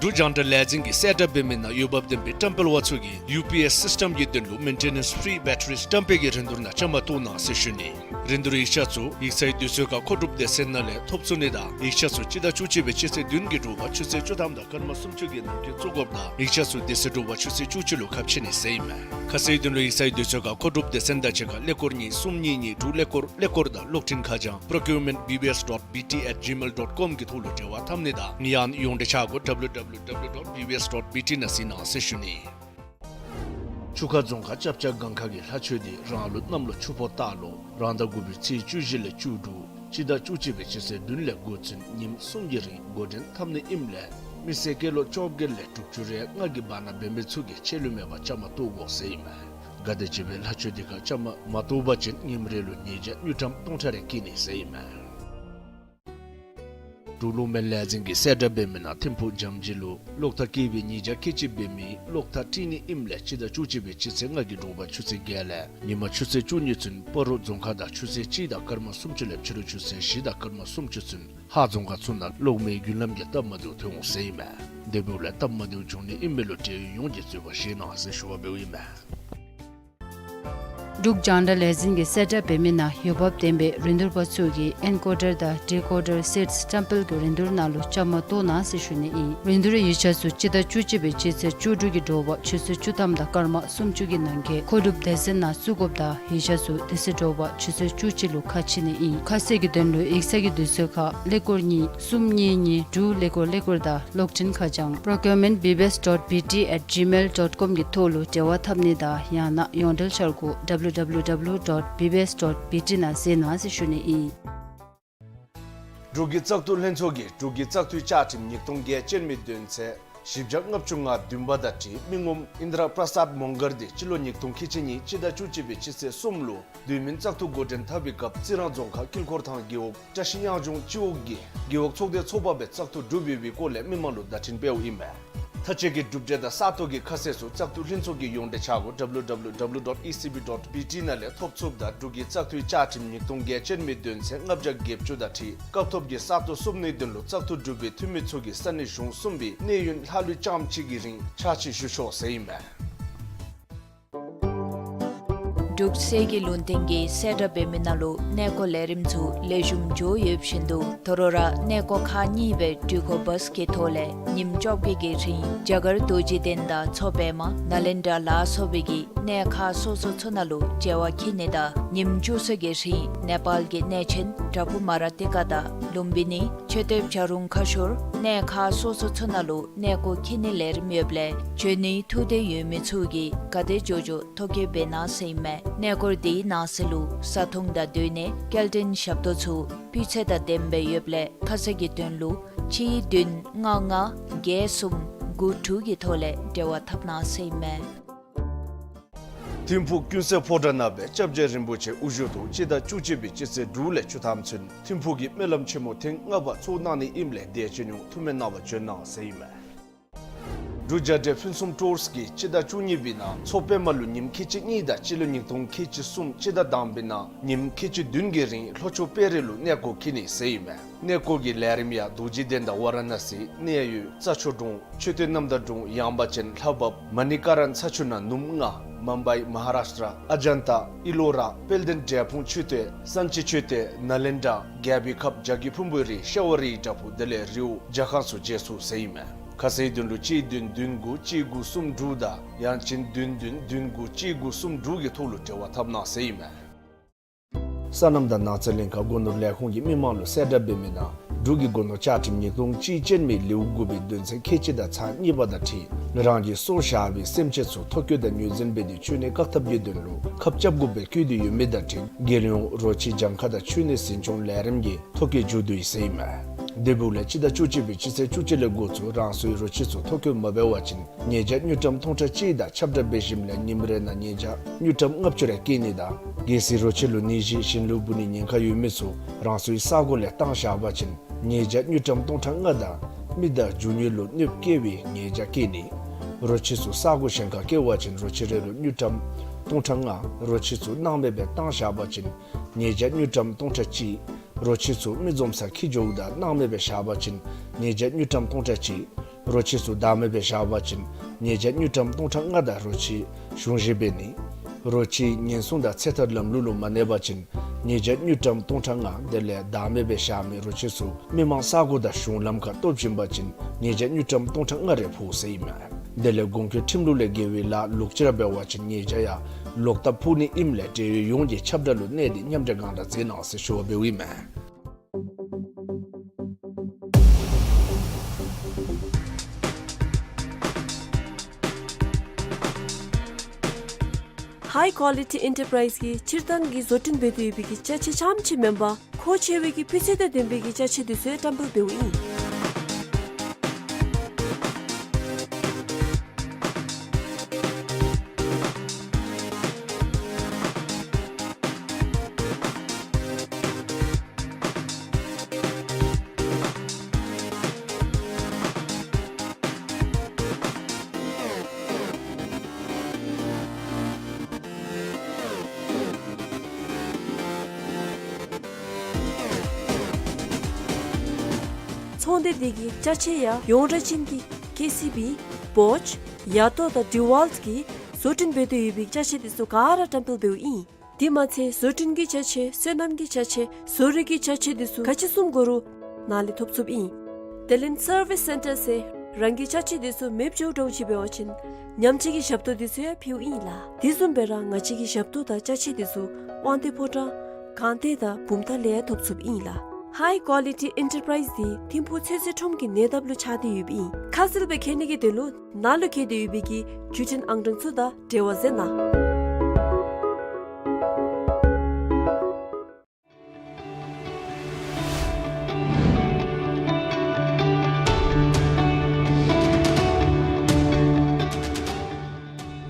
འབྲུག་རྒྱང་བསྒྲགས་ལས་འཛིན་གྱིས་གསལ་བསྒྲགས་འབད་མི་ནང་འོས་འབབ་ལྡན་པའི་བཀྲམ་སྤེལ་པ་ཚུ་གིས་ཡུ་པི་ཨེསི་སིསི་ཊེམ་གྱི་དོན་ལུ་མེན་ཊེ་ནེནསི་ཕི་རི་བེ་ཊ་རི་བཀྲམ་སྤེལ་གྱི་རིན་བསྡུར་ནང་བཅའ་མར་གཏོགས་གནང་ཟེར་ཞུ་ནི། རིན་བསྡུར་ཡིག་ཆ་ཚུ་ཡིག་ཚང་གི་དུས་ཚོད་ཁར་མཁོ་སྒྲུབ་སྡེ་ཚན་ནང་ལས་ཐོབ་ཚུགས་ནི་དང་ཡིག་ཆ་ཚུ་སྤྱི་ཟླ་བཅུ་གཅིག་པའི་སྤྱི་ཚེས་བདུན་གྱི་དྲོ་པ་ཆུ་ཚོད་བཅུ་ཐམ་དང་སྐར་མ་སུམ་ཅུ་གི་ནང་འཁོད་བཙུགས་དགོཔ་དང་ཡིག་ཆ་ཚུ་དེ་ཚེ་དྲོ་པ་ཆུ་ཚོད་བཅུ་གཅིག་ལུ་ཁ་ཕྱེ་ནི་ཟེར་ཨིན་མས། ཁ་གསལ་དོན་ལུ་ཡིག་ཚང་གི་དུས་ཚོད་ཁར་མཁོ་སྒྲུབ་སྡེ་ཚན་དང་གཅིག་ཁར་ཀླད་ཀོར་གཉིས་གསུམ་གཉིས་གཉིས་དྲུག་ཀླད་ཀོར་ཀླད་ཀོར་དང་གློག་འཕྲིན་ཁ་བྱང་procurement B B S dot B T at gmail dot com གི་ཐོག་ལུ་འབྲེལ་བ་འཐབ་ནི་དང་ཡང་ན་ཡོངས་འབྲེལ་ཆ་སྒོ W W W dot B B S dot B T ནང་གཟིགས་གནང་ཟེར་ཞུ་ནི། ཆུ་ཁ་རྫོང་ཁག་ཅབ་ཅབ་སྒང་ཁ་གི་ལྷ་ཆོས་སྡེ་རང་ལུགས་གནམ་ལོ་ཆུ་ཕོ་སྟག་ལོ་རང་ཟླ་དགུ་པའི་ཚེས་བཅུ་བཞི་ལས་བཅུ་དྲུག་སྤྱི་ཟླ་བཅུ་གཅིག་པའི་སྤྱི་ཚེས་བདུན་ལས་འགོ་བཙུགས་ཉིནམ་གསུམ་གྱི་རིང་འགོ་འདྲེན་འཐབ་ནི་ཨིནམ་ལས་མི་སེར་སྐྱེས་ལོ་བཅོ་བརྒྱད་ལས་དྲུག་ཅུ་རེ་ལྔ་གི་བར་ན་འབད་མི་ཚུ་གིས་ཆད་ལུས་མེད་པར་བཅའ་མར་གཏོགས་དགོ་ཟེར་ཨིན་མས། ག་དེམ་ཅིག་སྦེ་ལྷ་ཆོས་སྡེ་ཁར་བཅའ་མར་མ་གཏོགས་པ་ཅིན་ཉིནམ་རེ་ལུ་ཉེས་བྱ་དངུལ་ཀྲམ་སྟོང་ཕྲག་རེ་བཀལ་ནི་ཟེར་ཨིན་མས། འབྲུག་གློག་མེ་ལས་འཛིན་གྱིས་གསལ་བསྒྲགས་འབད་མི་ནང་ཐིམ་ཕུག་འཇམ་སྦྱིས་ལུ་གློག་ཐག་བཀལ་བའི་ཉེས་བྱ་ཁལ་གཅིག་འབད་མི་གློག་ཐག་བཀྲི་ནི་ཨིནམ་ལས་སྤྱི་ཟླ་བཅུ་གཅིག་པའི་སྤྱི་ཚེས་ལྔ་གི་དྲོ་པ་ཆུ་ཚོད་བརྒྱད་ལས་ཉིན་མ་ཆུ་ཚོད་བཅུ་གཉིས་ཚུན་སྤ་རོ་རྫོང་ཁག་དང་ཆུ་ཚོད་གཅིག་དང་སྐར་མ་སུམ་ཅུ་ལས་ཕྱི་རུ་ཆུ་ཚོད་བཞི་དང་སྐར་མ་སུམ་ཅུ་ཚུན་ཧཱ་རྫོང་ཁག་ཚུ་ནང་གློག་མེའི་རྒྱུན་ལམ་གྱི་སྟབས་མ་བདེཝ་ཐོན་འོང་ཟེར་ཨིན་མས། དེ་འབདཝ་ལས་སྟབས་མ་བདེཝ་བྱུང་ནི་ཨིན་མི་ལུ་འབྲེལ་ཡོད་ཡོངས་ཀྱིས་འཛོལ་བ་བཞེས་གནང་ཟེར་ཞུ་བ་འབདཝ་ཨིན་མས། འབྲུག་རྒྱང་བསྒྲགས་ལས་འཛིན་གྱིས་གསལ་བསྒྲགས་འབད་མི་ནང་འོས་འབབ་ལྡན་པའི་རིན་བསྡུར་པ་ཚུ་གིས་ཨེན་ཀོ་ཌར་དང་ཌི་ཀོ་ཌར་སེཊསི་བཀྲམ་སྤེལ་གྱི་རིན་བསྡུར་ནང་ལུ་བཅའ་མར་གཏོགས་གནང་ཟེར་ཞུ་ནི་ཨིན། རིན་བསྡུར་ཡིག་ཆ་ཚུ་སྤྱི་ཟླ་བཅུ་གཅིག་པའི་སྤྱི་ཚེས་བཅུ་དྲུག་གི་དྲོ་པ་ཆུ་ཚོད་བཅུ་ཐམ་དང་སྐར་མ་སུམ་ཅུ་གི་ནང་འཁོད་མཁོ་སྒྲུབ་སྡེ་ཚན་ནང་བཙུགས་དགོཔ་དང་ཡིག་ཆ་ཚུ་དེ་ཚེ་དྲོ་པ་ཆུ་ཚོད་བཅུ་གཅིག་ལུ་ཁ་ཕྱེ་ནི་ཨིན། ཁ་གསལ་གྱི་དོན་ལུ་ཡིག་ཚང་གི་དུས་ཚོད་ཁར་ཀླད་ཀོར་གཉིས་གསུམ་གཉིས་གཉིས་དྲུག་ཀླད་ཀོར་ཀླད་ཀོར་དང་གློག་འཕྲིན་ཁ་བྱང་procurement B B S dot B T at gmail dot com གི་ཐོག་ལུ་འབྲེལ་བ་འཐབ་ནི་དང་ཡང་ན་ཡོངས་འབྲེལ་འཆར་སྒོ W W W dot B B S dot B T ནང་གཟིགས་གནང་ཟེར་ཞུ་ནི་ཨིན། འབྲུག་གི་བཙག་འཐུ་ལྷན་ཚོགས་ཀྱིས་འབྲུག་གི་བཙག་འཐུའི་བཅའ་ཁྲིམས་ཉིས་སྟོང་བརྒྱད་ཅན་མའི་དོན་ཚན་བཞི་བརྒྱ་ལྔ་བཅུ་ང་བདུན་པ་དང་འཁྲིལ་མི་ངོམ་ཨིནྡྲ་པྲ་སཱད་མོང་གར་དེ་སྤྱི་ལོ་ཉིས་སྟོང་ཁལ་གཅིག་གཉིས་སྤྱི་ཟླ་བཅུ་གཅིག་པའི་སྤྱི་ཚེས་གསུམ་ལུ་དུས་མིན་བཙག་འཐུ་འགོ་འདྲེན་འཐབ་པའི་སྐབས་རྩི་རང་རྫོང་ཁག་དཀྱིལ་འཁོར་ཐང་རྒེད་འོག་བཀྲ་ཤིས་གཡང་ལྗོངས་སྤྱི་འོག་གི་རྒེད་འོག་ཚོགས་སྡེ་ཚོགས་པ་སྦེ་བཙག་འཐུ་གྲུབ་ཡོད་པའི་སྐོར་ལས་མི་མང་ལུ་བརྡ་འཕྲིན་སྤེལཝ་ཨིན་མས། མཐའ་དཔྱད་ཀྱི་གྲུབ་འབྲས་དང་ས་སྟོང་གི་ཁ་གསལ་ཚུ་བཙག་འཐུ་ལྷན་ཚོགས་ཀྱི་ཡོངས་འབྲེལ་ཆ་སྒོ W W W dot E C B dot B T ནང་ལས་ཐོབ་ཚུགསཔ་དང་འབྲུག་གི་བཙག་འཐུའི་བཅའ་ཁྲིམས་ཉིས་སྟོང་བརྒྱད་ཅན་མའི་དོན་ཚན་ལྔ་བརྒྱ་བརྒྱད་ཅུ་དང་འཁྲིལ་སྐབས་ཐོབ་ཀྱི་ས་སྟོང་སྲུང་ནིའི་དོན་ལུ་བཙག་འཐུ་གྲུབ་པའི་འཐུས་མི་ཚུ་གིས་ས་གནས་གཞུང་གསུམ་པའི་གནས་ཡུན་ལྷག་ལུས་རྐྱངམ་གཅིག་གི་རིང་ཕྱག་ཕྱིད་ཞུ་ཆོག་ཟེར་ཨིན་མས། འབྲུག་གསེར་གྱི་ལུང་བསྟན་གྱིས་གསལ་བསྒྲགས་འབད་མི་ནང་ལུ་གནས་སྐོར་ལས་རིམ་ཚུ་ལེགས་ཤོམ་འགྱོ་ཡོདཔ་བཞིན་དུ་དོ་རུང་ར་གནས་སྐོར་ཁག་གཉིས་སྦེ་འགྲུལ་འཁོར་བཱས་ཀྱི་ཐོག་ལས་ཉིནམ་བཅོ་བརྒྱད་ཀྱི་རིང་རྒྱ་གར་རྡོ་རྗེ་གདན་དང་མཚོ་པདྨ་ནཱ་ལེནྡྲ་ལ་སོགས་པའི་གི་གནས་ཁག་སོ་སོ་ཚུ་ནང་ལུ་མཇལ་བར་འཁྱིད་ནི་དང་ཉིནམ་བཅུ་གསུམ་གྱི་རིང་ནེ་པཱལ་གྱི་གནས་ཆེན་བྲག་ཕུག་མ་ར་ཏི་ཀ་དང་ལུམ་བི་ནི་མཆོད་རྟེན་བྱ་རུང་ཁ་ཤོར་གནས་ཁག་སོ་སོ་ཚུ་ནང་ལུ་གནས་སྐོར་འཁྱིད་ནིའི་ལས་རིམ་ཡོདཔ་ལས་འབྱོན་ནིའི་ཐུགས་འདོད་ཡོད་མི་ཚུ་གིས་ག་དེ་མགྱོགས་མགྱོགས་ཐོ་བཀོད་འབད་གནང་ཟེར་ཨིན་མས། གནས་སྐོར་དེའི་ནང་གསེས་ལུ་བཟའ་འཐུང་དང་སྡོད་གནས་སྐྱེལ་འདྲེན་ཞབས་ཏོག་ཚུ་སྤུས་ཚད་དང་ལྡནམ་སྦེ་ཡོདཔ་ལས་ཁ་གསལ་གྱི་དོན་ལུ་གཅིག་བདུན་ལྔ་ལྔ་བརྒྱད་གསུམ་དགུ་དྲུག་གི་ཐོག་ལས་འབྲེལ་བ་འཐབ་གནང་ཟེར་ཨིན་མས། ཐིམ་ཕུག་ཀུན་གསལ་ཕོ་བྲང་ནང་སྦེ་སྐྱབས་རྗེ་རིན་པོ་ཆེ་དབུ་བཞུགས་ཐོག་སྤྱི་ཟླ་བཅུ་གཅིག་པའི་སྤྱི་ཚེས་དྲུག་ལས་བཅུ་ཐམ་ཚུན་ཐིམ་ཕུག་གི་སྨོན་ལམ་ཆེན་མོ་ཐེངས་ལྔ་པ་ཚོགས་གནང་ནི་ཨིནམ་ལས་དད་ཅན་ཡོངས་ཐུགས་སྨོན་གནང་བར་བྱོན་གནང་ཟེར་ཨིན་མས། འབྲུག་རྒྱལ་འབྲས་ཕུན་སུམ་ཊུརསི་གིས་སྤྱི་ཟླ་བཅུ་གཉིས་པའི་ནང་མཚོ་པདྨ་ལུ་ཉིནམ་ཁལ་གཅིག་གཉིས་དང་སྤྱི་ལོ་ཉིས་སྟོང་ཁལ་གཅིག་གསུམ་སྤྱི་ཟླ་དང་པའི་ནང་ཉིནམ་ཁལ་གཅིག་བདུན་གྱི་རིང་ལྷོ་ཕྱོགས་དཔལ་རི་ལུ་གནས་སྐོར་འཁྱིད་ནི་ཟེར་ཨིན་མས། གནས་སྐོར་གྱི་ལས་རིམ་ཡང་རྡོ་རྗེ་གདན་དང་ཝཱ་ར་ཎ་སི་གནས་ཡུལ་རྩྭ་མཆོག་གྲོང་མཆོད་རྟེན་རྣམ་དག་གྲོང་ཡངས་པ་ཅན་ལྷ་བབས་མ་ཎི་ཀ་ར་ཚ་ཆུ་ནང་ནུབ་ལྔ་ མུམ་བྷའི་མ་ཧཱ་རཱཤ་ཊྲ་ཨ་ཇན་ཏ་ཨི་ལོ་ར་དཔལ་ལྡན་འབྲས་སྤུངས་མཆོད་རྟེན་ས་འཛིན་མཆོད་རྟེན་ནཱ་ལེནྡྲ་རྒྱལ་པོའི་ཁབ་བྱ་རྒོད་ཕུང་པོའི་རི་ཤྭ་བ་རིའི་བྲག་ཕུག་དེ་ལས་རི་བོ་ཇ་ཁང་ཚུ་མཇལ་ཚུགས་ཟེར་ཨིན་མས། ཁ་གསལ་དོན་ལུ་གཅིག་བདུན་བདུན་དགུ་གཅིག་དགུ་གསུམ་དྲུག་དང་ཡང་ཅིན་བདུན་བདུན་བདུན་དགུ་གཅིག་དགུ་གསུམ་དྲུག་གི་ཐོག་ལུ་འབྲེལ་བ་འཐབ་གནང་ཟེར་ཨིན་མས། སོ་ནམ་དང་ནགས་ཚལ་ལྷན་ཁག་སྒོ་ནོར་ལས་ཁུངས་ཀྱིས་མི་མང་ལུ་གསལ་བསྒྲགས་འབད་མི་ནང་འབྲུག་གི་སྒོ་ནོར་བཅའ་ཁྲིམས་ཉིས་སྟོང་གཅིག་ཅན་མའི་ལེའུ་དགུ་པའི་དོན་ཚན་ཁལ་གཅིག་དང་ཚག་གཉིས་པ་དང་འཁྲིལ་རང་གིས་སོར་བཞག་པའི་སེམས་ཅན་ཚུ་ཐོ་བཀོད་དང་ངོས་འཛིན་འབད་དེ་འཆོལ་ནད་བཀག་ཐབས་ཀྱི་དོན་ལུ་ཁབ་རྐྱབ་དགོཔ་སྦེ་བཀོད་དེ་ཡོད་མི་དང་འཁྲིལ་རྒྱལ་ཡོངས་རོ་ཁྱི་གྱངས་ཁ་དང་འཆོལ་ནད་ཟིན་སྐྱོང་ལས་རིམ་གྱི་ཐོ་བཀོད་མཇུག་བསྡུ་ཡི་ཟེར་ཨིན་མས། དེ་འབདཝ་ལས་སྤྱི་ཟླ་བཅུ་གཅིག་པའི་སྤྱི་ཚེས་བཅུ་གཅིག་ལས་འགོ་བཙུགས་རང་སོའི་རོ་ཁྱི་ཚུ་ཐོ་བཀོད་མ་འབད་བ་ཅིན་ཉེས་བྱ་དངུལ་ཀྲམ་སྟོང་ཕྲག་གཅིག་དང་ཁྱབ་བསྒྲགས་འབད་ཞིནམ་ལས་ཉིནམ་རེ་ནང་ཉེས་བྱ་དངུལ་ཀྲམ་ལྔ་བཅུ་རེ་བཀལ་ནི་དང་གལ་སྲིད་རོ་ཁྱི་ལུ་ནད་གཞི་གཞན་ལུ་འབུ་ནི་ཉེན་ཁ་ཡོད་མི་ཚུ་རང་སོའི་ས་གོ་ལས་བཏང་བཞག་པ་ཅིན་ཉེས་བྱ་དངུལ་ཀྲམ་སྟོང་ཕྲག་ལྔ་དང་མི་དང་རྒྱུ་དངོས་ལུ་གནོདཔ་བསྐྱལ་བའི་ཉེས་བྱ་བཀལ་ནི། རོ་ཁྱི་ཚུ་ས་གོ་གཞན་ཁར་བསྐྱལ་བ་ཅིན་རོ་ཁྱི་རེ་ལུ་དངུལ་ཀྲམ་སྟོང་ཕྲག་ལྔ། རོ་ཁྱི་ཚུ་སྣང་མེད་སྦེ་བཏང་བཞག་པ་ཅིན་ཉེས་བྱ་དངུལ་ཀྲམ་སྟོང་ཕྲག་གཅིག། རོ་ཁྱི་ཚུ་མི་འཛོམས་སར་འཁྱིད་འགྱོཝ་ད་སྣང་མེད་སྦེ་བཞག་པ་ཅིན་ཉེས་བྱ་དངུལ་ཀྲམ་སྟོང་ཕྲག་གཅིག། རོ་ཁྱི་ཚུ་བདག་མེད་སྦེ་བཞག་པ་ཅིན་ཉེས་བྱ་དངུལ་ཀྲམ་སྟོང་ཕྲག་ལྔ་དང་རོ་ཁྱི་གཞུང་བཞེས་འབད་ནི། རོ་ཁྱི་ཉེན་སྲུང་དང་ཚེ་ཐར་ལམ་ལུགས་ལུ་མ་གནས་པ་ཅིན་ཉེས་བྱ་དངུལ་ཀྲམ་སྟོང་ཕྲག་ལྔ། དེ་ལས་བདག་མེད་སྦེ་བཞག་མི་རོ་ཁྱི་ཚུ་མི་མང་ས་གོ་དང་གཞུང་ལམ་ཁར་སྟོབ་བྱིན་པ་ཅིན་ཉེས་བྱ་དངུལ་ཀྲམ་སྟོང་ཕྲག་ལྔ་རེ་ཕོག་ཟེར་ཨིན་མས། དེ་ལས་གོང་འཁོད་ཁྲིམས་ལུགས་ལས་འགལ་བའི་ལཱ་ལོག་ཅི་ར་འབད་བ་ཅིན་ཉེས་བྱ་ཡང་ལོག་ལྟབ་ཕོག་ནི་ཨིནམ་ལས་འབྲེལ་ཡོད་ཡོངས་ཀྱིས་ཁྱབ་བསྒྲགས་ལུ་གནས་ཏེ་མཉམ་འབྲེལ་གང་དྲག་མཛད་གནང་ཟེར་ཞུ་བ་འབདཝ་ཨིན་མས། High Quality Enterprise གིས་སྤྱིར་བཏང་གི་བཟོ་སྐྲུན་འབད་དེ་ཡོད་པའི་གི་ཅ་ཆས་རྐྱངམ་ཅིག་མེན་པར་མཁོ་ཆེ་བའི་གི་སྤུས་ཚད་དང་ལྡན་པའི་གི་ཅ་ཆས་འདི་ཚུ་ཡང་བཀྲམ་སྤེལ་འབདཝ་ཨིན། ཚོང་སྡེ་འདི་གི་ཅ་ཆས་ཡང་ཡོངས་གྲགས་ཅན་གྱི་ཀེ་སི་བི། བོཆ། ཡ་ཏོ་དང་ཌི་ཝཱལཊ་གིས་བཟོ་སྐྲུན་འབད་དེ་ཡོད་པའི་ཅ་ཆས་འདི་ཚུ་ག་ར་བཀྲམ་སྤེལ་འབདཝ་ཨིན། དེ་མ་ཚད་བཟོ་སྐྲུན་གྱི་ཅ་ཆས་སོ་ནམ་གྱི་ཅ་ཆས་བཟོ་རིག་གི་ཅ་ཆས་འདི་ཚུ་ག་ཅི་བཟུམ་དགོ་རུང་ནཱ་ལས་ཐོབ་ཚུགསཔ་ཨིན། དེ་ལས་སར་བིསི་སེན་ཊར་ཟེར་རང་གི་ཅ་ཆས་འདི་ཚུ་མེདཔ་འགྱོ་འགྱོཝ་ཅིག་འབད་བ་ཅིན་ཉམས་བཅོས་ཀྱི་ཞབས་ཏོག་འདི་ཚུ་ཡང་ཕུལཝ་ཨིན་ལགས། དེ་བཟུམ་སྦེ་ར་ང་བཅས་ཀྱི་ཞབས་ཏོག་དང་ཅ་ཆས་འདི་ཚུ་དབང་འདུས་ཕོ་བྲང་སྒང་སྟེང་དང་བུམ་ཐང་ལས་ཡང་ཐོབ་ཚུགསཔ་ཨིན་ལགས། High Quality Enterprise འདི་ཐིམ་ཕུག་ཚོད་བསྲེ་ཁྲོམ་གྱི་ཉེ་འདབས་ལུ་ཆགས་ཏེ་ཡོདཔ་ཨིན། ཁ་གསལ་སྦེ་མཁྱེན་ནི་གི་དོན་ལུ་ནཱ་ལུ་བཀོད་དེ་ཡོད་པའི་གི་བརྒྱུད་འཕྲིན་ཨང་གྲངས་ཚུ་དང་འབྲེལ་བ་མཛད་གནང་།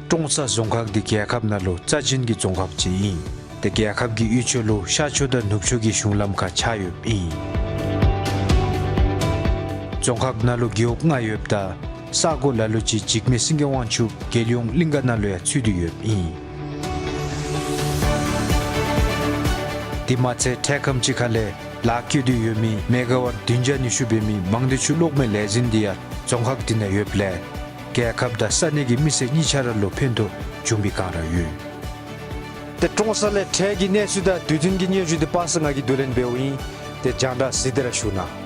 ཀྲོང་གསར་རྫོང་ཁག་འདི་རྒྱལ་ཁབ་ནང་ལུ་རྩ་ཅན་གྱི་རྫོང་ཁག་ཅིག་ཨིན། ཏེ་རྒྱལ་ཁབ་ཀྱི་དབུས་ཕྱོགས་ལུ་ཤར་ཕྱོགས་དང་ནུབ་ཕྱོགས་ཀྱི་གཞུང་ལམ་ཁར་ཆགས་ཡོདཔ་ཨིན། རྫོང་ཁག་ནང་ལུ་རྒེད་འོག་ལྔ་ཡོདཔ་ད་ས་གོ་ལ་ལུ་ཅིག་འཇིགས་མེད་སེང་གེ་དབང་ཕྱུག་རྒྱལ་ཡོངས་གླིང་ག་ནང་ལུ་ཡང་ཚུད་དེ་ཡོདཔ་ཨིན། དེ་མ་ཚད་འཕྲལ་ཁམས་ཅིག་ཁ་ལས་ལཱ་བཀོད་དེ་ཡོད་མི་མེ་ག་ཝཊ་བདུན་བརྒྱ་ཉི་ཤུ་འབད་མི་མང་སྡེ་ཆུ་གློག་མེ་ལས་འཛིན་འདི་ཡང་རྫོང་ཁག་འདི་ནང་ཡོདཔ་ལས་རྒྱལ་ཁབ་དང་ས་གནས་ཀྱི་མི་སེར་གཉིས་ཆ་ར་ལུ་ཕན་ཐོགས་འབྱུང་བའི་སྒང་ར་ཡོད། ཏེ་ཀྲོང་གསར་ལས་འཕྲལ་གྱི་གནས་ཚུལ་དང་དུས་མཐུན་གྱི་སྙན་ཞུ་འདི་པ་སངས་ང་གིས་བསྡུ་ལེན་འབདཝ་ཨིན། ཏེ་རྒྱང་བསྒྲགས་གཟིགས་ཏེ་ར་བཞུགས་གནང་།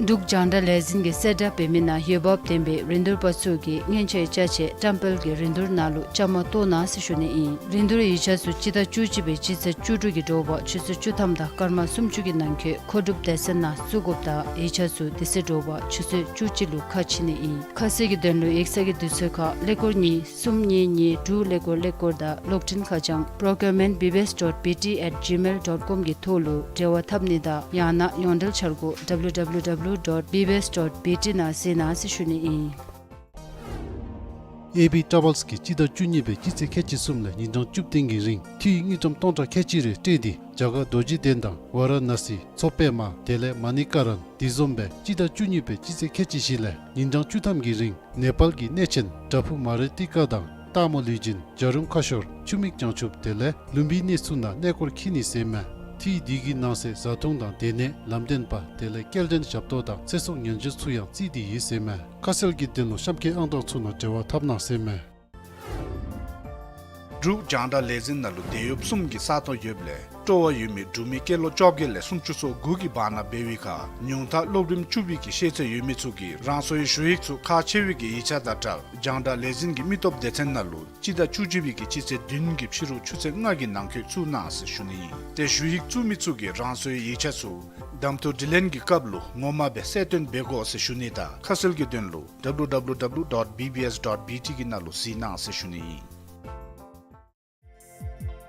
འབྲུག་རྒྱང་བསྒྲགས་ལས་འཛིན་གྱིས་གསལ་བསྒྲགས་འབད་མི་ནང་འོས་འབབ་ལྡན་པའི་རིན་བསྡུར་པ་ཚུ་གིས་མཉེན་ཆས་ཅ་ཆས་བཀྲམ་སྤེལ་གྱི་རིན་བསྡུར་ནང་ལུ་བཅའ་མར་གཏོགས་གནང་ཟེར་ཞུ་ནི་ཨིན། རིན་བསྡུར་ཡིག་ཆ་ཚུ་སྤྱི་ཟླ་བཅུ་གཅིག་པའི་སྤྱི་ཚེས་བཅུ་དྲུག་གི་དྲོ་པ་ཆུ་ཚོད་བཅུ་ཐམ་དང་སྐར་མ་སུམ་ཅུ་གི་ནང་འཁོད་མཁོ་སྒྲུབ་སྡེ་ཚན་ནང་བཙུགས་དགོཔ་དང་ཡིག་ཆ་ཚུ་དེ་ཚེ་དྲོ་པ་ཆུ་ཚོད་བཅུ་གཅིག་ལུ་ཁ་ཕྱེ་ནི་ཨིན། ཁ་གསལ་གྱི་དོན་ལུ་ཡིག་ཚང་གི་དུས་ཚོད་ཁར་ཀླད་ཀོར་གཉིས་གསུམ་གཉིས་གཉིས་དྲུག་ཀླད་ཀོར་ཀླད་ཀོར་དང་གློག་འཕྲིན་ཁ་བྱང་procurement B B S dot B T at gmail dot com གི་ཐོག་ལུ་འབྲེལ་བ་འཐབ་ནི་དང་ཡང་ན་ཡོངས་འབྲེལ་འཆར་སྒོ་W W W dot B B S dot B T ནང་གཟིགས་གནང་ཟེར་ཞུ་ནི་ཨིན། ཨེ་བི་ཊ་རེ་ཝེལསི་གིས་སྤྱི་ཟླ་བཅུ་གཉིས་པའི་སྤྱི་ཚེས་ཁལ་གཅིག་གསུམ་ལས་ཉིན་གྲངས་བཅུ་བདུན་གྱི་རིང་འཐུས་དངུལ་ཀྲམ་སྟོང་ཕྲག་ཁལ་གཅིག་རེ་སྤྲོད་དེ་རྒྱ་གར་རྡོ་རྗེ་གདན་དང་ཝཱ་ར་ཎ་སི་མཚོ་པདྨ་དེ་ལས་མ་ཎི་ཀ་རན། དེ་བཟུམ་སྦེ་སྤྱི་ཟླ་བཅུ་གཉིས་པའི་སྤྱི་ཚེས་ཁལ་གཅིག་བཞི་ལས་ཉིན་གྲངས་བཅུ་ཐམ་གྱི་རིང་ནེ་པཱལ་གྱི་གནས་ཆེན་བྲག་ཕུག་མ་རི་ཏི་ཀ་དང་སྟག་མོ་ལུས་སྦྱིན་བྱ་རུང་ཁ་ཤོར་ཆུ་མིག་བྱང་ཆུབ་དེ་ལས་ལུམ་བི་ནི་ཚུ་ནང་གནས་སྐོར་འཁྱིད་ནི་ཟེར་མས། ཕྱི་འདི་གི་ནང་གསེས་བཟའ་འཐུང་དང་སྡོད་གནས་ལམ་སྟོན་པ་དེ་ལས་སྐྱེལ་འདྲེན་ཞབས་ཏོག་དང་ཚེ་སྲོག་ཉེན་བཅོལ་ཚུ་ཡང་རྩིས་ཏེ་ཡོད་ཟེར་མས། ཁ་གསལ་གྱི་དོན་ལུ་གཤམ་འཁོད་ཨང་གྲངས་ཚུ་ནང་འབྲེལ་བ་འཐབ་གནང་ཟེར་མས། འབྲུག་རྒྱང་བསྒྲགས་ལས་འཛིན་ནང་ལུ་དེད་གཡོགཔ་གསུམ་གྱི་ས་སྟོང་ཡོདཔ་ལས་སྤྲོ་བ་ཡོད་མི་འབྲུག་མི་སྐྱེས་ལོ་བཅོ་བརྒྱད་ལས་སུམ་ཅུ་སོ་དགུ་གི་བར་ན་འབད་བའི་ཁར་ཉུང་མཐའ་སློབ་རིམ་བཅུ་པའི་གི་ཤེས་ཚད་ཡོད་མི་ཚུ་གིས་རང་སོའི་ཞུ་ཡིག་ཚུ་ཁག་ཆེ་བའི་གི་ཡིག་ཆ་དང་སྦྲགས་རྒྱང་བསྒྲགས་ལས་འཛིན་གྱི་མི་སྟོབས་སྡེ་ཚན་ནང་ལུ་སྤྱི་ཟླ་བཅུ་གཅིག་པའི་གི་སྤྱི་ཚེས་བདུན་གྱི་ཕྱི་རུ་ཆུ་ཚོད་ལྔ་གི་ནང་འཁོད་བཙུགས་གནང་ཟེར་ཞུ་ནི་ཨིན། ཏེ་ཞུ་ཡིག་བཙུགས་མི་ཚུ་གིས་རང་སོའི་ཡིག་ཆ་ཚུ་གདམ་འཐུ་དྲི་ལན་གྱི་སྐབས་ལུ་ངོ་མ་སྦེ་གསལ་སྟོན་འབད་དགོ་ཟེར་ཞུ་ནི་དང་ཁ་གསལ་གྱི་དོན་ལུ་W W W dot B B S dot B T གི་ནང་ལུ་གཟིགས་གནང་ཟེར་ཞུ་ནི་ཨིན།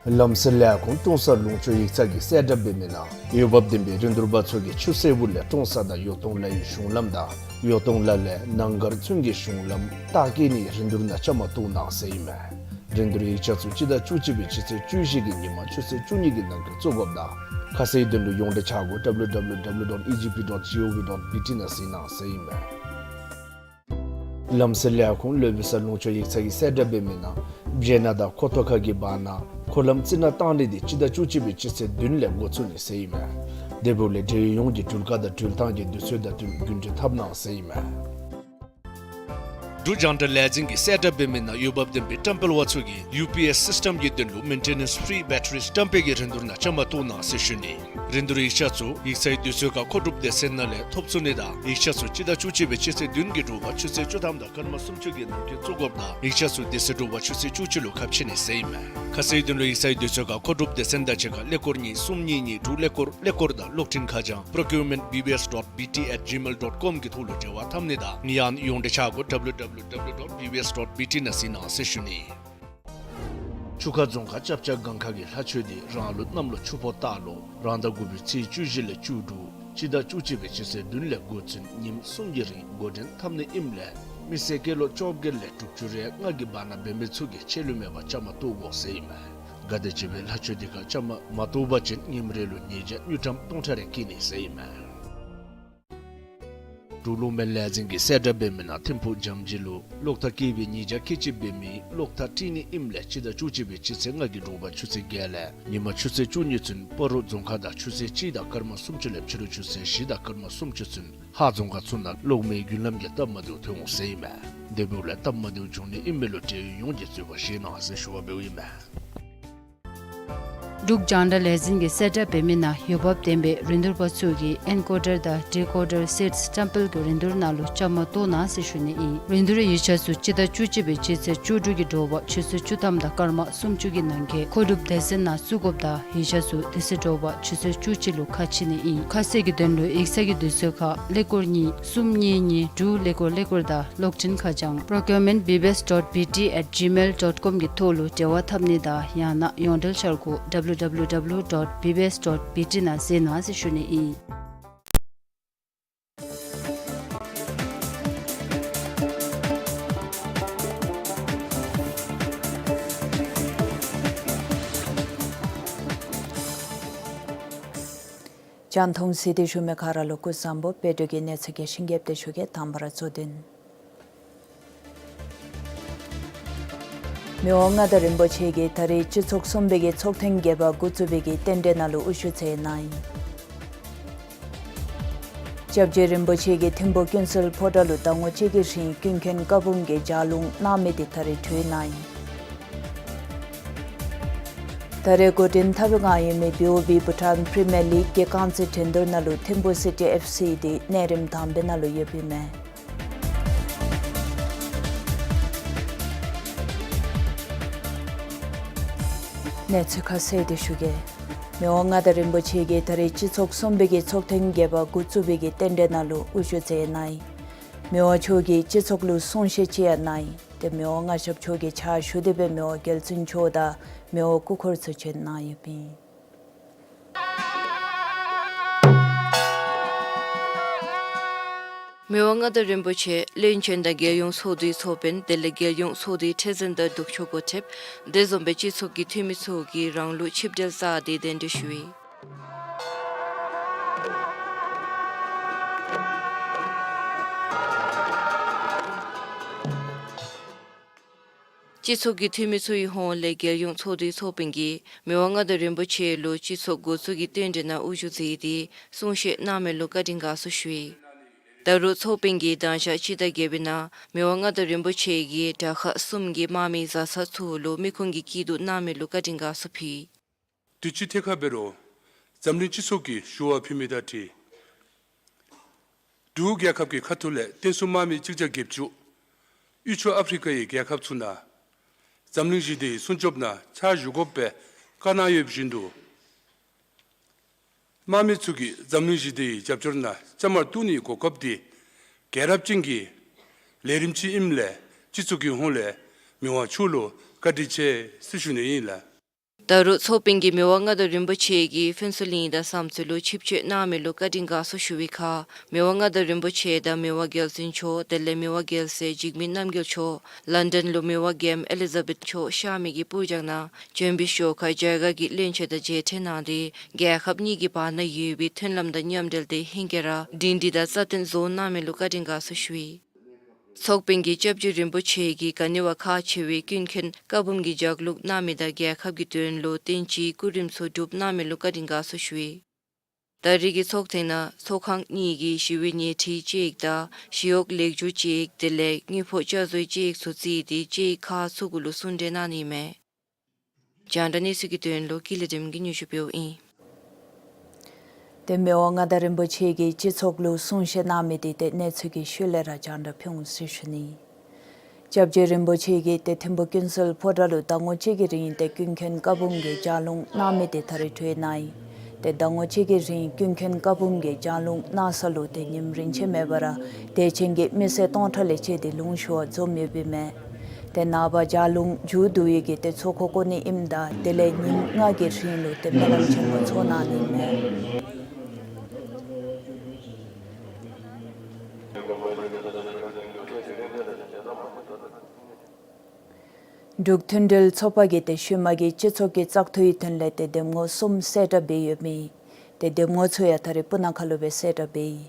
ལམ་སེལ་ལས་ཁུངས་ཀྲོང་གསར་ལུང་ཕྱོགས་ཡིག་ཚང་གིས་གསལ་བསྒྲགས་འབད་མི་ནང་འོས་འབབ་ལྡན་པའི་རིན་བསྡུར་པ་ཚུ་གིས་ཆུ་སེར་པོ་ལས་ཀྲོང་གསར་དང་ཡོ་ཏོང་ལ་ཡི་གཞུང་ལམ་དང་ཡོ་ཏོང་ལ་ལས་ནང་སྒར་ཚུན་གྱི་གཞུང་ལམ་རྟགས་བཀོད་ནིའི་རིན་བསྡུར་ནང་བཅའ་མར་གཏོགས་གནང་ཟེར་ཨིན་མས། རིན་བསྡུར་ཡིག་ཆ་ཚུ་སྤྱི་ཟླ་བཅུ་གཅིག་པའི་སྤྱི་ཚེས་བཅུ་བཞི་གི་ཉིན་མ་ཆུ་ཚོད་བཅུ་གཉིས་ཀྱི་ནང་འཁོད་བཙུགས་དགོཔ་དང་ཁ་གསལ་དོན་ལུ་ཡོངས་འབྲེལ་ཆ་སྒོ་W W W dot E G P dot G O V dot B T ནང་གཟིགས་གནང་ཟེར་ཨིན་མས། ལམ་སེལ་ལས་ཁུངས་ལོ་བི་ས་ལུང་ཕྱོགས་ཡིག་ཚང་གིས་གསལ་བསྒྲགས་འབད་མི་ནང་བྱེ་ནག་དང་ཁོ་ཐོ་ཁ་གི་བར་ན་འཁོར་ལམ་རྩི་ནག་བཏང་ནི་དེ་སྤྱི་ཟླ་བཅུ་གཅིག་པའི་སྤྱི་ཚེས་བདུན་ལས་འགོ་བཙུགས་ནི་ཟེར་ཨིན་མས། དེ་འབདཝ་ལས་འབྲེལ་ཡོད་ཡོངས་ཀྱིས་འགྲུལ་བཀག་དང་འགྲུལ་ཐངས་ཀྱི་དུས་ཚོད་དང་བསྟུན་རྒྱུན་འཁྱོངས་འཐབ་གནང་ཟེར་ཨིན་མས། འབྲུག་རྒྱང་བསྒྲགས་ལས་འཛིན་གྱིས་གསལ་བསྒྲགས་འབད་མི་ནང་འོས་འབབ་ལྡན་པའི་བཀྲམ་སྤེལ་པ་ཚུ་གིས་ཡུ་པི་ཨེསི་སིསི་ཊེམ་གྱི་དོན་ལུ་མེན་ཊེ་ནེནསི་ཕི་རི་བེ་ཊ་རི་བཀྲམ་སྤེལ་གྱི་རིན་བསྡུར་ནང་བཅའ་མར་གཏོགས་གནང་ཟེར་ཞུ་ནི། རིན་བསྡུར་ཡིག་ཆ་ཚུ་ཡིག་ཚང་གི་དུས་ཚོད་ཁར་མཁོ་སྒྲུབ་སྡེ་ཚན་ནང་ལས་ཐོབ་ཚུགས་ནི་དང་ཡིག་ཆ་ཚུ་སྤྱི་ཟླ་བཅུ་གཅིག་པའི་སྤྱི་ཚེས་བདུན་གྱི་དྲོ་པ་ཆུ་ཚོད་བཅུ་ཐམ་དང་སྐར་མ་སུམ་ཅུ་གི་ནང་འཁོད་བཙུགས་དགོཔ་དང་ཡིག་ཆ་ཚུ་དེ་ཚེ་དྲོ་པ་ཆུ་ཚོད་བཅུ་གཅིག་ལུ་ཁ་ཕྱེ་ནི་ཟེར་ཨིན་མས། ཁ་གསལ་དོན་ལུ་ཡིག་ཚང་གི་དུས་ཚོད་ཁར་མཁོ་སྒྲུབ་སྡེ་ཚན་དང་གཅིག་ཁར་ཀླད་ཀོར་གཉིས་གསུམ་གཉིས་གཉིས་དྲུག་ཀླད་ཀོར་ཀླད་ཀོར་དང་གློག་འཕྲིན་ཁ་བྱང་procurement B B S dot B T at gmail dot com གི་ཐོག་ལུ་འབྲེལ་བ་འཐབ་ནི་དང་ཡང་ན་ཡོངས་འབྲེལ་ཆ་སྒོ་W W W dot B B S dot B T ནང་གཟིགས་གནང་ཟེར་ཞུ་ནི། ཆུ་ཁ་རྫོང་ཁག་ལྕབ་ལྕག་སྒང་ཁ་གི་ལྷ་ཆོས་འདི་རང་ལུགས་གནམ་ལོ་ཆུ་ཕོ་སྟག་ལོ་རང་ཟླ་དགུ་པའི་ཚེས་བཅུ་བཞི་ལས་བཅུ་དྲུག་སྤྱི་ཟླ་བཅུ་གཅིག་པའི་སྤྱི་ཚེས་བདུན་ལས་འགོ་བཙུགས་ཉིནམ་གསུམ་གྱི་རིང་འགོ་འདྲེན་འཐབ་ནི་ཨིནམ་ལས་མི་སེར་སྐྱེས་ལོ་བཅོ་བརྒྱད་ལས་དྲུག་ཅུ་རེ་ལྔ་གི་བར་ན་འབད་མི་ཚུ་གིས་ཆད་ལུས་མེད་པར་བཅའ་མར་གཏོགས་དགོ་ཟེར་ཨིན་མས། ག་དེམ་ཅིག་སྦེ་ལྷ་ཆོས་འདི་ཁར་བཅའ་མར་མ་གཏོགས་པ་ཅིན་ཉིནམ་རེ་ལུ་ཉེས་བྱ་དངུལ་ཀྲམ་སྟོང་ཕྲག་རེ་བཀལ་ནི་ཟེར་ཨིན་མས། འབྲུག་གློག་མེ་ལས་འཛིན་གྱིས་གསལ་བསྒྲགས་འབད་མི་ནང་ཐིམ་ཕུག་འཇམ་རྗེས་ལུ་གློག་ཐག་བཀལ་བའི་ཉེས་བྱ་བཀལ་ཆི་འབད་མི་གློག་ཐག་བཀྲུ་ནི་ཨིནམ་ལས་སྤྱི་ཟླ་བཅུ་གཅིག་པའི་སྤྱི་ཚེས་ལྔ་གི་དྲོ་པ་ཆུ་ཚོད་བརྒྱད་ལས་ཉིན་མ་ཆུ་ཚོད་བཅུ་གཉིས་ཚུན་སྤ་རོ་རྫོང་ཁག་དང་ཆུ་ཚོད་གཅིག་དང་སྐར་མ་སུམ་ཅུ་ལས་ཕྱི་རུ་ཆུ་ཚོད་བཞི་དང་སྐར་མ་སུམ་ཅུ་ཚུན་ཧཱ་རྫོང་ཁག་ཚུ་ནང་གློག་མེའི་རྒྱུན་ལམ་གྱི་སྟབས་མ་བདེཝ་ཐོན་འོང་ཟེར་ཨིན་མས། དེ་འབདཝ་ལས་སྟབས་མ་བདེཝ་བྱུང་ནི་ཨིན་མས་ལུ་འབྲེལ་ཡོད་ཡོངས་ཀྱིས་གཙོ་བོར་བཞེས་གནང་ཟེར་ཞུ་བ་འབདཝ་ཨིན་མས། འབྲུག་རྒྱང་བསྒྲགས་ལས་འཛིན་གྱིས་གསལ་བསྒྲགས་འབད་མི་ནང་འོས་འབབ་ལྡན་པའི་རིན་བསྡུར་པ་ཚུ་གིས་ཨེན་ཀོ་ཌར་དང་ཌི་ཀོ་ཌར་སེཊསི་བཀྲམ་སྤེལ་གྱི་རིན་བསྡུར་ནང་ལུ་བཅའ་མར་གཏོགས་གནང་ཟེར་ཞུ་ནི་ཨིན། རིན་བསྡུར་ཡིག་ཆ་ཚུ་སྤྱི་ཟླ་བཅུ་གཅིག་པའི་སྤྱི་ཚེས་བཅུ་དྲུག་གི་དྲོ་པ་ཆུ་ཚོད་བཅུ་ཐམ་དང་སྐར་མ་སུམ་ཅུ་གི་ནང་འཁོད་མཁོ་སྒྲུབ་སྡེ་ཚན་ནང་བཙུགས་དགོཔ་དང་ཡིག་ཆ་ཚུ་དེ་ཚེ་དྲོ་པ་ཆུ་ཚོད་བཅུ་གཅིག་ལུ་ཁ་ཕྱེ་ནི་ཨིན། ཁ་གསལ་གྱི་དོན་ལུ་ཡིག་ཚང་གི་དུས་ཚོད་ཁར་ཀླད་ཀོར་གཉིས་གསུམ་གཉིས་གཉིས་དྲུག་ཀླད་ཀོར་ཀླད་ཀོར་དང་གློག་འཕྲིན་ཁ་བྱང་procurement B B S dot B T at gmail dot com གི་ཐོག་ལུ་འབྲེལ་བ་འཐབ་ནི་དང་ཡང་ན་ཡོངས་འབྲེལ་འཆར་སྒོ་W W W dot B B S dot B T ནང་གཟིགས་གནང་ཟེར་ཞུ་ནི་ཨིན། རྒྱང་མཐོང་གཟིགས་ཏེ་བཞུགས་མི་ག་ར་ལུ་སྐུ་གཟུགས་བཟང་པོ། བོད་འབྲུག་གི་གནས་ཚུལ་རྒྱས་ཤིང་རྒྱསཔ་སྦེ་ཞུ་གེ། དང་པ་ར་གཙོ་དོན། མི་དབང་མངའ་བདག་རིན་པོ་ཆེ་གིས་ད་རེས་སྤྱི་ཚོགས་གསུམ་པའི་གི་ཚོགས་ཐེངས་བརྒྱད་པ་འགོ་བཙུགས་པའི་གི་རྟེན་འབྲེལ་ནང་ལུ་དབུ་བཞུགས་མཛད་གནང་ཡི། སྐྱབས་རྗེ་རིན་པོ་ཆེ་གིས་ཐིམ་ཕུག་ཀུན་གསལ་ཕོ་བྲང་ལུ་ཟླ་ངོ་གཅིག་གི་རིང་ཀུན་མཁྱེན་བཀའ་འབུམ་གྱི་ལྗགས་ལུང་གནང་མི་དེ་ད་རེས་གྲོལ་གནང་ཡི། ད་རེས་འགོ་འདྲེན་འཐབ་པའི་བསྒང་ཡོད་མི་བི་ཨོ་བི་བྷུ་ཊཱན་པི་རི་མི་ཡར་ལིག་གི་རྐང་རྩེད་འགྲན་བསྡུར་ནང་ལུ་ཐིམ་ཕུག་སི་ཊི་ཨེཕ་སི་དེ་གནས་རིམ་དང་པའི་ནང་ལུ་ཡོདཔ་ཨིན་མས། གནས་ཚུལ་ཁ་གསལ་དེ་ཞུ་གེ། མི་དབང་མངའ་བདག་རིན་པོ་ཆེ་གིས་ད་རེས་སྤྱི་ཚོགས་གསུམ་པའི་གི་ཚོགས་ཐེངས་བརྒྱད་པ་འགོ་བཙུགས་པའི་གི་རྟེན་འབྲེལ་ནང་ལུ་དབུ་བཞུགས་མཛད་གནང་ཡི། མི་དབང་མཆོག་གིས་སྤྱི་ཚོགས་ལུ་གསུང་བཤད་ཅིག་ཡང་གནང་ཡི། ཏེ་མི་དབང་མངའ་ཞབས་མཆོག་གི་ཕྱག་ཞུ་སྟེ་སྦེ་མི་དབང་རྒྱལ་བཙུན་མཆོག་དང་མི་དབང་སྐུ་འཁོར་ཚུ་བྱོན་གནང་ཡོདཔ་ཨིན། མི་དབང་མངའ་བདག་རིན་པོ་ཆེ་བློན་ཆེན་དང་རྒྱལ་ཡོངས་ཚོགས་འདུའི་ཚོགས་དཔོན་དེ་ལས་རྒྱལ་ཡོངས་ཚོགས་འདུའི་ཁྲི་འཛིན་དང་ལྡོག་ཕྱོགས་འགོ་ཁྲིདཔ་དེ་བཟུམ་སྦེ་སྤྱི་ཚོགས་ཀྱི་འཐུས་མི་ཚུ་གིས་རང་ལུགས་ཆིབས་གྲལ་བཅའ་སྟེ་གདན་འདྲེན་ཞུ་ཡི། སྤྱི་ཚོགས་ཀྱི་འཐུས་མི་ཚུའི་ཧོངས་ལས་རྒྱལ་ཡོངས་ཚོགས་འདུའི་ཚོགས་དཔོན་གྱིས་མི་དབང་མངའ་བདག་རིན་པོ་ཆེ་ལུ་སྤྱི་ཚོགས་འགོ་བཙུགས་ཀྱི་རྟེན་འབྲེལ་ནང་དབུ་བཞུགས་མཛད་དེ་གསུང་བཤད་གནང་མི་ལུ་བཀའ་དྲིན་དགའ་ཚོར་ཞུ་ཡི། ད་རུང་ཚོགས་དཔོན་གྱིས་མདང་ཞག་སྤྱི་ཟླ་བརྒྱད་པའི་ནང་མི་དབང་མངའ་བདག་རིན་པོ་ཆེ་གིས་དྲག་ཁག་གསུམ་གྱི་དམག་མི་བཟའ་ཚང་ཚུ་ལུ་མི་ཁུངས་ཀྱི་སྐྱིད་སྡུག་གནང་མི་ལུ་བཀའ་དྲིན་དགའ་ཚོར་ཕུལ་ཡི། དུས་ཅི་ཐད་ཁར་འབད་རུང་འཛམ་གླིང་སྤྱི་ཚོགས་ཀྱིས་ཞུ་བ་ཕུལ་མི་དང་འཁྲིལ་འབྲུག་རྒྱལ་ཁབ་ཀྱི་ཁ་ཐུག་ལས་བརྟན་སྲུང་དམག་མི་གཅིག་བརྒྱ་བརྒྱད་ཅུ་དབུས་ཕྱོགས་ཨ་ཕི་རི་ཀ་ཡི་རྒྱལ་ཁབ་ཚུ་ནང་འཛམ་གླིང་ཞི་བདེའི་སྲུང་སྐྱོབ་ནང་ཕྱག་ཞུ་དགོཔ་སྦེ་བཀའ་གནང་ཡོདཔ་བཞིན་དུ་དམག་མི་ཚུ་གིས་འཛམ་གླིང་ཞི་བདེའི་རྒྱབ་སྐྱོར་ནང་བཅའ་མར་གཏུགས་ནིའི་གོ་སྐབས་འདི་རྒྱལ་རབས་ཅན་གྱི་ལས་རིམ་ཅིག་ཨིནམ་ལས་སྤྱི་ཚོགས་ཀྱི་ཧོངས་ལས་མི་དབང་མཆོག་ལུ་བཀའ་དྲིན་ཆེ་ཟེར་ཞུ་ནི་ཨིན་ལགས། ད་རུང་ཚོགས་དཔོན་གྱིས་མི་དབང་མངའ་བདག་རིན་པོ་ཆེ་གིས་ཕུན་ཚོགས་གླིང་དང་བསམ་རྩེ་ལུ་ཆིབས་བསྐྱོད་གནང་མི་ལུ་བཀའ་དྲིན་དགའ་ཚོར་ཞུ་བའི་ཁར་མི་དབང་མངའ་བདག་རིན་པོ་ཆེ་དང་མི་དབང་རྒྱལ་བཙུན་མཆོག་དེ་ལས་མི་དབང་རྒྱལ་སྲས་འཇིགས་མེད་རྣམ་རྒྱལ་མཆོག་ལཱན་ཌཱན་ལུ་མི་དབང་རྒྱལམོ་ཨེ་ལི་ཛ་བེཐ་མཆོག་གཤགས་མི་གི་སྤུར་རྒྱག་ནང་བྱོན་པའི་ཞོར་ཁར་རྒྱ་གར་གྱི་བློན་ཆེན་དང་མཇལ་འཕྲད་གནང་སྟེ་རྒྱལ་ཁབ་གཉིས་ཀྱི་བར་ན་ཡོད་པའི་མཐུན་ལམ་དང་མཉམ་འབྲེལ་དེ་ཧེང་སྐལ་ར་སྒྲིང་སྒྲི་དང་རྩ་བརྟན་བཟོ་གནང་མི་ལུ་བཀའ་དྲིན་དགའ་ཚོར་ཞུ་ཡི། ཚོགས་དཔོན་གྱིས་སྐྱབས་རྗེ་རིན་པོ་ཆེ་གིས་ག་ནི་བ་ཁག་ཆེ་བའི་ཀུན་མཁྱེན་བཀའ་འབུམ་གྱི་ལྗགས་ལུང་གནང་མི་དང་རྒྱལ་ཁབ་ཀྱི་དོན་ལུ་བརྟན་ཅིང་སྐུ་རིམ་ཚུ་སྒྲུབ་གནང་མི་ལུ་བཀའ་དྲིན་དགའ་ཚོར་ཞུ་ཡི། ད་རེས་ཀྱི་ཚོགས་ཐེངས་ནང་ཚོགས་ཁང་གཉིས་ཀྱི་ཞི་བའི་ཉལ་ཁྲི་ཅིག་དང་ཞི་གཡོག་ལེགས་བཅོས་ཅིག་དེ་ལས་དངུལ་ཕོགས་བསྐྱར་བཟོའི་ཅིག་ཚུ་བརྩིས་ཏེ་ཅིག་ཁག་ཚུ་གུ་ལུ་གསུང་གྲོས་གནང་ནི་མས། རྒྱང་བསྒྲགས་གནས་ཚུལ་གྱི་དོན་ལུ་ཀུན་ལེགས་སྒྲོལམ་གིས་སྙན་ཞུ་འབདཝ་ཨིན། ཏེ་མི་དབང་མངའ་བདག་རིན་པོ་ཆེ་གིས་སྤྱི་ཚོགས་ལུ་གསུང་བཤད་གནང་མི་དེ་ཏེ་གནས་ཚུལ་གྱི་ཤུལ་ལས་ར་རྒྱང་བསྒྲགས་ཕུལ་འོང་ཟེར་ཞུ་ནི། སྐྱབས་རྗེ་རིན་པོ་ཆེ་གིས་ཏེ་ཐིམ་ཕུ་ཀུན་གསལ་ཕོ་བྲང་ལུ་ཟླ་ངོ་གཅིག་གི་རིང་ཏེ་ཀུན་མཁྱེན་བཀའ་འབུམ་གྱི་ལྗགས་ལུང་གནང་མི་དེ་ད་རེས་གྲོལ་གནང་ཡི། ཏེ་ཟླ་ངོ་གཅིག་གི་རིང་ཀུན་མཁྱེན་བཀའ་འབུམ་གྱི་ལྗགས་ལུང་གནང་ས་ལུ་ཏེ་ཉིནམ་རིམ་ཆད་མེད་པར་ར་དད་ཅན་གྱི་མི་སེར་སྟོང་ཕྲག་ལས་བཅད་དེ་ལུང་ཞུ་བར་འཛོམས་ཡོདཔ་ཨིན་མས། ཏེ་ནངས་པ་ལྗགས་ལུང་མཇུག་བསྡུ་ཡི་གི་ཏེ་ཚོགས་འཁོར་བསྐོར་ནི་ཨིནམ་ད་དེ་ལས་ཉིནམ་ལྔ་གི་རིང་ལུ་ཏེ་སྨོན་ལམ་ཆེན་མོ་ཚོགས་གནང་ནི་ཨིན་མས། འབྲུག་མཐུན་སྒྲིལ་ཚོགས་པ་གིས་ཏེ་ཤུལ་མ་གི་སྤྱི་ཚོགས་ཀྱི་བཙག་འཐུའི་དོན་ལས་ཏེ་འདེམས་ངོ་གསུམ་གསལ་བསྒྲགས་འབད་ཡོདཔ་ཨིན། ཏེ་འདེམས་ངོ་ཚུ་ཡང་ད་རེས་སྤུ་ན་ཁ་ལུ་སྦེ་གསལ་བསྒྲགས་འབད་ཡི།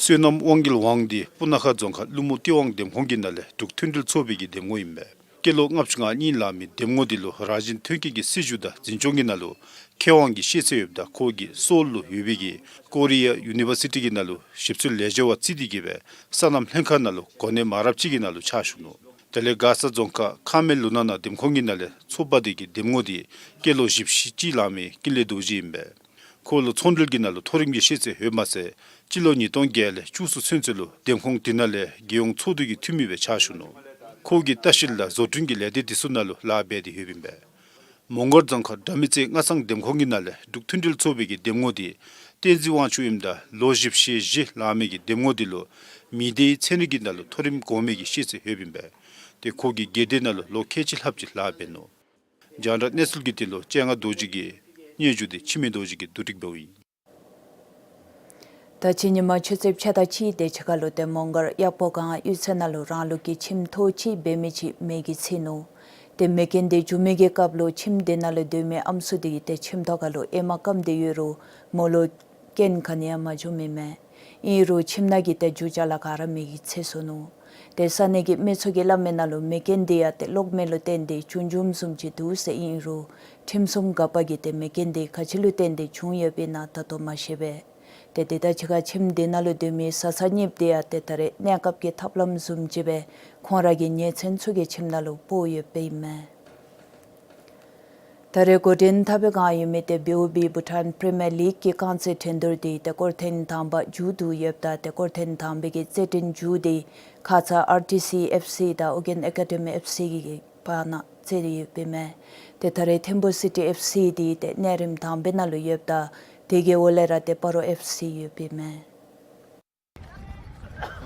བསོད་ནམས་དབང་རྒྱལ་དབང་འདུས་སྤུ་ན་ཁ་རྫོང་ཁག་ཀླུ་མོ་སྟེས་དབང་འདེམས་ཁོངས་ཀྱི་ནང་ལས་འབྲུག་མཐུན་སྒྲིལ་ཚོགས་པའི་གི་འདེམས་ངོ་ཨིན་པས། སྐྱེས་ལོ་ལྔ་བཅུ་ང་གཉིས་ལང་མི་འདེམས་ངོ་འདི་ལུ་རང་བཞིན་ཐོན་སྐྱེད་ཀྱི་སྲིད་བྱུས་དང་འཛིན་སྐྱོང་གི་ནང་ལུ་མཁས་དབང་གི་ཤེས་ཚད་ཡོདཔ་ད་ཁོ་གིས་སོའུལ་ལུ་ཡོད་པའི་གི་ཀོ་རི་ཡ་ཡུ་ནི་བར་སི་ཊི་གི་ནང་ལུ་ཞིབ་འཚོལ་ལས་བྱེདཔ་བརྩིས་ཏེ་གིས་སྦེ་སོ་ནམ་ལྷན་ཁག་ནང་ལུ་གོ་གནས་མང་རབས་ཅིག་གི་ནང་ལུ་ཕྱག་ཞུ་ནུག། དེ་ལས་མགར་ས་རྫོང་ཁག་ཁ་མེ་ལུ་ན་ན་འདེམས་ཁོངས་ཀྱི་ནང་ལས་ཚོགས་པ་འདི་གི་འདེམས་ངོ་འདི་སྐྱེས་ལོ་བཞི་བཅུ་ཞེ་གཅིག་ལང་མི་ཀུན་ལེགས་རྡོ་རྗེ་ཨིན་པས། ཁོ་ལུ་ཚོང་འབྲེལ་གྱི་ནང་ལུ་མཐོ་རིམ་གྱི་ཤེས་ཚད་ཡོདཔ་མ་ཚད་སྤྱི་ལོ་ཉིས་སྟོང་བརྒྱད་ལས་བཅུ་གསུམ་ཚུན་ཚོད་ལུ་འདེམས་ཁོངས་འདི་ནང་ལས་རྒྱལ་ཡོངས་ཚོགས་འདུ་གི་འཐུས་མི་སྦེ་ཕྱག་ཞུ་ནུག། ཁོ་གིས་ལྟ་བཤལ་དང་བཟོ་སྐྲུན་གྱི་ལས་སྡེ་འདི་ཚུ་ནང་ལུ་ལཱ་འབད་དེ་ཡོདཔ་ཨིན་པས། མོང་སྒར་རྫོང་ཁག་དགྲ་མེད་རྩེ་སྔ་ཚང་འདེམས་ཁོངས་ཀྱི་ནང་ལས་འབྲུག་མཐུན་སྒྲིལ་ཚོགས་པའི་གི་འདེམས་ངོ་འདི་བསྟན་འཛིན་དབང་ཕྱུག་ཨིནམ་ད་ལོ་བཞི་བཅུ་ཞེ་བཞི་ལང་མི་གི་འདེམས་ངོ་འདི་ལུ་མི་སྡེའི་ཚན་རིག་གི་ནང་ལུ་མཐོ་རིམ་གོང་མའི་གི་ཤེས་ཚད་ཡོདཔ་ཨིན་པས། ཏེ་ཁོ་གིས་སྒེར་སྡེ་ནང་ལུ་ལོ་ཁལ་གཅིག་ལྷགཔ་ཅིག་ལཱ་འབད་ནུག། རྒྱང་བསྒྲགས་གནས་ཚུལ་གྱི་དོན་ལུ་སྤྱན་སྔ་རྡོ་རྗེ་གིས་སྙན་ཞུ་དེ་འཆི་མེད་རྡོ་རྗེ་གིས་བསྡུ་སྒྲིག་འབདཝ་ཨིན། ད་ཕྱི་ཉིན་མ་ཆུ་ཚོད་ཕྱེད་དང་གཅིག་དེ་ཅིག་ཁར་ལུ་ཏེ་མོང་སྒར་གཡག་པོ་སྒང་གཡུས་ཚན་ནང་ལུ་རང་ལུགས་ཀྱི་ཁྱིམ་ཐོག་ཅིག་འབད་མི་ཅིག་མེ་གིས་འཚིག་ནུག། ཏེ་མེ་རྐྱེན་དེ་འབྱུང་མི་གི་སྐབས་ལུ་ཁྱིམ་དེ་ནང་ལུ་སྡོད་མི་ཨམ་སྲུ་དེ་གིས་ཏེ་ཁྱིམ་ཐོག་ཁར་ལུ་ཨེ་མ་བཀབ་སྟེ་ཡོད་རུང་མོ་ལུ་རྐྱེན་ག་ནི་ཡང་མ་བྱུང་མི་མས། ཨིན་རུང་ཁྱིམ་ནང་གི་ཏེ་རྒྱུ་ཅ་ལ་ག་ར་མེ་གིས་འཚིག་སོ་ནུག། ཏེ་ས་གནས་ཀྱི་མི་ཚུ་གིས་སླབ་མི་ནང་ལུ་མེ་རྐྱེན་དེ་ཡང་ཏེ་གློག་མེ་ལུ་བརྟེན་ཏེ་བྱུང་བྱུངམ་བཟུམ་ཅིག་འདུག་ཟེར། ཨིན་རུང་ཁྲིམས་སྲུང་འགག་པ་གིས་ཏེ་མེ་རྐྱེན་དེ་ག་ཅི་ལུ་བརྟེན་ཏེ་བྱུང་ཡོདཔ་ཨིན་ན་ད་ལྟོ་མ་ཤེས་པས། ཏེ་དེ་དང་གཅིག་ཁར་ཁྱིམ་དེ་ནང་ལུ་སྡོད་མི་བཟའ་ཚང་གཉིས་དེ་ཡང་ཏེ་ད་རེས་གནས་སྐབས་ཀྱི་ཐབས་ལམ་བཟུམ་ཅིག་སྦེ་ཁོང་ར་གི་ཉེ་ཚན་ཚུ་གི་ཁྱིམ་ནང་ལུ་སྤོ་ཡོདཔ་ཨིན་མས། ད་རེས་འགོ་འདྲེན་འཐབ་པའི་སྒང་ཡོད་མི་ཏེ་བི་ཨོ་བི་བྷུ་ཊཱན་པི་རི་མི་ཡར་ལིག་གི་རྐང་རྩེད་འགྲན་བསྡུར་དེ་ཏེ་སྐོར་ཐེངས་དང་པ་མཇུག་བསྡུ་ཡོདཔ་ད་ཏེ་སྐོར་ཐེངས་དང་པའི་གི་རྩེད་འགྲན་མཇུག་དེ་ཁ་ཙ་ཨར་ཊི་སི་ཨེཕ་སི་དང་ཨོ་རྒྱན་ཨེ་ཀ་ཌི་མི་ཨེཕ་སི་གི་བར་ན་རྩེད་ཡོདཔ་ཨིན་མས། ཏེ་ད་རེས་ཐིམ་ཕུ་སི་ཊི་ཨེཕ་སི་དེ་ཏེ་གནས་རིམ་དང་པའི་ནང་ལུ་ཡོདཔ་ད་དེ་གི་འོག་ལས་ར་ཏེ་སྤ་རོ་ཨེཕ་སི་ཡོདཔ་ཨིན་མས།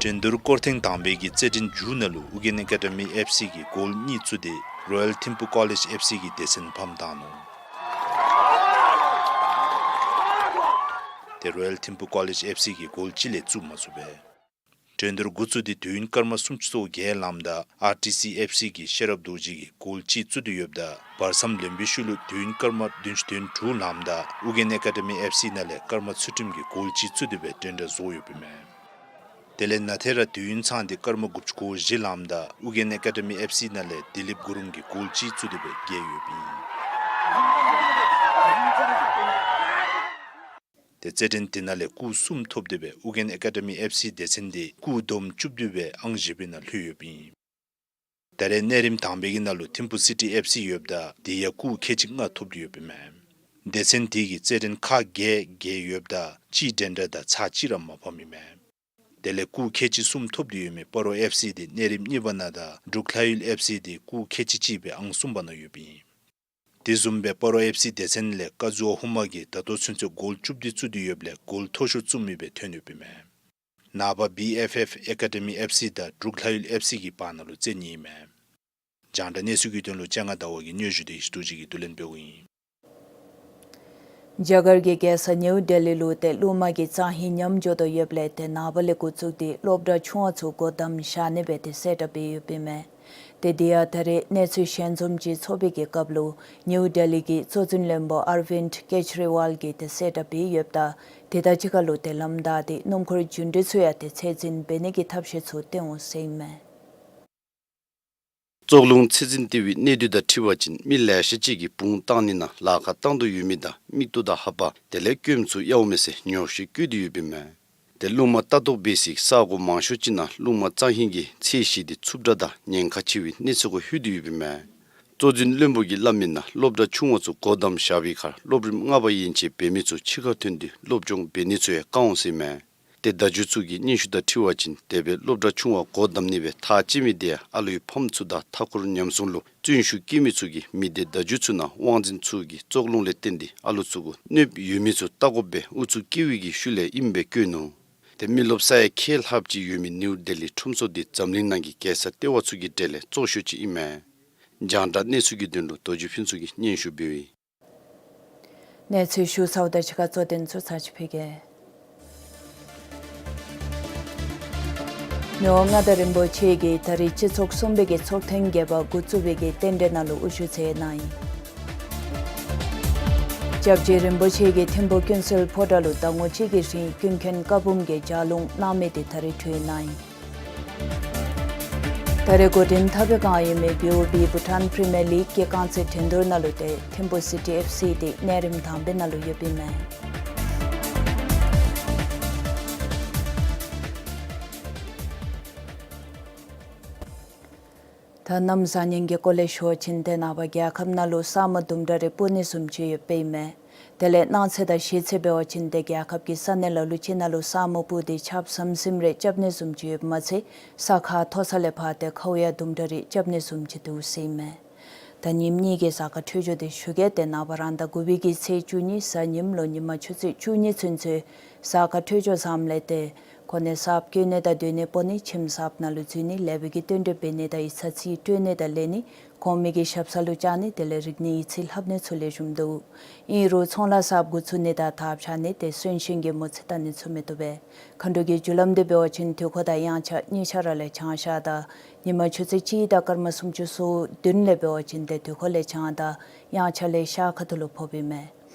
འགྲན་བསྡུར་སྐོར་ཐེངས་དང་པའི་གི་རྩེད་འགྲན་མཇུག་ནང་ལུ་ཨོ་རྒྱན་ཨེ་ཀ་ཌི་མི་ཨེཕ་སི་གིས་གོལ་གཉིས་བཙུགས་ཏེ་རོ་ཡལ་ཐིམ་ཕུ་ཀོ་ལེཇ་ཨེཕ་སི་གི་སྡེ་ཚན་ཕམ་བཏང་ནུག། ཏེ་རོ་ཡལ་ཐིམ་ཕུ་ཀོ་ལེཇ་ཨེཕ་སི་གིས་གོལ་གཅིག་ལས་བཙུགས་མ་ཚུགས་པས། འགྲན་བསྡུར་འགོ་བཙུགས་ཏེ་དུས་ཡུན་སྐར་མ་སུམ་ཅུ་སོ་བརྒྱད་ལངམ་ད་ཨར་ཊི་སི་ཨེཕ་སི་གི་ཤེས་རབ་རྡོ་རྗེ་གིས་གོལ་གཅིག་བཙུགས་ཏེ་ཡོདཔ་ད་བར་མཚམས་ལེན་པའི་ཤུལ་ལུ་དུས་ཡུན་སྐར་མ་བདུན་ཅུ་དོན་དྲུག་ལངམ་ད་ཨོ་རྒྱན་ཨེ་ཀ་ཌི་མི་ཨེཕ་སི་ནང་ལས་ཀརྨ་ཚུལ་ཁྲིམས་ཀྱིས་གོལ་གཅིག་བཙུགས་ཏེ་སྦེ་འགྲན་ཟླ་རྫོགས་ཡོདཔ་ཨིན་མས། དེ་ལས་ན་ཐེ་ར་དུས་ཡུན་ཚང་སྟེ་སྐར་མ་དགུ་བཅུ་གོ་བཞི་ལངམ་ད་ཨུ་རྒྱན་ཨེ་ཀ་ཌེ་མི་ཨེཕ་སི་ནང་ལས་དི་ལིཔ་གུ་རུང་གིས་གོལ་གཅིག་བཙུགས་ཏེ་སྦེ་རྒྱལ་ཡོདཔ་ཨིན། ཏེ་རྩེད་འགྲན་དེ་ནང་ལས་སྐུགས་གསུམ་ཐོབ་སྟེ་སྦེ་ཨུ་རྒྱན་ཨེ་ཀ་ཌེ་མི་ཨེཕ་སི་སྡེ་ཚན་དེ་སྐུགས་བསྡོམས་བཅུ་བདུན་སྦེ་ཨང་བཞི་པའི་ནང་ལྷོད་ཡོདཔ་ཨིན། ད་རེས་གནས་རིམ་དང་པའི་གི་ནང་ལུ་ཐིམ་ཕུ་སི་ཊི་ཨེཕ་སི་ཡོདཔ་ད་དེ་ཡང་སྐུགས་ཁལ་གཅིག་ལྔ་ཐོབ་སྟེ་ཡོདཔ་ཨིན་མས། སྡེ་ཚན་དེ་གིས་རྩེད་འགྲན་ཁག་བརྒྱད་རྒྱལ་ཡོདཔ་ད་གཅིག་འགྲན་ཟླ་དང་ཚར་གཅིག་ར་མ་ཕམ་ཨིན་མས། དེ་ལས་སྐུགས་ཁལ་གཅིག་གསུམ་ཐོབ་སྟེ་ཡོད་མི་སྤ་རོ་ཨེཕ་སི་དེ་གནས་རིམ་གཉིས་པ་ནང་དང་འབྲུག་ལྷ་ཡུལ་ཨེཕ་སི་དེ་སྐུགས་ཁལ་གཅིག་གཅིག་སྦེ་ཨང་གསུམ་པ་ནང་ཡོདཔ་ཨིན། དེ་བཟུམ་སྦེ་སྤ་རོ་ཨེཕ་སི་སྡེ་ཚན་ལས་ཀ་ཛུ་ཨ་ཧུ་མ་གིས་ད་ལྟོ་ཚུན་ཚོད་གོལ་བཅུ་བདུན་བཙུགས་ཏེ་ཡོདཔ་ལས་གོལ་མཐོ་ཤོས་བཙུགས་མི་སྦེ་ཐོན་ཡོདཔ་ཨིན་མས། ནངས་པ་བི་ཨེཕ་ཨེཕ་ཨེ་ཀ་ཌེ་མི་ཨེཕ་སི་དང་འབྲུག་ལྷ་ཡུལ་ཨེཕ་སི་གི་བར་ན་ལུ་རྩེད་ནི་ཨིན་མས། རྒྱང་བསྒྲགས་གནས་ཚུལ་གྱི་དོན་ལུ་སྤྱན་སྔ་ཟླ་བ་གིས་སྙན་ཞུ་དེ་ཡེ་ཤེས་རྡོ་རྗེ་གིས་བསྡུ་ལེན་འབདཝ་ཨིན། རྒྱ་གར་གྱི་རྒྱལ་ས་ནིའུ་ལྡི་ལི་ལུ་ཏེ་རླུང་མ་གི་རྩྭ་ཧིང་ཉམས་འགྱོ་དོ་ཡོདཔ་ལས་ཏེ་ནངས་པ་ལས་འགོ་བཙུགས་ཏེ་སློབ་གྲྭ་ཆུང་བ་ཚུ་སྒོ་བསྡམ་བཞག་ནི་སྦེ་ཏེ་གསལ་བསྒྲགས་འབད་ཡོདཔ་ཨིན་མས། ཏེ་དེ་ཡང་ད་རེས་གནས་ཚུལ་ཞལ་འཛོམས་ཅིག་ཚོགས་པའི་གི་སྐབས་ལུ་ནིའུ་ལྡི་ལི་གི་གཙོ་འཛིན་བློན་པོ་ཨར་ཝིནད་ཀེཇ་རི་ཝལ་གྱིས་ཏེ་གསལ་བསྒྲགས་འབད་ཡོདཔ་ད་དེ་དང་གཅིག་ཁར་ལུ་ཏེ་ལམ་བདའ་སྟེ་སྣུམ་འཁོར་རྒྱུ་འགྲུལ་ཚུ་ཡང་ཏེ་ཚད་འཛིན་འབད་ནི་གི་ཐབས་ཤེས་ཚུ་བཏོན་འོང་ཟེར་ཨིན་མས། བཙོག་རླུང་ཚད་འཛིན་ལྟེ་བའི་གནས་སྡུད་དང་འཁྲིལ་བ་ཅིན་མི་ལེ་ཤ་ཅིག་གིས་བུང་བཏང་ནི་ནང་ལཱ་ཁག་བཏང་དོ་ཡོད་མི་དང་མིག་ཏོ་དང་ལྷ་པ་དེ་ལས་སྐྱོནམ་ཚུ་གཡརཝ་མས་ཟེར་ཉོགས་བཤད་བཀོད་དེ་ཡོདཔ་ཨིན་མས། ཏེ་རླུང་མ་ལྟ་རྟོག་འབད་སའི་ས་གོ་མང་ཤོས་ཅིག་ནང་རླུང་མ་རྩྭ་ཧིང་གི་ཚད་གཞི་དེ་འཚུབ་དྲགས་དང་ཉེན་ཁ་ཆེ་བའི་གནས་ཚུལ་གུ་ལྷོད་དེ་ཡོདཔ་ཨིན་མས། གཙོ་འཛིན་བློན་པོ་གིས་སླབ་མིའི་ནང་སློབ་གྲྭ་ཆུང་བ་ཚུ་སྒོ་བསྡམས་བཞག་པའི་ཁར་སློབ་རིམ་ལྔ་པ་ཡན་ཆད་འབད་མི་ཚུ་ཕྱི་ཁར་ཐོན་ཏེ་སློབ་སྦྱོང་འབད་ནི་ཚུ་ཡང་བཀག་འོང་ཟེར་ཨིན་མས། ཏེ་བརྡ་བརྒྱུད་ཚུ་གི་སྙན་ཞུ་དང་འཁྲིལ་བ་ཅིན་དེ་སྦེ་སློབ་གྲྭ་ཆུང་བ་སྒོ་བསྡམ་ནི་སྦེ་ཐག་བཅད་མི་དེ་ཡང་ཨ་ལུའི་ཕམ་ཚུ་དང་མཐའ་འཁོར་ཉམས་སྲུང་ལུ་བརྩོན་ཤུགས་བསྐྱེད་མི་ཚུ་གིས་མི་སྡེ་བརྡ་བརྒྱུད་ཚུ་ནང་དབང་འཛིན་ཚུ་གིས་བཙོག་རླུང་ལས་བརྟེན་ཏེ་ཨ་ལུ་ཚུ་གུ་གནོདཔ་ཡོད་མི་ཚུ་བལྟ་དགོཔ་སྦེ་ཨུ་ཚུགས་བསྐྱེད་པའི་གི་ཤུལ་ལས་ཨིནམ་སྦེ་བཀོད་ནུག། ཏེ་མི་རློབས་ས་ཡང་ཁེ་ལྷགཔ་ཅིག་ཡོད་མི་ནིའུ་ལྡི་ལི་ཁྲོམ་ཚོགས་འདི་འཛམ་གླིང་ནང་གི་རྒྱལ་ས་ལྟེ་བ་ཚུ་གི་གྲས་ལས་བཙོག་ཤོས་ཅིག་ཨིན་མས། རྒྱང་བསྒྲགས་གནས་ཚུལ་གྱི་དོན་ལུ་རྡོ་རྗེ་ཕུན་ཚོགས་ཀྱིས་སྙན་ཞུ་འབདཝ་ཨིན། གནས་ཚུལ་ཞུ་ཚརཝ་དང་གཅིག་ཁར་གཙོ་དོན་ཚུ་ཚར་ཅིག་ཕུལ་གེ། མི་དབང་མངའ་བདག་རིན་པོ་ཆེ་གིས་ད་རིས་སྤྱི་ཚོགས་གསུམ་པའི་གི་ཚོགས་ཐེངས་བརྒྱད་པ་འགོ་བཙུགས་པའི་གི་རྟེན་འབྲེལ་ནང་ལུ་དབུ་བཞུགས་མཛད་གནང་ཡི། སྐྱབས་རྗེ་རིན་པོ་ཆེ་གིས་ཐིམ་ཕུ་ཀུན་གསལ་ཕོ་བྲང་ལུ་ཟླ་ངོ་གཅིག་གི་རིང་ཀུན་མཁྱེན་བཀའ་འབུམ་གྱི་ལྗགས་ལུང་གནང་མི་དེ་ད་རིས་གྲོལ་གནང་ཡི། ད་རེས་འགོ་འདྲེན་འཐབ་པའི་བསྒང་ཨིན་མི་བི་ཨོ་བི་བྷུ་ཊཱན་པི་རི་མི་ཡར་ལིག་གི་རྐང་རྩེད་འགྲན་བསྡུར་ནང་ལུ་ཏེ་ཐིམ་ཕུ་སི་ཊི་ཨེཕ་སི་དེ་གནས་རིམ་དང་པའི་ནང་ལུ་ཡོདཔ་ཨིན་མས། ད་གནམ་བཟང་ངན་གྱི་སྐོར་ལས་ཞུ་བ་ཅིན་ཏེ་ནངས་པ་རྒྱལ་ཁབ་ནང་ལུ་ས་སྨུག་དུམ་གྲ་རེ་སྤུབ་ནི་བཟུམ་ཅིག་ཡོདཔ་ཨིན་མས། དེ་ལས་གནངས་ཚེ་དང་གཞེས་ཚེ་འབད་བ་ཅིན་ཏེ་རྒྱལ་ཁབ་ཀྱི་ས་གནས་ལ་ལུ་ཅིག་ནང་ལུ་ས་སྨུག་སྤུབ་སྟེ་ཆརཔ་ཟིམ་ཟིམ་རེ་རྐྱབ་ནི་བཟུམ་ཅིག་ཡོདཔ་མ་ཚད་ས་ཁ་མཐོ་ས་ལས་ཕར་ཏེ་ཁཝ་ཡང་དུམ་གྲ་རེ་རྐྱབ་ནི་བཟུམ་ཅིག་འདུག་ཟེར་ཨིན་མས། ད་ཉིནམ་གཉིས་ཀྱི་གཟའ་སྐར་འཕྲོད་སྦྱོར་དེ་ཞུ་གེ། ཏེ་ནངས་པ་རང་ཟླ་དགུ་པའི་གི་ཚེས་བཅུ་གཉིས་གཟའ་ཉིམ་ལུ་ཉིན་མ་ཆུ་ཚོད་བཅུ་གཉིས་ཚུན་ཚོད་གཟའ་སྐར་འཕྲོད་སྦྱོར་བཟངམ་ལས་ཏེ་གོ་གནས་གསརཔ་བསྐོ་ནི་དང་སྡོད་གནས་སྤོ་ནི་ཁྱིམ་གསརཔ་ནང་ལུ་འཛུལ་ནི་ལེགས་པའི་གི་རྟེན་འབྲེལ་འབད་ནི་དང་ཡིག་ཚང་རྩིས་སྤྲོད་ནི་དང་ལེན་ནི་གོང་མའི་གི་ཞབས་ས་ལུ་བཅར་ནི་དེ་ལས་རིག་གནས་ཡིག་ཚིག་ལྷབ་ནི་ཚུ་ལེགས་ཤོམ་འདུག། ཨིན་རུང་ཚོང་ལཱ་གསརཔ་འགོ་བཙུགས་ནི་དང་ཐབས་ཆག་ནི་ཏེ་གསོན་གཤིན་གྱི་མོ་རྩིས་བལྟ་ནི་ཚུ་མི་བཏུབ་པས། མཁའ་འགྲོ་གི་རྒྱུ་ལམ་འདི་འབད་བ་ཅིན་དུས་འཁོར་དང་དབྱངས་འཆར་གཉིས་ཆ་ར་ལས་བྱང་ཤར་དང་ཉིན་མ་ཆུ་ཚོད་གཅིག་དང་སྐར་མ་སུམ་ཅུ་སོ་བདུན་ལས་འབད་བ་ཅིན་ཏེ་དུས་འཁོར་ལས་བྱང་དང་དབྱངས་འཆར་ལས་ཤར་ཁ་ཐུག་ལུ་ཕོགཔ་ཨིན་མས།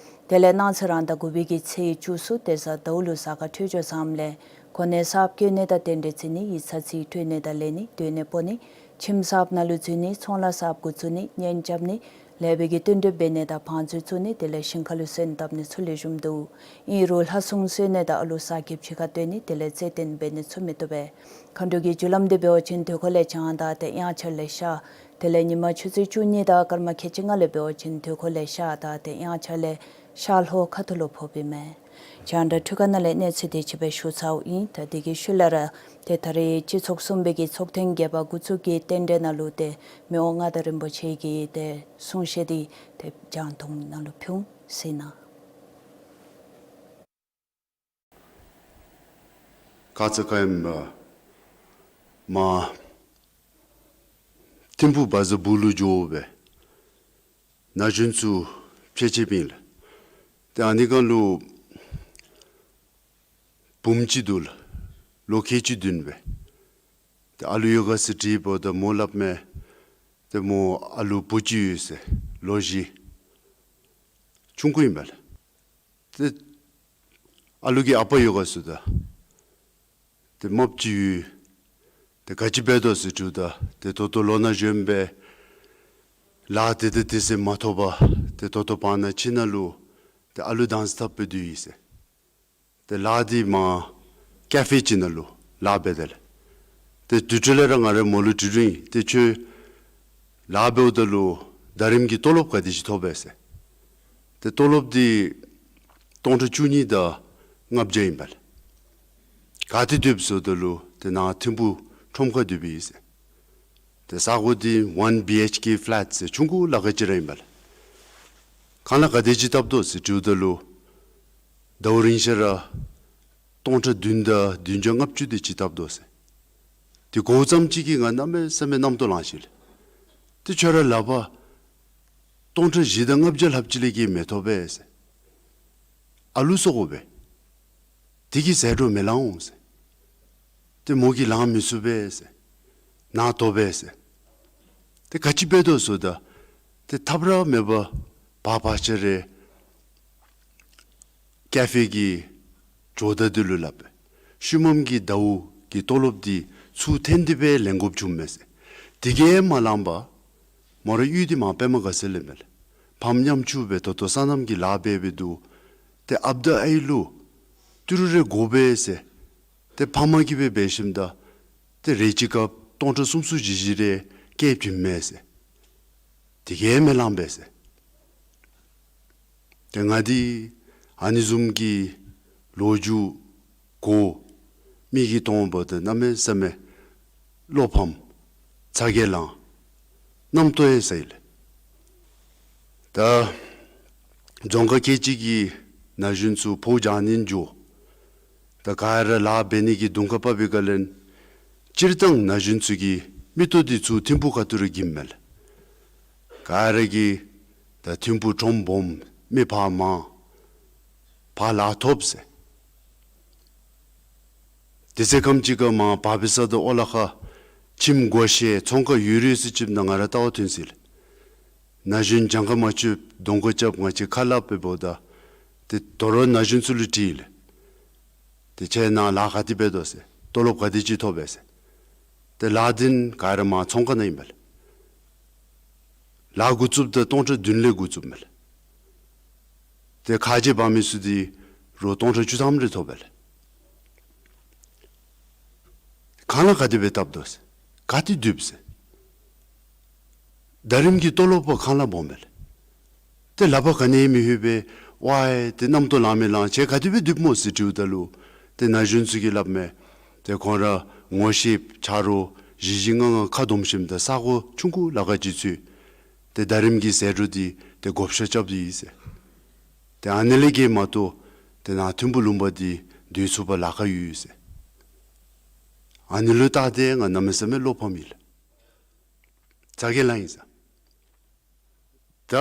དེ་ལས་གནངས་ཚེ་རང་ཟླ་དགུ་པའི་གི་ཚེས་བཅུ་གསུམ་ཏེ་གཟའ་ཟླཝ་ལུ་གཟའ་སྐར་འཕྲོད་སྦྱོར་བཟངམ་ལས་གོ་གནས་གསརཔ་བསྐོ་ནི་དང་རྟེན་འབྲེལ་བརྩི་ནི་ཡིག་ཚང་རྩིས་སྤྲོད་ནི་དང་ལེན་ནི་སྡོད་གནས་སྤོ་ནི་ཁྱིམ་གསརཔ་ནང་ལུ་འཛུལ་ནི་ཚོང་ལཱ་གསརཔ་འགོ་བཙུགས་ནི་གཉེན་རྐྱབ་ནི་ལེགས་པའི་གི་རྟེན་འབྲེལ་འབད་ནི་དང་བང་མཛོད་བཙུགས་ནི་དེ་ལས་ཞིང་ཁ་ལུ་སོན་བཏབ་ནི་ཚུ་ལེགས་ཤོམ་འདུག། ཨིན་རུང་ལྷ་སྲུང་གསོལ་ནི་དང་ཨ་ལུ་གསར་སྐྱེས་ཕྱི་ཁར་བཏོན་ནི་དེ་ལས་རྩེད་འགྲན་འབད་ནི་ཚུ་མི་བཏུབ་པས། མཁའ་འགྲོ་གི་རྒྱུ་ལམ་འདི་འབད་བ་ཅིན་དུས་འཁོར་ལས་བྱང་དང་ཏེ་དབྱངས་འཆར་ལས་ཤར། དེ་ལས་ཉིན་མ་ཆུ་ཚོད་བཅུ་གཉིས་དང་སྐར་མ་ཁལ་གཅིག་ལྔ་ལས་འབད་བ་ཅིན་དུས་འཁོར་ལས་ཤར་དང་ཏེ་དབྱངས་འཆར་ལས་ཤར་ལྷོ་ཁ་ཐུག་ལུ་ཕོགཔ་ཨིན་མས། རྒྱང་བསྒྲགས་འཕྲུལ་ཁང་ནང་ལས་གནས་ཚུལ་དེ་ཅིག་སྦེ་ཞུ་ཚརཝ་ཨིན། ད་དེ་གི་ཤུལ་ལས་ར་ཏེ་ད་རེས་སྤྱི་ཚོགས་གསུམ་པའི་གི་ཚོགས་ཐེངས་བརྒྱད་པ་འགོ་བཙུགས་ཀྱི་རྟེན་འབྲེལ་ནང་ལུ་ཏེ་མི་དབང་མངའ་བདག་རིན་པོ་ཆེ་གིས་ཏེ་གསུང་བཤད་དེ་ཏེ་རྒྱང་མཐོང་ནང་ལུ་ཕུལ་ཟེར་ན། ཁ་ཙ་ཁ་ཉིནམ་མ་ཐིམ་ཕུ་བ་ཛ་སྦུག་ལུ་འགྱོ་སྦེ་ན་གཞོན་ཚུ་ཕྱད་ཕྱདཔ་ཨིན་ལགས། ཏེ་ཨ་ནི་སྒང་ལུ་བུམོ་ཅིག་འདུག་ལགས། ལོ་ཁལ་གཅིག་བདུན་སྦེ། ཏེ་ཨ་ལུ་ཡོད་ག་ཟེར་དྲིཝ་ད་མོ་སླབ་མས། ཏེ་མོ་ཨ་ལུ་བུ་ཅིག་ཡོད་ཟེར། ལོ་བཞི། ཆུང་ཀུ་ཨིན་པས་ལགས། ཏེ་ཨ་ལུ་གི་ཨ་པ་ཡོད་ག་ཟེརཝ་ད་ ཏེ་རྨགཔ་ཅིག་ཡོད། ཏེ་ག་ཅི་འབད་དོ་ཟེར་དྲིཝ་ད་ཏེ་ད་ལྟོ་ལོ་ན་གཞོནམ་སྦེ་ལཱ་དེ་དང་དེ་ཟེར་མ་ཐོབ་པར་ཏེ་ད་ལྟོ་བར་ན་ཁྱིམ་ནང་ལུ་ཏེ་ཨ་ལུ་དང་ས་འཐབ་སྦེ་སྡོད་ཡི་ཟེར། ཏེ་ལཱ་འདི་མར་ཀེ་ཕེ་ཅིག་ནང་ལུ་ལཱ་འབད་དེས་ལགས། ཏེ་དེ་འཕྲོ་ལས་ར་ང་ར་མོ་ལུ་དྲི་དྲིཝ་ཨིན། ཏེ་ཁྱོད་ལཱ་འབདཝ་ད་ལུ་ཟླ་རིམ་གྱི་ཏོ་ལོབ་ག་དེ་ཅིག་ཐོབ་པས་ཟེར། ཏེ་ཏོ་ལོབ་འདི་སྟོང་ཕྲག་བཅུ་གཉིས་དང་ལྔ་བརྒྱ་ཨིན་པས་ལགས། ག་ཏེ་སྡོདཔ་ཟེརཝ་ད་ལུ་ཏེ་ནཱ་ཐིམ་ཕུག་ཁྲོམ་ཁར་སྡོདཔ་ཨིན་ཟེར། ཏེ་ས་གོ་འདི་ཝན་བི་ཨེཆ་ཀེ་ཕ་ལེཊ་ཟེར་ཆུང་ཀུ་ལཱ་ཁག་ཅིག་ར་ཨིན་པས་ལགས། ཁང་གླ་ག་དེ་ཅིག་བཏབ་དོ་ཟེར་དྲིཝ་ད་ལུ་ཟླཝ་རིང་ཤོས་ར་སྟོང་ཕྲག་བདུན་དང་བདུན་བརྒྱ་ལྔ་བཅུ་དེ་ཅིག་བཏབ་དོ་ཟེར། དེ་གོཝ་ཙམ་ཅིག་གིས་ང་གནམ་མེད་ས་མེད་རྣམ་རྟོག་ལང་ཅི་ལགས། ཏེ་ཁྱོད་ར་ལག་པར་སྟོང་ཕྲག་བཞི་དང་ལྔ་བརྒྱ་ལྷགཔ་ཅིག་ལས་བརྒལ་མི་ཐོབ་པས་ཟེར། ཨ་ལུ་གསོ་དགོ་པས། དེ་གིས་ཟད་འགྲོ་མི་ལང་འོང་ཟེར། ཏེ་མོ་གིས་ལང་མི་ཚུགས་པས་ཟེར། ནཱ་ཐོབ་པས་ཟེར། ཏེ་ག་ཅི་འབད་དོ་ཟེརཝ་ད་ཏེ་ཐབས་ར་མེད་པར་བར་བར་ཆད་རེ་ཀེ་ཕེ་གི་ཇོ་བདག་འདི་ལུ་སླབ་པས། ཤུལ་མམ་གྱི་ཟླཝ་གི་ཏོ་ལོབ་འདི་ཚུར་འཐེན་ཏེ་སྦེ་ལེན་དགོཔ་བྱུངམ་མས་ཟེར། དེ་གིས་མ་ལངམ་པར་མོ་ར་གཡུས་འདི་མར་པདྨ་དགའ་ཚལ་ལས་མས་ལགས། ཕམ་ཉམ་ཆུང་སྦེ་ད་ལྟོ་སོ་ནམ་གྱི་ལཱ་འབད་འབད་དོ། ཏེ་ཨཔ་དང་ཨའི་ལུ་ཏི་རུ་རེ་དགོ་པས་ཟེར། ཏེ་ཕམ་གིས་སྦེ་འབད་ཞིནམ་ད་ཏེ་རེ་ཅིག་སྐབས་སྟོང་ཕྲག་གསུམ་གསུམ་བཞི་བཞི་རེ་སྐྱེལ་བྱིནམ་མས་ཟེར། དེ་གིས་མི་ལང་པས་ཟེར། ཏེ་ང་འདི་ཨ་ནི་བཟུམ་གྱི་ལོ་རྒྱུས་གོ་མིག་གིས་མཐོངམ་ད་གནམ་མེད་ས་མེད་བློ་ཕམ་ཚ་གྱང་ལང་རྣམ་རྟོག་ཡང་ཟ་ཡི་ལགས། ད་རྫོང་ཁག་ཁལ་གཅིག་གི་ན་གཞོན་ཚུ་ཕོ་བྲང་ནང་འགྱོ། ད་ག་ར་ལཱ་འབད་ནི་གི་གདོང་ཁར་བབས་པའི་སྒང་ལས་སྤྱིར་བཏང་ན་གཞོན་ཚུ་གི་མིག་ཏོ་འདི་ཚུར་ཐིམ་ཕུག་ཁ་ཐུག་ར་བསྒྱིངམ་མས་ལགས། ག་ར་གིས་ད་ཐིམ་ཕུག་ཁྲོམ་སྦོམ་མི་ཕར་མང་ཕར་ལཱ་ཐོབ་ཟེར། དེ་ཚེ་ཁམས་ཅིག་ཁར་མར་བར་པའི་ས་དང་ཨོ་ལ་ཁ་ཁྱིམ་སྒོ་བཤལ་ཚོང་ཁང་ཡོད་རིགས་ཚུ་ཅིག་ནང་ང་ར་ལྟ་བར་ཐོན་ཅི་ལགས། ན་གཞོན་གྱངས་ཁ་མ་ཆོདཔ་གདོང་ཁར་རྐྱབ་ང་བཅས་ཁ་སླབ་སྦེ་འབདཝ་ད་ཏེ་དོ་རུང་ན་གཞོན་ཚུ་ལུ་དྲིས་ལགས། ཏེ་ཁྱེད་ནཱ་ལཱ་ག་དེ་འབད་དོ་ཟེར། ཏོ་ལོབ་ག་དེ་ཅིག་ཐོབ་པས་ཟེར། ཏེ་ལཱ་འདི་ག་ར་མར་ཚོང་ཁང་ནང་ཨིན་པས་ལགས། ལཱ་འགོ་བཙུགསཔ་ད་སྟོང་ཕྲག་བདུན་ལས་འགོ་བཙུགསཔ་མས་ལགས། ཏེ་ཁ་རྗེ་འབག་མི་ཚུ་འདི་རོགས་སྟོང་ཕྲག་བཅུ་ཐམ་རེ་ཐོབ་པས་ལགས། ཁང་གླ་ག་དེ་སྦེ་བཏབ་དོ་ཟེར། ག་ཏེ་སྡོདཔ་ཟེར། ཟླ་རིམ་གྱི་ཏོ་ལོབ་པོ་ཁང་གླ་སྦོམ་མས་ལགས། ཏེ་ལག་པར་ག་ནི་མི་ལྷོད་པས། ཝའི་ཏེ་རྣམ་རྟོག་ལང་མི་ལང་། ཁྱེད་ག་དེ་སྦེ་སྡོདཔ་སྨོ་ཟེར་དྲིཝ་ད་ལུ་ཏེ་ན་གཞོན་ཚུ་གིས་སླབ་མས། ཏེ་ཁོང་ར་ངོ་ཤེསཔ་ཆ་རོགས་བཞི་བཞི་ལྔ་ལྔ་ཁ་བསྡོམས་ཞིནམ་ད་ས་གོ་ཆུང་ཀུ་ལཱ་ཁག་ཅིག་འཚོལ། ཏེ་ཟླ་རིམ་གྱི་ཟད་འགྲོ་འདི་ཏེ་བགོ་བཤའ་རྐྱབ་སྟེ་ཡོད་ཟེར། ཏེ་ཨ་ནི་ལས་བརྒལ་མ་གཏོགས་ཏེ་ནཱ་ཐིམ་ཕུག་ལུང་པ་འདི་སྡོད་ཚུགས་པར་ལཱ་ཁག་ཡོད་ཟེར། ཨ་ནི་ལུ་བལྟ་སྟེ་ང་གནམ་མེད་ས་མེད་བློ་ཕམ་ཡི་ལགས། ཚ་གྱང་ལང་ཡི་ཟེར། ད་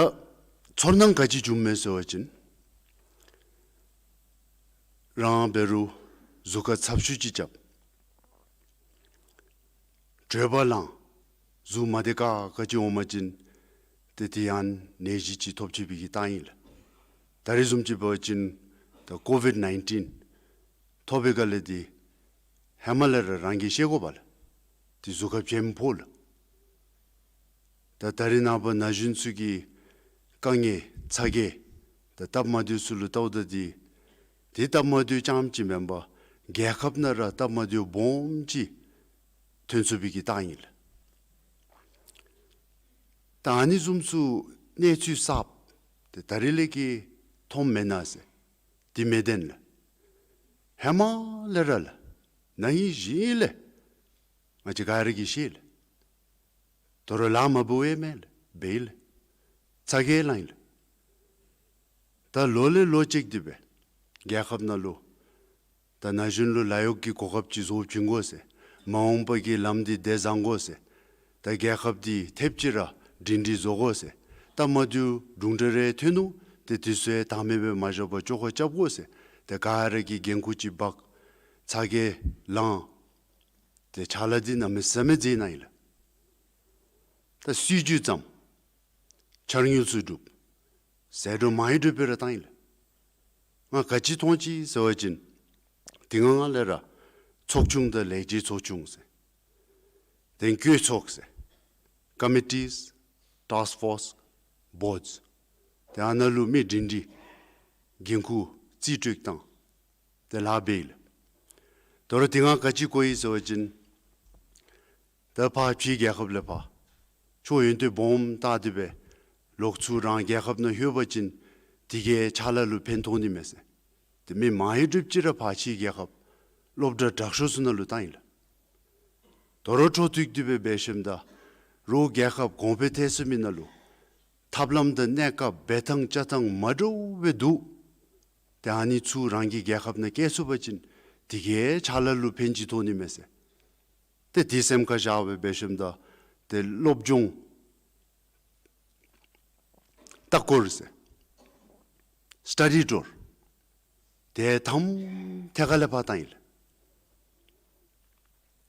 ཚོར་སྣང་ག་ཅི་བྱུངམ་མས་ཟེར་བ་ཅིན་རང་འབད་རུང་གཟུགས་ཁར་ཚབ་ཤུགས་ཅིག་རྐྱབ། དྲོད་འབར་ལང་། གཟུགས་མ་བདེ་ཁག་ཁ་ཅིག་འོང་པ་ཅིན་ཏེ་དེ་ཡང་ནད་གཞི་ཅིག་ཐོབ་ཅི་པའི་གི་རྟགས་ཨིན་ལགས། ད་རེས་བཟུམ་ཅིག་འབད་བ་ཅིན་ད་ཀོ་ཝིཌ་ནའིན་ཊིན་ཐོབ་པའི་སྒང་ལས་འདི་ཧེ་མ་ལས་ར་རང་གིས་ཤེས་དགོ་པས་ལགས། ཏེ་གཟུགས་ཁར་བྱེམ་ཕོག་ལགས། ད་ད་རེས་ནངས་པ་ན་གཞོན་ཚུ་གི་དཀའ་ངལ་ཚ་གྱང་ད་སྟབས་མ་བདེཝ་ཚུ་ལུ་བལྟཝ་ད་འདི་ཏེ་སྟབས་མ་བདེཝ་རྐྱངམ་ཅིག་མེན་པར་རྒྱལ་ཁབ་ནང་ར་སྟབས་མ་བདེཝ་སྦོམ་ཅིག་ཐོན་ཚུགས་པའི་གི་རྟགས་ཨིན་ལགས། ད་ཨ་ནི་བཟུམ་ཚུ་གནས་ཚུལ་གསརཔ་ཏེ་ད་རེས་ལས་ཀྱི་མཐོངམ་མེན་ན་ཟེར། དེ་མི་བདེན་ལགས། ཧེ་མ་ལས་ར་ལགས། ན་ཧིང་གཞེས་ལས་ང་བཅས་ག་ར་གིས་ཤེས་ལགས། དོ་རུང་ལཱ་མ་འབད་བའི་མེན་ལགས། འབད་ཡི་ལགས། ཚ་གྱང་ལང་ཡི་ལགས། ད་ལོ་ལས་ལོ་བཅད་དེ་སྦེ་རྒྱལ་ཁབ་ནང་ལུ་ད་ན་གཞོན་ལུ་ལཱ་གཡོག་གི་གོ་སྐབས་ཅིག་བཟོ་བྱིན་དགོ་ཟེར། མ་འོངས་པ་གི་ལམ་འདི་བདེ་བཟང་དགོ་ཟེར། ད་རྒྱལ་ཁབ་འདི་ཐེབས་ཅིག་ར་སྒྲིང་སྒྲི་བཟོ་དགོ་ཟེར། སྟབས་མ་བདེཝ་གྲུང་དྲགས་རེ་ཐོན་ནུག། ཏེ་དེ་ཚུ་ཡང་བདག་མེད་སྦེ་མ་བཞག་པར་བཅོ་ཁ་རྐྱབ་དགོ་ཟེར། ཏེ་ག་ར་གིས་འགན་ཁུར་ཅིག་འབག། ཚ་གྱང་ལང་། ཏེ་ཕྱག་ལཱ་འདི་གནམ་མེད་ས་མེད་མཛད་གནང་ཡི་ལགས། ད་སྲིད་བྱུས་བརྩམས། འཆར་དངུལ་ཚུ་བསྒྲུབས། ཟད་འགྲོ་མང་རབས་སྦེ་ར་བཏང་ཡི་ལགས། ང་ག་ཅི་མཐོང་ཅི་ཟེར་བ་ཅིན་དེ་སྔ་ལས་ར་ ཚོགས་ཆུང་དང་ལས་བྱེད་ཚོགས་ཆུང་ཟེར། དེ་བསྐོས་ཚོགས་ཟེར། ཀོ་མི་ཊིས། ཊཱསཀ་ཕོརསི། བོརཌསི། དེ་ཨ་ནཱ་ལུ་མི་སྒྲིང་སྒྲིང་འགན་ཁུར་རྩིས་སྤྲོད་བཏང་། དེ་ལཱ་འབད་ཡི་ལགས། དོ་རུང་དེ་ང་ག་ཅི་གོ་ཡི་ཟེར་བ་ཅིན་ད་ཕར་ཕྱི་རྒྱལ་ཁབ་ལས་ཕར་ཆོས་ཡོན་ཏན་སྦོམ་བལྟ་སྟེ་སྦེ་ལོག་ཚུར་རང་རྒྱལ་ཁབ་ནང་ལྷོད་པ་ཅིན་དེ་གིས་ཕྱག་ལཱ་ལུ་ཕན་ཐོགས་ནི་མས་ཟེར། དེ་མི་མང་ཧེང་སྒྲུབ་ཅིག་ར་ཕར་ཕྱི་རྒྱལ་ཁབ་སློབ་གྲྭ་དྲག་ཤོས་ཚུ་ནང་ལུ་བཏང་ཡི་ལགས། དོ་རུང་འཕྲོ་མཐུད་དེ་སྦེ་འབད་ཞིནམ་ད་རོགས་རྒྱལ་ཁབ་གོང་འཕེལ་ཐལ་སོང་མི་ནང་ལུ་ཐབས་ལམ་དང་གནས་སྐབས་འབད་ཐངས་བྱ་ཐངས་མ་འདྲཝ་སྦེ་འདུག། ཏེ་ཨ་ནི་ཚུ་རང་གི་རྒྱལ་ཁབ་ནང་བསྐྱལ་ཚུགས་པ་ཅིན་དེ་གིས་ཕྱག་ལཱ་ལུ་ཕན་ཅིག་ཐོགས་ནི་མས་ཟེར། ཏེ་དེ་སེམས་ཁར་བཞག་སྦེ་འབད་ཞིནམ་ད་ཏེ་སློབ་སྦྱོང་ལྟ་སྐོར་ཟེར། སི་ཊ་ཌི་ཊུར། དེ་དང་པ་ཐད་ཀར་ལས་ཕར་བཏང་ཡི་ལགས།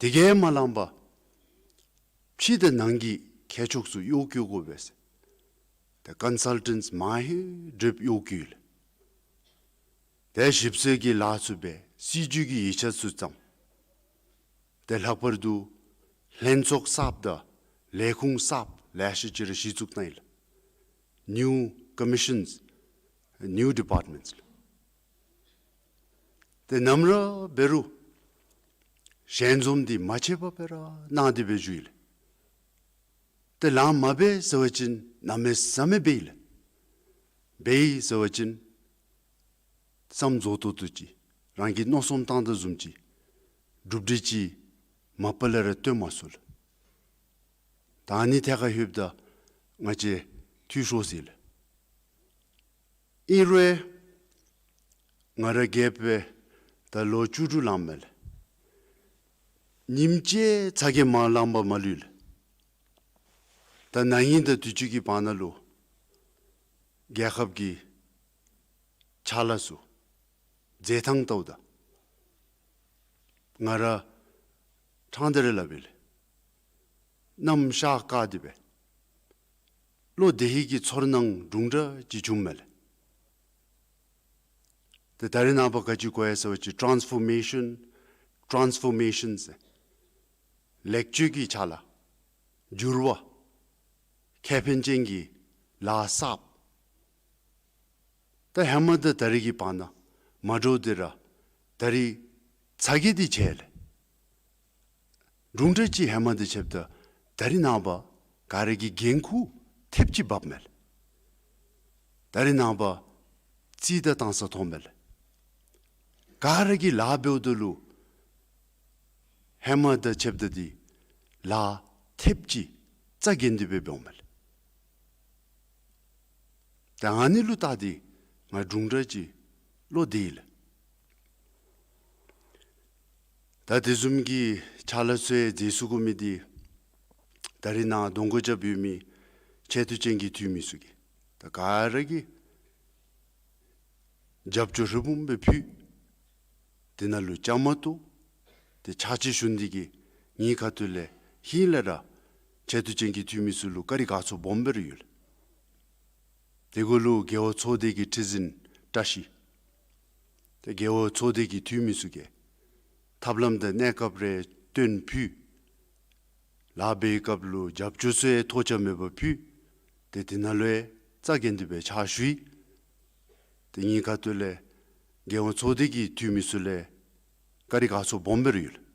དེ་གིས་མ་ལང་པར་ཕྱི་དང་ནང་གི་མཁས་མཆོག་ཚུ་གཡོག་བཀོལ་དགོ་པས་ཟེར། ཏེ་ཀོན་སཱལ་ཊེནཊསི་མང་ཧེང་སྒྲུབ་གཡོག་བཀོལ་ཡི་ལགས། ཏེ་ཞིབ་འཚོལ་གྱི་ལཱ་ཚུ་འབད། སྲིད་བྱུས་ཀྱི་ཡིག་ཆ་ཚུ་བརྩམ། ཏེ་ལྷག་པར་དུ་ལྷན་ཚོགས་གསརཔ་དང་ལས་ཁུངས་གསརཔ་ལེ་ཤ་ཅིག་ར་གཞི་བཙུགས་གནང་ཡི་ལགས། ནིའུ་ཀོ་མི་ཤཱནསི། ནིའུ་ཌི་པཱརཊ་མེནཊསི་ལགས། ཏེ་ནམ་ར་འབད་རུང་ཞལ་འཛོམས་འདི་མ་ཆད་པར་སྦེ་ར་གནང་སྟེ་སྦེ་བཞུགས་ཡི་ལགས། ཏེ་ལཱ་མ་འབད་ཟེར་བ་ཅིན་གནམ་མེད་ས་མེད་འབད་ཡི་ལགས། འབད་ཡི་ཟེར་བ་ཅིན་བསམ་རྫོགས་ཏོག་ཏོ་ཅིག་རང་གིས་མནོ་བསམ་བཏང་དོ་བཟུམ་ཅིག་གྲུབ་འབྲས་ཅིག་མ་པ་ལས་ར་སྟོན་མ་ཚུགས་ལགས། ད་ཨ་ནི་ཐད་ཁར་ལྷོདཔ་ད་ང་བཅས་འཐུས་ཤོར་སོ་ཡི་ལགས། ཨིན་རུང་ང་ར་རྒས་སྦེ་ད་ལོ་བཅུ་དྲུག་ལང་མས་ལགས། ཉིནམ་གཅིག་ཚ་གྱང་མ་ལངམ་མ་ལུས་ལགས། ད་ན་ཧིང་དང་དུས་ཅི་གི་བར་ན་ལུ་རྒྱལ་ཁབ་ཀྱི་ཕྱག་ལཱ་ཚུ་མཛད་ཐངས་བལྟཝ་ད་ང་ར་ཕྲང་སྟེ་ར་སླབ་ཨིན་ལགས། གནམ་ཤར་དཀར་ཏེ་སྦེ་བློ་བདེ་ཧིང་གི་ཚོར་སྣང་དྲུང་དྲག་ཅིག་བྱུངམ་མས་ལགས། ཏེ་ད་རིས་ནངས་པ་ག་ཅི་གོ་ཡི་ཟེར་བ་ཅིན་ཊཱནསི་ཕོར་མེ་ཤཱན། ཊཱནསི་ཕོར་མེ་ཤཱན་ཟེར་ལེགས་བཅོས་ཀྱི་ཕྱག་ལཱ། འགྱུར་བ། ཁེ་ཕན་ཅན་གྱི་ལཱ་གསརཔ། ད་ཧེ་མ་དང་ད་རིས་ཀྱི་བར་ན་མ་འདྲཝ་འདི་ར་ད་རིས་ཚ་གྱང་འདི་ཆད་ལགས། དྲུང་དྲག་ཅིག་ཧེ་མ་དང་ཕྱདཔ་ད་ད་རིས་ནངས་པ་ག་ར་གིས་འགན་ཁུར་ཐེབས་ཅིག་འབགཔ་མས་ལགས། ད་རིས་ནངས་པ་རྩིས་དང་གཏང་ས་ཐོབ་མས་ལགས། ག་ར་གིས་ལཱ་འབདཝ་ད་ལུ་ཧེ་མ་དང་ཕྱདཔ་ད་འདི་ལཱ་ཐེབས་ཅིག་རྩ་འགེངས་ཏེ་སྦེ་འབདཝ་མས་ལགས། ད་ཨ་ནི་ལུ་བལྟ་སྟེ་ང་དྲུང་དྲག་ཅིག་བློ་བདེ་ཡི་ལགས། ད་དེ་བཟུམ་གྱི་ཕྱག་ལཱ་ཚུ་ཡང་མཛད་ཚུགས་དགོ་མི་འདི་ད་རིས་ནཱ་གདོང་གོ་རྐྱབ་ཡོད་མི་ཆེ་བསྟོད་ཅན་གྱི་འཐུས་མི་ཚུ་གིས་ད་ག་ར་གིས་རྒྱབ་སྐྱོར་ཧྲིལ་བུམ་སྦེ་ཕུལ། དེ་ནང་ལུ་བཅའ་མར་གཏོགས། ཏེ་ཕྱག་ཕྱིད་ཞུ་ནི་འདི་གིས་ངེའི་ཁ་ཐུག་ལས་ཧིང་ལས་ར་ཆེ་བསྟོད་ཅན་གྱི་འཐུས་མི་ཚུ་ལུ་བཀའ་དྲིན་དགའ་ཚོར་སྦོམ་སྦེ་ར་ཡོད་ལགས། དེ་གུ་ལུ་རྒྱལ་བ་ཚོགས་སྡེ་གི་ཁྲི་འཛིན་བཀྲ་ཤིས། ཏེ་རྒྱལ་བ་ཚོགས་སྡེ་གི་འཐུས་མི་ཚུ་གིས་ཐབས་ལམ་དང་གནས་སྐབས་རེ་སྟོན་ཕུལ། ལཱ་འབད་བའི་སྐབས་ལུ་རྒྱབ་སྐྱོར་ཚུ་ཡང་ཐོགས་ཆགས་མེད་པར་ཕུལ། ཏེ་དེ་ནང་ལུ་ཡང་རྩ་འགེངས་ཏེ་སྦེ་ཕྱག་ཞུ་ཡི། ཏེ་ངེའི་ཁ་ཐུག་ལས་རྒྱལ་བ་ཚོགས་སྡེ་གི་འཐུས་མི་ཚུ་ལས་བཀའ་དྲིན་དགའ་ཚོར་སྦོམ་སྦེ་ར་ཡོད་ལགས།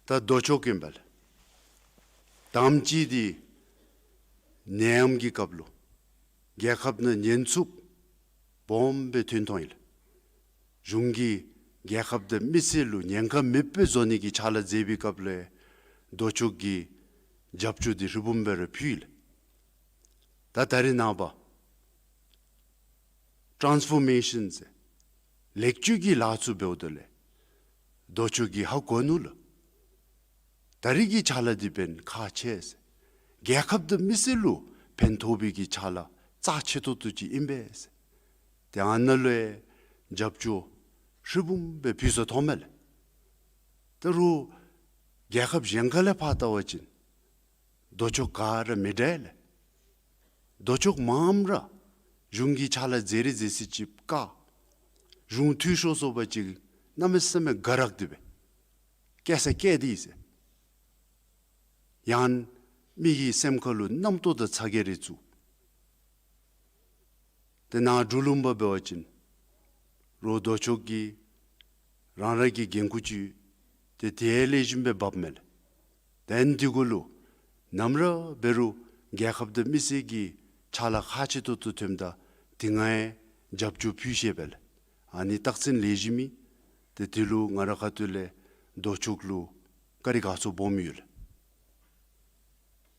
ད་ལྡོག་ཕྱོགས་ཀྱིས་འབད་ལགས། དང་པ་ཅིག་འདི་ནད་ཡམས་ཀྱི་སྐབས་ལུ་རྒྱལ་ཁབ་ནང་ཉེན་ཚབས་སྦོམ་སྦེ་ཐོན་ཐོན་ཡི་ལགས། གཞུང་གིས་རྒྱལ་ཁབ་དང་མི་སེར་ལུ་ཉེན་ཁ་མེདཔ་སྦེ་བཟོ་ནི་གི་ཕྱག་ལཱ་མཛད་པའི་སྐབས་ལུ་ལྡོག་ཕྱོགས་ཀྱིས་རྒྱབ་སྐྱོར་འདི་ཧྲིལ་བུམ་སྦེ་ར་ཕུལ་ཡི་ལགས། ད་ད་རིས་ནངས་པ་ཊཱནསི་ཕོར་མེ་ཤཱན་ཟེར་ལེགས་བཅོས་ཀྱི་ལཱ་ཚུ་འབདཝ་ད་ལུ་ལྡོག་ཕྱོགས་ཀྱིས་ཧ་གོ་ནུག་ལགས། ད་རིས་ཀྱི་ཕྱག་ལཱ་འདི་འབདན་ཁག་ཆེ་ཟེར། རྒྱལ་ཁབ་དང་མི་སེར་ལུ་ཕན་ཐོགས་པའི་གི་ཕྱག་ལཱ་རྩ་ཆེ་ཏོག་ཏོ་ཅིག་ཨིན་པས་ཟེར། ཏེ་ཨ་ནཱ་ལུ་ཡང་རྒྱབ་སྐྱོར་ཧྲིལ་བུམ་སྦེ་ཕུལ་ས་ཐོབ་མས་ལགས། ད་རུང་རྒྱལ་ཁབ་གཞན་ཁ་ལས་ཕར་བལྟ་བ་ཅིན་ལྡོག་ཕྱོགས་ག་ར་མི་འདྲ་ལགས། ལྡོག་ཕྱོགས་མངམ་ར་གཞུང་གིས་ཕྱག་ལཱ་མཛད་རིགས་མཛད་ཚུལ་ཅིག་བཀག། གཞུང་འཐུས་ཤོར་སོང་པ་ཅིན་གནམ་མེད་ས་མེད་དགའ་རངས་ཏེ་སྦེ་ སྐྱེ་ས་སྐྱེ་སྟེ་ཟེར། ཡང་མི་གི་སེམས་ཁ་ལུ་རྣམ་རྟོག་དང་ཚ་གྱང་རེ་བཙུགས། ཏེ་ནཱ་འབྲུག་ལུང་པ་འབད་བ་ཅིན་རོགས་ལྡོག་ཕྱོགས་ཀྱིས་རང་རང་གི་འགན་ཁུར་ཅིག་ཏེ་དེ་ལེགས་ཤོམ་སྦེ་འབགཔ་མས་ལགས། ཏེ་ཨ་ནི་འདི་གུ་ལུ་ནམ་ར་འབད་རུང་རྒྱལ་ཁབ་དང་མི་སེར་གྱི་ཕྱག་ལཱ་ཁག་ཆེ་ཏོག་ཏོ་ཐོནམ་ད་དེ་ང་ཡང་རྒྱབ་སྐྱོར་ཕུལ་ཤེས་པས་ལགས། ཨ་ནི་རྟགས་མཚན་ལེགས་ཤོམ་ཨིན། ཏེ་དེ་ལུ་ང་རའི་ཁ་ཐུག་ལས་ལྡོག་ཕྱོགས་ལུ་བཀའ་དྲིན་དགའ་ཚོར་སྦོམ་ཡོད་ལགས།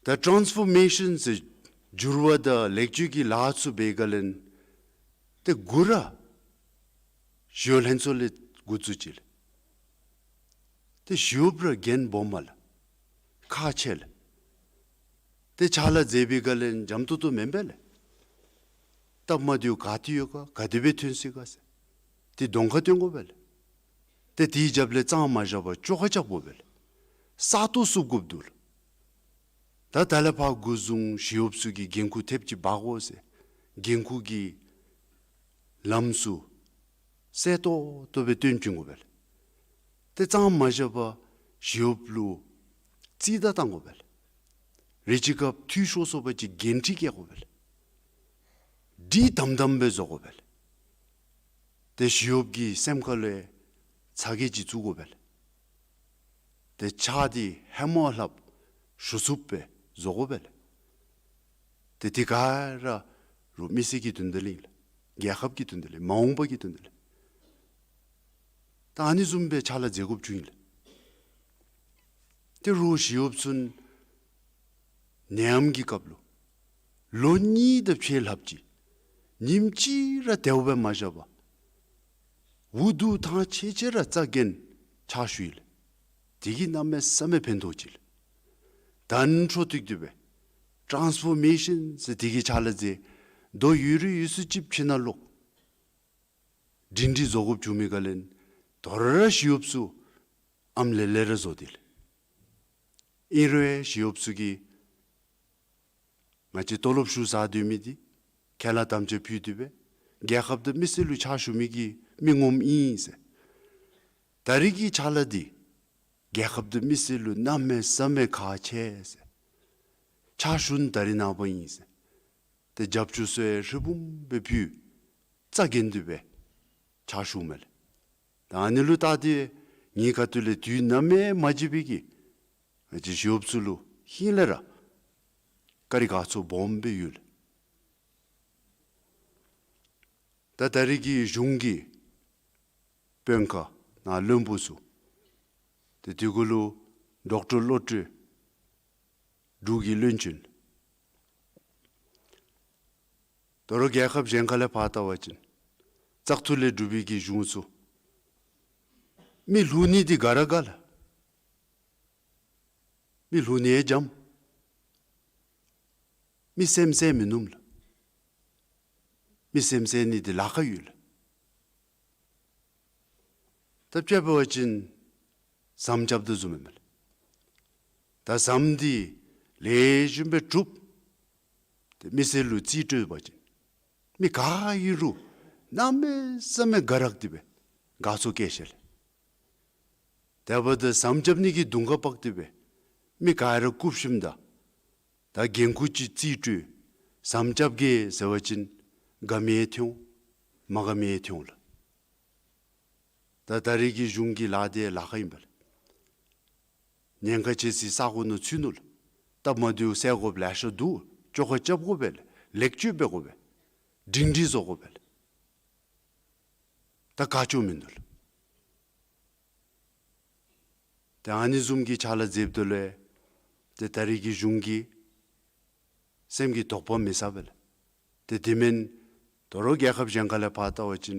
ད་ཊཱནསི་ཕོར་མེ་ཤཱན་ཟེར་འགྱུར་བ་དང་ལེགས་བཅོས་ཀྱི་ལཱ་ཚུ་འབད་ག་ལས་ཏེ་འགོ་ར་ཞི་གཡོག་ལྷན་ཚོགས་ལས་འགོ་བཙུགས་ཅི་ལགས། ཏེ་ཞི་གཡོགཔ་ར་འགན་སྦོམ་མས་ལགས། ཁག་ཆེ་ལགས། ཏེ་ཕྱག་ལཱ་མཛད་པའི་སྒང་ལས་འཇམ་ཏོང་ཏོ་མེན་པས་ལགས། སྟབས་མ་བདེཝ་ག་ཏེ་ཡོད་ག་ག་དེ་སྦེ་ཐོན་སྲིད་ག་ཟེར་ཏེ་གདོང་ཁར་སྟོན་དགོ་པས་ལགས། ཏེ་དེའི་རྒྱབ་ལས་གཙང་མ་བཞག་པར་བཅོ་ཁ་རྐྱབ་དགོ་པས་ལགས། ས་སྟོང་བསུབ་དགོཔ་འདུག་ལགས། ད་ད་ལས་ཕར་འགོ་བཟུང་ཞི་གཡོགཔ་ཚུ་གིས་འགན་ཁུར་ཐེབས་ཅིག་འབག་དགོ་ཟེར་འགན་ཁུར་གྱི་ལམ་ཚུ་གསལ་ཏོག་ཏོ་སྦེ་སྟོན་བྱིན་དགོ་པས་ལགས། ཏེ་གཙང་མ་བཞག་པར་ཞི་གཡོགཔ་ལུ་རྩིས་བདའ་བཏང་དགོ་པས་ལགས། རེ་ཅིག་སྐབས་འཐུས་ཤོར་སོང་པ་ཅིན་འགན་འཁྲི་བཀལ་དགོ་པས་ལགས། སྒྲིག་དམ་དམ་སྦེ་བཟོ་དགོ་པས་ལགས། ཏེ་ཞི་གཡོགཔ་གི་སེམས་ཁ་ལུ་ཡང་ཚ་གྱང་ཅིག་བཙུགས་དགོ་པས་ལགས། ཏེ་ཕྱག་འདི་ཧེ་མ་ལྷགཔ་ཤུགས་ཚུགསཔ་སྦེ་བཟོ་དགོ་པས་ལགས། ཏེ་དེ་ག་ར་རོགས་མི་སེར་གྱི་དོན་དག་ལུ་ཨིན་ལགས། རྒྱལ་ཁབ་ཀྱི་དོན་དག་ལུ་མ་འོངས་པ་གི་དོན་དག་ལུ། ད་ཨ་ནི་བཟུམ་སྦེ་ཕྱག་ལཱ་མཛད་དགོཔ་བྱུང་ཡི་ལགས། ཏེ་རོགས་ཞི་གཡོགཔ་ཚུ་ནད་ཡམས་ཀྱི་སྐབས་ལུ་ལོ་གཉིས་དང་ཕྱེད་ལྷགཔ་ཅིག་ཉིནམ་གཅིག་ར་དལཝ་སྦེ་མ་བཞག་པར་འུ་སྡུག་ཐང་ཆད་ཆད་ར་རྩ་འགེངས་ཕྱག་ཞུ་ཡི་ལགས། དེ་གིས་གནམ་མེད་ས་མེད་ཕན་ཐོགས་ཅི་ལགས། དང་འཕྲོ་མཐུད་དེ་སྦེ་ཊཱནསི་ཕོར་མེ་ཤཱན་ཟེར་དེ་གི་ཕྱག་ལཱ་མཛད། དོ་ཡོད་རིགས་ཡོད་ཚད་ཅིག་ཕྱི་ནང་ལོག་སྒྲིང་སྒྲིང་བཟོ་དགོཔ་བྱུང་མི་སྒང་ལས་དོ་རུང་ར་ཞི་གཡོགཔ་ཚུ་ཨམ་ལེ་ལེ་ར་བཟོ་སྟེ་ལགས། ཨིན་རུང་ཞི་གཡོགཔ་ཚུ་གིས་ང་བཅས་དོ་ལོབ་ཞུ་ས་སྡོད་མི་འདི་ཁས་བླངས་དམ་བཅའ་ཕུལ་ཏེ་སྦེ་རྒྱལ་ཁབ་དང་མི་སེར་ལུ་ཕྱག་ཞུ་མི་གི་མི་ངོམ་ཨིན་ཟེར། ད་རེས་ཀྱི་ཕྱག་ལཱ་འདི་རྒྱལ་ཁབ་དང་མི་སེར་ལུ་གནམ་མེད་ས་མེད་ཁག་ཆེ་ཟེར། ཕྱག་ཞུ་ནི་ད་རེས་ནངས་པ་ཨིན་ཟེར། ཏེ་རྒྱབ་སྐྱོར་ཚུ་ཡང་ཧྲིལ་བུམ་སྦེ་ཕུལ། རྩ་འགེངས་ཏེ་སྦེ་ཕྱག་ཞུཝ་མས་ལགས། ད་ཨ་ནི་ལུ་བལྟ་སྟེ་ངེའི་ཁ་ཐུག་ལས་དུས་ནམ་ཡང་མ་བརྗེད་པའི་གི་ང་བཅས་ཞི་གཡོགཔ་ཚུ་ལུ་ཧིང་ལས་ར་བཀའ་དྲིན་དགའ་ཚོར་སྦོམ་སྦེ་ཡོད་ལགས། ད་ད་རེས་ཀྱི་གཞུང་གི་དཔོན་ཁག་ནང་བློན་པོ་ཚུ་ཏེ་དེ་གུ་ལུ་ཌོག་ཊར་བློ་གྲོས་འབྲུག་གི་བློན་ཆེན། དོ་རུང་རྒྱལ་ཁབ་གཞན་ཁ་ལས་ཕར་བལྟ་བ་ཅིན་བཙག་འཐུ་ལས་གྲུབ་པའི་གི་གཞུང་ཚུ་མི་བླུག་ནི་འདི་དགའ་ར་དགའ་ལགས། མི་བླུག་ནི་ཡང་འཇམ། མི་སེམས་གསལ་མི་ནུམ་ལགས། མི་སེམས་གསལ་ནི་འདི་ལཱ་ཁག་ཡོད་ལགས། ད་དཔྱེ་འབད་བ་ཅིན་ཟམ་རྐྱབ་དོ་བཟུམ་ཨིན་མས་ལགས། ད་ཟམ་འདི་ལེགས་ཤོམ་སྦེ་གྲུབ། ཏེ་མི་སེར་ལུ་རྩིས་སྤྲོད་པ་ཅིན་མི་ག་ཨིན་རུང་གནམ་མེད་ས་མེད་དགའ་རག་སྟེ་སྦེ་དགའ་ཚོར་སྐྱེ་ཤེས་ལགས། དེ་འབདཝ་ད་ཟམ་རྐྱབ་ནི་གི་དུང་ཁ་ཕབ་སྟེ་སྦེ་མི་ག་ར་བཀུག་ཞིནམ་ད་ད་འགན་ཁུར་ཅིག་རྩིས་སྤྲོད། ཟམ་རྐྱབ་གེ་ཟེར་བ་ཅིན་དགའ་མི་ཡང་ཐོན་འོང་མ་དགའ་མི་ཡང་ཐོན་འོང་ལགས། ད་ད་རེས་ཀྱི་གཞུང་གི་ལཱ་འདི་ལཱ་ཁག་ཨིན་པས་ལགས། ཉེན་ཁ་ཆེ་སའི་ས་གོ་ནང་ཚུད་ནུག་ལགས། སྟབས་མ་བདེཝ་སེལ་དགོཔ་ལེ་ཤ་འདུག། བཅོ་ཁ་རྐྱབ་དགོ་པས་ལགས། ལེགས་བཅོས་འབད་དགོ་པས་ལགས། སྒྲིང་སྒྲིང་བཟོ་དགོ་པས་ལགས། ད་ཁག་ཆེཝ་མིན་འདུག་ལགས། ཏེ་ཨ་ནི་བཟུམ་གྱི་ཕྱག་ལཱ་མཛདཔ་ད་ལུ་ཏེ་ད་རེས་ཀྱི་གཞུང་གི་སེམས་ཀྱི་དོགས་པ་མེད་ས་པས་ལགས། ཏེ་དེ་མེན་དོ་རུང་རྒྱལ་ཁབ་གཞན་ཁ་ལས་ཕར་བལྟ་བ་ཅིན་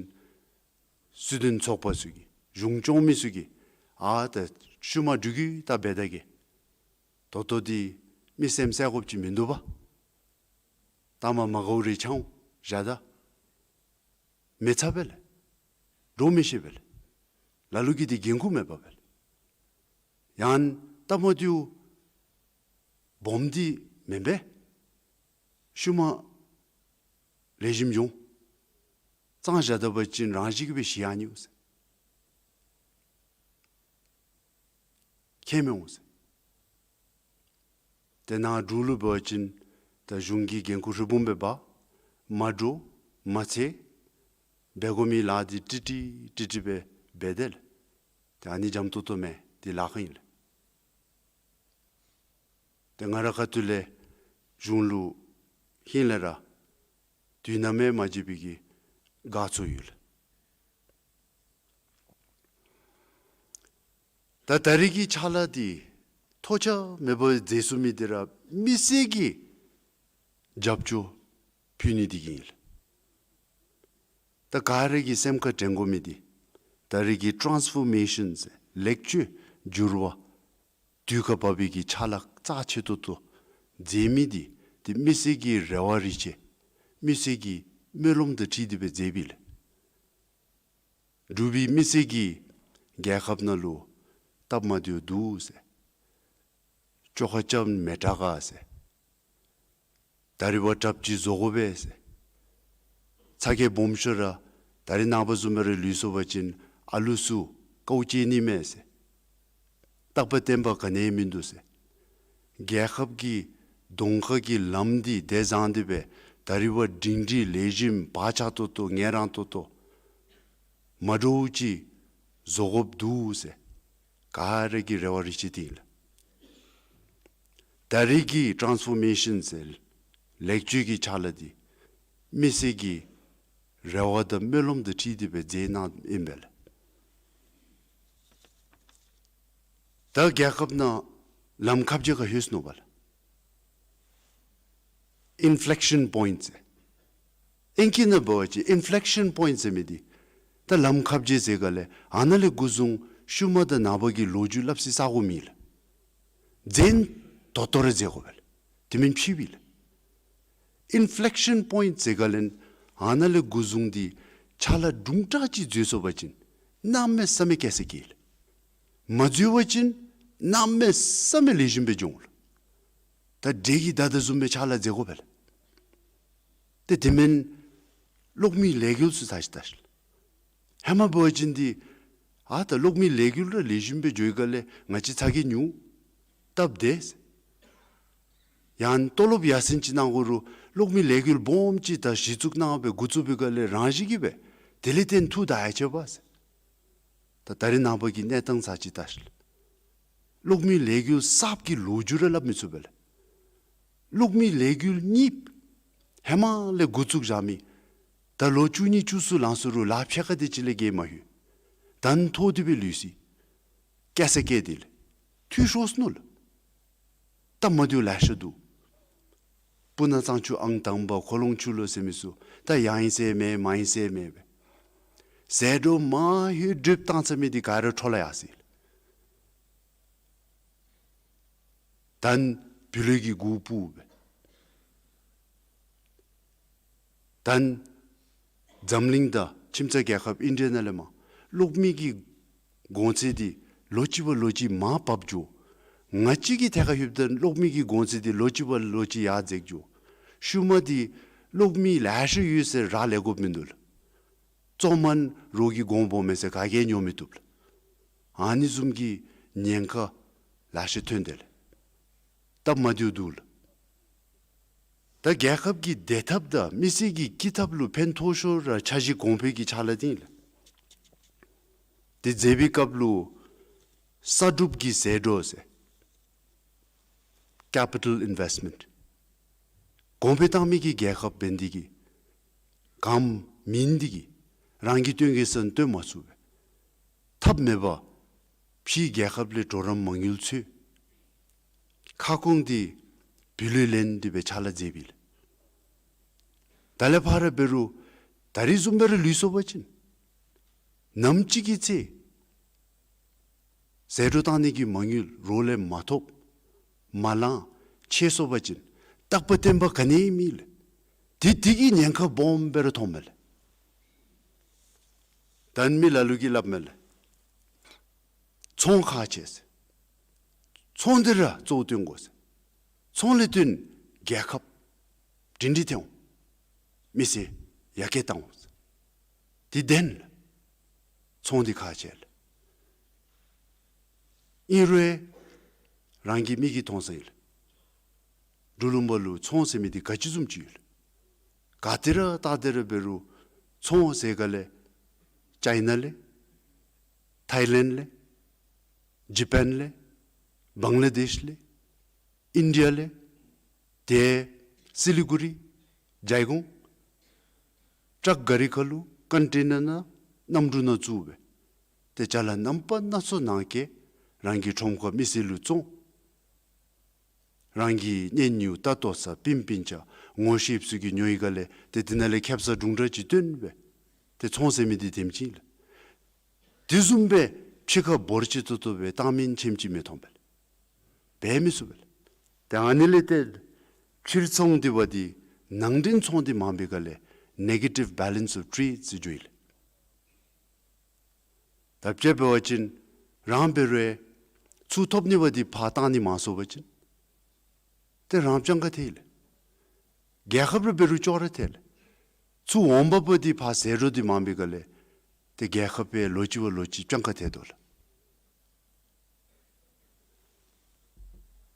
སྲིད་དོན་ཚོགས་པ་ཚུ་གིས་གཞུང་སྐྱོང་མི་ཚུ་གིས་ཨ་ད་ཤུལ་མ་འགྲུལ་བསྐྱོད་ད་འབད་ད་གེ། ད་ལྟོ་འདི་མི་སེམས་གསལ་དགོཔ་ཅིག་མིན་འདུག་པ། ད་མ་མ་དགའཝ་རེ་ཆགས་འོང་བཞག་ད། མི་ཚར་པས་ལགས། འགྲོ་མི་ཤེས་པས་ལགས། ལ་ལུ་གིས་འདི་འགན་ཁུར་མེད་པས་ལགས། ཡང་སྟབས་མ་བདེཝ་སྦོམ་འདི་མེན་པས། ཤུལ་མ་ལེགས་ཤོམ་འགྱོ་འོང་། གཙང་བཞག་ད་པ་ཅིན་རང་བཞིན་གྱིས་སྦེ་ཞི་ཡར་འགྱོ་འོང་ཟེར། ཁྱད་མི་འོང་ཟེར། ཏེ་ནཱ་འབྲུག་ལུ་འབད་བ་ཅིན་ད་གཞུང་གི་འགན་ཁུར་ཧྲིལ་བུམ་སྦེ་འབག། མ་འདྲོག་མ་འཚེར། འབད་དགོ་མི་ལཱ་འདི་ཀྲིག་ཀྲི་ཀྲིག་ཀྲི་སྦེ་འབད་དེས་ལགས། ཏེ་ཨ་ནི་འཇམ་ཏོང་ཏོ་མེན། འདི་ལཱ་ཁག་ཨིན་ལགས། ཏེ་ང་རའི་ཁ་ཐུག་ལས་གཞུང་ལུ་ཧིང་ལས་ར་དུས་ནམ་ཡང་མ་བརྗེད་པའི་གི་དགའ་ཚོར་ཡོད་ལགས། ད་ད་རེས་ཀྱི་ཕྱག་ལཱ་འདི་ཐོགས་ཆགས་མེད་པར་མཛད་ཚུགས་མི་འདི་ར་མི་སེར་གྱིས་རྒྱབ་སྐྱོར་ཕུལ་ནི་འདི་གིས་ཨིན་ལགས། ད་ག་ར་གིས་སེམས་ཁར་དྲན་དགོ་མི་འདི་ད་རེས་ཀྱི་ཊཱནསི་ཕོར་མེ་ཤཱན་ཟེར་ལེགས་བཅོས་འགྱུར་བ་དུས་བཀག་བབས་པའི་གི་ཕྱག་ལཱ་རྩ་ཆེ་ཏོག་ཏོ་མཛད་མི་འདི་ཏེ་མི་སེར་གྱི་རེ་བ་རེ་ཆེ་མི་སེར་གྱི་སྨོན་ལམ་དང་འཁྲིལ་ཏེ་སྦེ་མཛད་པས་ལགས། འབྲུག་པའི་མི་སེར་གྱིས་རྒྱལ་ཁབ་ནང་ལུ་སྟབས་མ་བདེཝ་འདུག་ཟེར། བཅོ་ཁ་རྐྱབ་མི་དྲག་ག་ཟེར། ད་རིས་བ་གྲབས་ཅིག་བཟོ་དགོ་པས་ཟེར། ཚ་གྱང་སྦོམ་ཤོས་ར་ད་རེས་ནངས་པ་བཟུམ་སྦེ་ར་ལུས་སོང་པ་ཅིན་ཨ་ལུ་ཚུ་དཀའཝ་སྤྱད་ནི་མས་ཟེར། རྟག་པ་བརྟན་པ་ག་ནི་ཡང་མིན་འདུག་ཟེར། རྒྱལ་ཁབ་ཀྱི་གདོང་ཁ་གི་ལམ་འདི་བདེ་བཟང་སྟེ་སྦེ་ད་རིས་བ་སྒྲིང་སྒྲི་ལེགས་ཤོམ་བག་ཆགས་ཏོག་ཏོ་ངལ་རངས་ཏོག་ཏོ་མ་འདྲོག་ཅིག་བཟོ་དགོཔ་འདུག་ཟེར་ག་ར་གི་རེ་བ་རེ་ཆེ་འདི་ཨིན་ལགས། ད་རེས་ཀྱི་ཊཱནསི་ཕོར་མེ་ཤཱན་ཟེར་ལེགས་བཅོས་ཀྱི་ཕྱག་ལཱ་འདི་མི་སེར་གྱི་རེ་བ་དང་སྨོན་ལམ་དང་འཁྲིལ་ཏེ་སྦེ་མཛད་གནངམ་ཨིན་པས་ལགས། ད་རྒྱལ་ཁབ་ནང་ལམ་ཁ་བརྗེ་ག་ལྷོད་སོ་ནུག་པ་ལགས། ཨིན་ཕི་ལེག་ཤཱན་པོའིནཊ་ཟེར། ཨིང་སྐད་ནང་འབད་བ་ཅིན་ཨིན་ཕི་ལེག་ཤཱན་པོའིནཊ་ཟེར་མི་འདི་ད་ལམ་ཁ་བརྗེ་ཟེར་ག་ལས་ཨ་ནཱ་ལས་འགོ་བཟུང་ཤུལ་མ་དང་ནངས་པ་གི་ལོ་རྒྱུས་སླབ་སའི་ས་གོ་མེད་ལགས། མཛད་ད་ལྟོ་ར་མཛད་དགོ་པས་ལགས། དེ་མེན་ཕྱི་པས་ལགས། ཨིན་ཕི་ལེག་ཤཱན་པོའིནཊ་ཟེར་ག་ལས་ཨ་ནཱ་ལས་འགོ་བཟུང་སྟེ་ཕྱག་ལཱ་དུམ་གྲ་ཅིག་འཛོལ་སོང་པ་ཅིན་གནམ་མེད་ས་མེད་སྐྱ་སེར་སྐྱེ་ལགས། མ་འཛོལ་བ་ཅིན་གནམ་མེད་ས་མེད་ལེགས་ཤོམ་སྦེ་འགྱོ་འོང་ལགས། ད་འདྲེ་གིས་བདའ་དོ་བཟུམ་སྦེ་ཕྱག་ལཱ་མཛད་དགོ་པས་ལགས། ཏེ་དེ་མེན་གློག་མེའི་ལས་འགུལ་ཚུ་ཚར་ཅིག་བལྟ་ཤིག་ལགས། ཧེ་མ་འབད་བ་ཅིན་འདི་ཨ་ད་གློག་མེའི་ལས་འགུལ་ར་ལེགས་ཤོམ་སྦེ་འགྱོ་བའི་སྒང་ལས་ང་བཅས་ཚ་གྱང་ཉུང་སྟབས་བདེ་ཟེར། ཡང་ན་ཏོ་ལོབ་ཡར་སེང་ཅིག་གནང་དགོ་རུང་གློག་མེའི་ལས་འགུལ་སྦོམ་ཅིག་ད་གཞི་བཙུགས་གནང་སྦེ་འགོ་བཙུགས་པའི་སྒང་ལས་རང་བཞིན་གྱིས་སྦེ་དེ་ལས་བརྟེན་འཐུ་བདའ་ཡར་ཆས་པས་ཟེར། ད་ད་རེས་ནངས་པ་གི་གནས་སྟངས་ཚར་ཅིག་བལྟ་ཤིག་ལགས། གློག་མེའི་ལས་འགུལ་གསརཔ་གི་ལོ་རྒྱུས་ར་སླབ་མི་ཚུགས་པས་ལགས། གློག་མེའི་ལས་འགུལ་གཉིས་ཧེ་མ་ལས་འགོ་བཙུགས་བཞག་མི་ད་ལོ་བཅུ་གཉིས་བཅུ་གསུམ་ལང་སོང་རུང་ལཱ་ཕྱེད་ཀ་དེ་ཅིག་ལས་བརྒལ་མ་ལྷོད། ད་མཐོ་སྟེ་སྦེ་ལུས་ཅི། སྐྱ་སེར་སྐྱེ་སྟེ་ལགས། འཐུས་ཤོར་སོ་ནུག་ལགས། སྟབས་མ་བདེཝ་ལེ་ཤ་འདུག། སྤུ་ན་གཙང་ཆུ་ཨང་དང་པ་ཁོ་ལོང་ཆུ་ལོ་ཟེར་མི་ཚུ་ད་ཡང་ཨིན་ཟེར་མེད་མ་ཨིན་ཟེར་མེད་སྦེ་ཟད་འགྲོ་མ་ལྷོད་སྒྲིབ་བཏང་ཚར་མི་འདི་ག་ར་འཕྲོ་བརླག་ཡར་སོ་ཡི་ལགས། ད་བུ་ལོན་གྱི་གུ་སྤུབ་སྦེ་ད་འཛམ་གླིང་དང་ཁྱིམ་ཚང་རྒྱལ་ཁབ་ཨིན་ཌི་ཡ་ནང་ལས་མར་གློག་མེ་གི་གོང་ཚད་འདི་ལོ་གཅིག་བ་ལོ་གཅིག་མར་བབས་འགྱོ། ང་བཅས་ཀྱི་ཐད་ཁར་ལྷོདཔ་ད་གློག་མེ་གི་གོང་ཚད་འདི་ལོ་གཅིག་བ་ལོ་གཅིག་ཡར་འཛེགས་འགྱོ། ཤུལ་མ་འདི་གློག་མེ་ལེ་ཤ་ཡོད་ཟེར་རག་ལས་དགོཔ་མིན་འདུག་ལགས། བཙོང་མ་ན་རོགས་ཀྱིས་གོང་སྦོམ་མས་ཟེར་ག་གིས་ཉོ་མི་བཏུབ་ལགས། ཨ་ནི་བཟུམ་གྱི་ཉེན་ཁ་ལེ་ཤ་ཐོན་དེས་ལགས། སྟབས་མ་བདེཝ་འདུག་ལགས། ད་རྒྱལ་ཁབ་ཀྱི་བདེ་ཐབས་དང་མི་སེར་གྱི་སྐྱིད་ཐབས་ལུ་ཕན་ཐོགས་ཤོས་ར་འཆར་གཞི་གོང་འཕེལ་གྱི་ཕྱག་ལཱ་འདི་ཨིན་ལགས། དེ་མཛད་པའི་སྐབས་ལུ་གསར་སྒྲུབ་ཀྱི་ཟད་འགྲོ་ཟེར་ཀེ་པི་ཊལ་ཨིན་ཝེསཊ་མེནཊ་གོང་འཕེལ་བཏང་མི་གི་རྒྱལ་ཁབ་འབད་ནི་འདི་གིས་གངམ་མིན་འདི་གིས་རང་གི་སྟོན་གྱི་ས་ནང་སྟོན་མ་ཚུགས་པས། ཐབས་མེད་པར་ཕྱིའི་རྒྱལ་ཁབ་ལས་གྲོགས་རམ་མ་དངུལ་འཚོལ། ཁ་སྐོང་འདི་བུ་ལོན་ལེན་ཏེ་སྦེ་ཕྱག་ལཱ་མཛད་པས་ལགས། ད་ལས་ཕར་འབད་རུང་ད་རིས་བཟུམ་སྦེ་ར་ལུས་སོང་པ་ཅིན་ནམ་ཅིག་གི་ཚེ་ཟད་འགྲོ་བཏང་ནི་གི་མ་དངུལ་རོགས་ལས་མ་ཐོབ་མ་ལང་ཆད་སོང་པ་ཅིན་རྟག་པ་བརྟན་པ་ག་ནི་ཡང་མེད་ལགས། དེ་དེ་གི་ཉེན་ཁ་སྦོམ་སྦེ་ར་མཐོངམ་མས་ལགས། ད་མི་ལ་ལུ་གིས་སླབ་མས་ལགས། ཚོང་ཁག་ཆེ་ཟེར། ཚོང་འདི་ར་གཙོ་བོ་བཏོན་དགོ་ཟེར། ཚོང་ལས་བརྟེན་རྒྱལ་ཁབ་སྒྲིང་སྒྲི་ཐོན་འོང་། མི་སེར་ཡར་རྒྱས་བཏང་འོང་ཟེར། འདི་བདེན་ལགས། ཚོང་འདི་ཁག་ཆེ་ལགས། ཨིན་རུང་ རང་གི་མིག་གིས་མཐོང་ས་ཨིན་ལགས། འབྲུག་ལུང་པ་ལུ་ཚོང་ཟེར་མི་འདི་ག་ཅི་བཟུམ་ཅིག་ཡོད་ལགས། ག་ཏེ་ར་བལྟ་སྟེ་ར་འབད་རུང་ཚོང་ཟེར་ག་ལས་ཅའི་ན་ལས་ཐའི་ལེནཌ་ལས་ཇ་པཱན་ལས་བང་ལ་དེཤ་ལས་ཨིན་ཌི་ཡ་ལས་ཏེ་སི་ལི་གུ་རི་ཇའི་གོང་ཊཱཀ་གཱ་རི་ཁ་ལུ་ཀོན་ཊེ་ནར་ནང་གནམ་གྲུ་ནང་བཙུགས་སྦེ་ཏེ་ཅ་ལ་རྣམ་པ་སྣ་ཚོགས་ནང་གི་རང་གི་ཁྲོམ་ཁ་མི་སེར་ལུ་བཙོང་། རང་གི་གཉེན་ཉེཝ་ད་ལྟོ་ས་སྤུན་སྤུན་ཆ་ངོ་ཤེསཔ་ཚུ་གིས་ཉོ་ཡི་ག་ལས་ཏེ་དེ་ནང་ལས་ཁེབ་ས་དུང་འདྲ་ཅིག་བཏོན་སྦེ་ཏེ་ཚོང་ཟེར་མི་འདི་དེམ་ཅིག་ལགས། དེ་བཟུམ་སྦེ་ཕྱི་ཁར་འབོར་ཆེ་ཏོག་ཏོ་སྦེ་བཏང་མི་ཆེམ་ཅིག་མི་མཐོང་པས་ལགས། འབད་མི་ཚུགས་པས་ལགས། ཏེ་ཨ་ནི་ལས་ཏེ་ཕྱིར་ཚོང་འདི་བ་འདི་ནང་འདྲེན་ཚོང་འདི་མང་པའི་ག་ལས་ནེ་གེ་ཊིབ་བེ་ལེནསི་ཨོཕ་ཊེཌ་ཟེར་འགྱོ་ཡི་ལགས། ད་དཔྱེ་འབད་བ་ཅིན་རང་འབད་རུང་ཚུར་ཐོབ་ནི་བ་འདི་ཕར་བཏང་ནི་མང་སོང་པ་ཅིན་ཏེ་རང་སྤྱང་ཀ་ཐལ་ལགས། རྒྱལ་ཁབ་ར་འབད་རུང་ཅོག་ར་ཐལ་ལགས། ཚུར་འོང་འབབ་པ་འདི་ཕར་ཟད་འགྲོ་འདི་མང་པའི་ག་ལས་ཏེ་རྒྱལ་ཁབ་སྦེ་ལོག་ཅི་བ་ལོག་ཅི་སྤྱང་ཀ་ཐལ་དོ་ལགས།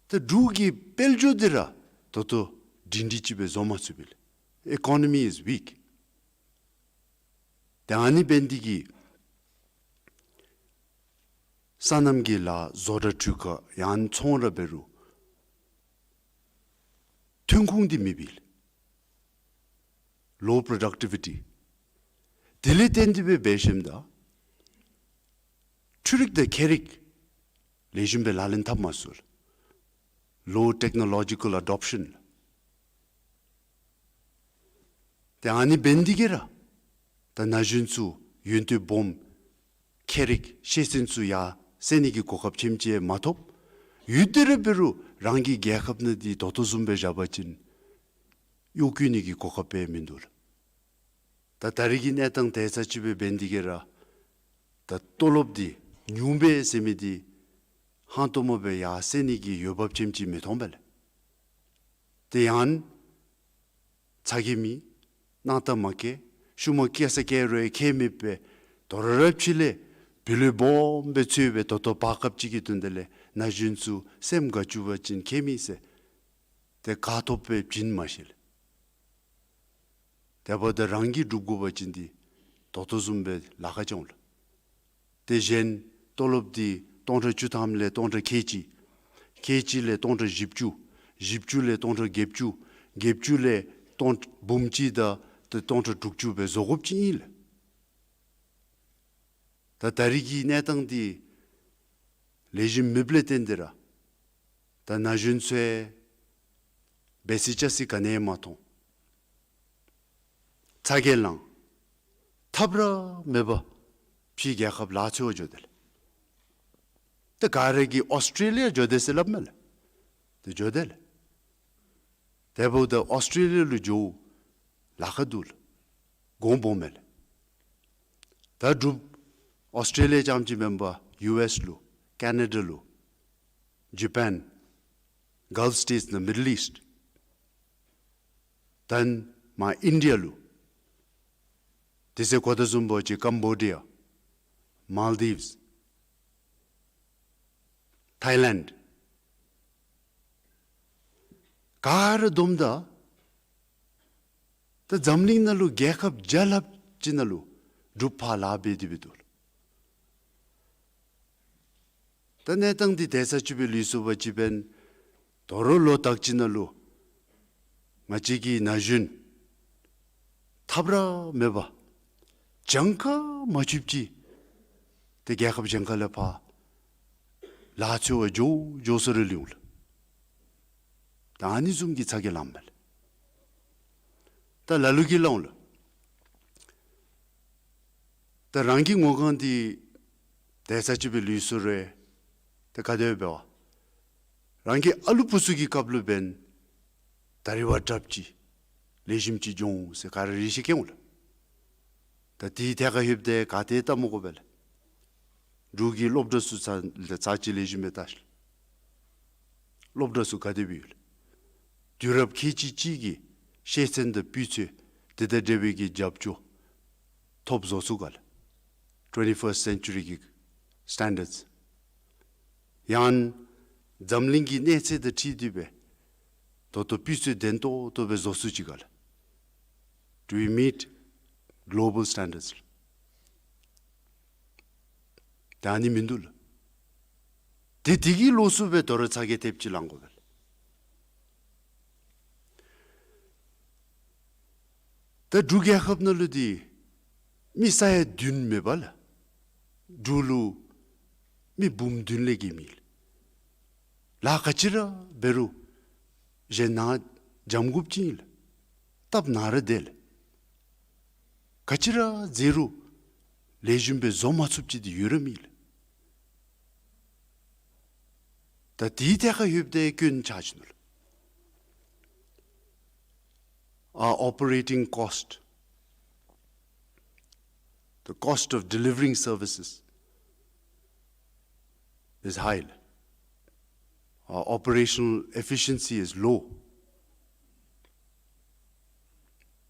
ཏེ་འབྲུག་གི་དཔལ་འབྱོར་འདི་ར་ད་ལྟོ་སྒྲིང་སྒྲི་ཅིག་སྦེ་བཟོ་མ་ཚུགས་པས་ལགས། Economy is weak. ཏེ་ཨ་ནི་འབད་ནི་འདི་གིས་སོ་ནམ་གྱི་ལཱ་བཟོ་གྲྭ་འཕྲུལ་ཁང་ཡང་ཚོང་ར་འབད་རུང་ཐོན་ཁུངས་འདི་མེད་པས་ལགས། Low productivity. དེ་ལས་བརྟེན་ཏེ་སྦེ་འབད་ཞིནམ་ད་འཕྲུལ་རིག་དང་ཁྱད་རིག་ལེགས་ཤོམ་སྦེ་ལག་ལེན་འཐབ་མ་ཚུགས་ལགས། Low technological adoption. ཏེ་ཨ་ནི་འབད་ནི་འདི་གིས་ར་ད་ན་གཞོན་ཚུ་ཡོན་ཏན་སྦོམ་ཁྱད་རིག་ཤེས་ཚད་ཚུ་ཡར་སེང་ནི་གི་གོ་སྐབས་ཆེམ་ཅིག་མ་ཐོབ། ཡོད་དེ་ར་འབད་རུང་རང་གི་རྒྱལ་ཁབ་ནང་འདི་ད་ལྟོ་བཟུམ་སྦེ་བཞག་པ་ཅིན་གཡོག་བཀོལ་ནི་གི་གོ་སྐབས་སྦེ་མིན་འདུག་ལགས། ད་ད་རིས་ཀྱི་གནས་སྟངས་དེ་ཚུ་ཅིག་སྦེ་འབད་ནི་འདི་གིས་ར་ད་ལྟོ་ལོབ་འདི་ཉུང་པས་ཟེར་མི་འདི་ཧང་སྟོང་མ་སྦེ་ཡར་སེང་ནི་གི་འོས་འབབ་ཆེམ་ཅིག་མི་མཐོང་པས་ལགས། ཏེ་ཡང་ཚ་གྱང་མེད། སྣང་དག་མ་སྐྱེ། ཤུལ་མ་སྐྱེ་ས་སྐྱེ་རུང་ཁྱད་མེད་པས་དོ་རུང་ར་ཕྱི་ལས་བུ་ལོན་སྦོམ་སྦེ་འཚོལ་སྦེ་ད་ལྟོ་བར་སྐབས་ཅིག་གི་དོན་དག་ལས་ན་གཞོན་ཚུ་སེམས་དགའ་བཅུག་པ་ཅིན་ཁྱད་མེད་ཟེར། ཏེ་ག་ཐོབ་སྦེ་བྱིན་མ་ཤེས་ལགས། དེ་འབདཝ་ད་རང་གིས་སྒྲུབ་དགོ་པ་ཅིན་འདི་ད་ལྟོ་བཟུམ་སྦེ་ལཱ་ཁག་ཅིག་འོང་ལགས། དེ་བཞིན་ལྟོ་ལོབ་འདི་སྟོང་ཕྲག་བཅུ་ཐམ་ལས་སྟོང་ཕྲག་ཁལ་གཅིག། ཁལ་གཅིག་ལས་སྟོང་ཕྲག་བཞི་བཅུ། བཞི་བཅུ་ལས་སྟོང་ཕྲག་བརྒྱད་ཅུ། བརྒྱད་ཅུ་ལས་སྟོང་འབུམ་གཅིག་དང་ཏེ་སྟོང་ཕྲག་དྲུག་ཅུ་སྦེ་བཟོ་དགོཔ་ཅིག་ཨིན་ལགས། ད་ད་རིས་ཀྱི་གནས་སྟངས་འདི་ལེགས་ཤོམ་མེདཔ་ལས་བརྟེན་ཏེ་ར་ད་ན་གཞོན་ཚུ་འབད་སྲིད་བྱ་སྲིད་ག་ནི་ཡང་མ་མཐོང་། ཚ་གྱང་ལངས། ཐབས་ར་མེད་པར་ཕྱིའི་རྒྱལ་ཁབ་ལཱ་འཚོལ་བར་འགྱོ་དེས་ལགས། ད་ག་ར་གིས་ཨོསི་ཊྲེ་ལི་ཡ་འགྱོ་དེས་ཟེར་སླབ་མས་ལགས། ཏེ་འགྱོ་དེས་ལགས། དེ་འབདཝ་ད་ཨོསི་ཊྲེ་ལི་ཡ་ལུ་འགྱོཝ་ལཱ་ཁག་འདུག་ལགས། གོང་སྦོམ་མས་ལགས། ད་འབྲུག་ཨོསི་ཊྲེ་ལི་ཡ་རྐྱངམ་ཅིག་མེན་པར་ཡུ་ཨེསི་ལུ་ཀེ་ན་ཌ་ལུ་ཇ་པཱན་གཱལཕ་སི་ཊེཊསི་ནང་མིཌལ་ཨིསཊ། ད་མར་ཨིན་ཌི་ཡ་ལུ། དེ་ཚེ་གོ་ད་བཟུམ་སྦེ་ཅིག་ཀམ་བོ་ཌི་ཡ། མཱལ་ཌིབསི། ཐའི་ལེནཌ། ག་ར་བསྡོམས་ད་ད་འཛམ་གླིང་ནང་ལུ་རྒྱལ་ཁབ་བརྒྱ་ལྷགཔ་ཅིག་ནང་ལུ་འབྲུག་ཕར་ལཱ་འབད་དེ་འབད་དོ་ལགས། ད་གནས་སྟངས་འདི་དེ་ཚུ་ཅིག་སྦེ་ལུས་སོང་པ་ཅིན་འབདན་དོ་རུང་ལོ་དག་ཅིག་ནང་ལུ་ང་བཅས་ཀྱི་ན་གཞོན་ཐབས་ར་མེད་པར་གྱངས་ཁ་མ་ཆོདཔ་ཅིག་ཏེ་རྒྱལ་ཁབ་གཞན་ཁ་ལས་ཕར་ལཱ་འཚོལ་བར་འགྱོ་འགྱོ་སར་ལུས་འོང་ལགས། ད་ཨ་ནི་བཟུམ་གྱི་ཚ་གྱང་ལངམ་མས་ལགས། ད་ལ་ལུ་གིས་སླབ་འོང་ལགས། ད་རང་གི་ངོ་གང་འདི་དེ་ཚུ་ཅིག་སྦེ་ལུས་སོང་རུང་ཏེ་ག་དེ་སྦེ་འབད་བ། རང་གི་ཨ་ལུ་བུ་ཚུ་གི་སྐབས་ལུ་འབདན་ད་རིས་བ་དྲགཔ་ཅིག་ལེགས་ཤོམ་ཅིག་འབྱུང་ཟེར་ག་ར་རེ་ཆེ་བསྐྱེད་འོང་ལགས། ད་དེའི་ཐད་ཁར་ལྷོདཔ་ད་ག་ཏེ་ལྟ་མི་དགོ་པས་ལགས། འབྲུག་གི་སློབ་གྲྭ་ཚུ་ཚར་ཚར་ཅིག་ལེགས་ཤོམ་སྦེ་བལྟ་ཤིག། སློབ་གྲྭ་ཚུ་ག་དེ་སྦེ་ཡོད་ལགས། དུས་རབས་ཁལ་གཅིག་གཅིག་གི་ཤེས་ཚད་དང་སྤུས་ཚད་དེ་དང་འབྲེལ་བའི་གི་རྒྱབ་སྐྱོར་ཐོབ་བཟོ་ཚུགས་ག་ལགས། ཊུ་ཝེན་ཊི་ཕརསིཊ་སེན་ཅུ་རི་གི་སི་ཊེན་ཌརཌསི། ཡང་ འཛམ་གླིང་གི་གནས་ཚད་དང་འཁྲིལ་ཏེ་སྦེ་ད་ལྟོ་སྤུས་ཚད་ལྡན་ཏོག་ཏོ་སྦེ་བཟོ་ཚུགས་ཅི་ག་ལགས། Do we meet global standards? ད་ཨ་ནི་མིན་འདུག་ལགས། དེ་དེ་གི་ལོགས་སུ་སྦེ་དོ་རུང་ཚ་གྱང་ཐེབས་ཅིག་ལང་དགོ་པས་ལགས། ད་འབྲུག་རྒྱལ་ཁབ་ནང་ལུ་འདི་མི་ས་ཡ་བདུན་མེན་པ་ལགས། འབྲུག་ལུ་མི་འབུམ་བདུན་ལས་བརྒལ་མེད་ལགས། ལཱ་ག་ཅི་ར་འབད་རུང་གཞན་ནཱ་འཇམ་དགོཔ་ཅིག་ཨིན་ལགས། སྟབས་ནཱ་ར་བདེ་ལགས། ག་ཅི་ར་མཛད་རུང་ལེགས་ཤོམ་སྦེ་བཟོ་མ་ཚུགསཔ་ཅིག་འདི་ཡོད་ར་མེད་ལགས། ད་དེའི་ཐད་ཁར་ལྷོདཔ་ད་སྐྱོན་ཆགས་ཅི་ནུག་ལགས། Our operating cost, the cost of delivering services is high. Our operational efficiency is low.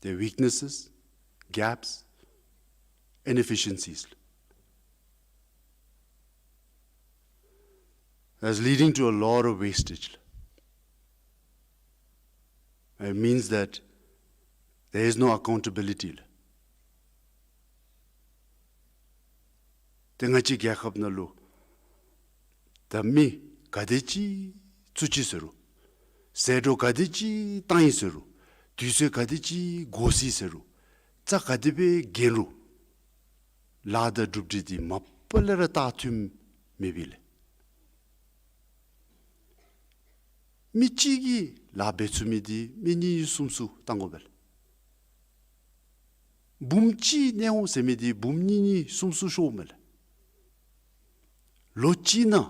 There are weaknesses, gaps, inefficiencies. That's leading to a lot of wastage. It means that there is no accountability. ཏེ་ང་བཅས་རྒྱལ་ཁབ་ནང་ལུ་ད་མི་ག་དེ་ཅིག་བཙུགས་ཅི་ཟེར་རུང་། ཟད་འགྲོ་ག་དེ་ཅིག་བཏང་ཡི་ཟེར་རུང་། དུས་ཚོད་ག་དེ་ཅིག་འགོར་སོ་ཡི་ཟེར་རུང་། རྩ་ག་དེ་སྦེ་འགེངས་རུང་ལཱ་དང་གྲུབ་འབྲས་འདི་མ་པ་ལས་ར་ལྟ་མཐུནམ་མེད་པས་ལགས། མི་གཅིག་གིས་ལཱ་འབད་ཚུགས་མི་འདི་མི་གཉིས་གསུམ་ཚུ་བཏང་དགོ་པས་ལགས། འབུམ་གཅིག་གནས་འོང་ཟེར་མི་འདི་འབུམ་གཉིས་གཉིས་གསུམ་གསུམ་ཤོརཝ་མས་ལགས། ལོ་གཅིག་ནང་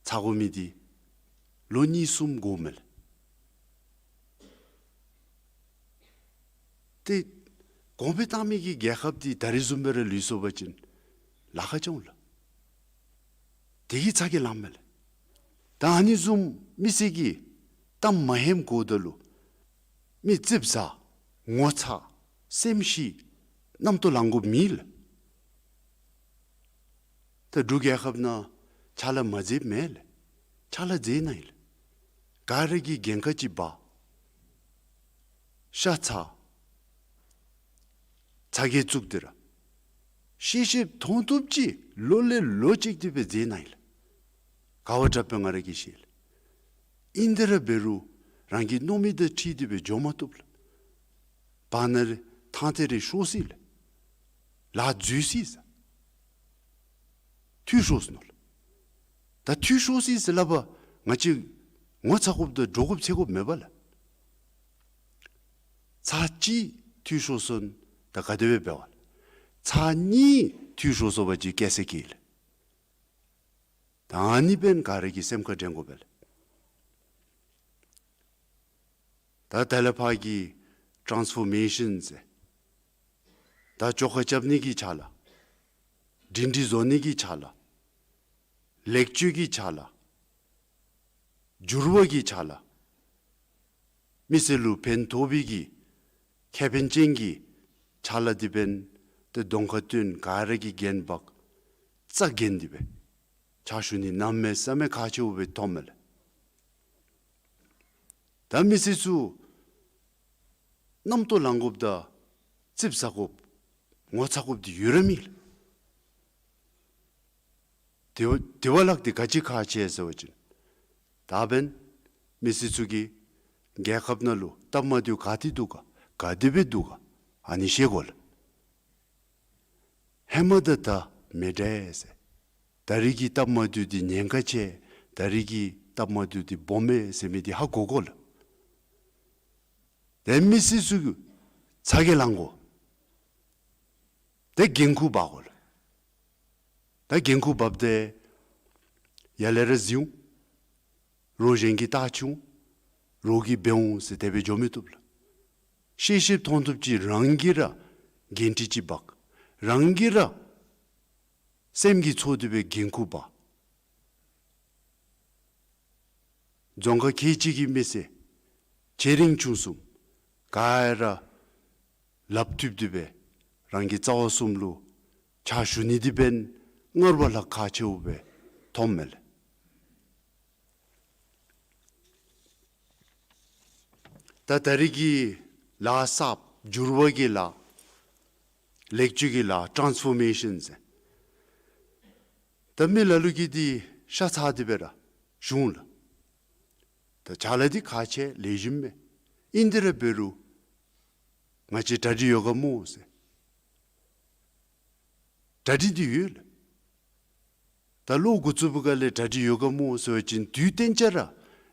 ཚར་དགོ་མི་འདི་ལོ་གཉིས་གསུམ་འགོརཝ་མས་ལགས། ཏེ་གོང་འཕེལ་བཏང་མི་གི་རྒྱལ་ཁབ་འདི་ད་རིས་བཟུམ་སྦེ་ར་ལུས་སོང་པ་ཅིན་ལཱ་ཁག་ཅིག་འོང་ལགས། དེ་གིས་ཚ་གྱང་ལངམ་མས་ལགས། ད་ཨ་ནི་བཟུམ་མི་སེར་གྱི་གཏམ་མ་ཧནམ་གོཝ་ད་ལུ་མི་ཙིགཔ་ཟ་ངོ་ཚ་སེམས་ཤི་རྣམ་རྟོག་ལང་དགོཔ་མེད་ལགས། ད་འབྲུག་རྒྱལ་ཁབ་ནང་ཕྱག་ལཱ་མ་མཛདཔ་མེད་ལགས། ཕྱག་ལཱ་མཛད་གནང་ཡི་ལགས། ག་ར་གིས་འགན་ཁག་ཅིག་འབག་ཤ་ཚ་ཚ་གྱང་བཙུགས་ཏེ་ར་ཤེས་ཤེསཔ་མཐོང་བཏུབ་ཅིག་ལོ་ལས་ལོ་གཅིག་དེ་སྦེ་མཛད་གནང་ཡི་ལགས། ག་བ་དྲགཔ་སྦེ་ང་ར་གིས་ཤེས་ལགས། ཨིན་དེ་ར་འབད་རུང་རང་གི་མནོ་མི་དང་འཁྲིལ་ཏེ་སྦེ་འགྱོ་མ་བཏུབ་ལགས། བར་ན་རེ་ཐང་ཐད་རེ་ཤོར་སོ་ཡི་ལགས། ལཱ་འཛོལ་སོ་ཡི་ཟེར། འཐུས་ཤོར་སོ་ནུག་ལགས། ད་འཐུས་ཤོར་སོ་ཡི་ཟེར་སླབ་པ་ང་བཅས་ངོ་ཚ་དགོཔ་དང་འདྲོག་དགོཔ་འཚེར་དགོཔ་མེད་པས་ལགས། ཚར་གཅིག་འཐུས་ཤོར་སོང་ད་ག་དེ་སྦེ་འབད་བ་ལགས། ཚར་གཉིས་འཐུས་ཤོར་སོང་པ་ཅིན་སྐྱེ་ས་སྐྱེ་ལགས། ད་ཨ་ནི་འབདན་ག་ར་གིས་སེམས་ཁར་དྲན་དགོ་པས་ལགས། ད་ད་ལས་ཕར་གྱི་ཊཱནསི་ཕོར་མེ་ཤཱན་ཟེར་ད་བཅོ་ཁ་རྐྱབ་ནི་གི་ཕྱག་ལཱ། སྒྲིང་སྒྲི་བཟོ་ནི་གི་ཕྱག་ལཱ། ལེགས་བཅོས་ཀྱི་ཕྱག་ལཱ། འགྱུར་བ་གི་ཕྱག་ལཱ། མི་སེར་ལུ་ཕན་ཐོགས་པའི་གི་ཁེ་ཕན་ཅན་གྱི་ཕྱག་ལཱ་འདི་འབདན་ཏེ་གདོང་ཁར་སྟོན་ག་ར་གིས་འགན་འབག་རྩ་འགེངས་ཏེ་སྦེ་ཕྱག་ཞུ་ནི་གནམ་མེད་ས་མེད་ཁག་ཆེཝ་སྦེ་མཐོངམ་མས་ལགས། ད་མི་སེར་ཚུ་རྣམ་རྟོག་ལང་དགོཔ་དང་ཙིགཔ་ཟ་དགོཔ་ངོ་ཚ་དགོཔ་འདི་ཡོད་ར་མེད་ལགས། དེ་བ་དེ་བ་ལྷག་སྟེ་ག་ཅི་ཁག་ཆེ་ཟེར་བ་ཅིན་ད་འབདན་མི་སེར་ཚུ་གིས་རྒྱལ་ཁབ་ནང་ལུ་སྟབས་མ་བདེཝ་ག་ཏེ་འདུག་ག་ག་དེ་སྦེ་འདུག་ག་ཨ་ནི་ཤེས་དགོ་ལགས། ཧེ་མ་དང་ད་མི་འདྲ་ཟེར། ད་རིས་ཀྱི་སྟབས་མ་བདེཝ་འདི་ཉེན་ཁ་ཆེ། ད་རིས་ཀྱི་སྟབས་མ་བདེཝ་འདི་སྦོམ་མས་ཟེར་མི་འདི་ཧ་གོ་དགོ་ལགས། ཏེ་མི་སེར་ཚུ་གིས་ཚ་གྱང་ལང་དགོ། ཏེ་འགན་ཁུར་འབག་དགོ་ལགས། ད་འགན་ཁུར་འབགཔ་ད་ཡར་ལས་ར་འཛིང་འོང་། རོགས་གཞན་གྱིས་བལྟ་ཅི་འོང་། རོགས་ཀྱིས་འབད་འོང་ཟེར་དེ་སྦེ་འགྱོ་མི་བཏུབ་ལགས། ཤེས་ཤེསཔ་མཐོང་བཏུབ་ཅིག་རང་གིས་ར་འགན་འཁྲི་ཅིག་འབག། རང་གིས་ར་སེམས་ཀྱིས་ཚོར་ཏེ་སྦེ་འགན་ཁུར་འབག། རྫོང་ཁག་ཁལ་གཅིག་གི་མི་སེར་ཆེ་འབྲིང་ཆུང་གསུམ་ག་ར་ལགཔ་མཐུད་དེ་སྦེ་རང་གི་རྩ་བ་གསུམ་ལུ་ཕྱག་ཞུ་ནི་འདི་འབདན་སྔར་བ་ལྷག་ཁག་ཆེཝ་སྦེ་མཐོངམ་མས་ལགས། ད་ད་རིས་ཀྱི་ལཱ་གསརཔ་འགྱུར་བ་གི་ལཱ་ལེགས་བཅོས་ཀྱི་ལཱ་ཊཱནསི་ཕོར་མེ་ཤཱན་ཟེར། ད་མི་ལ་ལུ་གིས་འདི་ཤ་ཚ་སྟེ་སྦེ་ར་ཞུ་འོང་ལགས། ད་ཕྱག་ལཱ་འདི་ཁག་ཆེ་ལེགས་ཤོམ་མས། ཨིན་ཏེ་ར་འབད་རུང་ང་བཅས་གྲ་སྒྲིག་ཡོད་ག་སྨོ་ཟེར། གྲ་སྒྲིག་འདི་ཡོད་ལགས། ད་ལོག་འགོ་བཙུགས་པའི་སྒང་ལས་གྲ་སྒྲིག་ཡོད་ག་སྨོ་ཟེར་བ་ཅིན་དུས་གཏན་འཇགས་ར་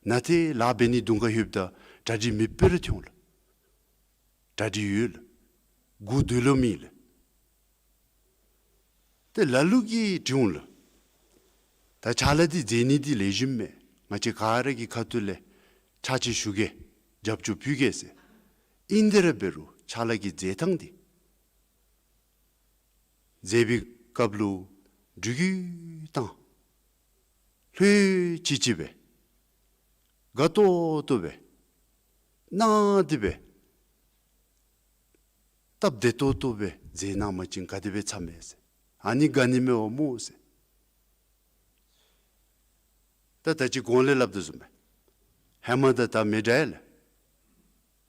ནཱ་ཏེ་ལཱ་འབད་ནི་དུང་ཁ་ལྷོདཔ་ད་གྲ་སྒྲིག་མེདཔ་སྦེ་ར་ཐོན་འོང་ལགས། གྲ་སྒྲིག་ཡོད་ལགས། སྒུག་སྡོད་ལོང་མེད་ལགས། ཏེ་ལ་ལུ་གིས་དྲི་འོང་ལགས། ད་ཕྱག་ལཱ་འདི་མཛད་ནི་འདི་ལེགས་ཤོམ་མས། ང་བཅས་ག་ར་གི་ཁ་ཐུག་ལས་ཕྱག་ཕྱིད་ཞུ་གེ། རྒྱབ་སྐྱོར་ཕུལ་གེ་ཟེར། ཨིན་ཏེ་ར་འབད་རུང་ཕྱག་ལཱ་གི་མཛད་ཐངས་འདི་མཛད་པའི་སྐབས་ལུ་འགྲུལ་བསྐྱོད་བཏང་། ལྷོད་ཅིག་ཅིག་སྦེ་དགའ་ཏོག་ཏོ་སྦེ་སྣང་སྟེ་སྦེ་སྟབས་བདེ་ཏོག་ཏོ་སྦེ་མཛད་གནང་པ་ཅིན་ག་དེ་སྦེ་འཚམས་མས་ཟེར། ཨ་ནི་དགའ་ནི་མས་པ་སྨོ་ཟེར། ད་ད་ཅི་གོང་ལས་སླབ་དོ་བཟུམ་སྦེ་ཧེ་མ་དང་ད་མི་འདྲ་ལགས།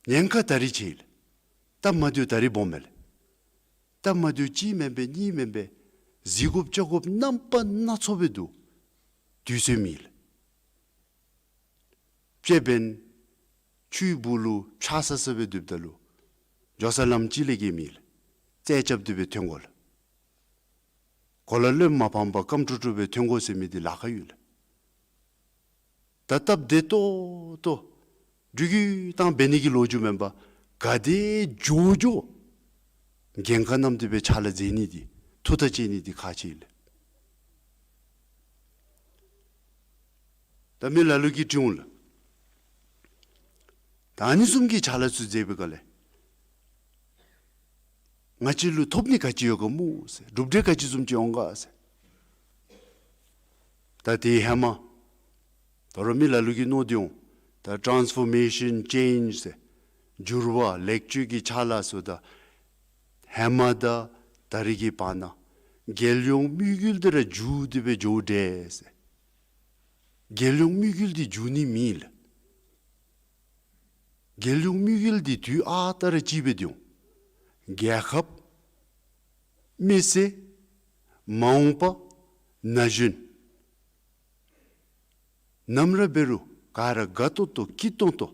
ཉེན་ཁ་ད་རིས་ཆེ་ལགས། སྟབས་མ་བདེཝ་ད་རིས་སྦོམ་མས་ལགས། སྟབས་མ་བདེཝ་གཅིག་མེན་པས་གཉིས་མེན་པས། གཟིགས་དགོཔ་བཅར་དགོཔ་རྣམ་པ་སྣ་ཚོགས་སྦེ་འདུག། དུས་ཚོད་མེད་ལགས། དཔྱེ་འབདན་ཆུའི་སྦུག་ལུ་ཕྱག་ས་ས་སྦེ་སྡོདཔ་ད་ལུ་འགྱོ་ས་ལམ་ཅིག་ལས་བརྒལ་མེད་ལགས། རྩལ་རྐྱབ་སྟེ་སྦེ་ཐོན་དགོ་ལགས། གོ་ལ་ལུ་མ་ཕངས་པར་སྐམ་ཀྲུག་ཀྲུ་སྦེ་ཐོན་དགོ་ཟེར་མི་འདི་ལཱ་ཁག་ཡོད་ལགས། ད་སྟབས་བདེ་ཏོག་ཏོ་འགྲུལ་བསྐྱོད་བཏང་འབད་ནི་གི་ལོ་རྒྱུས་མེན་པར་ག་དེ་མགྱོགས་མགྱོགས་འགན་ཁག་བསྣམས་ཏེ་སྦེ་ཕྱག་ལཱ་མཛད་ནི་འདི་ཐུགས་ཐག་བཅད་ནི་འདི་ཁག་ཆེ་ལགས། ད་མི་ལ་ལུ་གིས་དྲི་འོང་ལགས། ད་ཨ་ནི་བཟུམ་གྱི་ཕྱག་ལཱ་ཚུ་མཛད་པའི་སྒང་ལས་ང་བཅས་ལུ་ཐོབ་ནི་ག་ཅི་ཡོད་ག་སྨོ་ཟེར། གྲུབ་འབྲས་ག་ཅི་བཟུམ་ཅིག་འོང་ག་ཟེར། ད་དེ་ཧེ་མ་ད་རུང་མི་ལ་ལུ་གིས་མནོ་སྟེ་འོང་། ད་ཊཱནསི་ཕོར་མེ་ཤཱན་ཅེནཇ་ཟེར་འགྱུར་བ་ལེགས་བཅོས་ཀྱི་ཕྱག་ལཱ་ཚུ་ད་ཧེ་མ་དང་ད་རིས་ཀྱི་བར་ན་རྒྱལ་ཡོངས་དམིགས་ཡུལ་འདི་ར་འགྱུར་ཏེ་སྦེ་འགྱོཝ་འདྲས་ཟེར། རྒྱལ་ཡོངས་དམིགས་ཡུལ་འདི་འགྱུར་ནི་མེད་ལགས། རྒྱལ་ཡོངས་དམིགས་ཡུལ་འདི་དུས་ཨ་རྟག་ར་གཅིག་སྦེ་སྡོད་འོང་། རྒྱལ་ཁབ་མི་སེར་མ་འོངས་པ་ན་གཞོན་ནམ་ར་འབད་རུང་ག་ར་དགའ་ཏོག་ཏོ་སྐྱིད་ཏོང་ཏོ་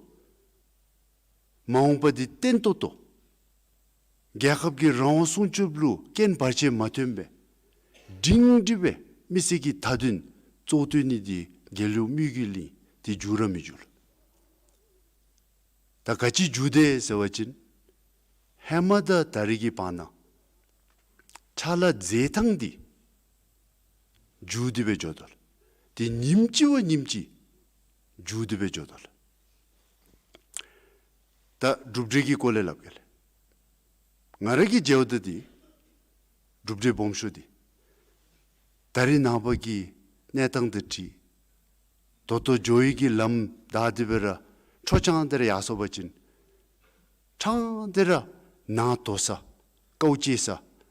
མ་འོངས་པ་འདི་བརྟན་ཏོག་ཏོ་རྒྱལ་ཁབ་ཀྱི་རང་དབང་སྲུང་སྐྱོབ་ལུ་རྐྱེན་བར་ཆད་མ་ཐོན་པར་སྒྲིང་སྒྲི་སྦེ་མི་སེར་གྱི་མཐའ་དོན་གཙོ་བཏོན་ནི་འདི་རྒྱལ་ཡོངས་དམིགས་ཡུལ་ཨིན། འདི་འགྱུར་ར་མི་འགྱུར། ད་ག་ཅི་འགྱུར་དེས་ཟེར་བ་ཅིན་ཧེ་མ་དང་ད་རིས་ཀྱི་བར་ན་ཕྱག་ལཱ་མཛད་ཐངས་འདི་འགྱུར་ཏེ་སྦེ་འགྱོ་དོ་ལགས། དེ་ཉིནམ་གཅིག་བ་ཉིནམ་གཅིག་འགྱུར་ཏེ་སྦེ་འགྱོ་དོ་ལགས། ད་གྲུབ་འབྲས་ཀྱི་སྐོར་ལས་སླབ་གེ་ལགས། ང་ར་གིས་མཇལཝ་ད་འདི་གྲུབ་འབྲས་སྦོམ་ཤོས་འདི་ད་རིས་ནངས་པ་གི་གནས་སྟངས་དང་འཁྲིལ་ད་ལྟོ་འགྱོ་ནི་གི་ལམ་བདའ་སྟེ་སྦེ་ར་འཕྲོ་འཆམ་སྟེ་ར་ཡར་སོང་པ་ཅིན་ཕྲང་སྟེ་ར་ནང་དོག་ས་དཀའཝ་སྤྱད་ས་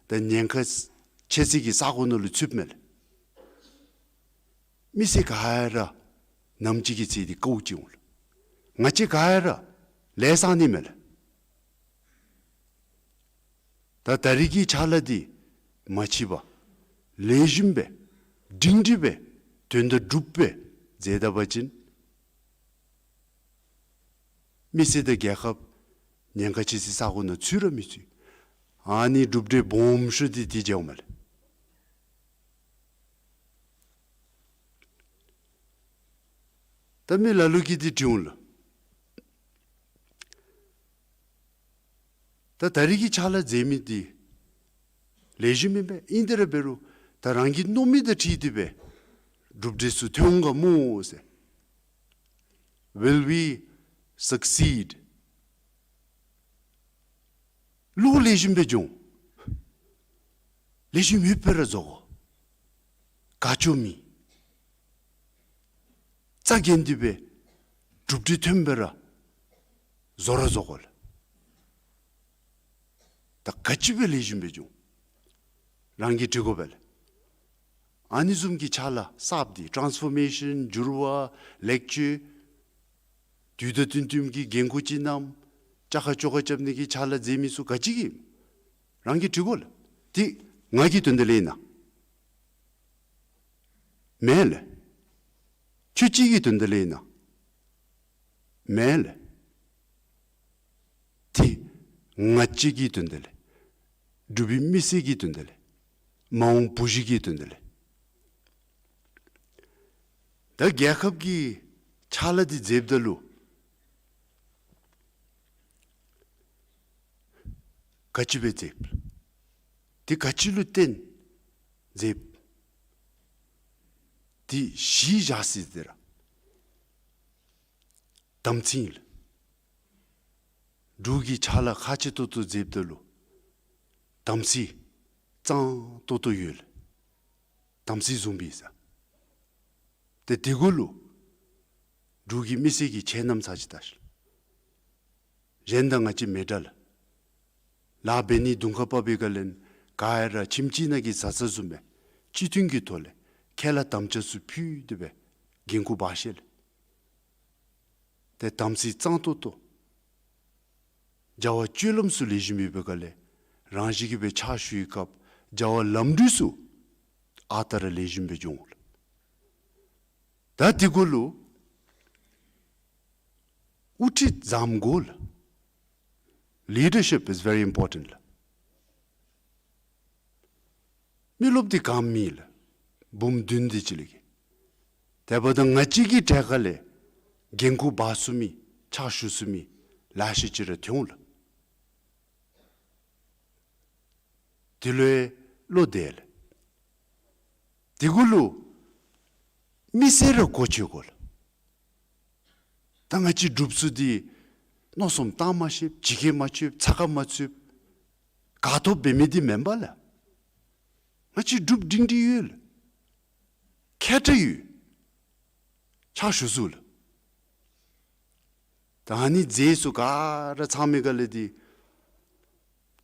དང་ཉེན་ཁ་ཆེ་ས་གི་ས་གོ་ནང་ལུ་ཚུདཔ་མས་ལགས། མི་སེར་ག་ར་ནམ་ཅིག་གི་ཚེ་འདི་དཀའཝ་སྤྱད་འོང་ལགས། ང་བཅས་ག་ར་ལས་བསག་ནི་མས་ལགས། ད་ད་རིས་ཀྱི་ཕྱག་ལཱ་འདི་མ་འཆི་བར་ལེགས་ཤོམ་སྦེ་སྒྲིང་སྒྲི་སྦེ་དོན་དག་འགྲུབ་སྦེ་མཛད་ད་པ་ཅིན་མི་སེར་དང་རྒྱལ་ཁབ་ཉེན་ཁ་ཆེ་སའི་ས་གོ་ནང་ཚུད་ར་མི་ཚུད། ཨ་ནི་གྲུབ་འབྲས་སྦོམ་ཤོས་འདི་དེ་མཇལཝ་མས་ལགས། ད་མི་ལ་ལུ་གིས་འདི་དྲི་འོང་ལགས། ད་ད་རིས་ཀྱི་ཕྱག་ལཱ་མཛད་མི་འདི་ལེགས་ཤོམ་ཨིན་པས། ཨིན་ཏེ་ར་འབད་རུང་ད་རང་གི་མནོ་མི་དང་འཁྲིལ་ཏེ་སྦེ་གྲུབ་འབྲས་ཚུ་ཐོན་འོང་ག་སྨོ་ཟེར། Will we succeed? ལུ་ལེགས་ཤོམ་སྦེ་འགྱོ་འོང་། ལེགས་ཤོམ་ཡོདཔ་སྦེ་ར་བཟོ་དགོ། དགའ་སྐྱོ་མེད། རྩ་འགེངས་ཏེ་སྦེ་གྲུབ་འབྲས་ཐོན་སྦེ་ར་བཟོ་ར་བཟོ་དགོ་ལགས། ད་ག་ཅི་སྦེ་ལེགས་ཤོམ་སྦེ་འགྱོ་འོང་རང་གིས་འདྲི་དགོ་པས་ལགས། ཨ་ནི་བཟུམ་གྱི་ཕྱག་ལཱ་གསརཔ་འདི་ཊཱནསི་ཕོར་མེ་ཤཱན་འགྱུར་བ་ལེགས་བཅོས་ དུས་དང་བསྟུན་བསྟུནམ་གྱི་འགན་ཁུར་ཅིག་གནངམ། ཅ་ཁ་ཅོ་ཁ་རྐྱབ་ནི་གི་ཕྱག་ལཱ་མཛད་མི་ཚུ་ག་ཅི་གིས་ཨིནམ་རང་གིས་དྲི་དགོ་ལགས། དེ་ང་གི་དོན་དག་ལས་ཨིན་ན། མེན་ལགས། ཁྱོད་གཅིག་གི་དོན་དག་ལས་ཨིན་ན། མེན་ལགས། དེ་ང་བཅས་ཀྱི་དོན་དག་ལས། འབྲུག་པའི་མི་སེར་གྱི་དོན་དག་ལས། མ་འོངས་བུ་གཞི་གི་དོན་དག་ལས། ད་རྒྱལ་ཁབ་ཀྱི་ཕྱག་ལཱ་འདི་མཛདཔ་ད་ལུ་ག་ཅི་སྦེ་མཛདཔ། དེ་ག་ཅི་ལུ་བརྟེན་མཛདཔ། དེ་གཞི་བཞག་ས་འདི་ར་དམ་ཚིག་ལགས། འབྲུག་གི་ཕྱག་ལཱ་ཁག་ཆེ་ཏོག་ཏོ་མཛདཔ་ད་ལུ་དམ་ཚིག་གཙང་ཏོག་ཏོ་ཡོད་ལགས། དམ་ཚིག་བཟུམ་སྦེ་ཟེར། ཏེ་དེ་གུ་ལུ་འབྲུག་གི་མི་སེར་གྱིས་ཁྱད་རྣམ་ཚར་ཅིག་བལྟ་ཤིག། གཞན་དང་ང་བཅས་མི་འདྲ་ལགས། ལཱ་འབད་ནི་དུང་ཁ་ཕབ་པའི་སྒང་ལས་ག་ར་ཁྱིམ་གཅིག་ནང་གི་བཟའ་ཚང་བཟུམ་སྦེ་སྤྱི་མཐུན་གྱི་ཐོག་ལས་ཁས་བླངས་དམ་བཅའ་ཚུ་ཕུལ་ཏེ་སྦེ་འགན་ཁུར་འབག་ཤེས་ལགས། ཏེ་དམ་ཚིག་གཙང་ཏོག་ཏོ། བྱ་བ་སྤྱོད་ལམ་ཚུ་ལེགས་ཤོམ་ཡོད་པའི་སྒང་ལས་རང་བཞིན་གྱིས་སྦེ་ཕྱག་ཞུ་བའི་སྐབས་བྱ་བ་ལམ་འགྲུལ་ཚུ་ཨ་རྟག་ར་ལེགས་ཤོམ་སྦེ་འབྱུང་འོང་ལགས། ད་དེ་གུ་ལུ་དབུ་ཁྲིད་བཟང་དགོ་ལགས། Leadership is very important ལགས། མི་རློབས་འདི་ག་མེད་ལགས། འབུམ་བདུན་དེ་ཅིག་ལས་གི། དེ་འབདཝ་ད་ང་བཅས་ཀྱི་གྲལ་ཁ་ལས་འགན་ཁུར་འབག་ཚུགས་མི་ཕྱག་ཞུ་ཚུགས་མི་ལེ་ཤ་ཅིག་ར་ཐོན་འོང་ལགས། དེ་ལུ་བློ་གཏད་ལགས། དེ་གུ་ལུ་མི་སེར་ར་གོ་ཆོད་དགོ་ལགས། ད་ང་བཅས་འབྲུགཔ་ཚུ་འདི་མནོ་བསམ་བཏང་མ་ཤེསཔ་ཇི་སྐད་མ་ཆོདཔ་ཚ་ཁ་མ་ཚུདཔ་དགའ་ཐོབ་འབད་མི་འདི་མེན་པ་ལགས། ང་བཅས་འབྲུགཔ་སྒྲིང་སྒྲི་ཡོད་ལགས། མཁས་དྲགས་ཡོད། ཕྱག་ཞུ་ཚུགས་ལགས། ད་ཨ་ནི་མཛད་ས་ག་ར་ཚང་མི་ག་ལས་འདི་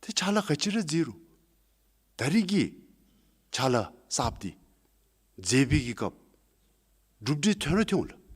ཏེ་ཕྱག་ལཱ་ག་ཅི་ར་མཛད་རུང་ད་རིས་ཀྱི་ཕྱག་ལཱ་གསརཔ་འདི་མཛད་པའི་གི་སྐབས་གྲུབ་འབྲས་ཐོན་ར་ཐོན་འོང་ལགས།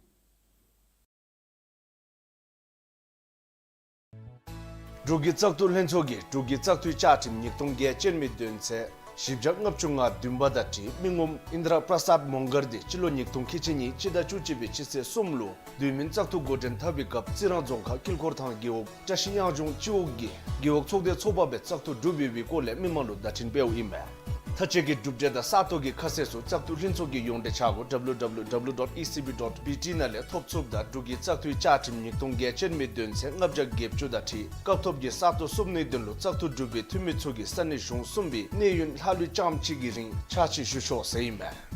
འབྲུག་གི་བཙག་འཐུ་ལྷན་ཚོགས་ཀྱིས་འབྲུག་གི་བཙག་འཐུའི་བཅའ་ཁྲིམས་ཉིས་སྟོང་བརྒྱད་ཅན་མའི་དོན་ཚན་བཞི་བརྒྱ་ལྔ་བཅུ་ང་བདུན་པ་དང་འཁྲིལ་མི་ངོམ་ཨིནྡྲ་པྲ་སཱད་མོང་གར་འདི་སྤྱི་ལོ་ཉིས་སྟོང་ཁལ་གཅིག་གཉིས་སྤྱི་ཟླ་བཅུ་གཅིག་པའི་སྤྱི་ཚེས་གསུམ་ལུ་དུས་མིན་བཙག་འཐུ་འགོ་འདྲེན་འཐབ་པའི་སྐབས་རྩི་རང་རྫོང་ཁག་དཀྱིལ་འཁོར་ཐང་རྒེད་འོག་བཀྲ་ཤིས་གཡང་ལྗོངས་སྤྱི་འོག་གི་རྒེད་འོག་ཚོགས་སྡེ་ཚོགས་པ་སྦེ་བཙག་འཐུ་གྲུབ་ཡོད་པའི་སྐོར་ལས་མི་མང་ལུ་བརྡ་འཕྲིན་སྤེལཝ་ཨིན་མས། མཐའ་དཔྱད་ཀྱི་གྲུབ་འབྲས་དང་ས་སྟོང་གི་ཁ་གསལ་ཚུ་བཙག་འཐུ་ལྷན་ཚོགས་ཀྱི་ཡོངས་འབྲེལ་ཆ་སྒོ་W W W dot E C B dot B T ནང་ལས་ཐོབ་ཚུགསཔ་ད་འབྲུག་གི་བཙག་འཐུའི་བཅའ་ཁྲིམས་ཉིས་སྟོང་བརྒྱད་ཅན་མའི་དོན་ཚན་ལྔ་བརྒྱ་བརྒྱད་ཅུ་དང་འཁྲིལ་སྐབས་ཐོབ་ཀྱི་ས་སྟོང་བསུབ་ནིའི་དོན་ལུ་བཙག་འཐུ་གྲུབ་པའི་འཐུས་མི་ཚུ་གིས་ས་གནས་གཞུང་གསུམ་པའི་གནས་ཡུན་ལྷག་ལུས་རྐྱངམ་གཅིག་གི་རིང་ཕྱག་ཕྱིད་ཞུ་ཆོག་ཟེར་ཨིན་མས།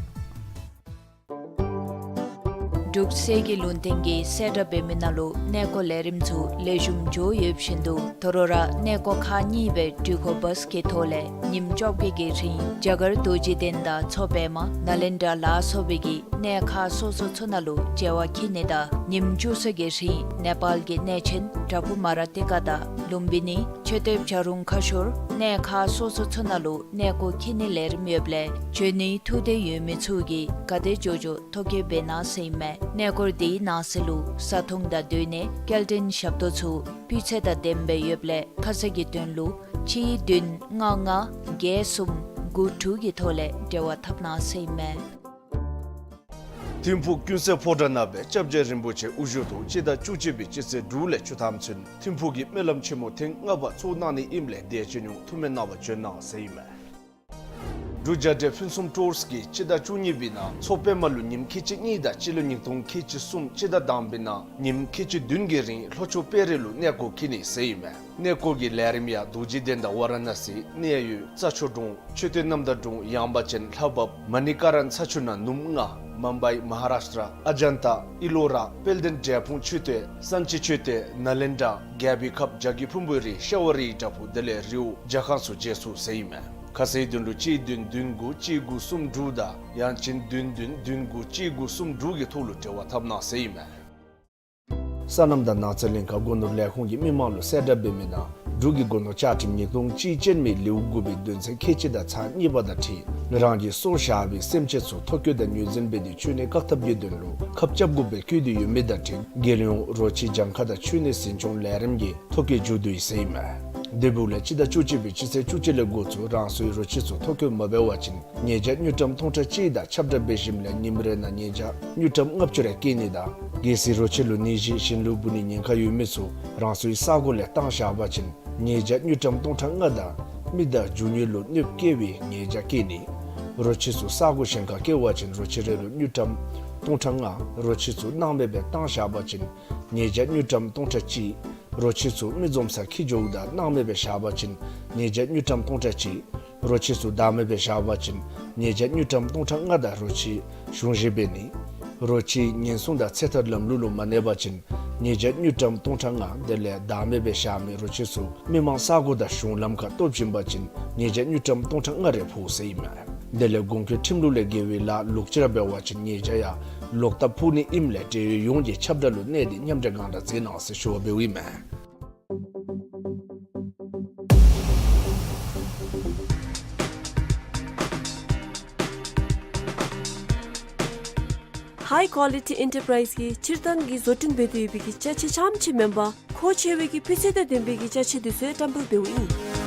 འབྲུག་གསེར་གྱི་ལུང་བསྟན་གྱིས་གསལ་བསྒྲགས་འབད་མི་ནང་ལུ་གནས་སྐོར་ལས་རིམ་ཚུ་ལེགས་ཤོམ་འགྱོ་ཡོདཔ་བཞིན་དུ་དོ་རུང་ར་གནས་སྐོར་ཁག་གཉིས་སྦེ་འགྲུལ་འཁོར་བཱས་ཀྱི་ཐོག་ལས་ཉིནམ་བཅོ་བརྒྱད་ཀྱི་རིང་རྒྱ་གར་རྡོ་རྗེ་གདན་དང་མཚོ་པདྨ་ནཱ་ལེནྡྲ་ལ་སོགས་པའི་གི་གནས་ཁག་སོ་སོ་ཚུ་ནང་ལུ་མཇལ་བར་འཁྱིད་ནི་དང་ཉིནམ་བཅུ་གསུམ་གྱི་རིང་ནེ་པཱལ་གྱི་གནས་ཆེན་བྲག་ཕུག་མ་ར་ཏི་ཀ་དང་ལུམ་བི་ནི་མཆོད་རྟེན་བྱ་རུང་ཁ་ཤོར་གནས་ཁག་སོ་སོ་ཚུ་ནང་ལུ་གནས་སྐོར་འཁྱིད་ནིའི་ལས་རིམ་ཡོདཔ་ལས་འབྱོན་ནིའི་ཐུགས་འདོད་ཡོད་མི་ཚུ་གིས་ག་དེ་མགྱོགས་མགྱོགས་ཐོ་བཀོད་འབད་གནང་ཟེར་ཨིན་མས། གནས་སྐོར་འདིའི་ནང་གསེས་ལུ་བཟའ་འཐུང་དང་སྡོད་གནས་སྐྱེལ་འདྲེན་ཞབས་ཏོག་ཚུ་སྤུས་ཚད་དང་ལྡནམ་སྦེ་ཡོདཔ་ལས་ཁ་གསལ་གྱི་དོན་ལུ་གཅིག་བདུན་ལྔ་ལྔ་བརྒྱད་གསུམ་དགུ་དྲུག་གི་ཐོག་ལས་འབྲེལ་བ་འཐབ་གནང་ཟེར་ཨིན་མས། ཐིམ་ཕུག་ཀུན་གསལ་ཕོ་བྲང་ནང་སྦེ་སྐྱབས་རྗེ་རིན་པོ་ཆེ་དབུ་བཞུགས་ཐོག་སྤྱི་ཟླ་བཅུ་གཅིག་པའི་སྤྱི་ཚེས་དྲུག་ལས་བཅུ་ཐམ་ཚུན་ཐིམ་ཕུག་གི་སྨོན་ལམ་ཆེན་མོ་ཐེངས་ལྔ་པ་ཚོགས་གནང་ནི་ཨིནམ་ལས་དད་ཅིག་ཉུང་ཐུགས་སྨོན་གནང་བར་བྱོན་གནང་ཟེར་ཨིན་མས། འབྲུག་རྒྱལ་འབྲེལ་ཕུན་སུམ་ཊུརསི་གིས་སྤྱི་ཟླ་བཅུ་གཉིས་པའི་ནང་མཚོ་པདྨ་ལུ་ཉིནམ་ཁལ་གཅིག་གཉིས་དང་སྤྱི་ལོ་ཉིས་སྟོང་ཁལ་གཅིག་གསུམ་སྤྱི་ཟླ་དང་པའི་ནང་ཉིནམ་ཁལ་གཅིག་བདུན་གྱི་རིང་ལྷོ་ཕྱོགས་དཔལ་རི་ལུ་གནས་སྐོར་འཁྱིད་ནི་ཟེར་ཨིན་མས། གནས་སྐོར་གྱི་ལས་རིམ་ཡང་རྡོ་རྗེ་གདན་དང་ཝཱ་ར་ཎ་སི་གནས་ཡུལ་རྩྭ་མཆོག་གྲོང་མཆོད་རྟེན་རྣམ་དག་གྲོང་ཡངས་པ་ཅན་ལྷ་བབས་མ་ཎི་ཀ་ར་ས་ཆུ་ནང་ནུབ་ལྔ་མུམ་བའི་མ་ཧཱ་རཱཤ་ཊ་ཨ་ཇན་ཏ་ཨི་ལོ་ར་དཔལ་ལྡན་འབྲས་སྤུངས་མཆོད་རྟེན་བསམ་སྦྱིས་མཆོད་རྟེན་ནཱ་ལེནྡྲ་རྒྱལ་པོའི་ཁབ་བྱ་རྒོད་ཕུང་པོའི་རི་ཤྭ་བ་རིའི་བྲག་ཕུག་དེ་ལས་རི་བོ་ཇ་ཁང་ཚུ་མཇལ་ཚུགས་ཟེར་ཨིན་མས། ཁ་གསལ་དོན་ལུ་གཅིག་བདུན་བདུན་དགུ་གཅིག་དགུ་གསུམ་དྲུག་དང་ཡང་ཅིན་བདུན་བདུན་བདུན་དགུ་གཅིག་དགུ་གསུམ་དྲུག་གི་ཐོག་ལུ་འབྲེལ་བ་འཐབ་གནང་ཟེར་ཨིན་མས། སོ་ནམ་དང་ནགས་ཚལ་གླིང་ཁ་སྒོ་ནོར་ལས་ཁུངས་ཀྱིས་མི་མང་ལུ་གསལ་བསྒྲགས་འབད་མི་ནང་ འབྲུག་གི་སྒོ་ནོར་བཅའ་ཁྲིམས་ཉིས་སྟོང་གཅིག་ཅན་མའི་ལེའུ་དགུ་པའི་དོན་ཚན་ཁལ་གཅིག་དང་ཚག་གཉིས་པ་དང་འཁྲིལ་རང་གིས་སྲོག་བཞག་པའི་སེམས་ཅན་ཚུ་ཐོ་བཀོད་དང་ངོས་འཛིན་འབད་དེ་འཁྱུད་ནས་བཀག་ཐབས་ཀྱི་དོན་ལུ་ཁབ་རྐྱབ་དགོཔ་སྦེ་བཀོད་དེ་ཡོད་མི་དང་འཁྲིལ་རྒྱལ་ཡོངས་རོ་ཁྱི་གྱངས་ཁ་དང་འཁྱུད་ནད་ཟིན་སྐྱོང་ལས་རིམ་གྱི་ཐོ་བཀོད་མཇུག་བསྡུ་ཡི་ཟེར་ཨིན་མས། དེ་འབདཝ་ལས་སྤྱི་ཟླ་བཅུ་གཅིག་པའི་སྤྱི་ཚེས་བཅུ་གཅིག་ལས་འགོ་བཙུགས་རང་སོའི་རོ་ཁྱི་ཚུ་ཐོ་བཀོད་མ་འབད་བ་ཅིན་ཉེས་བྱ་དངུལ་ཀྲམ་སྟོང་ཕྲག་གཅིག་དང་ཁྱབ་བསྒྲགས་འབད་ཞིནམ་ལས་ཉིནམ་རེ་ནང་ཉེས་བྱ་དངུལ་ཀྲམ་ལྔ་བཅུ་རེ་བཀལ་ནི་དང་གལ་སྲིད་རོ་ཁྱི་ལུ་ནད་གཞི་གཞན་ལུ་འབུ་ནིའི་ཉེན་ཁ་ཡོད་མི་ཚུ་རང་སོའི་ས་གོ་ལས་བཏང་བཞག་པ་ཅིན་ཉེས་བྱ་དངུལ་ཀྲམ་སྟོང་ཕྲག་ལྔ་དང་མི་དང་རྒྱུ་དངོས་ལུ་གནོདཔ་བསྐྱལ་བའི་ཉེས་བྱ་བཀལ་ནི། རོ་ཁྱི་ཚུ་ས་གོ་གཞན་ཁར་བསྐྱལ་བ་ཅིན་རོ་ཁྱི་རེ་ལུ་དངུལ་ཀྲམ་སྟོང་ཕྲག་ལྔ། རོ་ཁྱི་ཚུ་སྣང་མེད་སྦེ་བཏང་བཞག་པ་ཅིན་ཉེས་བྱ་དངུལ་ཀྲམ་སྟོང་ཕྲག་གཅིག། རོ་ཁྱི་ཚུ་མི་འཛོམས་སར་འཁྱིད་འགྱོཝ་ད་སྣང་མེད་སྦེ་བཞག་པ་ཅིན་ཉེས་བྱ་དངུལ་ཀྲམ་སྟོང་ཕྲག་གཅིག། རོ་ཁྱི་ཚུ་བདག་མེད་སྦེ་བཞག་པ་ཅིན་ཉེས་བྱ་དངུལ་ཀྲམ་སྟོང་ཕྲག་ལྔ་དང་རོ་ཁྱི་གཞུང་བཞེས་འབད་ནི། རོ་ཁྱི་ཉེན་སྲུང་དང་ཚེ་ཐར་ལམ་ལུགས་ལུ་མ་གནས་པ་ཅིན་ཉེས་བྱ་དངུལ་ཀྲམ་སྟོང་ཕྲག་ལྔ། དེ་ལས་བདག་མེད་སྦེ་བཞག་མི་རོ་ཁྱི་ཚུ་མི་མང་ས་གོ་དང་གཞུང་ལམ་ཁར་སྟོབ་བྱིན་པ་ཅིན་ཉེས་བྱ་དངུལ་ཀྲམ་སྟོང་ཕྲག་ལྔ་རེ་ཕོག་ཟེར་ཨིན་མས། དེ་ལས་གོང་འཁོད་ཁྲིམས་ལུགས་ལས་འགལ་བའི་ལཱ་ལོག་ཅི་ར་འབད་བ་ཅིན་ཉེས་བྱ་ཡང་ལོག་ལྟབ་ཕོག་ནི་ཨིནམ་ལས་འབྲེལ་ཡོད་ཡོངས་ཀྱིས་ཁྱབ་བསྒྲགས་ལུ་གནས་ཏེ་མཉམ་འབྲེལ་གང་དྲག་མཛད་གནང་ཟེར་ཞུ་བ་འབདཝ་ཨིན་མས། High Quality Enterprise གིས་སྤྱིར་བཏང་གི་བཟོ་སྐྲུན་འབད་དེ་ཡོད་པའི་གི་ཅ་ཆས་རྐྱངམ་ཅིག་མེན་པར་མཁོ་ཆེ་བའི་གི་སྤུས་ཚད་དང་ལྡན་པའི་གི་ཅ་ཆས་འདི་ཚུ་ཡང་བཀྲམ་སྤེལ་འབདཝ་ཨིན།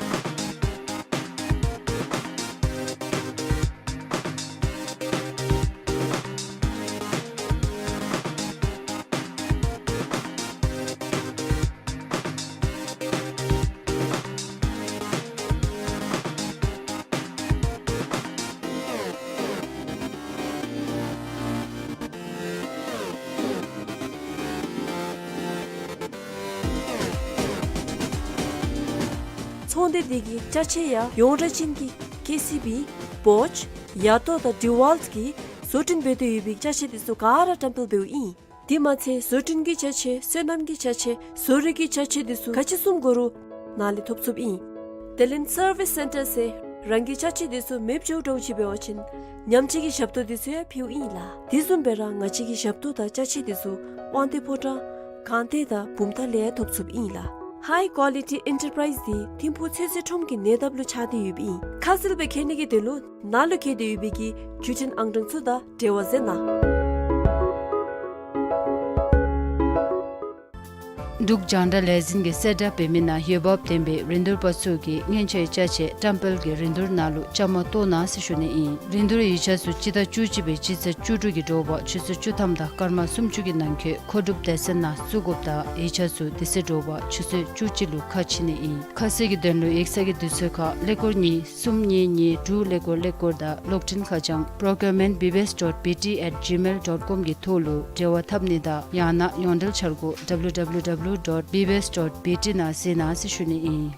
ཚོང་སྡེ་འདི་གི་ཅ་ཆས་ཡང་ཡོངས་གྲགས་ཅན་གྱི་ཀེ་སི་བི། བོཆ། ཡ་ཏོ་དང་ཌི་ཝཱལཊ་གིས་བཟོ་སྐྲུན་འབད་དེ་ཡོད་པའི་ཅ་ཆས་འདི་ཚུ་ག་ར་བཀྲམ་སྤེལ་འབདཝ་ཨིན། དེ་མ་ཚད་བཟོ་སྐྲུན་གྱི་ཅ་ཆས་སོ་ནམ་གྱི་ཅ་ཆས་བཟོ་རིག་གི་ཅ་ཆས་འདི་ཚུ་ག་ཅི་བཟུམ་དགོ་རུང་ནཱ་ལས་ཐོབ་ཚུགསཔ་ཨིན། དེ་ལས་སར་བིས་སེན་ཊར་ཟེར་རང་གི་ཅ་ཆས་འདི་ཚུ་མེདཔ་འགྱོཝ་འདྲཝ་ཅིག་འབད་བ་ཅིན་ཉམས་བཅོས་ཀྱི་ཞབས་ཏོག་འདི་ཚུ་ཡང་ཕུལཝ་ཨིན་ལགས། དེ་བཟུམ་སྦེ་ར་ང་བཅས་ཀྱི་ཞབས་ཏོག་དང་ཅ་ཆས་འདི་ཚུ་དབང་འདུས་ཕོ་བྲང་སྒང་སྟེང་དང་བུམ་ཐང་ལས་ཐོབ་ཚུགསཔ་ཨིན་ལགས། High Quality Enterprise འདི་ཐིམ་ཕུག་ཚོད་བསྲེ་ཁྲོམ་གྱི་ཉེ་འདབས་ལུ་ཆགས་ཏེ་ཡོདཔ་ཨིན། ཁ་གསལ་སྦེ་མཁྱེན་ནི་གི་དོན་ལུ་ནཱ་ལུ་བཀོད་དེ་ཡོད་པའི་གི་བརྒྱུད་འཕྲིན་ཨང་གྲངས་ཚུ་དང་འབྲེལ་བ་མཛད་གནང་། འབྲུག་རྒྱང་བསྒྲགས་ལས་འཛིན་གྱིས་གསལ་བསྒྲགས་འབད་མི་ནང་འོས་འབབ་ལྡན་པའི་རིན་བསྡུར་པ་ཚུ་གིས་སྔོན་ཆད་ཅ་ཆས་བཀྲམ་སྤེལ་གྱི་རིན་བསྡུར་ནང་ལུ་བཅའ་མར་གཏོགས་གནང་ཟེར་ཞུ་ནི་ཨིན། རིན་བསྡུར་ཡིག་ཆ་ཚུ་སྤྱི་ཟླ་བཅུ་གཅིག་པའི་སྤྱི་ཚེས་བཅུ་དྲུག་གི་དྲོ་པ་ཆུ་ཚོད་བཅུ་ཐམ་དང་སྐར་མ་སུམ་ཅུ་གི་ནང་འཁོད་མཁོ་སྒྲུབ་སྡེ་ཚན་ནང་བཙུགས་དགོཔ་དང་ཡིག་ཆ་ཚུ་དེ་ཚེ་དྲོ་པ་ཆུ་ཚོད་བཅུ་གཅིག་ལུ་ཁ་ཕྱེ་ནི་ཨིན། ཁ་གསལ་གྱི་དོན་ལུ་ཡིག་ཚང་གི་དུས་ཚོད་ཁར་ཀླད་ཀོར་གཉིས་གསུམ་གཉིས་གཉིས་དྲུག་ཀླད་ཀོར་ཀླད་ཀོར་དང་གློག་འཕྲིན་ཁ་བྱང་procurement B B S dot B T at gmail dot com གི་ཐོག་ལུ་འབྲེལ་བ་འཐབ་ནི་དང་ཡང་ན་ཡོངས་འབྲེལ་འཆར་སྒོ་W W W dot B B S dot B T ནང་གཟིགས་གནང་ཟེར་ཞུ་ནི་ཨིན།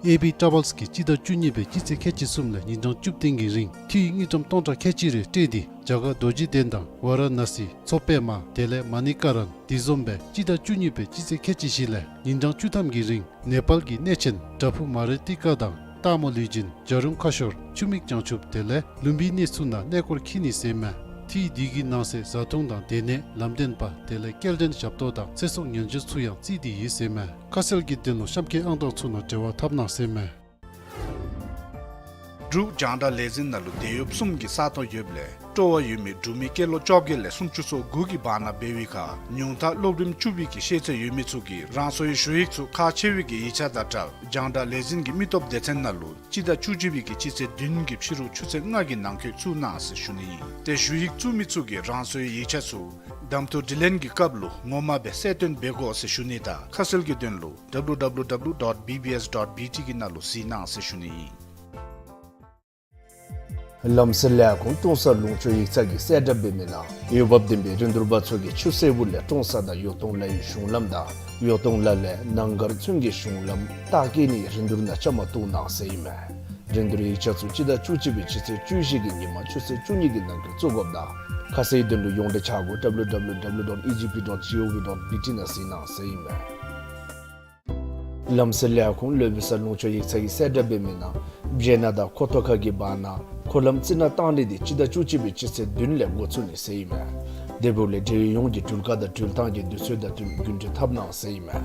ཨེ་བི་ཊ་རེ་ཝལསི་གིས་སྤྱི་ཟླ་བཅུ་གཉིས་པའི་སྤྱི་ཚེས་ཁལ་གཅིག་གསུམ་ལས་ཉིན་གྲངས་བཅུ་བདུན་གྱི་རིང་འཐུས་དངུལ་ཀྲམ་སྟོང་ཕྲག་ཁལ་གཅིག་རེ་སྤྲོད་དེ་རྒྱ་གར་རྡོ་རྗེ་གདན་དང་ཝཱ་ར་ཎ་སི་མཚོ་པདྨ་དེ་ལས་མ་ཎི་ཀ་ར་ཎ་དེ་བཟུམ་སྦེ་སྤྱི་ཟླ་བཅུ་གཉིས་པའི་སྤྱི་ཚེས་ཁལ་གཅིག་བཞི་ལས་ཉིན་གྲངས་བཅུ་ཐམ་གྱི་རིང་ནེ་པཱལ་གྱི་གནས་ཆེན་བྲག་ཕུག་མ་རི་ཏི་ཀ་དང་སྟག་མོ་ལུས་སྦྱིན་བྱ་རུང་ཁ་ཤོར་ཆུ་མིག་བྱང་ཆུབ་དེ་ལས་ལུམ་བི་ནི་ཚུ་ནང་གནས་སྐོར་འཁྱིད་ནི་ཟེར་མས། འཐུས་འདི་གི་ནང་གསེས་བཟའ་འཐུང་དང་སྡོད་གནས་ལམ་སྟོན་པ་དེ་ལས་སྐྱེལ་འདྲེན་ཞབས་ཏོག་དང་ཚེ་སྲོག་ཉེན་བཅོལ་ཚུ་ཡང་བརྩིས་ཏེ་ཡོད་ཟེར་མས། ཁ་གསལ་གྱི་དོན་ལུ་གཤམ་འཁོད་ཨང་གྲངས་ཚུ་ནང་འབྲེལ་བ་འཐབ་གནང་ཟེར་མས། འབྲུག་རྒྱང་བསྒྲགས་ལས་འཛིན་ནང་ལུ་དེད་གཡོགཔ་གསུམ་གྱི་ས་སྟོང་ཡོདཔ་ལས་སྤྲོ་བ་ཡོད་མི་འབྲུག་མི་སྐྱེས་ལོ་བཅོ་བརྒྱད་ལས་སུམ་ཅུ་སོ་དགུ་གི་བར་ན་འབད་བའི་ཁར་ཉུང་མཐའ་སློབ་རིམ་བཅུ་པའི་གི་ཤེས་ཚད་ཡོད་མི་ཚུ་གིས་རང་སོའི་ཞུ་ཡིག་ཚུ་ཁག་ཆེ་བའི་གི་ཡིག་ཆ་དང་སྦྲགས་རྒྱང་བསྒྲགས་ལས་འཛིན་གྱི་མི་སྟོབས་སྡེ་ཚན་ནང་ལུ་སྤྱི་ཟླ་བཅུ་གཅིག་པའི་གི་སྤྱི་ཚེས་བདུན་གྱི་ཕྱི་རུ་ཆུ་ཚོད་ལྔ་གི་ནང་འཁོད་བཙུགས་གནང་ཟེར་ཞུ་ནི་ཨིན། ཏེ་ཞུ་ཡིག་བཙུགས་མི་ཚུ་གིས་རང་སོའི་ཡིག་ཆ་ཚུ་གདམ་འཐུ་དྲི་ལན་གྱི་སྐབས་ལུ་ངོ་མ་སྦེ་གསལ་སྟོན་འབད་དགོ་ཟེར་ཞུ་ནི་དང་ཁ་གསལ་གྱི་དོན་ལུ་W W W dot B B S dot B T གི་ནང་ལུ་གཟིགས་གནང་ཟེར་ཞུ་ནི་ཨིན། ལམ་སེལ་ལས་ཁུངས་ཀྲོང་གསར་ལུང་ཕྱོགས་ཡིག་ཚང་གིས་གསལ་བསྒྲགས་འབད་མི་ནང་འོས་འབབ་ལྡན་པའི་རིན་བསྡུར་པ་ཚུ་གིས་ཆུ་སེར་པོ་ལས་ཀྲོང་གསར་དང་ཡོ་ཏོང་ལ་ཡི་གཞུང་ལམ་དང་ཡོ་ཏོང་ལ་ལས་ནང་སྒར་ཚུན་གྱི་གཞུང་ལམ་རྟགས་བཀོད་ནིའི་རིན་བསྡུར་ནང་བཅའ་མར་གཏོགས་གནང་ཟེར་ཨིན་མས། རིན་བསྡུར་ཡིག་ཆ་ཚུ་སྤྱི་ཟླ་བཅུ་གཅིག་པའི་སྤྱི་ཚེས་བཅུ་བཞི་གི་ཉིན་མ་ཆུ་ཚོད་བཅུ་གཉིས་ཀྱི་ནང་འཁོད་བཙུགས་དགོཔ་དང་ཁ་གསལ་དོན་ལུ་ཡོངས་འབྲེལ་འཆར་སྒོ་W W W dot E G P dot G O V dot B T ནང་གཟིགས་གནང་ཟེར་ཨིན་མས། ལམ་སེལ་ལས་ཁུངས་ལྷོད་ལྷོདཔ་ས་ལུང་ཕྱོགས་ཡིག་ཚང་གིས་གསལ་བསྒྲགས་འབད་མི་ནང་བྱེ་ནག་དང་ཁོ་ཐོ་ཁ་གི་བར་ན་འཁོར་ལམ་རྩི་ནག་བཏང་ནི་འདི་སྤྱི་ཟླ་བཅུ་གཅིག་པའི་སྤྱི་ཚེས་བདུན་ལས་འགོ་བཙུགས་ནི་ཟེར་ཨིན་མས། དེ་འབདཝ་ལས་འབྲེལ་ཡོད་ཡོངས་ཀྱིས་འགྲུལ་བཀག་དང་འགྲུལ་བཏང་གི་དུས་ཚོད་དང་བསྟུན་རྒྱུན་འགྲུལ་འཐབ་གནང་ཟེར་ཨིན་མས།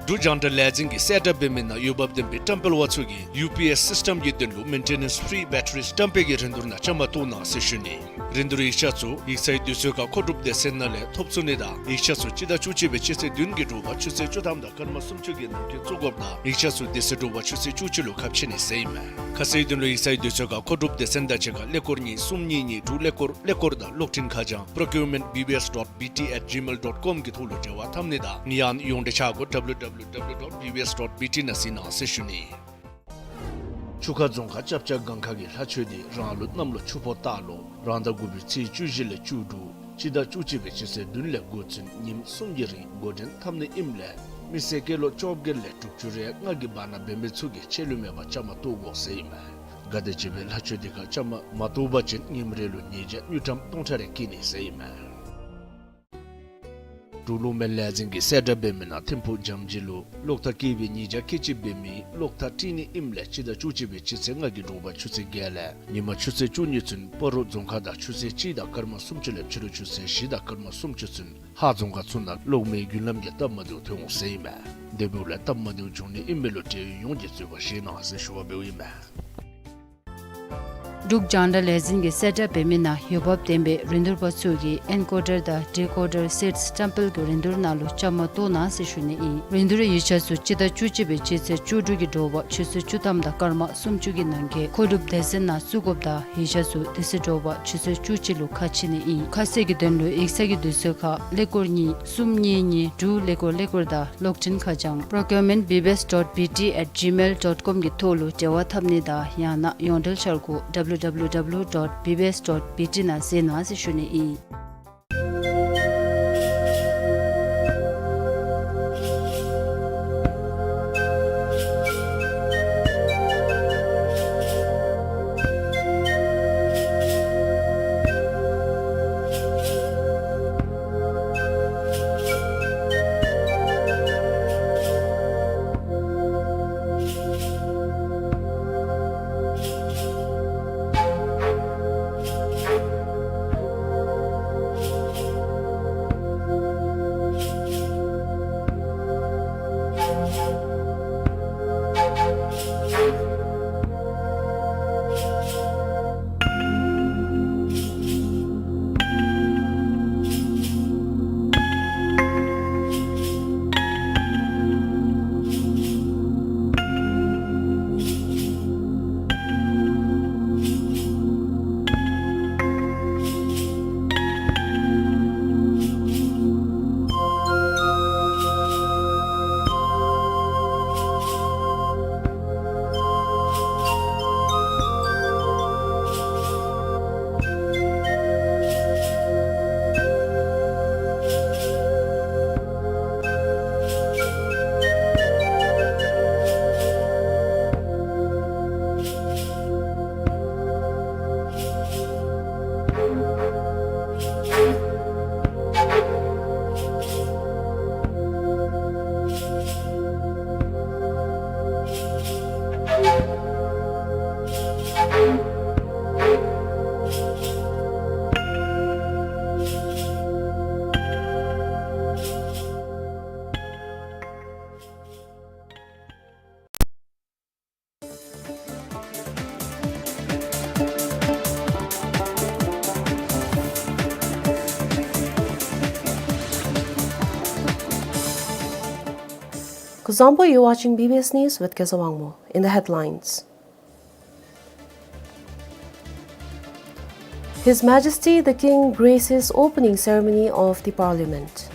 འབྲུག་རྒྱང་བསྒྲགས་ལས་འཛིན་གྱིས་གསལ་བསྒྲགས་འབད་མི་ནང་འོས་འབབ་ལྡན་པའི་བཀྲམ་སྤེལ་པ་ཚུ་གིས་ཡུ་པི་ཨེསི་སིསི་ཊམ་གྱི་དོན་ལུ་མེན་ཊེ་ནེནསི་ཕི་རི་བེ་ཊ་རི་བཀྲམ་སྤེལ་གྱི་རིན་བསྡུར་ནང་བཅའ་མར་གཏོགས་གནང་ཟེར་ཞུ་ནི། རིན་བསྡུར་ཡིག་ཆ་ཚུ་ཡིག་ཚང་གི་དུས་ཚོད་ཁར་མཁོ་སྒྲུབ་སྡེ་ཚན་ནང་ལས་ཐོབ་ཚུགས་ནི་དང་ཡིག་ཆ་ཚུ་སྤྱི་ཟླ་བཅུ་གཅིག་པའི་སྤྱི་ཚེས་བདུན་གྱི་དྲོ་པ་ཆུ་ཚོད་བཅུ་ཐམ་དང་སྐར་མ་སུམ་ཅུ་གི་ནང་འཁོད་བཙུགས་དགོཔ་དང་ཡིག་ཆ་ཚུ་དེ་ཚེ་དྲོ་པ་ཆུ་ཚོད་བཅུ་གཅིག་ལུ་ཁ་ཕྱེ་ནི་ཟེར་ཨིན་མས། ཁ་གསལ་དོན་ལུ་ཡིག་ཚང་གི་དུས་ཚོད་ཁར་མཁོ་སྒྲུབ་སྡེ་ཚན་དང་གཅིག་ཁར་ཀླད་ཀོར་གཉིས་གསུམ་གཉིས་གཉིས་དྲུག་ཀླད་ཀོར་ཀླད་ཀོར་དང་གློག་འཕྲིན་ཁ་བྱང་procurement B B S dot B T at gmail dot com གི་ཐོག་ལུ་འབྲེལ་བ་འཐབ་ནི་དང་ཡང་ན་ཡོངས་འབྲེལ་ཆ་སྒོ་W W W dot B B S dot B T ནང་གཟིགས་གནང་ཟེར་ཞུ་ནི། ཆུ་ཁ་རྫོང་ཁག་ཅབ་ཅབ་སྒང་ཁ་གི་ལྷ་ཆོས་སྡེ་རང་ལུགས་གནམ་ལོ་ཆུ་ཕོ་སྟག་ལོ་རང་ཟླ་དགུ་པའི་ཚེས་བཅུ་བཞི་ལས་བཅུ་དྲུག་སྤྱི་ཟླ་བཅུ་གཅིག་པའི་སྤྱི་ཚེས་བདུན་ལས་འགོ་བཙུགས་ཉིནམ་གསུམ་གྱི་རིང་འགོ་འདྲེན་འཐབ་ནི་ཨིནམ་ལས་མི་སེར་སྐྱེས་ལོ་བཅོ་བརྒྱད་ལས་དྲུག་ཅུ་རེ་ལྔ་གི་བར་ན་འབད་མི་ཚུ་གིས་ཆད་ལུས་མེད་པར་བཅའ་མར་གཏོགས་དགོ་ཟེར་ཨིན་མས། ག་དེམ་ཅིག་སྦེ་ལྷ་ཆོས་སྡེ་ཁར་བཅའ་མར་མ་གཏོགས་པ་ཅིན་ཉིནམ་རེ་ལུ་ཉེས་བྱ་དངུལ་ཀྲམ་སྟོང་ཕྲག་རེ་བཀལ་ནི་ཟེར་ཨིན་མས། འབྲུག་གློག་མེ་ལས་འཛིན་གྱིས་གསལ་བསྒྲགས་འབད་མི་ནང་ཐིམ་ཕུག་རྒྱ་མཇིང་ལུ་གློག་ཐག་བཀལ་བའི་ཉེས་བྱ་བཀལ་ཅི་འབད་མི་གློག་ཐག་དཀྲིས་ནི་ཨིནམ་ལས་སྤྱི་ཟླ་བཅུ་གཅིག་པའི་སྤྱི་ཚེས་ལྔ་གི་དྲོ་པ་ཆུ་ཚོད་བརྒྱད་ལས་ཉིནམ་ཆུ་ཚོད་བཅུ་གཉིས་ཚུན་སྤ་རོ་རྫོང་ཁག་དང་ཆུ་ཚོད་གཅིག་དང་སྐར་མ་སུམ་ཅུ་ལས་ཕྱི་རུ་ཆུ་ཚོད་བཞི་དང་སྐར་མ་སུམ་ཅུ་ཚུན་ཧཱ་རྫོང་ཁག་ཚུ་ནང་གློག་མེའི་རྒྱུན་ལམ་གྱི་སྟབས་མ་བདེཝ་ཐོན་འོང་ཟེར་ཨིན་མས། དེ་འབདཝ་ལས་སྟབས་མ་བདེཝ་བྱུང་ནི་ཨིན་མི་ལུ་འབྲེལ་ཡོད་ཡོངས་ཀྱིས་འཛོལ་བ་བཞེས་གནང་ཟེར་ཞུ་བ་འབདཝ་ཨིན་མས། འབྲུག་རྒྱང་བསྒྲགས་ལས་འཛིན་གྱིས་གསལ་བསྒྲགས་འབད་མི་ནང་འོས་འབབ་ལྡན་པའི་རིན་བསྡུར་པ་ཚུ་གིས་ཨེན་ཀོ་ཌར་དང་ཌི་ཀོ་ཌར་སེཊསི་བཀྲམ་སྤེལ་གྱི་རིན་བསྡུར་ནང་ལུ་བཅའ་མར་གཏོགས་གནང་ཟེར་ཞུ་ནི་ཨིན། རིན་བསྡུར་ཡིག་ཆ་ཚུ་སྤྱི་ཟླ་བཅུ་གཅིག་པའི་སྤྱི་ཚེས་བཅུ་དྲུག་གི་དྲོ་པ་ཆུ་ཚོད་བཅུ་ཐམ་དང་སྐར་མ་སུམ་ཅུ་གི་ནང་འཁོད་མཁོ་སྒྲུབ་སྡེ་ཚན་ནང་བཙུགས་དགོཔ་དང་ཡིག་ཆ་ཚུ་དེ་ཚེ་དྲོ་པ་ཆུ་ཚོད་བཅུ་གཅིག་ལུ་ཁ་ཕྱེ་ནི་ཨིན། ཁ་གསལ་གྱི་དོན་ལུ་ཡིག་ཚང་གི་དུས་ཚོད་ཁར་ཀླད་ཀོར་གཉིས་གསུམ་གཉིས་གཉིས་དྲུག་ཀླད་ཀོར་ཀླད་ཀོར་དང་གློག་འཕྲིན་ཁ་བྱང་procurement B B S dot B T at gmail dot com གི་ཐོག་ལུ་འབྲེལ་བ་འཐབ་ནི་དང་ཡང་ན་ཡོངས་འབྲེལ་འཆར་སྒོ་W W W dot B B S dot B T ནང་གཟིགས་གནང་ཟེར་ཞུ་ནི་ཨིན། Kuzuzangpo, you're watching B B S News with Keza Wangmo. In the headlines, His Majesty the King graces opening ceremony of the Parliament.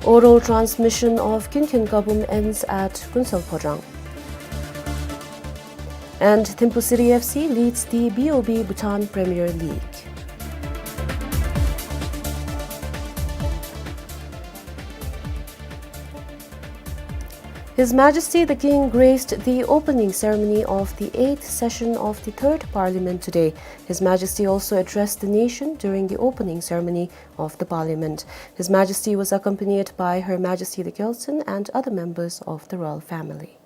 Oral transmission of Kyunkyun Kabum ends at Kunsal Phodrang. And Thimphu City F C leads the B O B Bhutan Premier League. His Majesty the King graced the opening ceremony of the eighth session of the Third Parliament today. His Majesty also addressed the nation during the opening ceremony of the Parliament. His Majesty was accompanied by Her Majesty the Gyaltsuen and other members of the royal family.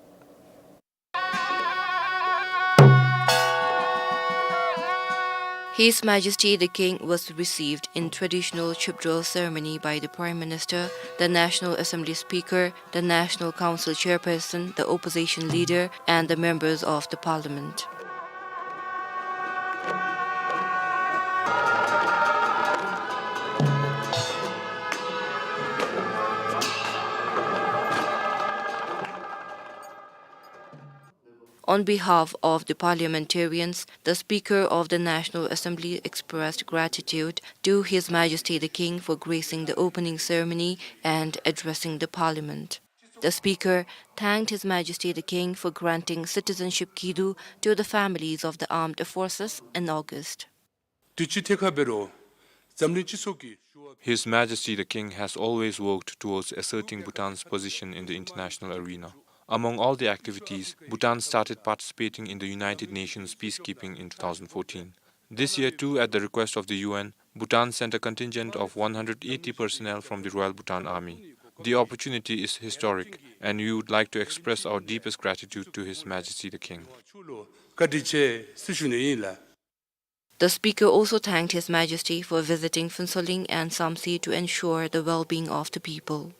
His Majesty the King was received in traditional chip drill ceremony by the Prime Minister, the National Assembly Speaker, the National Council Chairperson, the opposition leader, and the members of the parliament. On behalf of the parliamentarians, the Speaker of the National Assembly expressed gratitude to His Majesty the King for gracing the opening ceremony and addressing the parliament. The Speaker thanked His Majesty the King for granting citizenship kidu to the families of the armed forces in August. དུས་ཅི་ཐད་ཁར་འབད་རུང་འཛམ་གླིང་སྤྱི་ཚོགས་ཀྱི་ཞུ་བ། His Majesty the King has always worked towards asserting Bhutan's position in the international arena. Among all the activities, Bhutan started participating in the United Nations peacekeeping in two thousand fourteen. This year too, at the request of the U N, Bhutan sent a contingent of one hundred eighty personnel from the Royal Bhutan Army. The opportunity is historic, and we would like to express our deepest gratitude to His Majesty the King. བཀའ་དྲིན་ཆེ་ཟེར་ཞུ་ནི་ཨིན་ལགས། The Speaker also thanked His Majesty for visiting Phuentsholing and Samtse to ensure the well-being of the people.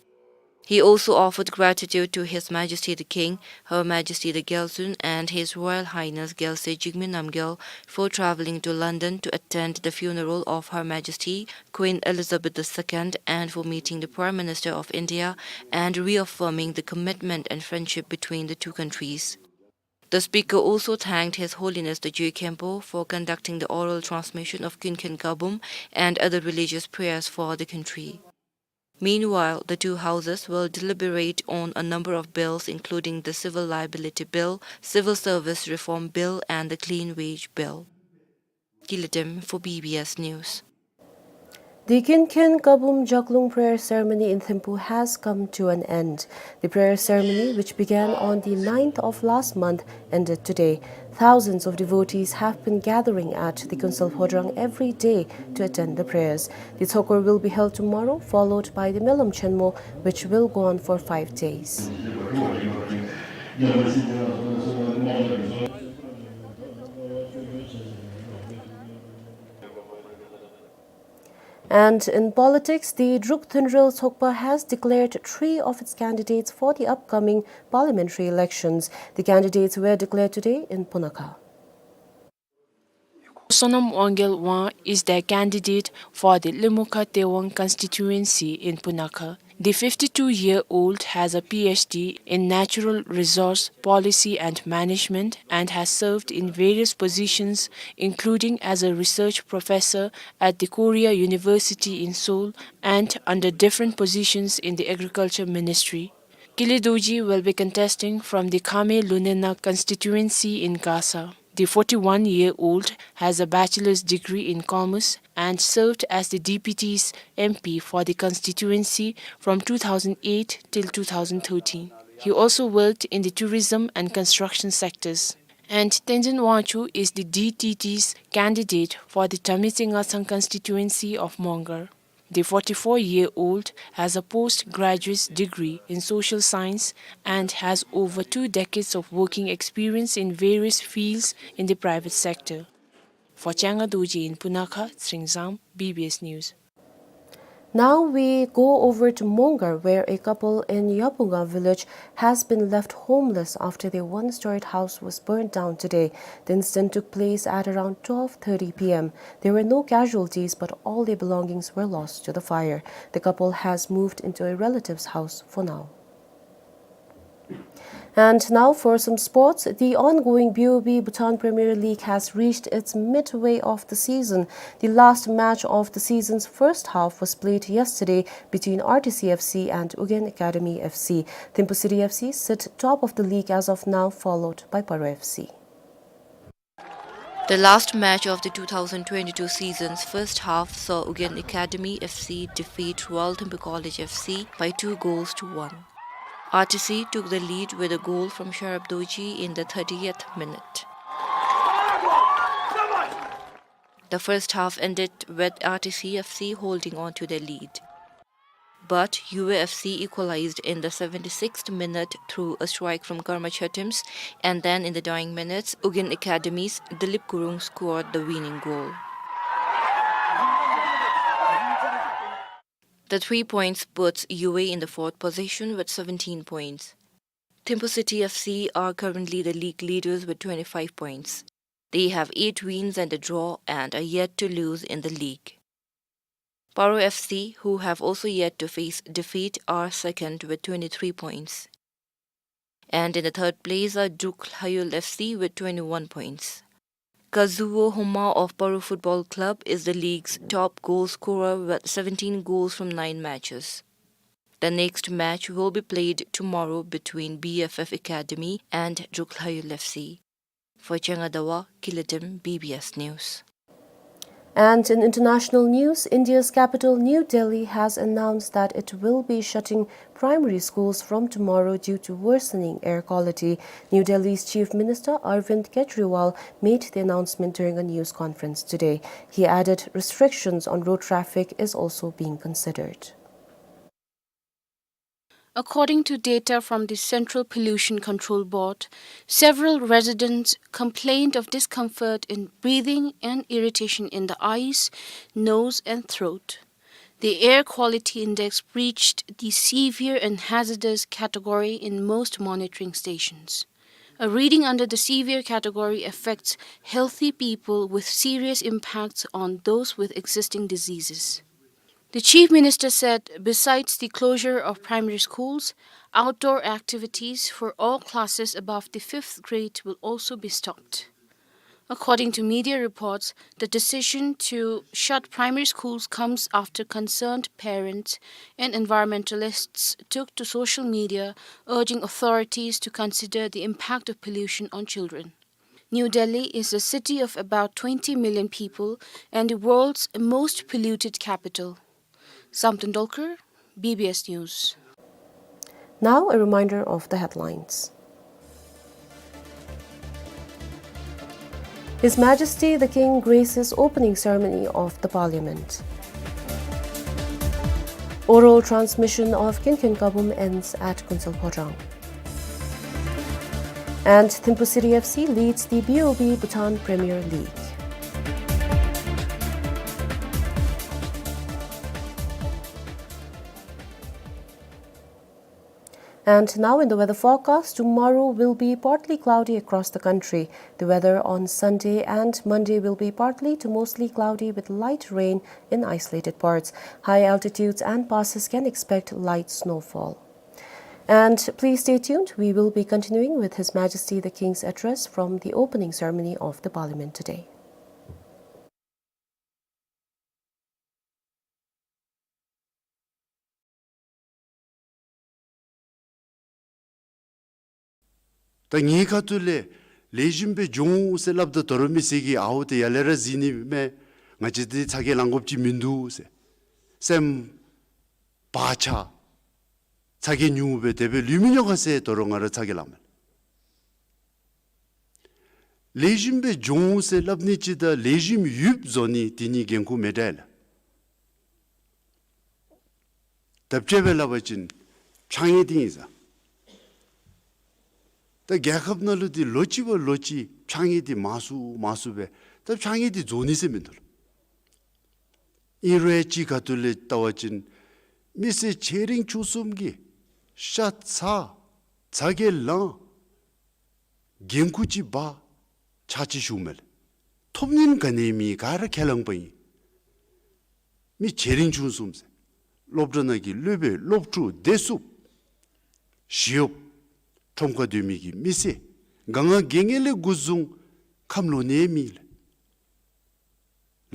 He also offered gratitude to His Majesty the King, Her Majesty the Gyaltsuen, and His Royal Highness Gyaltse Jigme Namgyal for traveling to London to attend the funeral of Her Majesty Queen Elizabeth the Second and for meeting the Prime Minister of India and reaffirming the commitment and friendship between the two countries. The Speaker also thanked His Holiness the Je Khenpo for conducting the oral transmission of Kinkin Kabum and other religious prayers for the country. Meanwhile, the two houses will deliberate on a number of bills, including the Civil Liability Bill, Civil Service Reform Bill, and the Clean Wage Bill. Gilidem for B B S News. The Kinkin Kabum Jaklung prayer ceremony in Thimphu has come to an end. The prayer ceremony, which began on the ninth of last month, ended today. Thousands of devotees have been gathering at the Kuensel Phodrang every day to attend the prayers. The Tsokor will be held tomorrow, followed by the Melam Chenmo, which will go on for five days. And in politics, the Druk Thunrel Tsokpa has declared three of its candidates for the upcoming parliamentary elections. The candidates were declared today in Punakha. Sonam Wangyal Wang is the candidate for the Lemukha Tewang constituency in Punakha. The fifty-two-year-old has a P H D in Natural Resource Policy and Management and has served in various positions, including as a research professor at the Korea University in Seoul and under different positions in the Agriculture Ministry. Kile Dorji will be contesting from the Khame Lunena constituency in Gasa. The forty-one-year-old has a bachelor's degree in commerce and served as the D P T's M P for the constituency from two thousand eight till two thousand thirteen. He also worked in the tourism and construction sectors. And Tenzin Wangchuk is the D T T's candidate for the Tamitse Ngatsang constituency of Mongar. The forty-four-year-old has a postgraduate degree in social science and has over two decades of working experience in various fields in the private sector. For Changa Dorji in Punakha, Tsringzam, B B S News. Now we go over to Mongar, where a couple in Yapunga village has been left homeless after their one-storied house was burned down today. The incident took place at around twelve thirty P M. There were no casualties, but all their belongings were lost to the fire. The couple has moved into a relative's house for now. And now for some sports. The ongoing B O B Bhutan Premier League has reached its midway of the season. The last match of the season's first half was played yesterday between R T C F C and Ugyen Academy F C. Thimphu City F C sit top of the league as of now, followed by Paro F C. The last match of the two thousand twenty-two season's first half saw Ugyen Academy F C defeat Royal Thimphu College F C by two goals to one. R T C took the lead with a goal from Sharab Dorji in the thirtieth minute. The first half ended with R T C F C holding on to their lead. But U A F C equalized in the seventy-sixth minute through a strike from Karma Chatims, and then in the dying minutes, Ugyen Academy's Dilip Gurung scored the winning goal. The three points puts U A in the fourth position with seventeen points. Thimphu City F C are currently the league leaders with twenty-five points. They have eight wins and a draw and are yet to lose in the league. Paro F C, who have also yet to face defeat, are second with twenty-three points. And in the third place are Druk Lhayul F C with twenty-one points. Kazuo Homma of Paro Football Club is the league's top goal scorer with seventeen goals from nine matches. The next match will be played tomorrow between B F F Academy and Druk Lhayul F C. For Changa Dawa, Kiladim, B B S News. And in international news, India's capital New Delhi has announced that it will be shutting primary schools from tomorrow due to worsening air quality. New Delhi's Chief Minister Arvind Kejriwal made the announcement during a news conference today. He added restrictions on road traffic is also being considered. According to data from the Central Pollution Control Board, several residents complained of discomfort in breathing and irritation in the eyes, nose, and throat. The air quality index reached the severe and hazardous category in most monitoring stations. A reading under the severe category affects healthy people with serious impacts on those with existing diseases. The Chief Minister said, besides the closure of primary schools, outdoor activities for all classes above the fifth grade will also be stopped. According to media reports, the decision to shut primary schools comes after concerned parents and environmentalists took to social media urging authorities to consider the impact of pollution on children. New Delhi is a city of about twenty million people and the world's most polluted capital. Samten Dolkar, B B S News. Now a reminder of the headlines. His Majesty the King graces opening ceremony of the Parliament. Oral transmission of Kinkin Kabum ends at Kunsal Phodrang. And Thimphu City F C leads the B O B Bhutan Premier League. And now in the weather forecast, tomorrow will be partly cloudy across the country. The weather on Sunday and Monday will be partly to mostly cloudy with light rain in isolated parts. High altitudes and passes can expect light snowfall. And please stay tuned. We will be continuing with His Majesty the King's address from the opening ceremony of the Parliament today. ད་ངེའི་ཁ་ཐུག་ལས་ལེགས་ཤོམ་སྦེ་འགྱོ་འོང་ཟེར་སླབ་ད་དོ་རུང་མི་སེར་གྱིས་ཨའོ་ཏེ་ཡར་ལས་ར་གཟིགས་ནི་མས། ང་བཅས་འདི་ཚ་གྱང་ལང་དགོཔ་ཅིག་མིན་འདུག་ཟེར། སེམས་བག་ཆགས་ཚ་གྱང་ཉུང་སྦེ་དེ་སྦེ་ལུས་མི་ཉོ་ག་ཟེར་དོ་རུང་ང་ར་ཚ་གྱང་ལང་མས། ལེགས་ཤོམ་སྦེ་འགྱོ་འོང་ཟེར་སླབ་ནི་ཅིག་དང་ལེགས་ཤོམ་ཡོདཔ་བཟོ་ནི་དེ་གཉིས་འགན་ཁུར་མེད་དྲ་ལགས། ད་དཔྱེ་སྦེ་སླབ་པ་ཅིན་ཕྱགས་སྙིགས་འདི་ཨིན་ཟེར། ད་རྒྱལ་ཁབ་ནང་ལུ་འདི་ལོ་གཅིག་བ་ལོ་གཅིག་ཕྱགས་སྙིགས་འདི་མང་སུ་མང་སུ་སྦེ་ད་ཕྱགས་སྙིགས་འདི་བཟོ་ནི་ཟེར་མིན་འདུག་ལགས། ཨིན་རུང་ཅིག་ཁ་ཐུག་ལས་བལྟ་བ་ཅིན་མི་སེར་ཆེ་འབྲིང་ཆུང་གསུམ་གྱིས་ཤ་ཚ་ཚ་གྱང་ལང་འགན་ཁུར་ཅིག་འབག་ཕྱག་ཕྱིད་ཞུ་མས་ལགས། ཐོབ་ནི་ག་ནི་མེད། ག་ར་ཁས་བླངས་པ་ཨིན། མི་ཆེ་འབྲིང་ཆུང་གསུམ་ཟེར། སློབ་གྲྭ་ནང་གི་སློབ་དཔོན་སློབ་ཕྲུག་བདེ་སྲུངཔ་ཞི་གཡོགཔ་ཁྲོམ་ཁར་སྡོད་མི་གི་མི་སེར་ག་ང་གེ་ངེ་ལས་འགོ་བཟུང་ཁམས་ལོག་ནི་མེད་ལགས།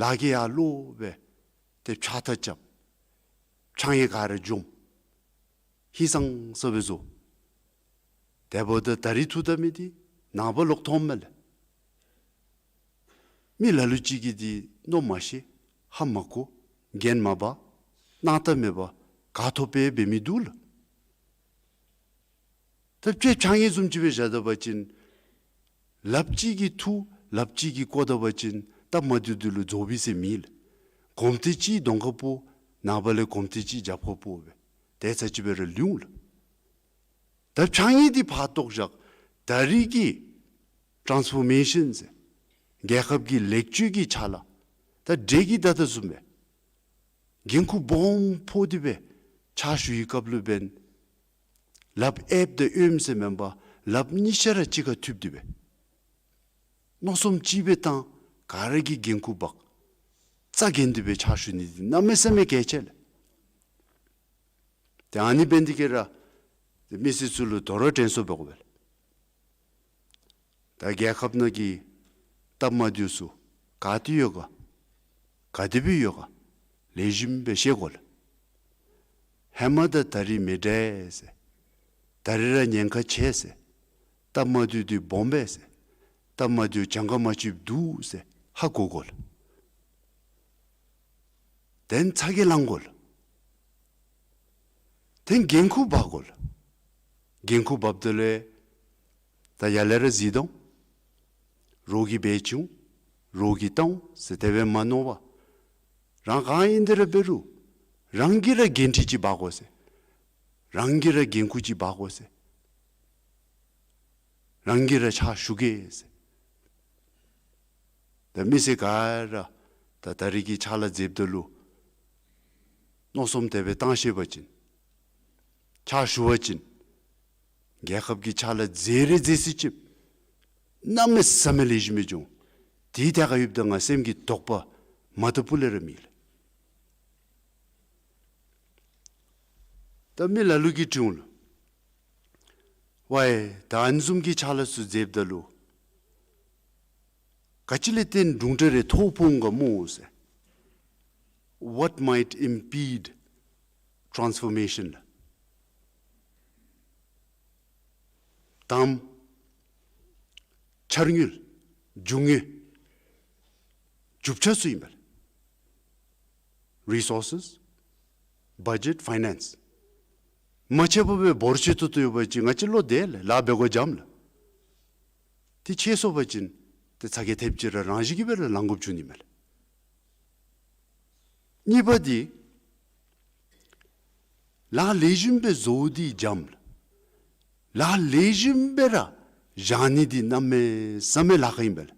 ལཱ་གི་ཡར་ལོག་སྦེ་ཏེ་ཕྱགས་ཐག་རྐྱབ། ཕྱགས་སྙིགས་ག་ར་འཇོམས། ཧིང་སངས་ས་སྦེ་བཟོ། དེ་འབདཝ་ད་ད་རིས་ཐུག་ད་མི་འདི་ནངས་པ་ལོག་མཐོངམ་མས་ལགས། མི་ལ་ལུ་ཅིག་གིས་འདི་མནོ་མ་ཤེས། ཧ་མ་གོ། འགན་མ་འབག། སྣང་དག་མེད་པར་ག་ཐོབ་སྦེ་འབད་མི་འདུག་ལགས། ད་དཔྱེ་ཕྱགས་སྙིགས་བཟུམ་ཅིག་སྦེ་བཞག་ད་པ་ཅིན་ལགཔ་ཅིག་གིས་འཐུ་ལགཔ་ཅིག་གིས་བཀོ་ད་པ་ཅིན་སྟབས་མ་བདེཝ་འདི་ལུ་རྫོགས་པས་ཟེར་མེད་ལགས། གོམ་ཏེ་ཅིག་གདོང་ཁར་སྤོ། ནངས་པ་ལས་གོམ་ཏེ་ཅིག་རྒྱབ་ཁར་སྤོ་སྦེ་དེ་ཚར་ཅིག་སྦེ་ར་ལུས་འོང་ལགས། ད་ཕྱགས་སྙིགས་འདི་ཕར་བཏོག་བཞག། ད་རིས་ཀྱི་ཊཱནསི་ཕོར་མེ་ཤཱན་ཟེར་རྒྱལ་ཁབ་ཀྱི་ལེགས་བཅོས་ཀྱི་ཕྱག་ལཱ་ད་འབྲས་ཀྱིས་བདའ་ད་བཟུམ་སྦེ་ འགན་ཁུར་སྦོམ་ཕོག་སྟེ་སྦེ་ཕྱག་ཞུ་བའི་སྐབས་ལུ་འབདན་ལགཔ་གཡསཔ་དང་གཡོནམ་ཟེར་མེན་པར་ལགཔ་གཉིས་ཆ་ར་གཅིག་ཁར་མཐུད་དེ་སྦེ་མནོ་བསམ་གཅིག་སྦེ་བཏང་། ག་ར་གིས་འགན་ཁུར་འབག་རྩ་འགེངས་ཏེ་སྦེ་ཕྱག་ཞུ་ནི་འདི་གནམ་མེད་ས་མེད་གལ་ཆེ་ལགས། ཏེ་ཨ་ནི་འབད་ནི་དེ་གིས་ར་ཏེ་མི་སེར་ཚུ་ལུ་དོ་རུང་དྲན་གསོ་འབད་དགོ་པས་ལགས། ད་རྒྱལ་ཁབ་ནང་གི་སྟབས་མ་བདེཝ་ཚུ་ག་ཏེ་ཡོད་ག་ག་དེ་སྦེ་ཡོད་ག་ལེགས་ཤོམ་སྦེ་ཤེས་དགོ་ལགས། ཧེ་མ་དང་ད་རིས་མི་འདྲ་ཟེར། ད་རིས་ར་ཉེན་ཁ་ཆེ་ཟེར། སྟབས་མ་བདེཝ་འདི་སྦོམ་པས་ཟེར། སྟབས་མ་བདེཝ་གྱངས་ཁ་མ་ཆོདཔ་འདུག་ཟེར་ཧ་གོ་དགོ་ལགས། དེ་ལས་ཚ་གྱང་ལང་དགོ་ལགས། དེ་ལས་འགན་ཁུར་འབག་དགོ་ལགས། འགན་ཁུར་འབགཔ་ད་ལུ་ད་ཡར་ལས་ར་གཟིགས་དོ། རོགས་ཀྱིས་འབད་བྱུང་། རོགས་ཀྱིས་བཏང་ཟེར་དེ་སྦེ་མ་མནོ་བར་རང་གང་ཨིན་དེ་ར་འབད་རུང་རང་གིས་ར་འགན་འཁྲི་ཅིག་འབག་དགོ་ཟེར། རང་གིས་ར་འགན་ཁུར་ཅིག་འབག་དགོ་ཟེར། རང་གིས་ར་ཕྱག་ཞུ་གེ་ཟེར། ད་མི་སེར་ག་ར་ད་ད་རིས་ཀྱི་ཕྱག་ལཱ་མཛདཔ་ད་ལུ་མནོ་བསམ་དེ་སྦེ་བཏང་ཤེས་པ་ཅིན་ཕྱག་ཞུ་བ་ཅིན་རྒྱལ་ཁབ་ཀྱི་ཕྱག་ལཱ་མཛད་ར་མཛད་ཚུགསཔ་ཅིག་གནམ་མེད་ས་མེད་ལེགས་ཤོམ་སྦེ་འབྱུང་། དེའི་ཐད་ཁར་ཡོདཔ་ད་ང་སེམས་ཀྱི་དོགས་པ་མ་ཐོབ་པ་ལས་ར་མེད་ལགས། ད་མི་ལ་ལུ་གིས་དྲིཝ་ལགས། ཝའི་ད་ཨ་ནི་བཟུམ་གྱི་ཕྱག་ལཱ་ཚུ་མཛདཔ་ད་ལུ་ག་ཅི་ལས་བརྟེན་གྲུབ་འབྲས་རེ་ཐོ་ཕོག་འོང་ག་སྨོ་ཟེར། What might impede transformation ལགས། དང་པ་འཆར་དངུལ་རྒྱུ་དངོས་རྒྱུ་ཆ་ཚུ་ཨིན་པས་ལགས། Resources, budget, finance མ་ཆད་པར་སྦེ་འབོར་ཆེ་ཏོག་ཏོ་ཡོད་པ་ཅིན་ང་བཅས་བློ་བདེ་ལགས། ལཱ་འབད་དགོཔ་འཇམ་ལགས། དེ་ཆད་སོང་པ་ཅིན་ཏེ་ཚ་གྱང་ཐེབས་ཅི་ར་རང་བཞིན་གྱིས་སྦེ་ར་ལང་དགོཔ་བྱུང་ནི་མས་ལགས། གཉིས་པ་འདི་ལཱ་ལེགས་ཤོམ་སྦེ་བཟོཝ་འདི་འཇམ་ལགས། ལཱ་ལེགས་ཤོམ་སྦེ་ར་བཞག་ནི་འདི་གནམ་མེད་ས་མེད་ལཱ་ཁག་ཨིན་པས་ལགས།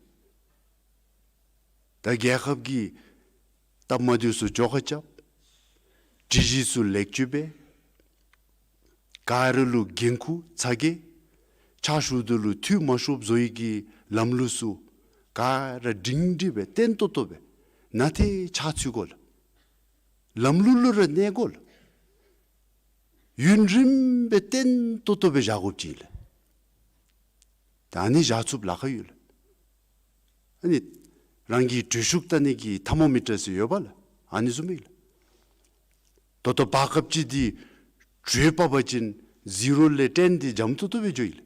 ད་རྒྱལ་ཁབ་ཀྱི་སྟབས་མ་བདེཝ་ཚུ་བཅོ་ཁ་རྐྱབ། སྒྲིག་གཞི་ཚུ་ལེགས་བཅོས་འབད། ག་ར་ལུ་འགན་ཁུར་ཚ་གྱང་། ཕྱག་ཞུཝ་ད་ལུ་འཐུས་མ་ཤོར་བཟོ་ནི་གི་ལམ་ལུགས་ཚུ་ག་ར་སྒྲིང་སྒྲིང་སྦེ་བརྟན་ཏོག་ཏོ་སྦེ་ནན་ཏན་ཕྱག་ཚུད་དགོ་ལགས། ལམ་ལུགས་ལུ་ར་གནས་དགོ་ལགས། ཡུན་རིངམོ་སྦེ་བརྟན་ཏོག་ཏོ་སྦེ་བཞག་དགོཔ་ཅིག་ཨིན་ལགས། ད་ཨ་ནི་བཞག་ཚུགསཔ་ལཱ་ཁག་ཡོད་ལགས། ཨ་ནི་རང་གི་གྲོས་ཤུགས་བལྟ་ནི་གི་ཐར་མོ་མི་ཊར་ཟེར་ཡོད་པ་ལགས། ཨ་ནི་བཟུམ་ཨིན་ལགས། ད་ལྟོ་བར་སྐབས་ཅིག་འདི་གྲོས་འབག་པ་ཅིན་ཟི་རོ་ལས་ཊེན་འདི་འཇམ་ཏོག་ཏོ་སྦེ་འགྱོཝ་ཨིན་ལགས།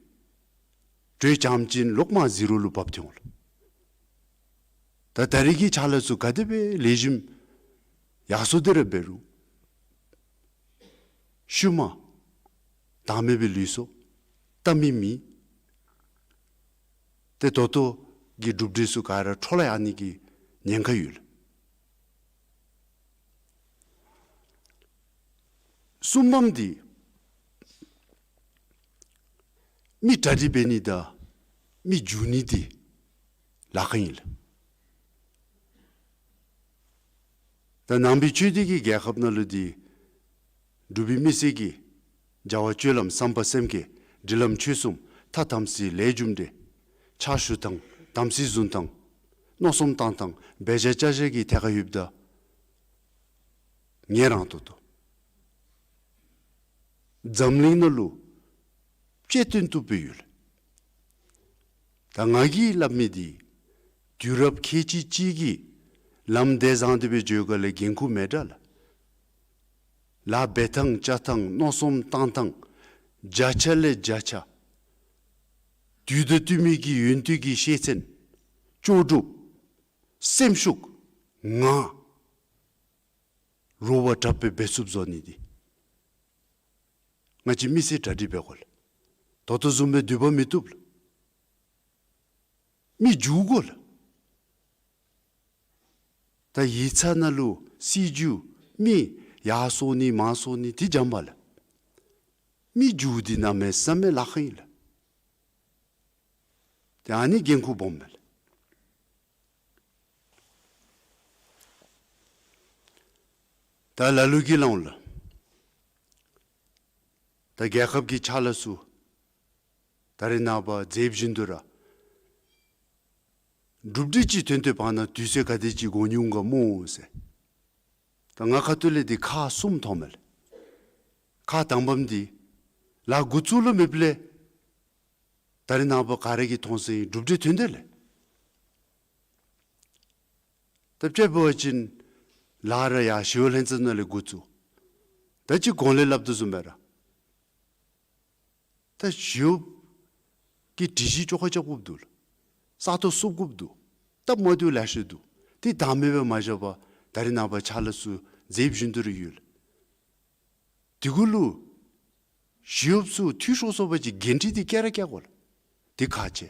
གྲོས་འཇམ་ཅིག་ལོག་མར་ཟི་རོ་ལུ་བབས་ཏེ་འོང་ལགས། ད་ད་རིས་ཀྱི་ཕྱག་ལཱ་ཚུ་ག་དེ་སྦེ་ལེགས་ཤོམ་ཡར་སོང་སྟེ་ར་འབད་རུང་ཤུལ་མ་བདག་མེད་པའི་ལུས་སྲོག་ལྟ་མི་མེད། ཏེ་ད་ལྟོ་གི་གྲུབ་འབྲས་ཚུ་ག་ར་འཕྲོ་བརླག་ཡར་ནི་གི་ཉེན་ཁ་ཡོད་ལགས། གསུམ་པམ་འདི་མི་གྲ་སྒྲིག་འབད་ནི་དང་མི་འགྱུར་ནི་འདི་ལཱ་ཁག་ཨིན་ལགས། ད་ནང་པའི་ཆོས་འདི་གིས་རྒྱལ་ཁབ་ནང་ལུ་འདི་འབྲུག་པའི་མི་སེར་གྱི་བྱ་བ་སྤྱོད་ལམ་བསམ་པ་སེམས་བསྐྱེད་སྒྲིག་ལམ་ཆོས་གསུམ་ཐ་དམ་ཚིག་ལས་རྒྱུ་འབྲས་ཕྱག་ཞུ་ཐངས་དམ་ཚིག་བཟུང་ཐངས་མནོ་བསམ་བཏང་ཐངས་འབད་བཞག་བྱ་བཞག་གི་ཐད་ཁར་ཡོདཔ་ད་ངལ་རངས་ཏོག་ཏོ། འཛམ་གླིང་ནང་ལུ་དཔྱད་སྟོན་བཏུབ་པའི་ཡོད་ལགས། ད་ང་གིས་སླབ་མི་འདི་དུས་རབས་ཁལ་གཅིག་གཅིག་གི་ལམ་བདེ་བཟང་དེ་སྦེ་འགྱོ་ག་ལས་འགན་ཁུར་མེད་དྲགས་ལགས། ལཱ་འབད་ཐངས་རྐྱབ་ཐངས་མནོ་བསམ་བཏང་ཐངས་བརྒྱ་ཆ་ལས་བརྒྱ་ཆ་དུས་དང་བསྟུན་མི་གི་ཡོན་ཏན་གྱི་ཤེས་ཚད་ལྕོགས་གྲུབ་སེམས་ཤུགས་ངང་རོགས་པ་དྲགཔ་སྦེ་འབད་ཚུགསཔ་བཟོ་ནི་འདི་ང་བཅས་མི་སེར་གྲ་སྒྲིག་འབད་དགོ་ལགས། ད་ལྟོ་བཟུམ་སྦེ་སྡོད་པ་མི་བཏུབ་ལགས། མི་འགྱུར་དགོ་ལགས། ད་ཡིག་ཚང་ནང་ལུ་སྲིད་བྱུས་མི་ཡར་སོང་ནི་མར་སོང་ནི་འདི་འཇམ་པ་ལགས། མི་འགྱུར་འདི་གནམ་མེད་ས་མེད་ལཱ་ཁག་ཨིན་ལགས། ཏེ་ཨ་ནི་འགན་ཁུར་སྦོམ་མས་ལགས། ད་ལ་ལུ་གིས་སླབ་འོང་ལགས། ད་རྒྱལ་ཁབ་ཀྱི་ཕྱག་ལཱ་ཚུ་ད་རེས་ནངས་པ་མཛདཔ་བཞིན་དུ་ར་གྲུབ་འབྲས་ཅིག་ཐོན་ཏེ་འབདན་དུས་ཚོད་ག་དེ་ཅིག་འགོར་འོང་ག་སྨོ་ཟེར། ད་ང་ཁ་ཐུག་ལས་འདི་ཁག་གསུམ་མཐོངམ་མས་ལགས། ཁག་དང་པམ་འདི་ལཱ་འགོ་བཙུགས་ལོ་མེདཔ་ལས་ད་རེས་ནངས་པ་ག་ར་གིས་མཐོང་ས་ཨིན། གྲུབ་འབྲས་ཐོན་དེས་ལགས། ད་དཔྱེ་འབད་བ་ཅིན་ལཱ་ར་ཡར་ཞི་གཡོག་ལྷན་ཚོགས་ནང་ལས་འགོ་བཙུགས། ད་ཅི་གོང་ལས་སླབ་དོ་བཟུམ་སྦེ་ར་ད་ཞི་གཡོགཔ་གི་སྒྲིག་གཞི་བཅོ་ཁ་རྐྱབ་དགོཔ་འདུག་ལགས། ས་སྟོང་བསུབ་དགོཔ་འདུག། སྟབས་མ་བདེཝ་ལེ་ཤ་འདུག། དེ་བདའ་མེད་པར་མ་བཞག་པར་ད་རེས་ནངས་པ་ཕྱག་ལཱ་ཚུ་མཛདཔ་བཞིན་དུ་ར་ཡོད་ལགས། དེ་གུ་ལུ་ཞི་གཡོགཔ་ཚུ་འཐུས་ཤོར་སོང་པ་ཅིན་འགན་འཁྲི་འདི་བཀལ་ར་བཀལ་དགོ་ལགས། དེ་ཁག་ཆེ།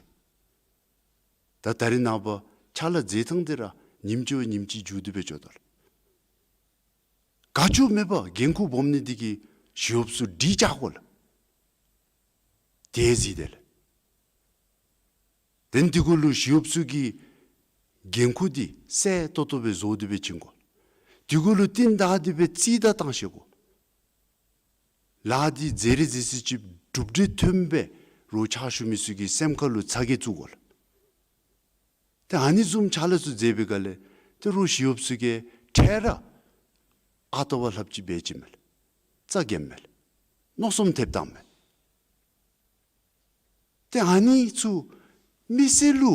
ད་ད་རེས་ནངས་པ་ཕྱག་ལཱ་མཛད་ཐངས་འདི་ར་ཉིནམ་གཅིག་བ་ཉིནམ་གཅིག་འགྱུར་ཏེ་སྦེ་འགྱོ་དོ་ལགས། དགའ་བཅུག་མེད་པར་འགན་ཁུར་སྦོམ་ནི་འདི་གིས་ཞི་གཡོགཔ་ཚུ་སྒྲིག་བཅག་དགོ་ལགས། དེ་གཟིགས་དེས་ལགས། དེ་ནི་དེ་གུ་ལུ་ཞི་གཡོགཔ་ཚུ་གི་འགན་ཁུར་འདི་གསལ་ཏོག་ཏོ་སྦེ་བཟོ་སྟེ་སྦེ་བྱིན་དགོ། དེ་གུ་ལུ་རྟིང་བདའ་སྟེ་སྦེ་རྩིས་བདའ་བཏང་ཤེས་དགོ། ལཱ་འདི་མཛད་རིགས་མཛད་ཚུལ་ཅིག་གྲུབ་འབྲས་ཐོན་སྦེ་རོགས་ཕྱག་ཞུ་མི་ཚུ་གི་སེམས་ཁ་ལུ་ཚ་གྱང་བཙུགས་དགོ་ལགས། ཏེ་ཨ་ནི་བཟུམ་ཕྱག་ལཱ་ཚུ་མཛད་པའི་སྒང་ལས་ཏེ་རོགས་ཞི་གཡོགཔ་ཚུ་གིས་འཕྲལ་ར་ཨ་རྟག་བ་ལྷགཔ་ཅིག་འབད་ཅི་མས་ལགས། རྩ་འགེངམ་མས་ལགས། མནོ་བསམ་ཐེབས་བཏངམ་མས། ཏེ་ཨ་ནི་ཚུ་མི་སེར་ལུ་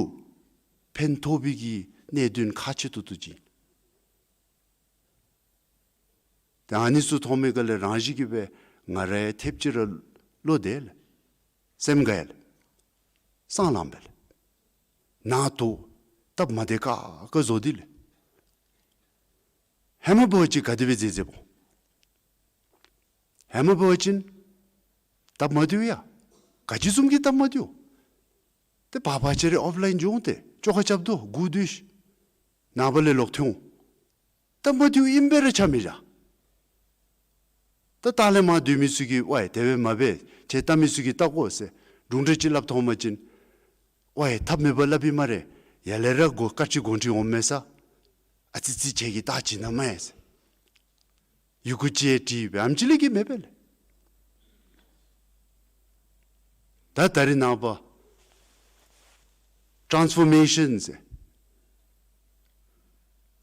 ཕན་ཐོགས་པའི་གི་གནད་དོན་ཁག་ཆེ་ཏོག་ཏོ་ཅིག་ཨིན། ཏེ་ཨ་ནི་ཚུ་མཐོང་མི་སྒང་ལས་རང་བཞིན་གྱིས་སྦེ་ང་ར་ཡང་ཐེབས་ཅིག་ར་བློ་བདེ་ལགས། སེམས་དགའ་ཡི་ལགས། སང་ལངམ་མས་ལགས། ནཱ་ལྟོ་སྟབས་མ་བདེ་ཁག་ཁ་བཟོ་སྟེ་ལགས། ཧེ་མ་འབད་བ་ཅིན་ག་དེ་སྦེ་མཛད་མཛདཔ་འོང་། ཧེ་མ་འབད་བ་ཅིན་སྟབས་མ་བདེཝ་ཡང་ག་ཅི་བཟུམ་གྱི་སྟབས་མ་བདེཝ། ཏེ་བར་བར་ཅིག་རེ་ཨོཕ་ལའིན་འགྱོ་འོང་། ཏེ་བཅོ་ཁ་རྐྱབ་དོ་སྒུག་སྡོད་ཤིག། ནངས་པ་ལས་ལོག་འཐོན་འོང་། སྟབས་མ་བདེཝ་ཨིན་པས་ར་ཆ་མི་བཞག། ད་ལྟག་ལས་མར་སྡོད་མི་ཚུ་གིས་ཝའེ་དེ་སྦེ་མ་འབད་ཟེར་བལྟ་མི་ཚུ་གིས་བལྟ་དགོ་ཟེར་དྲུང་འཕྲིན་ཅིག་སླབ་ཐོན་པ་ཅིན་ཝའེ་ཐབས་མེད་པར་སླབ་ཨིན་སྨ་རེ། ཡར་ལས་ར་གོ་བཀའ་ཁྲིད་དགོངས་ཁྲེལ་འོངམ་མས་ས། ཨ་ཙི་ཙི་ཁྱེད་ཀྱིས་བལྟ་བྱིན་གནང་མས་ཟེར། ཡི་གུ་ཅིག་བྲིས་སྦེ་ཨམ་ཅིག་ལས་ཀྱི་མེད་པས་ལགས། ད་ད་རེས་ནངས་པ་ཊཱནསི་ཕོར་མེ་ཤཱན་ཟེར་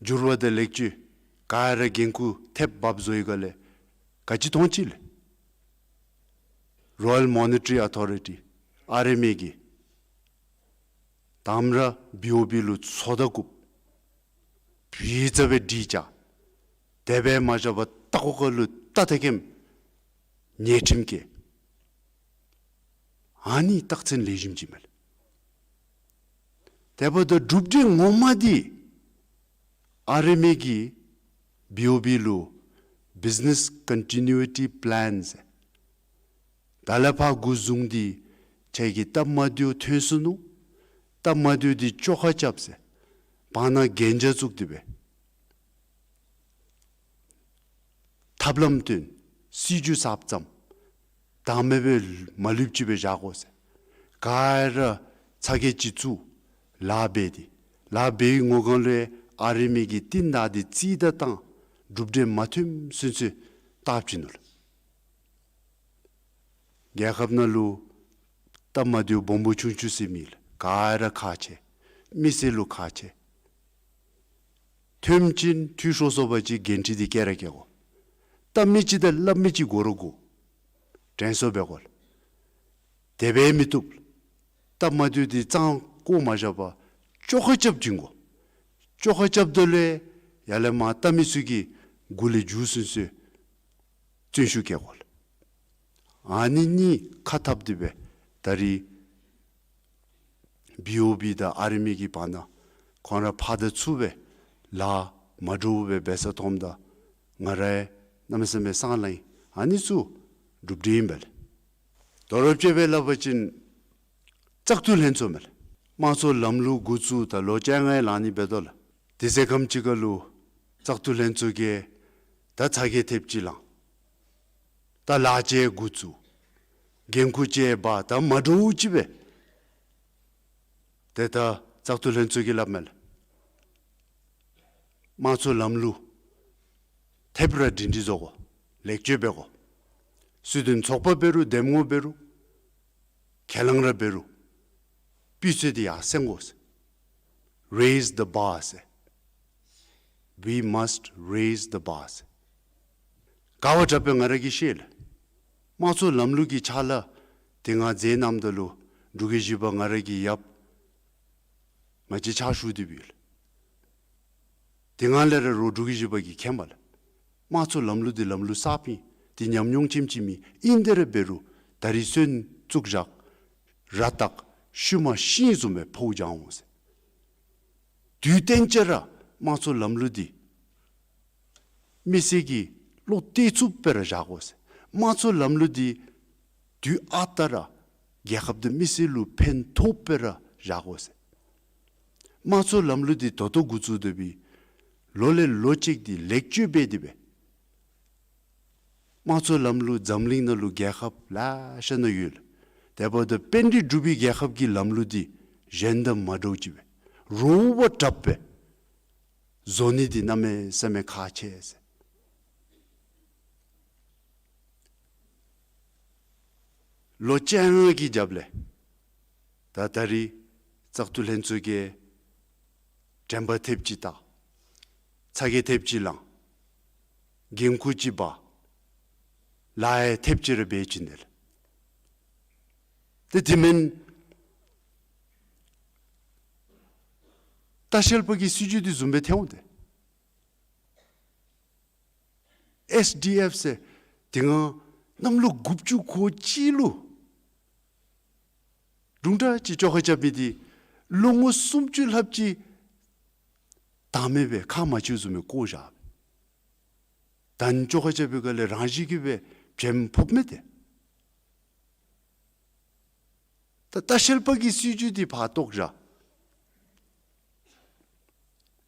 འགྱུར་བ་དང་ལེགས་བཅོས་ག་ར་འགན་ཁུར་ཐེབས་འབགཔ་བཟོ་བའི་སྒང་ལས་ག་ཅི་མཐོང་ཅི་ལགས། རོ་ཡལ་མོ་ནི་ཊ་རི་ཨོ་ཐོ་རི་ཊི་ཨར་ཨེམ་ཨེ་གིས་དང་པ་ར་བི་ཨོ་བི་ལུ་སོ་ད་བཀུག། བི་ཛ་སྦེ་སྒྲིག་བཅག། དེ་སྦེ་མ་བཞག་པར་ལྟག་ཀོ་ཁ་ལུ་རྟ་ཐེ་ཁེམ་ཉེས་ཁྲིམས་བཀལ། ཨ་ནི་རྟགས་མཚན་ལེགས་ཤོམ་ཅིག་མས་ལགས། དེ་འབདཝ་ད་གྲུབ་འབྲས་ངོ་མ་འདི་ཨར་ཨེམ་ཨེ་གིས་བི་ཨོ་བི་ལུ་བིཛ་ནེས་ཀོན་ཊི་ནིའུ་ཊི་པི་ལེན་ཟེར་ད་ལས་ཕར་འགོ་བཟུང་སྟེ་ཁྱེད་ཀྱི་སྟབས་མ་བདེཝ་ཐོན་སོ་ནུག། སྟབས་མ་བདེཝ་འདི་བཅོ་ཁ་རྐྱབ་ཟེར་བར་ན་གན་རྒྱ་བཙུགས་ཏེ་སྦེ་ཐབས་ལམ་སྟོན། སྲིད་བྱུས་གསརཔ་བརྩམ། བདག་མེད་སྦེ་མ་ལུསཔ་ཅིག་སྦེ་བཞག་དགོ་ཟེར་ག་ར་ཚ་གྱང་ཅིག་བཙུགས། ལཱ་འབད་དེ་ལཱ་འབད་བའི་ངོ་གང་ལུ་ཨར་ཨེམ་ཨེ་གིས་རྟིང་བདའ་སྟེ་རྩིས་བདའ་བཏང་། གྲུབ་འབྲས་མ་ཐོནམ་ཚུན་ཚོད་བལྟ་བྱིན་ནུག་ལགས། རྒྱལ་ཁབ་ནང་ལུ་སྟབས་མ་བདེཝ་སྦོམ་སྦོམ་ཆུང་ཆུང་ཟེར་མེད་ལགས། ག་ར་ཁག་ཆེ། མི་སེར་ལུ་ཁག་ཆེ། ཐོནམ་ཅིག་འཐུས་ཤོར་སོང་པ་ཅིན་འགན་འཁྲི་འདི་བཀལ་ར་བཀལ་དགོ། བལྟ་མི་ཅིག་དང་སླབ་མི་ཅིག་དགོ་ར་དགོ། དྲན་གསོ་འབད་དགོ་ལགས། དེ་སྦེ་མི་བཏུབ། སྟབས་མ་བདེཝ་འདི་གཙང་བཀོ་མ་བཞག་པར་བཅོ་ཁ་རྐྱབ་བྱིན་དགོ། བཅོ་ཁ་རྐྱབ་ད་ལས་ཡར་ལས་མར་བལྟ་མི་ཚུ་གིས་མགུ་ལས་མཇུག་ཚུན་ཚོད་བརྩོན་ཤུགས་བསྐྱེད་དགོ་ལགས། ཨ་ནི་གཉིས་ཁ་འཐབ་སྟེ་སྦེ་ད་རིས་བི་ཨོ་བི་དང་ཨར་ཨེམ་ཨེ་གི་བར་ན་ཁོང་ར་ཕར་དང་ཚུར་སྦེ་ལཱ་མ་འདྲཝ་སྦེ་འབད་ས་མཐོངམ་ད་ང་ར་གནམ་མེད་ས་མེད་སང་ལངས་ཡི། ཨ་ནི་ཚུ་གྲུབ་འབྲས་ཨིན་པས་ལགས། དོ་རུང་དཔྱེ་སྦེ་སླབ་པ་ཅིན་བཙག་འཐུ་ལྷན་ཚོགས་མས་ལགས། དམངས་གཙོའི་ལམ་ལུགས་འགོ་བཙུགས་ད་ལོ་བཅོ་ལྔ་ལང་ནི་འབད་དོ་ལགས། དེ་ཚེ་ཁམས་ཅིག་ཁ་ལུ་བཙག་འཐུ་ལྷན་ཚོགས་ཀྱིས་ད་ཚ་གྱང་ཐེབས་ཅིག་ལང་། ད་ལཱ་ཅིག་འགོ་བཙུགས། འགན་ཁུར་ཅིག་འབག། ད་མ་འདྲཝ་ཅིག་སྦེ། ཏེ་ད་བཙག་འཐུ་ལྷན་ཚོགས་ཀྱིས་སླབ་མས་ལགས། དམངས་གཙོའི་ལམ་ལུགས་ ཐེབས་ར་སྒྲིང་སྒྲི་བཟོ་དགོ། ལེགས་བཅོས་འབད་དགོ། སྲིད་དོན་ཚོགས་པ་འབད་རུང་འདེམས་ངོ་འབད་རུང་ཁས་བླངས་ར་འབད་རུང་སྤུས་ཚད་འདི་ཡར་སེང་དགོ་ཟེར། Raise the bar ཟེར། We must raise the bar ཟེར། ག་བ་དྲག་པས་ང་ར་གིས་ཤེས་ལགས། དམངས་གཙོ་ལམ་ལུགས་ཀྱི་ཕྱག་ལཱ་དེ་སྒང་མཛད་གནངམ་ད་ལུ་འབྲུག་རྒྱལ་བཞི་པ་ང་ར་གི་ཡབ་ང་བཅས་ཕྱག་ཞུ་སྟེ་འབད་ཡོད་ལགས། དེ་སྒང་ལས་ར་རོགས་འབྲུག་རྒྱལ་བཞི་པ་གིས་མཁྱེན་པས་ལགས། དམངས་གཙོ་ལམ་ལུགས་འདི་ལམ་ལུགས་གསརཔ་ཨིན། འདི་ཉམས་མྱོང་ཅན་ཅིག་མེད། ཨིན་དེ་ར་འབད་རུང་ད་རིས་སོན་བཙུགས་བཞག། ར་བཏགས་ཤུལ་མ་ཤིང་བཟུམ་སྦེ་འཕོ་འགྱོ་འོང་ཟེར། དུས་གཏན་ཅི་ར་དམངས་གཙོ་ལམ་ལུགས་འདི་མི་སེར་གྱིས་བློ་གཏད་ཚུགསཔ་སྦེ་ར་བཞག་དགོ་ཟེར། དམངས་གཙོ་ལམ་ལུགས་འདི་དུས་ཨ་རྟག་ར་རྒྱལ་ཁབ་དང་མི་སེར་ལུ་ཕན་ཐོགསཔ་སྦེ་ར་བཞག་དགོ་ཟེར། དམངས་གཙོ་ལམ་ལུགས་འདི་ད་ལྟོ་འགོ་བཙུགས་ཏེ་འབད་ལོ་ལས་ལོ་ཅིག་འདི་ལེགས་བཅོས་འབད་དེ་འབད། དམངས་གཙོ་ལམ་ལུགས་འཛམ་གླིང་ནང་ལུ་རྒྱལ་ཁབ་ལེ་ཤ་ནང་ཡོད་ལགས། དེ་འབདཝ་ད་པཎྜི་ཏ་འབྲུག་པའི་རྒྱལ་ཁབ་ཀྱི་ལམ་ལུགས་འདི་གཞན་དང་མ་འདྲཝ་ཅིག་སྦེ་རོགས་བ་དྲགཔ་སྦེ་བཟོ་ནི་འདི་གནམ་མེད་ས་མེད་ཁག་ཆེ་ཟེར། ལོ་བཅོ་ལྔ་གི་རྒྱབ་ལས་ད་ད་རིས་བཙག་འཐུ་ལྷན་ཚོགས་ཀྱིས་དྲན་པ་ཐེབས་ཅིག་བཏགས། ཚ་གྱང་ཐེབས་ཅིག་ལངས། འགན་ཁུར་ཅིག་འབག། ལཱ་ཡང་ཐེབས་ཅིག་ར་འབད་བྱིན་ནི་ལགས། ཏེ་དེ་མེན་ལྟ་བཤལ་པ་གི་སྲིད་བྱུས་འདི་བཟུམ་སྦེ་ཐོན་འོང་སྟེ། ཨེསི་ཌི་ཨེཕ་ཟེར་དེ་སྒང་གནམ་ལོ་དགུ་བཅུ་གོ་གཅིག་ལུ་དུམ་གྲ་ཅིག་བཅོ་ཁ་རྐྱབ་མི་འདི་ལོ་ངོ་སུམ་ཅུ་ལྷགཔ་ཅིག་དང་མེད་པའི་ཁ་མ་ཆེ་བཟུམ་སྦེ་བཀོ་བཞག། ད་བཅོ་ཁ་རྐྱབ་པའི་སྒང་ལས་རང་བཞིན་གྱིས་སྦེ་བྱེམ་ཕོགཔ་མས་ཏེ། ད་ལྟ་བཤལ་པ་གི་སྲིད་བྱུས་འདི་ཕར་བཏོག་བཞག།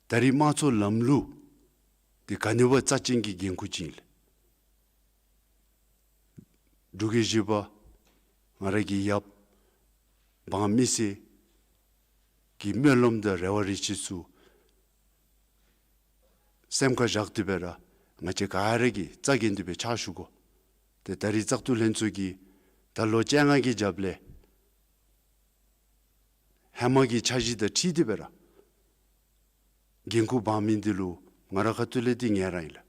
ད་རིས་དམངས་གཙོ་ལམ་ལུགས་འདི་ག་ནི་བ་རྩ་ཅན་གྱི་འགན་ཁུར་ཅིག་ཨིན་ལགས། འབྲུག་རྒྱལ་བཞི་པ་ང་ར་གི་ཡབ་འབངས་མི་སེར་གྱི་སྨོན་ལམ་དང་རེ་བ་རེ་ཆེ་ཚུ་སེམས་ཁར་བཞག་སྟེ་འབད་ར་ང་བཅས་ག་ར་གིས་རྩ་འགེངས་ཏེ་འབད་ཕྱག་ཞུ་དགོ། ཏེ་ད་རིས་བཙག་འཐུ་ལྷན་ཚོགས་ཀྱིས་ད་ལོ་བཅོ་ལྔ་གི་རྒྱབ་ལས་ཧེ་མ་གི་འཆར་གཞི་དང་འཁྲིལ་ཏེ་འབད་ར་འགན་ཁུར་འབག་མི་འདི་ལུ་ང་རའི་ཁ་ཐུག་ལས་འདི་ངལ་རངས་ཨིན་ལགས།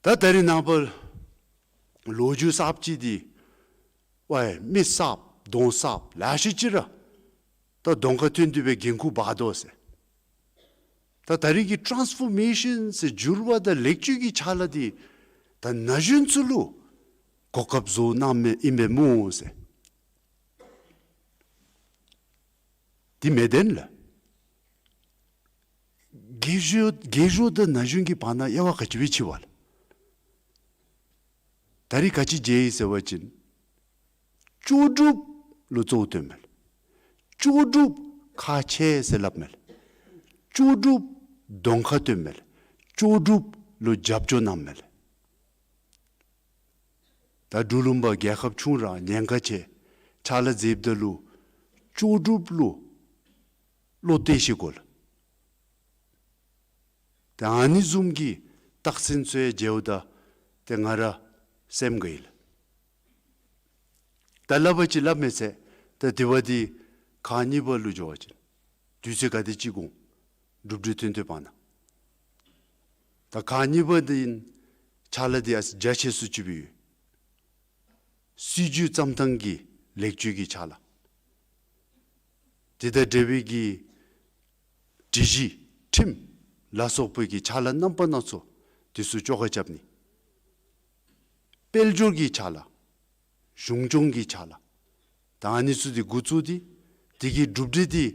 ད་ད་རིས་ནངས་པ་ལོ་རྒྱུས་གསརཔ་ཅིག་འདི་ཝའི་མི་གསརཔ་གདོང་གསརཔ་ལེ་ཤ་ཅིག་ར་ད་གདོང་ཁར་ཐོན་ཏེ་འབད་འགན་ཁུར་འབག་དོ་ཟེར། ད་ད་རིས་ཀྱི་ཊཱནསི་ཕོར་མེ་ཤཱན་ཟེར་འགྱུར་བ་དང་ལེགས་བཅོས་ཀྱི་ཕྱག་ལཱ་འདི་ད་ན་གཞོན་ཚུ་ལུ་གོ་སྐབས་བཟོ་གནང་མི་ཨིན་པས་སྨོ་ཟེར། འདི་མི་བདེན་ལགས། རྒས་ཤོས་རྒས་ཤོས་དང་ན་གཞོན་གྱི་བར་ན་དབྱེ་བ་ག་ཅི་སྦེ་ཕྱེ་བ་ལགས། ད་རིས་ག་ཅི་མཇལ་ཡི་ཟེར་བ་ཅིན་ལྕོགས་གྲུབ་ལུ་གཙོ་བོ་བཏོན་མས་ལགས། ལྕོགས་གྲུབ་ཁག་ཆེ་ཟེར་སླབ་མས་ལགས། ལྕོགས་གྲུབ་གདོང་ཁར་བཏོན་མས་ལགས། ལྕོགས་གྲུབ་ལུ་རྒྱབ་སྐྱོར་གནང་མས་ལགས། ད་འབྲུག་ལུང་པ་རྒྱལ་ཁབ་ཆུང་ར་ཉེན་ཁ་ཆེ། ཕྱག་ལཱ་མཛདཔ་ད་ལུ་ལྕོགས་གྲུབ་ལུ་བློ་གཏད་ཤེས་དགོ་ལགས། ད་ཨ་ནི་བཟུམ་གྱི་རྟགས་མཚན་ཚུ་ཡང་མཇལཝ་ད་ཏེ་ང་ར་སེམས་དགའ་ཡི་ལགས། ད་སླབ་པ་ཅིན་སླབ་མི་ཚད་ད་དེ་བ་འདི་ཁག་གཉིས་པ་ལུ་འགྱོ་བ་ཅིན་དུས་ཚོད་ག་དེ་ཅིག་འགོར་འོང་། གྲུབ་འབྲས་ཐོན་ཐོནམ་ད་ད་ཁག་གཉིས་པ་འདི་ཕྱག་ལཱ་འདི་ཨ་ཙི་རྒྱ་ཆེ་སུ་ཅིག་སྦེ་ཡོད། སྲིད་བྱུས་བརྩམ་ཐངས་ཀྱི་ལེགས་བཅོས་ཀྱི་ཕྱག་ལཱ། དེ་དང་འབྲེལ་བའི་གི་སྒྲིག་གཞི་ཁྲིམས་ལ་སོགས་པའི་གི་ཕྱག་ལཱ་རྣམ་པ་སྣ་ཚོགས་དེ་ཚུ་བཅོ་ཁ་རྐྱབ་ནི། དཔལ་འབྱོར་གྱི་ཕྱག་ལཱ། གཞུང་སྐྱོང་གི་ཕྱག་ལཱ། ད་ཨ་ནི་ཚུ་འདི་འགོ་བཙུགས་ཏེ་དེ་གི་གྲུབ་འབྲས་འདི་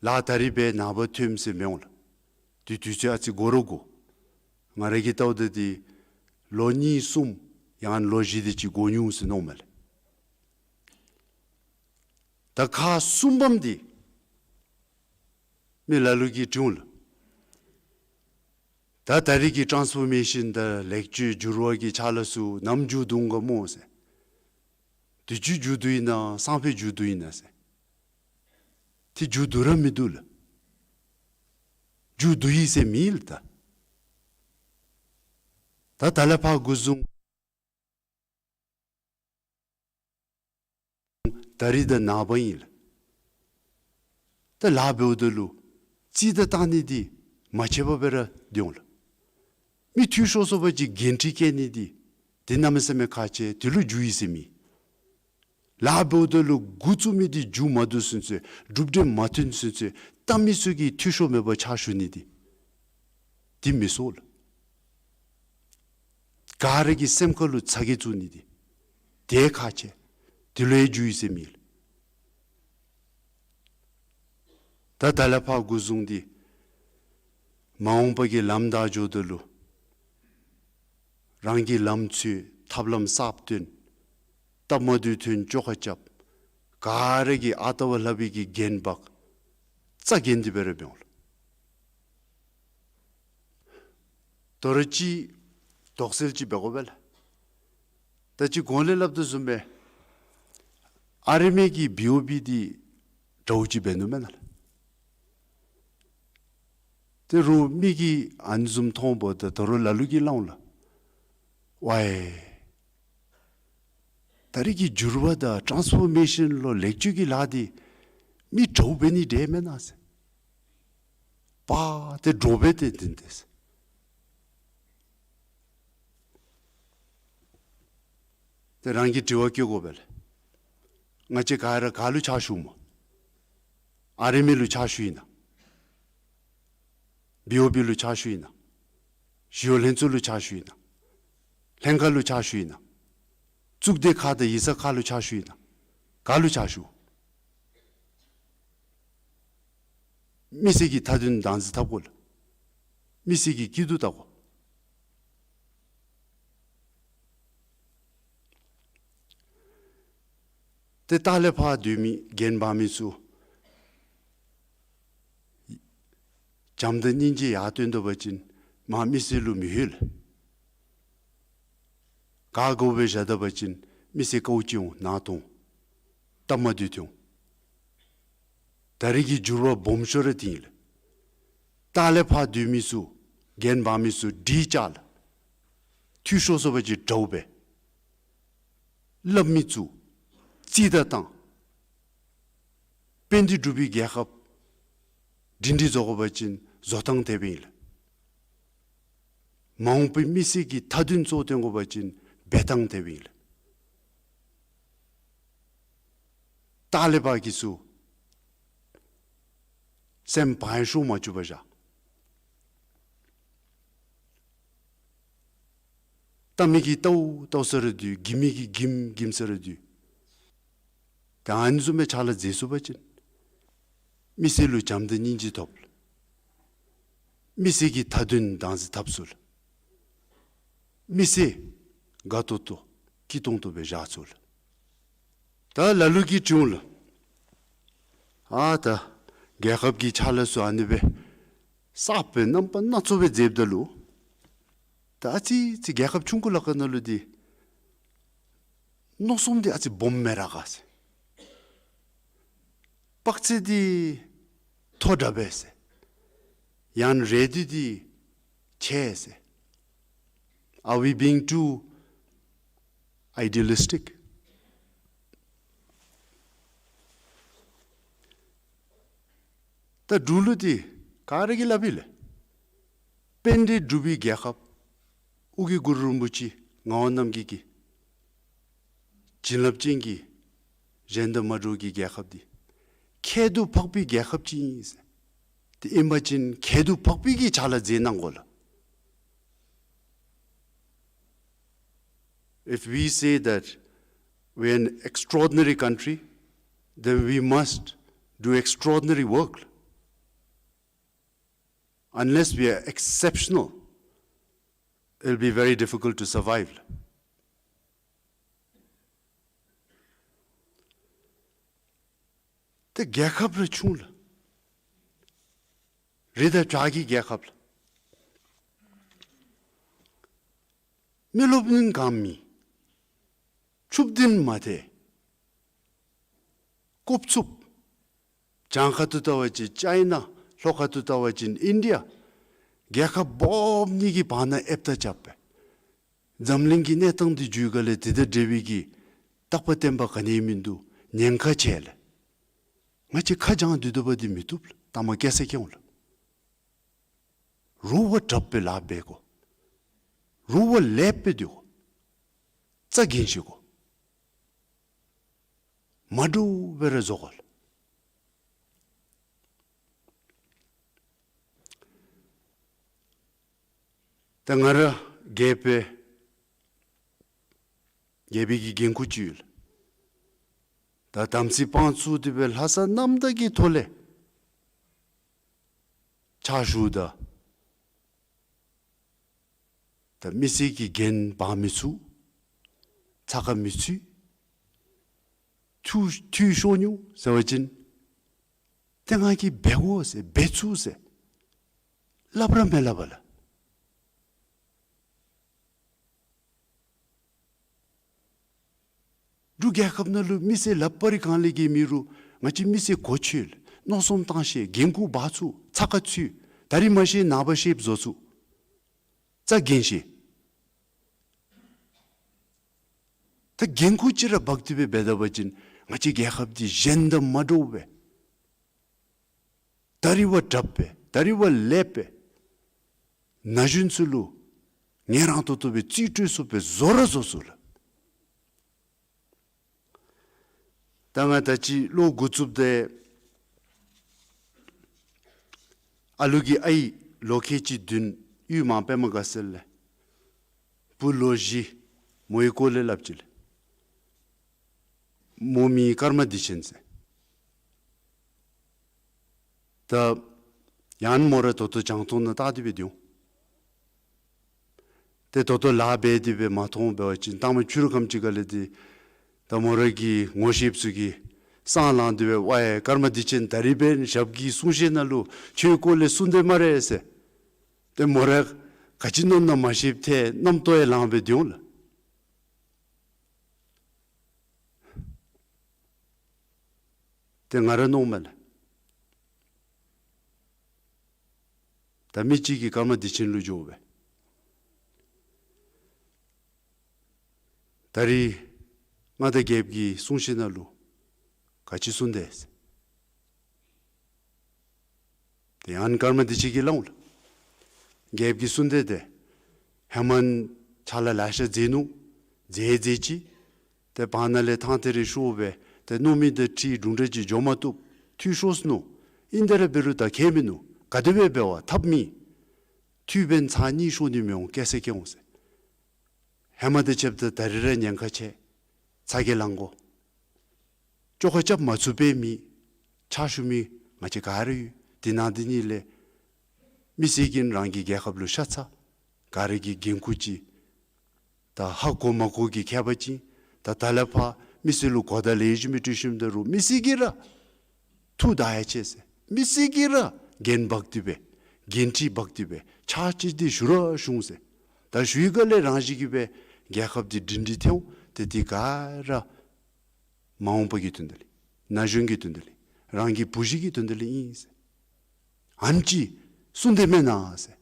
ལཱ་ད་རིས་འབད་ནངས་པ་ཐོནམ་ཟེར་མི་འོང་ལགས། དེ་དུས་ཚོད་ཨ་ཙི་འགོར་རུང་འགོར། ང་ར་གིས་བལྟཝ་ད་འདི་ལོ་གཉིས་གསུམ་ཡང་ན་ལོ་བཞི་དེ་ཅིག་འགོར་འོང་ཟེར་མནོཝ་མས་ལགས། ད་ཁག་གསུམ་པམ་འདི་མི་ལ་ལུ་གིས་དྲིཝ་ལགས། ད་ད་རིས་ཀྱི་ཊཱནསི་ཕོར་མེ་ཤཱན་དང་ལེགས་བཅོས་འགྱུར་བ་གི་ཕྱག་ལཱ་ཚུ་ནམ་མཇུག་བསྡུ་འོང་ག་སྨོ་ཟེར། དུས་ཅི་མཇུག་བསྡུ་ཡི་ན་སང་ཕོད་མཇུག་བསྡུ་ཡི་ན་ཟེར། དེ་མཇུག་བསྡུ་ར་མི་བསྡུ་ལགས། མཇུག་བསྡུ་ཡི་ཟེར་མི་ལགས། ད་ད་ལས་ཕར་འགོ་བཟུང་ད་རིས་ད་ནངས་པ་ཨིན་ལགས། ད་ལཱ་འབདཝ་ད་ལུ་རྩིས་ད་བཏང་ནི་འདི་མ་ཆད་པར་སྦེ་ར་སྡོད་འོང་ལགས། མི་འཐུས་ཤོར་སོང་པ་ཅིན་འགན་འཁྲི་བཀལ་ནི་འདི་འདི་གནམ་མེད་ས་མེད་ཁག་ཆེ། དེ་ལུ་མཇུག་ཡི་ཟེར་མི། ལཱ་འབདཝ་ད་ལུ་འགོ་བཙུགས་མི་འདི་མཇུག་མ་བསྡུ་ཚུན་ཚོད་གྲུབ་འབྲས་མ་ཐོན་ཚུན་ཚོད་ལྟ་མི་ཚུ་གིས་འཐུས་ཤོར་མེད་པར་ཕྱག་ཞུ་ནི་འདི་འདི་མི་སོང་ལགས། ག་ར་གི་སེམས་ཁ་ལུ་ཚ་གྱང་བཙུགས་ནི་འདི་དེ་ཁག་ཆེ། དེ་ལུ་ཡང་མཇུག་ཡི་ཟེར་མི་ལགས། ད་ད་ལས་ཕར་འགོ་བཟུང་སྟེ་མ་འོངས་པ་གི་ལམ་བདའ་འགྱོཝ་ད་ལུ་རང་གིས་ལམ་འཚོལ། ཐབས་ལམ་གསརཔ་སྟོན། སྟབས་མ་བདེཝ་ཐོན་བཅོ་ཁ་རྐྱབ། ག་ར་གིས་ཨ་རྟག་པ་ལྷག་པའི་གི་འགན་འབག། རྩ་འགེངས་ཏེ་སྦེ་ར་འབད་འོང་ལགས། དོ་རུང་ཅིག་དོགས་སེལ་ཅིག་འབད་དགོ་པས་ལགས། ད་ཅི་གོང་ལས་སླབ་དོ་བཟུམ་སྦེ་ཨ་རི་མི་གི་བི་ཨོ་བི་འདི་དྲག་ཅིག་འབད་ནུག་མེན་ན་ལགས། དོ་རུང་མི་གིས་ཨ་ནི་བཟུམ་མཐོང་འབདཝ་ད་དོ་རུང་ལ་ལུ་གིས་སླབ་འོང་ལགས། ཝའི་ད་རིས་ཀྱི་འགྱུར་བ་དང་ཊཱནསི་ཕོར་མེ་ཤཱན་ལོ་ལེགས་བཅོས་ཀྱི་ལཱ་འདི་མི་དྲག་འབད་ནི་འདྲས་མེན་ན་ཟེར། པ་ཏེ་དྲག་འབད་དེ་འདི་འདི་ཟེར། ཏེ་རང་གིས་དྲི་བ་བཀོད་དགོ་པས་ལགས། ང་བཅས་ག་ར་ག་ལུ་ཕྱག་ཞུཝ་སྨོ། ཨ་རི་མི་ལུ་ཕྱག་ཞུ་ཡི་ན། བི་ཨོ་བི་ལུ་ཕྱག་ཞུ་ཡི་ན། ཞི་གཡོག་ལྷན་ཚོགས་ལུ་ཕྱག་ཞུ་ཡི་ན། ལྷན་ཁག་ལུ་ཕྱག་ཞུ་ཡི་ན། གཙུག་སྡེ་ཁག་དང་ཡིག་ཚང་ཁག་ལུ་ཕྱག་ཞུ་ཡི་ན། ག་ལུ་ཕྱག་ཞུ། མི་སེར་གྱི་མཐའ་དོན་བདག་འཛིན་འཐབ་དགོ་ལགས། མི་སེར་གྱི་སྐྱིད་སྡུག་བལྟ་དགོ། ཏེ་ལྟག་ལས་ཕར་སྡོད་མི་འགན་འབག་མི་ཚུ་བྱམས་དང་སྙིང་རྗེ་ཡར་སྟོན་ད་པ་ཅིན་མར་མི་སེར་ལུ་མི་ལྷོད་ལགས། ག་དགོ་པའི་བཞག་ད་པ་ཅིན་མི་སེར་དཀའཝ་སྤྱད་འོང་། ནང་ཐོན་འོང་། སྟབས་མ་བདེཝ་ཐོན་འོང་། ད་རིས་ཀྱི་འགྱུར་བ་སྦོམ་ཤོས་ར་འདི་ཨིན་ལགས། ལྟག་ལས་ཕར་སྡོད་མི་ཚུ་འགན་འབག་མི་ཚུ་འདི་ཅ་ལགས། འཐུས་ཤོར་སོང་པ་ཅིན་དྲག་འབད། སླབ་མི་ཚུ་རྩིས་ད་བཏང་། དཔལ་ལྡན་འབྲུག་པའི་རྒྱལ་ཁབ་སྒྲིང་སྒྲི་བཟོ་དགོ་པ་ཅིན་བཟོ་ཐངས་དེ་སྦེ་ཨིན་ལགས། མ་འོངས་པའི་མི་སེར་གྱི་མཐའ་དོན་གཙོ་བོ་བཏོན་དགོ་པ་ཅིན་འབད་ཐངས་དེ་སྦེ་ཨིན་ལགས། ལྟག་ལས་ཕར་གྱི་ཚུ་སེམས་བག་ཡངས་ཤོར་མ་བཅུག་པར་བཞག། ལྟ་མི་གིས་ལྟཝ་ལྟཝ་ས་ར་སྡོད། གྱིབ་མི་གིས་གྱིབ་གྱིབ་ས་ར་སྡོད། ད་ཨ་ནི་བཟུམ་སྦེ་ཕྱག་ལཱ་མཛད་ཚུགས་པ་ཅིན་མི་སེར་ལུ་བྱམས་དང་སྙིང་རྗེ་ཐོབ། མི་སེར་གྱི་མཐའ་དོན་བདག་འཛིན་འཐབ་ཚུགས། མི་སེར་དགའ་ཏོག་ཏོ་སྐྱིད་ཏོང་ཏོ་སྦེ་བཞག་ཚུགས་ལགས། ད་ལ་ལུ་གིས་དྲིཝ་ལགས། ཨ་ད་རྒྱལ་ཁབ་ཀྱི་ཕྱག་ལཱ་ཚུ་ཨ་ནི་སྦེ་གསརཔ་སྦེ་རྣམ་པ་སྣ་ཚོགས་སྦེ་མཛདཔ་ད་ལུ་ད་ཨ་ཙི་ཅིག་རྒྱལ་ཁབ་ཆུང་ཀུ་ལ་ཁ་ནང་ལུ་འདི་མནོ་བསམ་འདི་ཨ་ཙི་སྦོམ་མས་ར་ག་ཟེར། དཔག་ཚད་འདི་མཐོ་དྲགས་པས་ཟེར། ཡང་རེ་འདོད་འདི་ཆེ་ཟེར། Are we being too idealistic? ད་འབྲུག་ལུ་འདི་ག་ར་གིས་སླབ་ཨིན་ལགས། དཔལ་ལྡན་འབྲུག་པའི་རྒྱལ་ཁབ་ཨོ་རྒྱན་གུ་རུ་རིན་པོ་ཆེ་ངག་དབང་རྣམ་རྒྱལ་གྱི་བྱིན་རླབས་ཅན་གྱི་གཞན་དང་མ་འདྲཝ་གི་རྒྱལ་ཁབ་འདི་ཁྱད་དུ་འཕགས་པའི་རྒྱལ་ཁབ་ཅིག་ཨིན་ཟེར། དེ་ཨིན་པ་ཅིན་ཁྱད་དུ་འཕགས་པའི་གི་ཕྱག་ལཱ་མཛད་གནང་དགོ་ལགས། If we say that we are an extraordinary country, then we must do extraordinary work. Unless we are exceptional, it'll be very difficult to survive. ཏེ་རྒྱལ་ཁབ་ར་ཆུང་ལགས། རི་དང་བྱག་གི་རྒྱལ་ཁབ་ལགས། མི་རློབས་ནི་གང་མེད། ཕྱུགཔོ་འདི་མ་ཐལ། ཀོབ་ཚུགས། གྱངས་ཁ་ཐུག་ལྟ་བ་ཅིན་ཅའི་ན་ ལྷོ་ཁ་ཐུག་བལྟ་བ་ཅིན་ཨིན་ཌི་ཡ་རྒྱལ་ཁབ་སྦོམ་གཉིས་ཀྱི་བར་ན་ཨེབ་ཏ་རྐྱབ་སྦེ་འཛམ་གླིང་གི་གནས་སྟངས་འདི་འགྱུར་ག་ལས་དེ་དང་འབྲེལ་བའི་གི་རྟག་པ་བརྟན་པ་ག་ནི་ཡང་མིན་འདུག། ཉེན་ཁ་ཆེ་ལགས། ང་བཅས་ཁ་བྱང་སྡོད་སྡོད་པ་འདི་མི་བཏུབ་ལགས། ད་མ་སྐྱེ་ས་སྐྱེ་འོང་ལགས། རོགས་པ་དྲགཔ་སྦེ་ལཱ་འབད་དགོ། རོགས་པ་ལེགས་པའི་སྡོད་དགོ། རྩ་འགེངས་ཤེས་དགོ། མ་འདྲཝ་སྦེ་ར་བཟོ་དགོ་ལགས། ད་ང་ར་རྒྱལཔོ་སྦེ་རྒྱལ་པོའི་གི་འགན་ཁུར་ཅིག་ཡོད་ལགས། ད་དམ་ཚིག་སྤང་ཚུགས་ཏེ་སྦེ་ལྷག་བསམ་རྣམ་དག་གི་ཐོག་ལས་ཕྱག་ཞུཝ་ད་ད་མི་སེར་གྱི་འགན་འབག་མི་ཚུགས། ཚ་ཁ་མི་ཚུད། འཐུས་འཐུས་ཤོར་ནུག་ཟེར་བ་ཅིན་ཏེ་ང་གིས་འབད་དགོ་ཟེར་འབད་ཚུགས་ཟེར་སླབ་ར་མི་སླབ་པ་ལགས། འབྲུག་རྒྱལ་ཁབ་ནང་ལུ་མི་སེར་ལགཔ་རི་གང་ལས་ཀྱི་མི་རུང་ང་བཅས་མི་སེར་གོ་ཆོད་ལགས། མནོ་བསམ་བཏང་ཤེས། འགན་ཁུར་འབག་ཚུགས། ཚ་ཁ་ཚུད། ད་རིས་མ་ཤེས་ནངས་པ་ཤེསཔ་བཟོ་ཚུགས། རྩ་འགེངས་ཤེས། ད་འགན་ཁུར་ཅིག་ར་འབག་སྟེ་སྦེ་འབད་ད་པ་ཅིན་ང་བཅས་རྒྱལ་ཁབ་འདི་གཞན་དང་མ་འདྲཝ་སྦེ་ད་རིས་བ་དྲགཔ་སྦེ་ད་རིས་བ་ལེགསཔ་སྦེ་ན་གཞོན་ཚུ་ལུ་ངལ་རངས་ཏོག་ཏོ་སྦེ་རྩིས་སྤྲོད་ཚུགསཔ་སྦེ་བཟོ་ར་བཟོ་ཚུགས་ལགས། ད་ང་ད་ཅི་ལོ་འགོ་བཙུགསཔ་ད་ཨ་ལུ་གི་ཨའི་ལོ་ཁལ་གཅིག་བདུན་ཡུལ་མང་པདྨ་དགའ་ཚལ་ལས་བུ་ལོ་བཞི། མོའི་སྐོར་ལས་སླབ་ཅི་ལགས། མོ་མིང་ཀརྨ་བདེ་ཆེན་ཟེར། ད་ཡང་མོ་ར་ད་ལྟོ་རྒྱང་མཐོང་ནང་བལྟ་སྟེ་སྦེ་སྡོད་འོང་། ཏེ་ད་ལྟོ་ལཱ་འབད་དེ་སྦེ་མ་མཐོང་འབད་བ་ཅིན་ལྟ་མ་ཕྱི་རུ་ཁམས་ཅིག་ཁ་ལས་ཏེ་ད་མོ་ར་གི་ངོ་ཤེསཔ་ཚུ་གིས་སང་ལངས་ཏེ་སྦེ་ཝའི་ཀརྨ་བདེ་ཆེན་ད་རིས་འབདན་ཞབས་ཀྱི་གསུང་བཤད་ནང་ལུ་ཁྱོད་སྐོར་ལས་གསུངས་དེས་སྨ་རེ་ཟེར། ཏེ་མོ་ར་ག་ཅི་མནོ་ན་མ་ཤེསཔ་ཐལ་རྣམ་རྟོག་ཡང་ལངས་སྦེ་སྡོད་འོང་ལགས། ཏེ་ང་ར་མནོཝ་མས་ལགས། ད་མི་གཅིག་གིས་ཀརྨ་བདེ་ཆེན་ལུ་འགྱོ་སྦེ་ད་རིས་མངའ་བདག་རྒྱལཔོ་གི་གསུང་བཤད་ནང་ལུ་ག་ཅི་གསུངས་དེས་ཟེར། ཏེ་ཡང་ཀརྨ་བདེ་ཆེན་གྱིས་སླབ་འོང་ལགས། རྒྱལཔོ་གིས་གསུངས་དེས་ཏེ་ཧེ་མ་ཕྱག་ལཱ་ལེ་ཤ་མཛད་ནུག། མཛད་མཛད་ཅི། ཏེ་བར་ན་ལས་ཐང་ཐེ་རེ་ཤོར་སྦེ་ཏེ་མནོ་མི་དང་འཁྲིལ་དུམ་གྲ་ཅིག་འགྱོ་མ་བཏུབ། འཐུས་ཤོར་སོ་ནུག། ཨིན་ཏེ་ར་འབད་རུང་ད་ཁྱད་མིན་ནུག། ག་དེ་སྦེ་འབད་བ་ཐབས་མེད། འཐུས་འབདན་ཚར་གཉིས་ཤོར་ནི་མི་འོང་། སྐྱེ་ས་སྐྱེ་འོང་ཟེར། ཧེ་མ་དང་ཕྱདཔ་ད་ད་རིས་ར་ཉེན་ཁ་ཆེ། ཚ་གྱང་ལང་དགོ། བཅོ་ཁ་རྐྱབ་མ་ཚུགས་པའི་མི་ཕྱག་ཞུ་མི་ང་བཅས་ག་ར་ཡོད། དེ་ནང་དེ་གཉིས་ལས་མི་སེར་གྱིས་རང་གི་རྒྱལ་ཁབ་ལུ་ཤ་ཚ། ག་ར་གིས་འགན་ཁུར་ཅིག། ད་ཧ་གོ་མ་གོ་གི་ཁྱད་པར་ཅིག། ད་ད་ལས་ཕར་མི་སེར་ལུ་གོ་བརྡ་ལེགས་ཤོམ་སྦེ་སྤྲོད་ཞིནམ་ད་རུང་མི་སེར་གྱིས་ར་ཐུགས་དགའ་ཡ་ཆེ་ཟེར། མི་སེར་གྱིས་ར་འགན་འབག་སྟེ་སྦེ་འགན་འཁྲི་འབག་སྟེ་སྦེ་ཕྱག་ཕྱིད་དེ་ཞུ་ར་ཞུ་འོང་ཟེར། ད་ཞུ་བའི་སྒང་ལས་རང་བཞིན་གྱིས་སྦེ་རྒྱལ་ཁབ་འདི་སྒྲིང་སྒྲི་ཐལ་འོང་། ཏེ་དེ་ག་ར་མ་འོངས་པ་གི་དོན་དག་ལས་ན་གཞོན་གྱི་དོན་དག་ལས་རང་གི་བུ་གཞི་གི་དོན་དག་ལས་ཨིན་ཟེར། ཨ་ནི་ཅིག་གསུངས་དེས་མེན་ན་ཟེར།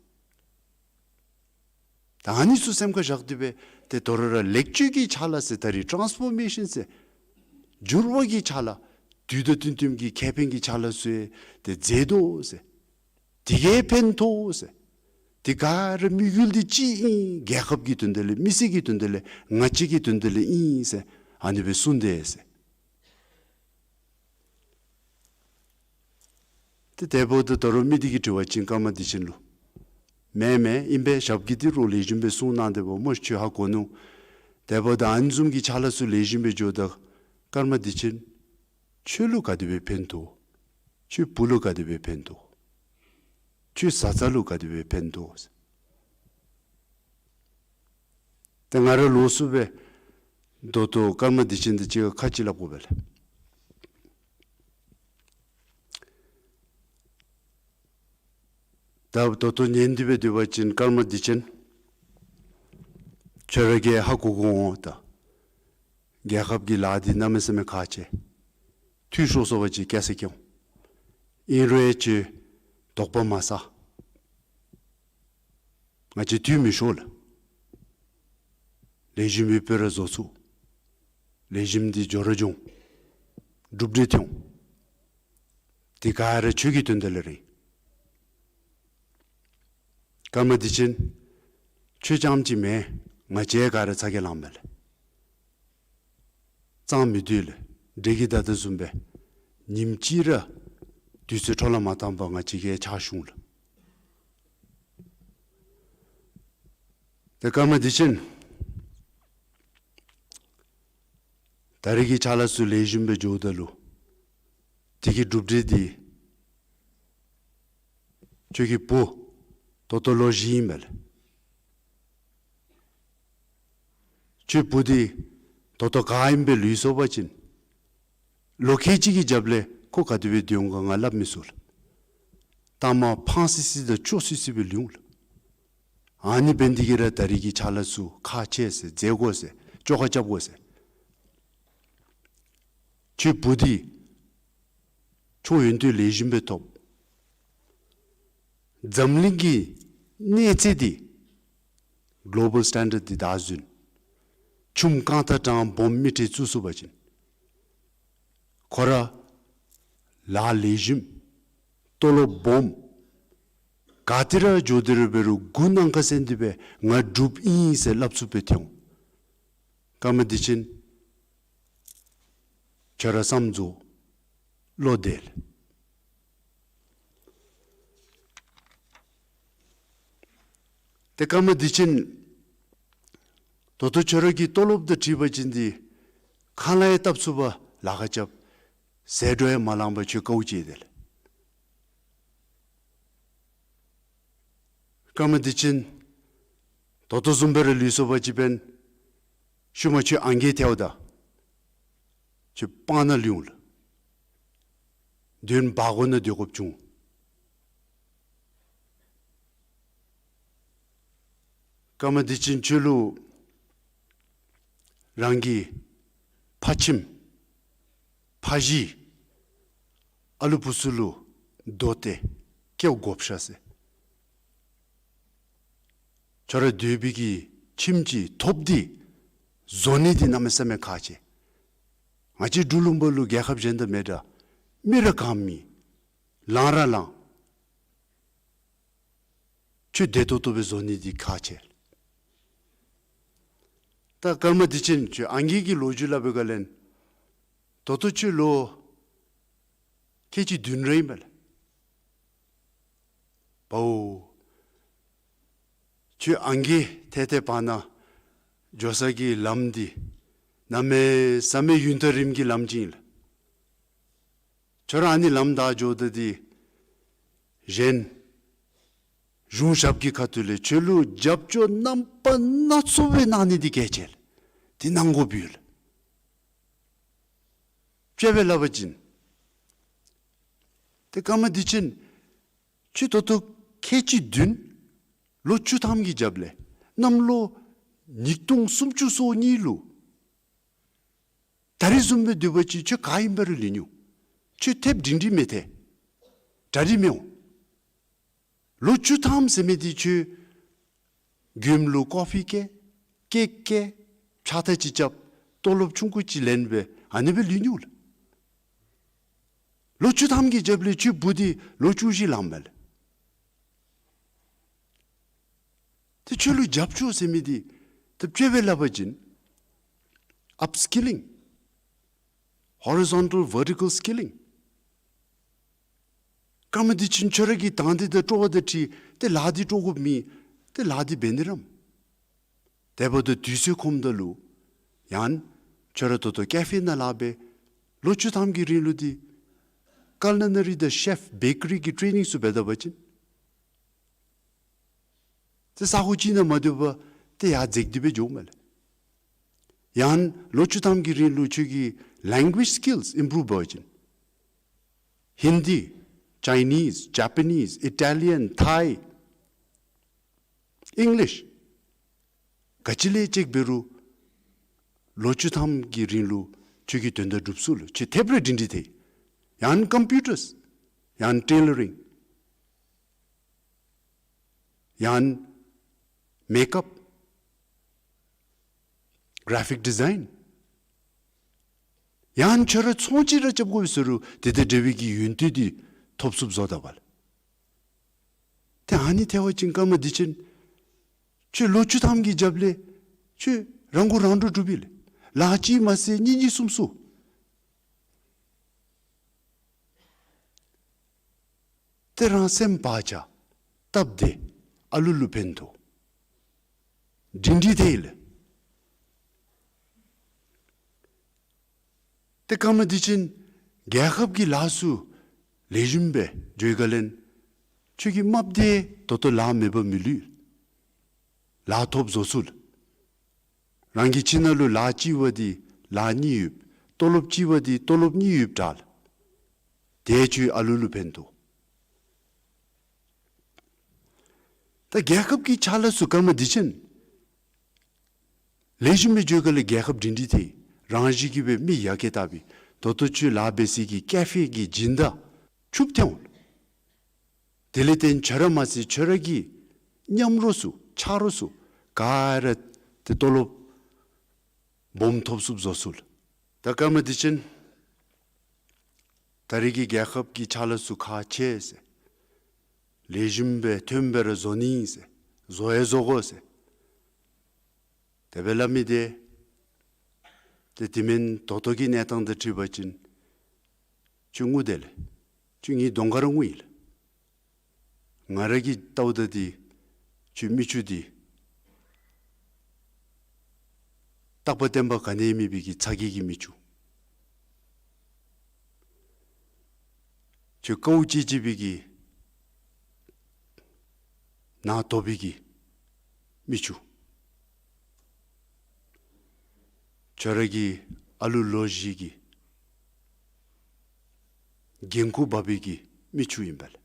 ད་ཨ་ནི་ཚུ་སེམས་ཁར་བཞག་སྟེ་སྦེ་ཏེ་དོ་རུང་ར་ལེགས་བཅོས་ཀྱི་ཕྱག་ལཱ་ཟེར་ད་རིས་ཊཱནསི་ཕོར་མེ་ཤཱན་ཟེར་འགྱུར་བ་གི་ཕྱག་ལཱ་དུས་དང་བསྟུན་བསྟུནམ་གྱི་ཁེ་ཕན་གྱི་ཕྱག་ལཱ་ཚུ་ཡང་ཏེ་མཛད་དོ་ཟེར། དེ་གིས་ཕན་ཐོགས་ཟེར། དེ་ག་ར་དམིགས་ཡུལ་འདི་གཅིག་ཨིན། རྒྱལ་ཁབ་ཀྱི་དོན་དག་ལས་མི་སེར་གྱི་དོན་དག་ལས་ང་བཅས་ཀྱི་དོན་དག་ལས་ཨིན་ཟེར་ཨ་ནི་སྦེ་གསུངས་དེས་ཟེར། ཏེ་དེ་འབདཝ་ད་ད་རུང་མི་དེ་གིས་དྲི་བ་ཅིན་ཀརྨ་བདེ་ཆེན་ལུ། མེན་མེན་ཨིན་པས། ཞབས་ཀྱིས་དེ་རུང་ལེགས་ཤོམ་སྦེ་གསུངས་གནང་དེས་པ་སྨོ། ཁྱོད་ཧ་གོ་ནུག། དེ་འབདཝ་ད་ཨ་ནི་བཟུམ་གྱི་ཕྱག་ལཱ་ཚུ་ལེགས་ཤོམ་སྦེ་འགྱོཝ་ད་ཀརྨ་བདེ་ཆེན་ཁྱོད་ལུ་ག་དེ་སྦེ་ཕན་ཐོགས། ཁྱོད་བུ་ལུ་ག་དེ་སྦེ་ཕན་ཐོགས། ཁྱོད་བཟའ་ཚང་ལུ་ག་དེ་སྦེ་ཕན་ཐོགས། ཏེ་ང་ར་ལོགས་སུ་སྦེ་ད་ལྟོ་ཀརྨ་བདེ་ཆེན་དང་གཅིག་ཁར་ཁ་ཅིག་སླབ་དགོ་པས་ལགས། ད་ད་ལྟོ་ཉན་ཏེ་སྦེ་སྡོད་པ་ཅིན་ཀརྨ་བདེ་ཆེན་ཁྱོད་ར་གིས་ཧ་གོ་གོ་འོང་། ད་རྒྱལ་ཁབ་ཀྱི་ལཱ་འདི་གནམ་མེད་ས་མེད་ཁག་ཆེ། འཐུས་ཤོར་སོང་པ་ཅིན་སྐྱེ་ས་སྐྱེ་འོང་། ཨིན་རུང་ཡང་ཁྱོད་ དོགས་པ་མ་ཟ། ང་བཅས་འཐུས་མི་ཤོར་ལགས། ལེགས་ཤོམ་སྦེ་སྤེལ་ར་བཟོ་ཚུགས། ལེགས་ཤོམ་འདི་འགྱོ་ར་འགྱོ་འོང་། གྲུབ་འབྲས་ཐོན་འོང་། དེ་ག་ར་ཁྱོད་ཀྱི་དོན་དག་ལས་རེད། སྐར་མ་བདེ་ཆེན། ཁྱོད་རྐྱངམ་གཅིག་མེན། ང་བཅས་ག་ར་ཚ་གྱང་ལངམ་མས་ལགས། གཙང་མི་སྡོད་ལགས། འདྲེ་གིས་བདའ་དོ་བཟུམ་སྦེ་ཉིནམ་གཅིག་ར་དུས་ཚོད་འཕྲོ་བརླག་མ་བཏང་པར་ང་བཅས་ཀྱིས་ཕྱག་ཞུ་འོང་ལགས། ཏེ་སྐར་མ་བདེ་ཆེན། ད་རེས་ཀྱི་ཕྱག་ལཱ་ཚུ་ལེགས་ཤོམ་སྦེ་འགྱོཝ་ད་ལུ་དེ་གི་གྲུབ་འབྲས་འདི་ཁྱོད་ཀྱི་བུ་ད་ལྟོ་ལོ་བཞི་ཨིན་པས་ལགས། ཁྱོད་བུ་འདི་ད་ལྟོ་ག་ཨིནམ་སྦེ་ལུས་སོང་པ་ཅིན་ལོ་ཁལ་གཅིག་གི་རྒྱབ་ལས་ཁོ་ག་དེ་སྦེ་སྡོད་འོང་ག་ང་སླབ་མི་ཚུགས་ལགས། ལྟག་མ་ཕངས་སི་སི་དང་སྐྱོ་སི་སི་སྦེ་ལུས་འོང་ལགས། ཨ་ནི་འབད་ནི་འདི་གིས་ར་ད་རེས་ཀྱི་ཕྱག་ལཱ་ཚུ་ཁག་ཆེ་ཟེར་མཛད་དགོ་ཟེར་བཅོ་ཁ་རྐྱབ་དགོ་ཟེར། ཁྱོད་བུ་འདི་ཁྱོད་ཡོན་ཏན་ལེགས་ཤོམ་སྦེ་ཐོབ། འཛམ་གླིང་གི་གནས་ཚད་འདི་གློ་བཱལ་སི་ཊེན་ཌརཌ་འདི་བདའ་ཟུན། ཆུམ་རྐང་ཐང་དྲང་སྦོམ་མི་ཁྲི་བཙུགས་ཚུགས་པ་ཅིན་ཁོ་ར་ལཱ་ལེགས་ཤོམ་ཏོ་ལོབ་སྦོམ་ག་ཏེ་ར་འགྱོ་སྟེ་ར་འབད་རུང་མགུ་གནམ་ཁར་སེང་སྟེ་སྦེ་ང་འབྲུགཔ་ཨིན་ཟེར་སླབ་ཚུགསཔ་སྦེ་ཐོན་འོང་། སྐར་མ་བདེ་ཆེན། ཁྱོད་ར་བསམ་རྫོགས། བློ་བདེ་ལགས། ཏེ་སྐར་མ་བདེ་ཆེན། ད་ལྟོ་ཁྱོད་ར་གི་ཏོ་ལོབ་དང་འཁྲིལ་བ་ཅིན་འདི་ཁ་ལས་ཡང་བཏབ་ཚུགས་པར་ལཱ་ཁག་རྐྱབ། ཟད་འགྲོ་ཡང་མ་ལང་པར་ཁྱོད་དཀའཝ་སྤྱད་དེ་ལགས། སྐར་མ་བདེ་ཆེན། ད་ལྟོ་བཟུམ་སྦེ་ར་ལུས་སོང་པ་ཅིན་འབདན་ཤུལ་མ་ཁྱོད་ཨང་རྒས་ཐལཝ་ད་ཁྱོད་སྤང་ནང་ལུས་འོང་ལགས། དོན་བར་སྒོ་ནང་སྡོད་དགོཔ་བྱུང་། སྐར་མ་བདེ་ཆེན་ཁྱོད་ལུ་རང་གི་ཕ་ཁྱིམ་ཕ་གཞིས་ཨ་ལུ་བུ་ཚུ་ལུ་དོ་ཏེ་སྐྱེལ་དགོཔ་ཤ་ཟེར། ཁྱོད་ར་སྡོད་པའི་གི་ཁྱིམ་གྱི་ཐོབ་འདི་བཟོ་ནི་འདི་གནམ་མེད་ས་མེད་ཁག་ཆེ། ང་བཅས་འབྲུག་ལུང་པ་ལུ་རྒྱལ་ཁབ་གཞན་དང་མེད་དྲ། མི་ར་གང་མེད། ལང་ར་ལང་། ཁྱོད་བདེ་ཏོག་ཏོ་སྦེ་བཟོ་ནི་འདི་ཁག་ཆེ། ད་སྐར་མ་བདེ་ཆེན་ཁྱོད་ཨང་རྒས་ཀྱི་ལོ་རྒྱུས་སླབ་པའི་སྒང་ལས་ད་ལྟོ་ཁྱོད་ལོ་ཁལ་གཅིག་བདུན་ར་ཨིན་པས་ལགས། པའོ། ཁྱོད་ཨང་རྒས་ཐལ་ཐལ་བར་ན་འགྱོ་ས་གི་ལམ་འདི་གནམ་མེད་ས་མེད་ཡུན་ཐག་རིངམོ་གི་ལམ་ཅིག་ཨིན་ལགས། ཁྱོད་ར་ཨ་ནི་ལམ་བདའ་འགྱོཝ་ད་འདི་གཞན་གཞུང་ཞབས་ཀྱི་ཁ་ཐུག་ལས་ཁྱོད་ལུ་རྒྱབ་སྐྱོར་རྣམ་པ་སྣ་ཚོགས་སྦེ་གནང་ནི་འདི་གལ་ཆེ་ལགས། འདི་གནང་དགོཔ་ཡོད་ལགས། དཔྱེ་སྦེ་སླབ་པ་ཅིན་ཏེ་སྐར་མ་བདེ་ཆེན་ཁྱོད་ད་ལྟོ་ཁལ་གཅིག་བདུན་ལོ་བཅུ་ཐམ་གྱི་རྒྱབ་ལས་གནམ་ལོ་ཉིས་སྟོང་སུམ་ཅུ་སོ་གཉིས་ལུ་ད་རིས་བཟུམ་སྦེ་སྡོད་པ་ཅིན་ཁྱོད་ག་ཨིནམ་སྦེ་ར་ལུས་ནི་འོང་། ཁྱོད་ཐེབས་སྒྲིང་སྒྲིང་མི་ཐལ། གྲ་སྒྲིག་མི་འོང་། ལོ་བཅུ་ཐམ་ཟེར་མི་འདི་ཁྱོད་མགྱོནམ་ལུ་ཀོ་ཕི་བཀལ་ཀེཀ་བཀལ་ཕྱག་ཐག་ཅིག་རྐྱབ་ཏོ་ལོབ་ཆུང་ཀུ་ཅིག་ལེན་སྦེ་ཨ་ནི་སྦེ་ལུས་ནི་འོང་ལགས། ལོ་བཅུ་ཐམ་གྱི་རྒྱབ་ལས་ཁྱོད་བུ་འདི་ལོ་བཅུ་བཞི་ལངམ་མས་ལགས། ཏེ་ཁྱོད་ལུ་རྒྱབ་སྐྱོར་ཟེར་མི་འདི་ཏེ་དཔྱེ་སྦེ་སླབ་པ་ཅིན་ཨཔ་སི་ཀི་ལིང་ཧོ་རི་ཛོན་ཊལ་ཝར་ཊི་ཀལ་སི་ཀི་ལིང་། སྐར་མ་བདེ་ཆེན་ཁྱོད་ར་གི་དང་འདོད་དང་སྤྲོ་བ་དང་འཁྲིལ་ཏེ་ལཱ་འདི་སྤྲོ་དགོཔ་མེད། ཏེ་ལཱ་འདི་འབད་ནི་རམ། དེ་འབདཝ་ད་དུས་ཚོད་ཁོམ་ད་ལུ་ཡང་ཁྱོད་ར་ད་ལྟོ་ཀེ་ཕེ་ནང་ལཱ་འབད། ལོ་བཅུ་ཐམ་གྱི་རིང་ལུ་འདི་ཀུ་ལི་ནེ་རི་དང་ཤེཕ་བེ་ཀ་རི་གི་ཊེ་ནིང་ཚུ་འབད་ད་པ་ཅིན་ཏེ་ས་གོ་གཅིག་ནང་མ་སྡོད་པར་ཏེ་ཡར་འཛེགས་ཏེ་སྦེ་འགྱོཝ་མས་ལགས། ཡང་ལོ་བཅུ་ཐམ་གྱི་རིང་ལུ་ཁྱོད་ཀྱི་ལེང་གུ་ཨེཇ་སི་ཀིལསི་ཨིམ་པྲུབ་འབད་བ་ཅིན་ཧིན་དི་ཅའི་ནིསི་ཇ་པ་ནིསི་ཨི་ཊ་ལི་ཡན་ཐའི་ཨིང་ལིཤ་ག་ཅི་ལས་ཅིག་འབད་རུང་ལོ་བཅུ་ཐམ་གྱི་རིང་ལུ་ཁྱོད་ཀྱི་དོན་དག་འགྲུབ་ཚུགས་ལགས། ཁྱོད་ཐེབས་ར་སྒྲིང་སྒྲིང་ཐལ། ཡང་ཀམ་པིའུ་ཊརསི་ཡང་ཊེ་ལ་རིང་། ཡང་མེཀ་ཨཔ། གར་ཕིཀ་ཌི་ཛའིན། ཡང་ཁྱོད་ར་ཚོང་ཅིག་ར་རྐྱབ་དགོ་པས་ཟེར་རུང་དེ་དང་འབྲེལ་བའི་གི་ཡོན་ཏན་འདི་ཐོབ་ཚུགསཔ་བཟོ་ད་པ་ལགས། ཏེ་ཨ་ནི་ཐལ་བ་ཅིན་ཀརྨ་བདེ་ཆེན་ཁྱོད་ལོ་བཅུ་ཐམ་གྱི་རྒྱབ་ལས་ཁྱོད་རང་མགོ་རང་འདྲོངས་གྲུབ་པས་ལགས། ལཱ་གཅིག་མ་ཚད་གཉིས་གཉིས་གསུམ་གསུམ། ཏེ་རང་སེམས་བག་ཆགས་སྟབས་བདེ་ཨ་ལུ་ལུ་ཕན་ཐོགས། སྒྲིང་སྒྲིང་ཐལ་ལགས། ཏེ་ཀརྨ་བདེ་ཆེན་རྒྱལ་ཁབ་ཀྱི་ལཱ་ཚུ་ལེགས་ཤོམ་སྦེ་འགྱོ་ག་ལས་ཁྱོད་ཀྱི་རྨགཔ་འདི་ད་ལྟོ་ལཱ་མེད་པར་མི་ལུས། ལཱ་ཐོབ་བཟོ་ཚུགས་ལགས། རང་གི་ཁྱིམ་ནང་ལུ་ལཱ་གཅིག་པ་འདི་ལཱ་གཉིས་ཡོདཔ། ཏོ་ལོབ་གཅིག་པ་འདི་ཏོ་ལོབ་གཉིས་ཡོདཔ་དྲག་ལགས། དེ་ཁྱོད་ཨ་ལུ་ལུ་ཕན་ཐོགས། ད་རྒྱལ་ཁབ་ཀྱི་ཕྱག་ལཱ་ཚུ་ཀརྨ་བདེ་ཆེན་ལེགས་ཤོམ་སྦེ་འགྱོ་ག་ལས་རྒྱལ་ཁབ་སྒྲིང་སྒྲིང་ཐལ། རང་བཞིན་གྱིས་སྦེ་མི་ཡར་རྒྱས་ད་པས། ད་ལྟོ་ཁྱོད་ལཱ་འབད་སའི་གི་ཀེ་ཕེ་གི་སྦྱིན་བདག་ཕྱུགཔོ་ཐལ་འོང་ལགས། དེ་ལས་བརྟེན་ཁྱོད་ར་མ་ཚད་ཁྱོད་ར་གི་མཉམ་རོགས་ཚུ་ཆ་རོགས་ཚུ་ག་ར་ཏེ་ཏོ་ལོབ་སྦོམ་ཐོབ་ཚུགསཔ་བཟོ་ཚུགས་ལགས། ད་ཀརྨ་བདེ་ཆེན་ད་རེས་ཀྱི་རྒྱལ་ཁབ་ཀྱི་ཕྱག་ལཱ་ཚུ་ཁག་ཆེ་ཟེར། ལེགས་ཤོམ་སྦེ་ཐོན་སྦེ་ར་བཟོ་ནི་ཨིན་ཟེར། བཟོ་ཡང་བཟོ་དགོ་ཟེར། དེ་སྦེ་སླབ་མི་འདི་ཏེ་དེ་མེན་ད་ལྟོ་གི་གནས་སྟངས་དང་འཁྲིལ་བ་ཅིན་ཁྱོད་ངུ་དེས་ལགས། ཁྱོད་ངེའི་གདོང་ཁར་ངུ་ཡི་ལགས། ང་ར་གིས་བལྟཝ་ད་འདི་ཁྱོད་མིག་ཆུ་འདི་རྟག་པ་བརྟན་པ་ག་ནི་ཡང་མེད་པའི་གི་ཚ་གྱང་གི་མིག་ཆུ། ཁྱོད་དཀའཝ་སྤྱད་སྤྱད་པའི་གི་ནང་དོག་པའི་གི་མིག་ཆུ། ཁྱོད་ར་གི་ཨ་ལུ་ལོ་བཞི་གི་འགན་ཁུར་འབག་པའི་གི་མིག་ཆུ་ཨིན་པས་ལགས།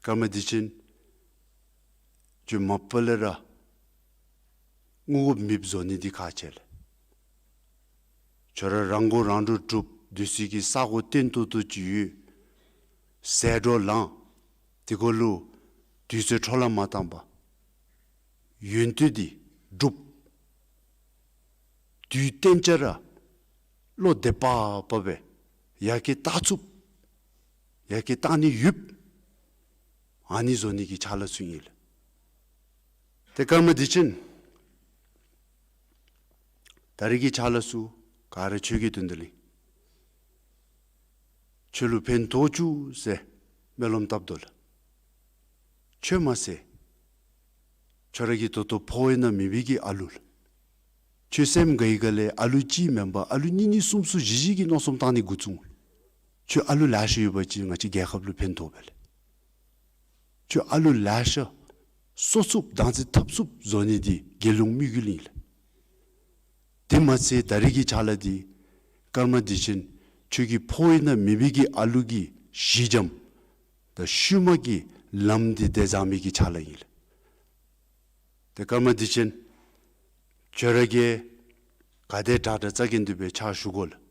ཀརྨ་བདེ་ཆེན་ཁྱོད་མ་པ་ལས་ར་ངུ་དགོཔ་མེདཔ་བཟོ་ནི་འདི་ཁག་ཆེ་ལགས། ཁྱོད་ར་རང་མགོ་རང་འདྲོངས་གྲུབ། སྡོད་སའི་གི་ས་གོ་བརྟན་ཏོག་ཏོ་ཅིག་ཡོད། ཟད་འགྲོ་ལངས། དེ་གུ་ལུ་དུས་ཚོད་འཕྲོ་བརླག་མ་བཏང་པར་ཡོན་ཏན་འདི་སྒྲུབ། དུས་གཏན་འཇགས་ར་བློ་བདེ་བག་ཕེབས་སྦེ་ཡར་རྒྱས་གཏང་ཚུགསཔ་ཡར་རྒྱས་གཏང་ནི་ཡོདཔ་ཨ་ནི་བཟོ་ནི་གི་ཕྱག་ལཱ་ཚུ་ཨིན་ལགས། ཏེ་ཀརྨ་བདེ་ཆེན་ད་རེས་ཀྱི་ཕྱག་ལཱ་ཚུ་ག་ར་ཁྱོད་ཀྱི་དོན་དག་ལས་ཁྱོད་ལུ་ཕན་ཐོགས་བཅུག་ཟེར་སྨོན་ལམ་བཏབ་དོ་ལགས། ཁྱོད་མ་ཚད་ཁྱོད་ར་གི་ད་ལྟོ་ཕོཝ་ནང་མེད་པའི་གི་ཨ་ལུ་ལགས། ཁྱོད་སེམས་དགའ་ཡི་ག་ལས་ཨ་ལུ་གཅིག་མེན་པར་ཨ་ལུ་གཉིས་གཉིས་གསུམ་གསུམ་བཞི་བཞི་གི་མནོ་བསམ་བཏང་ནི་འགོ་བཙུགས། ཁྱོད་ཨ་ལུ་ལེ་ཤ་ཡོད་པ་ཅིན་ང་བཅས་རྒྱལ་ཁབ་ལུ་ཕན་ཐོགས་པས་ལགས། ཁྱོད་ཨ་ལུ་ལེ་ཤ་གསོ་ཚུགསཔ་བདག་འཛིན་འཐབ་ཚུགསཔ་བཟོ་ནི་འདི་རྒྱལ་ཡོངས་དམིགས་ཡུལ་ཨིན་ལགས། དེ་མ་ཚད་ད་རེས་ཀྱི་ཕྱག་ལཱ་འདི་ཀརྨ་བདེ་ཆེན་ཁྱོད་ཀྱི་ཕོཝ་ནང་མེད་པའི་གི་ཨ་ལུ་གི་ཞི་འཇམ་དང་ཤུལ་མ་གི་ལམ་འདི་བདེ་བཟའ་མི་གི་ཕྱག་ལཱ་ཨིན་ལགས། ཏེ་ཀརྨ་བདེ་ཆེན་ཁྱོད་ར་གིས་ག་དེ་དྲག་དྲག་རྩ་འགེངས་ཏེ་སྦེ་ཕྱག་ཞུ་དགོ་ལགས།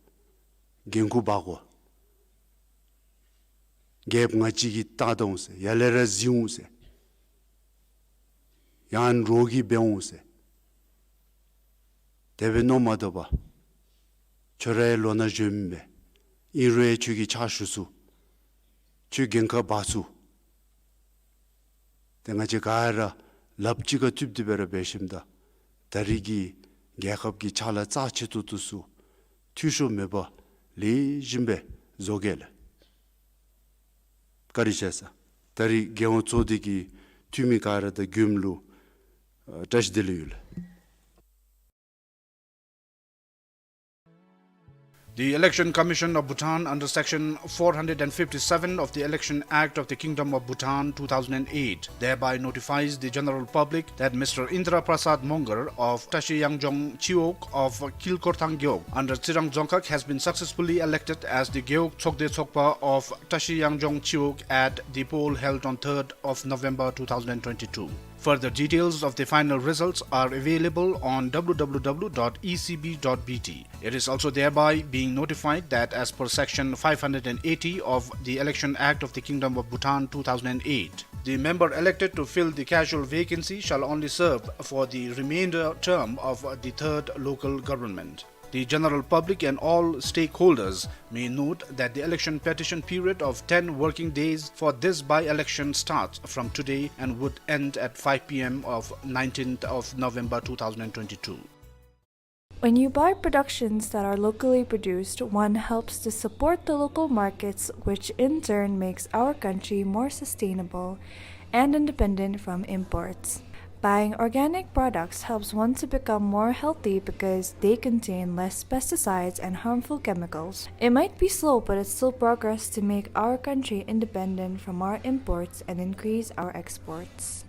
འགན་ཁུར་འབག་དགོ། རྒྱལཔོ་ང་བཅས་ཀྱིས་བལྟ་ད་འོང་ཟེར་ཡར་ལས་ར་གཟིགས་འོང་ཟེར་ཡང་རོགས་ཀྱིས་འབད་འོང་ཟེར་དེ་སྦེ་མནོ་མ་དོ་བར་ཁྱོད་ར་ཡང་ལོ་ན་གཞོནམ་མས། ཨིན་རུང་ཡང་ཁྱོད་ཀྱིས་ཕྱག་ཞུ་ཚུགས། ཁྱོད་འགན་ཁག་འབག་ཚུགས། ཏེ་ང་བཅས་ག་ར་ལགཔ་གཅིག་ཁར་མཐུད་དེ་སྦེ་ར་འབད་ཞིནམ་ད་ད་རེས་ཀྱི་རྒྱལ་ཁབ་ཀྱི་ཕྱག་ལཱ་རྩ་ཆེ་ཏོག་ཏོ་ཚུ་འཐུས་ཤོར་མེད་པར་ལེགས་ཤོམ་སྦེ་བཟོ་གེ་ལགས། བཀའ་དྲིན་ཆེ་ཟེར། ད་རེས་རྒྱལ་ཡོངས་ཚོགས་སྡེ་གི་འཐུས་མི་ག་ར་དང་མགྱོནམ་ལུ་ཨ་བཀྲ་ཤིས་བདེ་ལེགས་ཡོད་ལགས། The Election Commission of Bhutan, under Section four hundred and fifty-seven of the Election Act of the Kingdom of Bhutan two thousand and eight, thereby notifies the general public that Mister Indra Prasad Mongar of Tashi Yangjong Chiwog of Kilkorthang Gewog under Tsirang Dzongkhag has been successfully elected as the Gewog Tsokde Tsokpa of Tashi Yangjong Chiwog at the poll held on third of November two thousand and twenty-two. Further details of the final results are available on W W W dot E C B dot B T. It is also thereby being notified that as per Section five hundred eighty of the Election Act of the Kingdom of Bhutan two thousand eight, the member elected to fill the casual vacancy shall only serve for the remainder term of the third local government. The general public and all stakeholders may note that the election petition period of ten working days for this by-election starts from today and would end at five P M of nineteenth of November two thousand twenty-two. When you buy productions that are locally produced, one helps to support the local markets, which in turn makes our country more sustainable and independent from imports. Buying organic products helps one to become more healthy because they contain less pesticides and harmful chemicals. It might be slow, but it's still progress to make our country independent from our imports and increase our exports.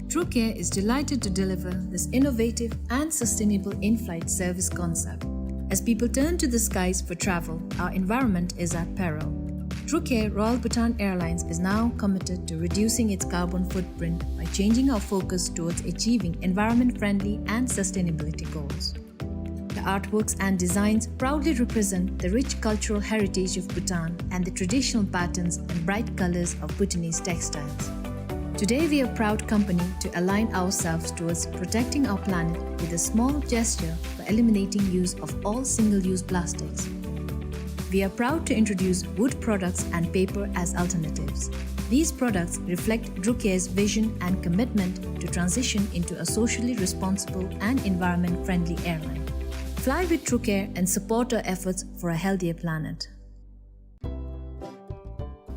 Truecare is delighted to deliver this innovative and sustainable in-flight service concept. As people turn to the skies for travel, our environment is at peril. Truecare Royal Bhutan Airlines is now committed to reducing its carbon footprint by changing our focus towards achieving environment-friendly and sustainability goals. The artworks and designs proudly represent the rich cultural heritage of Bhutan and the traditional patterns and bright colors of Bhutanese textiles. Today, we are a proud company to align ourselves towards protecting our planet with a small gesture for eliminating use of all single-use plastics. We are proud to introduce wood products and paper as alternatives. These products reflect Truecare's vision and commitment to transition into a socially responsible and environment-friendly airline. Fly with Truecare and support our efforts for a healthier planet.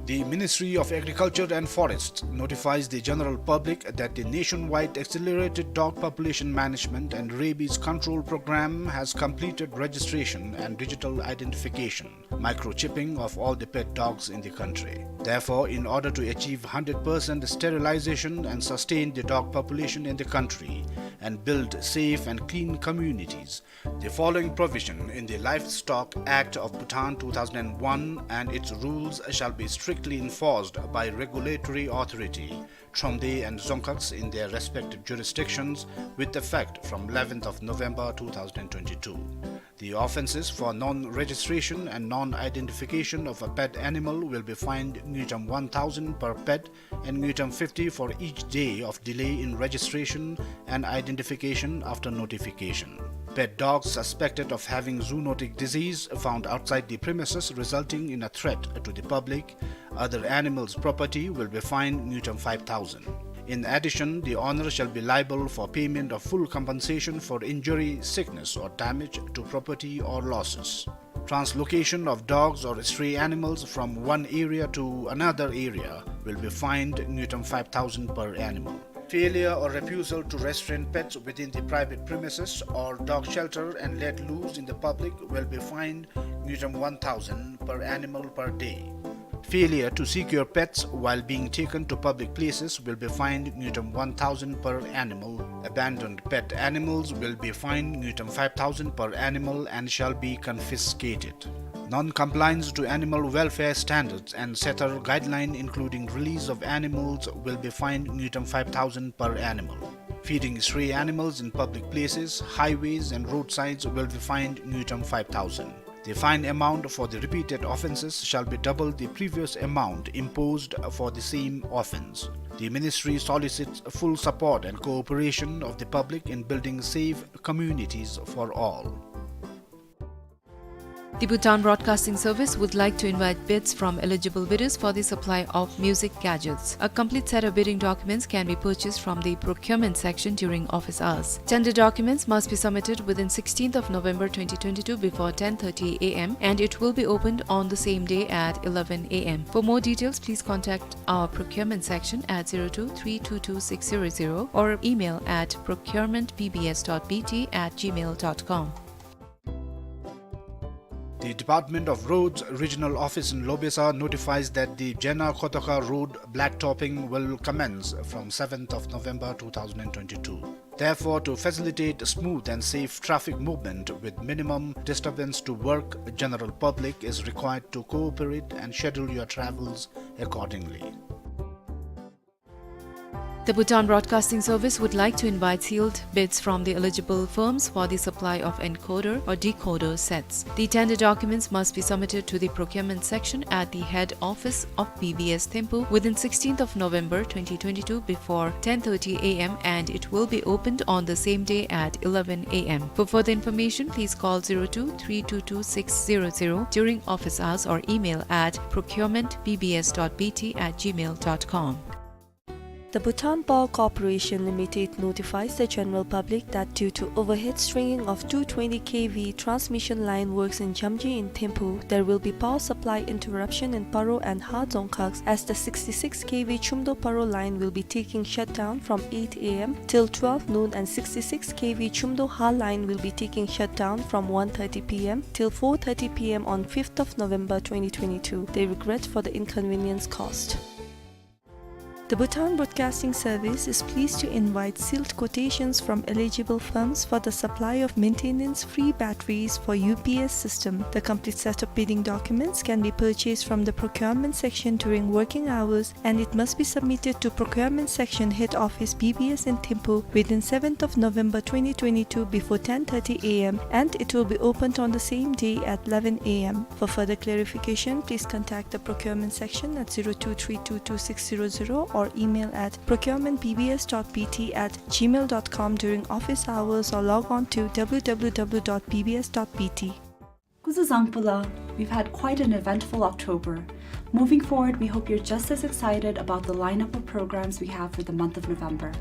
The Ministry of Agriculture and Forests notifies the general public that the Nationwide Accelerated Dog Population Management and Rabies Control Program has completed registration and digital identification, microchipping of all the pet dogs in the country. Therefore, in order to achieve hundred percent sterilization and sustain the dog population in the country and build safe and clean communities, the following provision in the Livestock Act of Bhutan two thousand one and its rules shall be strictly enforced by regulatory authority, Thromde and Dzongkhag in their respective jurisdictions, with effect from eleventh of November two thousand twenty-two. The offenses for non-registration and non-identification of a pet animal will be fined ngultrum one thousand per pet and ngultrum fifty for each day of delay in registration and identification after notification. Pet dogs suspected of having zoonotic disease found outside the premises resulting in a threat to the public, other animals' property will be fined ngultrum five thousand. In addition, the owner shall be liable for payment of full compensation for injury, sickness, or damage to property or losses. Translocation of dogs or stray animals from one area to another area will be fined ngultrum five thousand per animal. Failure or refusal to restrain pets within the private premises or dog shelter and let loose in the public will be fined ngultrum one thousand per animal per day. Failure to secure pets while being taken to public places will be fined ngultrum one thousand per animal. Abandoned pet animals will be fined ngultrum five thousand per animal and shall be confiscated. Non-compliance to animal welfare standards and setter guideline, including release of animals, will be fined ngultrum five thousand per animal. Feeding stray animals in public places, highways, and roadsides will be fined ngultrum five thousand. The fine amount for the repeated offenses shall be double the previous amount imposed for the same offense. The ministry solicits full support and cooperation of the public in building safe communities for all. The Bhutan Broadcasting Service would like to invite bids from eligible bidders for the supply of music gadgets. A complete set of bidding documents can be purchased from the procurement section during office hours. Tender documents must be submitted within sixteenth of November twenty twenty-two before ten thirty A M, and it will be opened on the same day at eleven A M. For more details, please contact our procurement section at zero two three two two six zero zero or email at procurement B B S dot B T at gmail dot com. The Department of Roads Regional Office in Lobesa notifies that the Jena Kotoka Road blacktopping will commence from seventh of November two thousand twenty-two. Therefore, to facilitate smooth and safe traffic movement with minimum disturbance to work, general public is required to cooperate and schedule your travels accordingly. The Bhutan Broadcasting Service would like to invite sealed bids from the eligible firms for the supply of encoder or decoder sets. The tender documents must be submitted to the procurement section at the head office of B B S Thimphu within sixteenth of November twenty twenty-two before ten thirty A M, and it will be opened on the same day at eleven A M. For further information, please call zero two three two two six zero zero during office hours or email at procurement B B S dot B T at gmail dot com. The Bhutan Power Corporation Limited notifies the general public that due to overhead stringing of two twenty K V transmission line works in Jamji in Thimphu, there will be power supply interruption in Paro and Ha Dzongkhag, as the sixty-six K V Chumdo Paro line will be taking shutdown from eight A M till twelve noon, and sixty-six K V Chumdo Ha line will be taking shutdown from one thirty P M till four thirty P M on fifth of November twenty twenty-two. They regret for the inconvenience caused. The Bhutan Broadcasting Service is pleased to invite sealed quotations from eligible firms for the supply of maintenance-free batteries for U P S system. The complete set of bidding documents can be purchased from the procurement section during working hours, and it must be submitted to procurement section head office B B S in Thimphu within seventh of November twenty twenty-two before ten thirty A M, and it will be opened on the same day at eleven A M. For further clarification, please contact the procurement section at zero two three two two six zero zero or email at procurement B B S dot B T at gmail dot com during office hours, or log on to W W W dot B B S dot B T. Kuzuzangpula, we've had quite an eventful October. Moving forward, we hope you're just as excited about the lineup of programs we have for the month of November.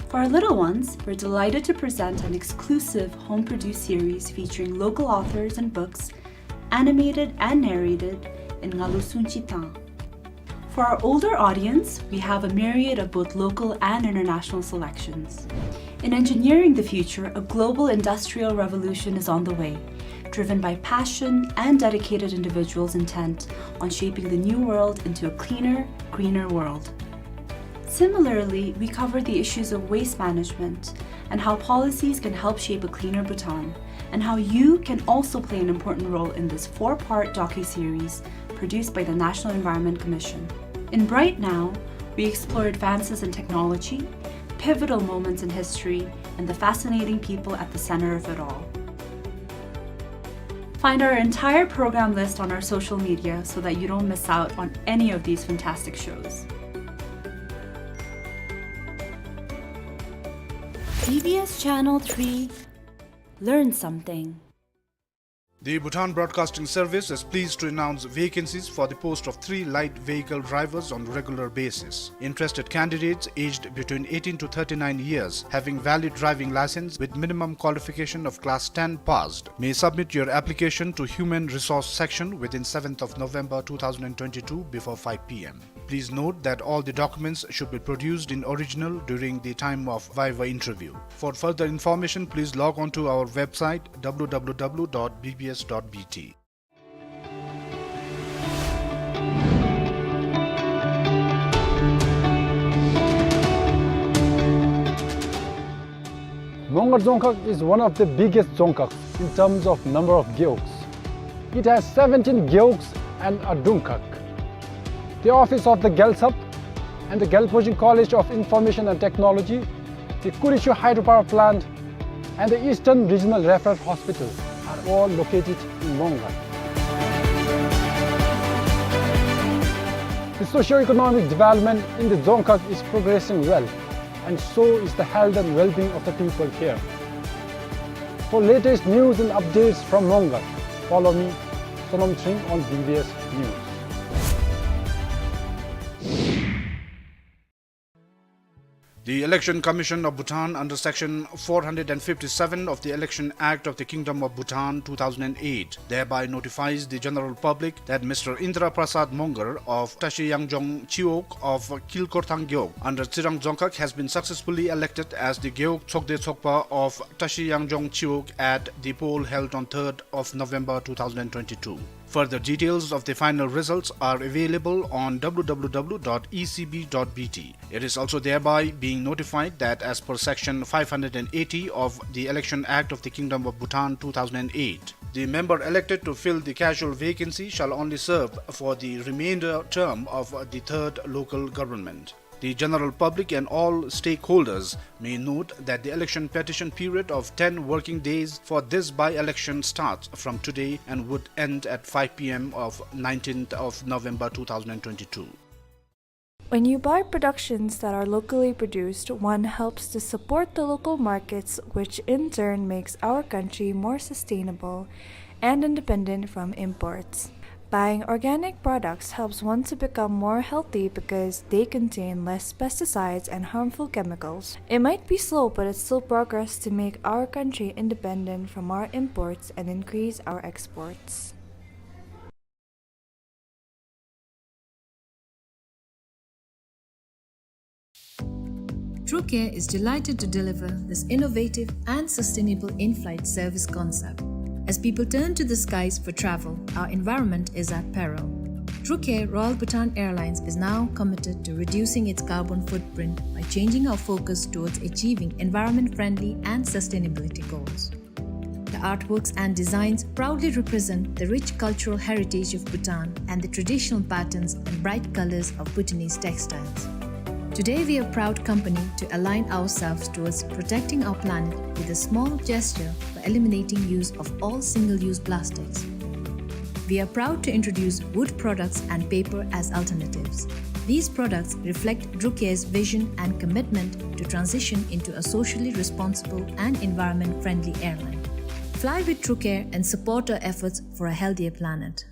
For our little ones, we're delighted to present an exclusive home-produced series featuring local authors and books, animated and narrated in Ngalu Sunchi Tang. For our older audience, we have a myriad of both local and international selections. In engineering the future, a global industrial revolution is on the way, driven by passion and dedicated individuals intent on shaping the new world into a cleaner, greener world. Similarly, we cover the issues of waste management and how policies can help shape a cleaner Bhutan, and how you can also play an important role in this four-part docuseries produced by the National Environment Commission. In Bright Now, we explore advances in technology, pivotal moments in history, and the fascinating people at the center of it all. Find our entire program list on our social media so that you don't miss out on any of these fantastic shows. B B S Channel three, learn something. The Bhutan Broadcasting Service is pleased to announce vacancies for the post of three light vehicle drivers on regular basis. Interested candidates aged between eighteen to thirty-nine years, having valid driving license with minimum qualification of class ten passed, may submit your application to Human Resource Section within seventh of November two thousand and twenty-two before five P M. Please note that all the documents should be produced in original during the time of viva interview. For further information, please log on to our website, W W W dot B B S dot B T. Mongar Dzongkhag is one of the biggest dzongkhags in terms of number of gewogs. It has seventeen gewogs and a dungkhag. The office of the Gyaltsab and the Gyalpoching College of Information and Technology, the Kurichu Hydropower Plant, and the Eastern Regional Referral Hospital are all located in Mongar. The socio-economic development in the dzongkhag is progressing well, and so is the health and well-being of the people here. For latest news and updates from Mongar, follow me, Sonom Chring, on B B S News. The Election Commission of Bhutan, under Section four hundred and fifty-seven of the Election Act of the Kingdom of Bhutan two thousand and eight, thereby notifies the general public that Mister Indra Prasad Mongar of Tashi Yangjong Chiwog of Kilkorthang Gewog under Tsirang Dzongkhag has been successfully elected as the Gewog Chokde Chokpa of Tashi Yangjong Chiwog at the poll held on third of November two thousand and twenty-two. Further details of the final results are available on W W W dot E C B dot B T. It is also thereby being notified that as per section five hundred and eighty of the Election Act of the Kingdom of Bhutan two thousand and eight, the member elected to fill the casual vacancy shall only serve for the remainder term of the third local government. The general public and all stakeholders may note that the election petition period of ten working days for this by-election starts from today and would end at five P M of nineteenth of November two thousand and twenty-two. When you buy productions that are locally produced, one helps to support the local markets, which in turn makes our country more sustainable and independent from imports. Buying organic products helps one to become more healthy because they contain less pesticides and harmful chemicals. It might be slow, but it's still progress to make our country independent from our imports and increase our exports. Truecare is delighted to deliver this innovative and sustainable in-flight service concept. As people turn to the skies for travel, our environment is at peril. Truecare Royal Bhutan Airlines is now committed to reducing its carbon footprint by changing our focus towards achieving environment-friendly and sustainability goals. The artworks and designs proudly represent the rich cultural heritage of Bhutan and the traditional patterns and bright colors of Bhutanese textiles. Today, we are a proud company to align ourselves towards protecting our planet with a small gesture by eliminating use of all single-use plastics. We are proud to introduce wood products and paper as alternatives. These products reflect Truecare's vision and commitment to transition into a socially responsible and environment-friendly airline. Fly with Truecare and support our efforts for a healthier planet.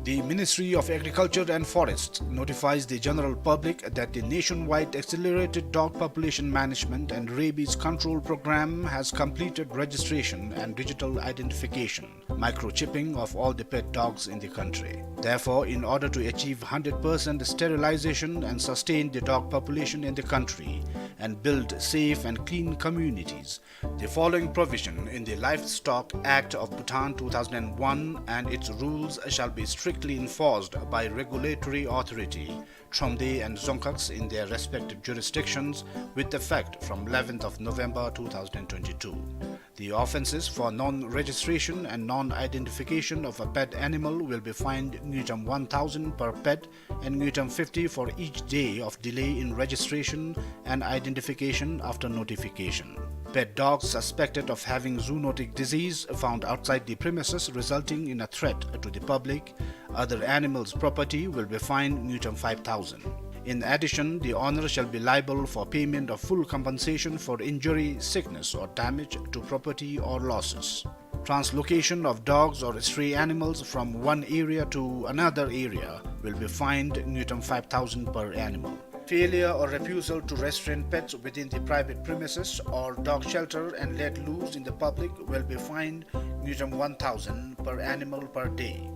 The Ministry of Agriculture and Forests notifies the general public that the nationwide accelerated dog population management and rabies control program has completed registration and digital identification, microchipping of all the pet dogs in the country. Therefore, in order to achieve hundred percent sterilization and sustain the dog population in the country and build safe and clean communities, the following provision in the Livestock Act of Bhutan two thousand and one and its rules shall be strictly enforced by regulatory authority, Thromde and Dzongkhags in their respective jurisdictions with effect from eleventh of November two thousand and twenty-two. The offenses for non-registration and non-identification of a pet animal will be fined ngultrum one thousand per pet and ngultrum fifty for each day of delay in registration and identification after notification. Pet dogs suspected of having zoonotic disease found outside the premises resulting in a threat to the public, other animals' property will be fined ngultrum five thousand. In addition, the owner shall be liable for payment of full compensation for injury, sickness, or damage to property or losses. Translocation of dogs or stray animals from one area to another area will be fined ngultrum five thousand per animal. Failure or refusal to restrain pets within the private premises or dog shelter and let loose in the public will be fined ngultrum one thousand per animal per day.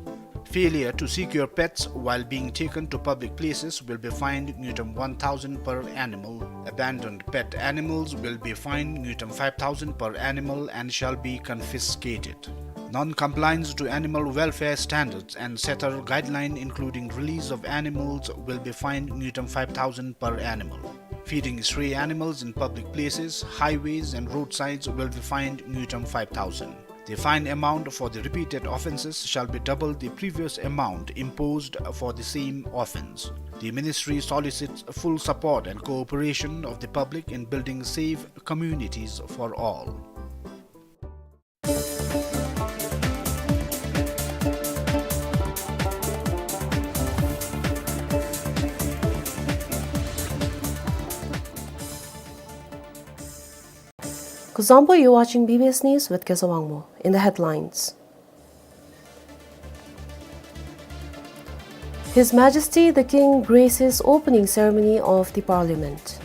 Failure to secure pets while being taken to public places will be fined ngultrum one thousand per animal. Abandoned pet animals will be fined ngultrum five thousand per animal and shall be confiscated. Non-compliance to animal welfare standards and setter guideline, including release of animals, will be fined ngultrum five thousand per animal. Feeding stray animals in public places, highways, and roadsides will be fined ngultrum five thousand. The fine amount for the repeated offenses shall be double the previous amount imposed for the same offense. The ministry solicits full support and cooperation of the public in building safe communities for all. Kuzuzangpo, you're watching B B S News with Kesa Wangmo. In the headlines, His Majesty the King graces opening ceremony of the Parliament.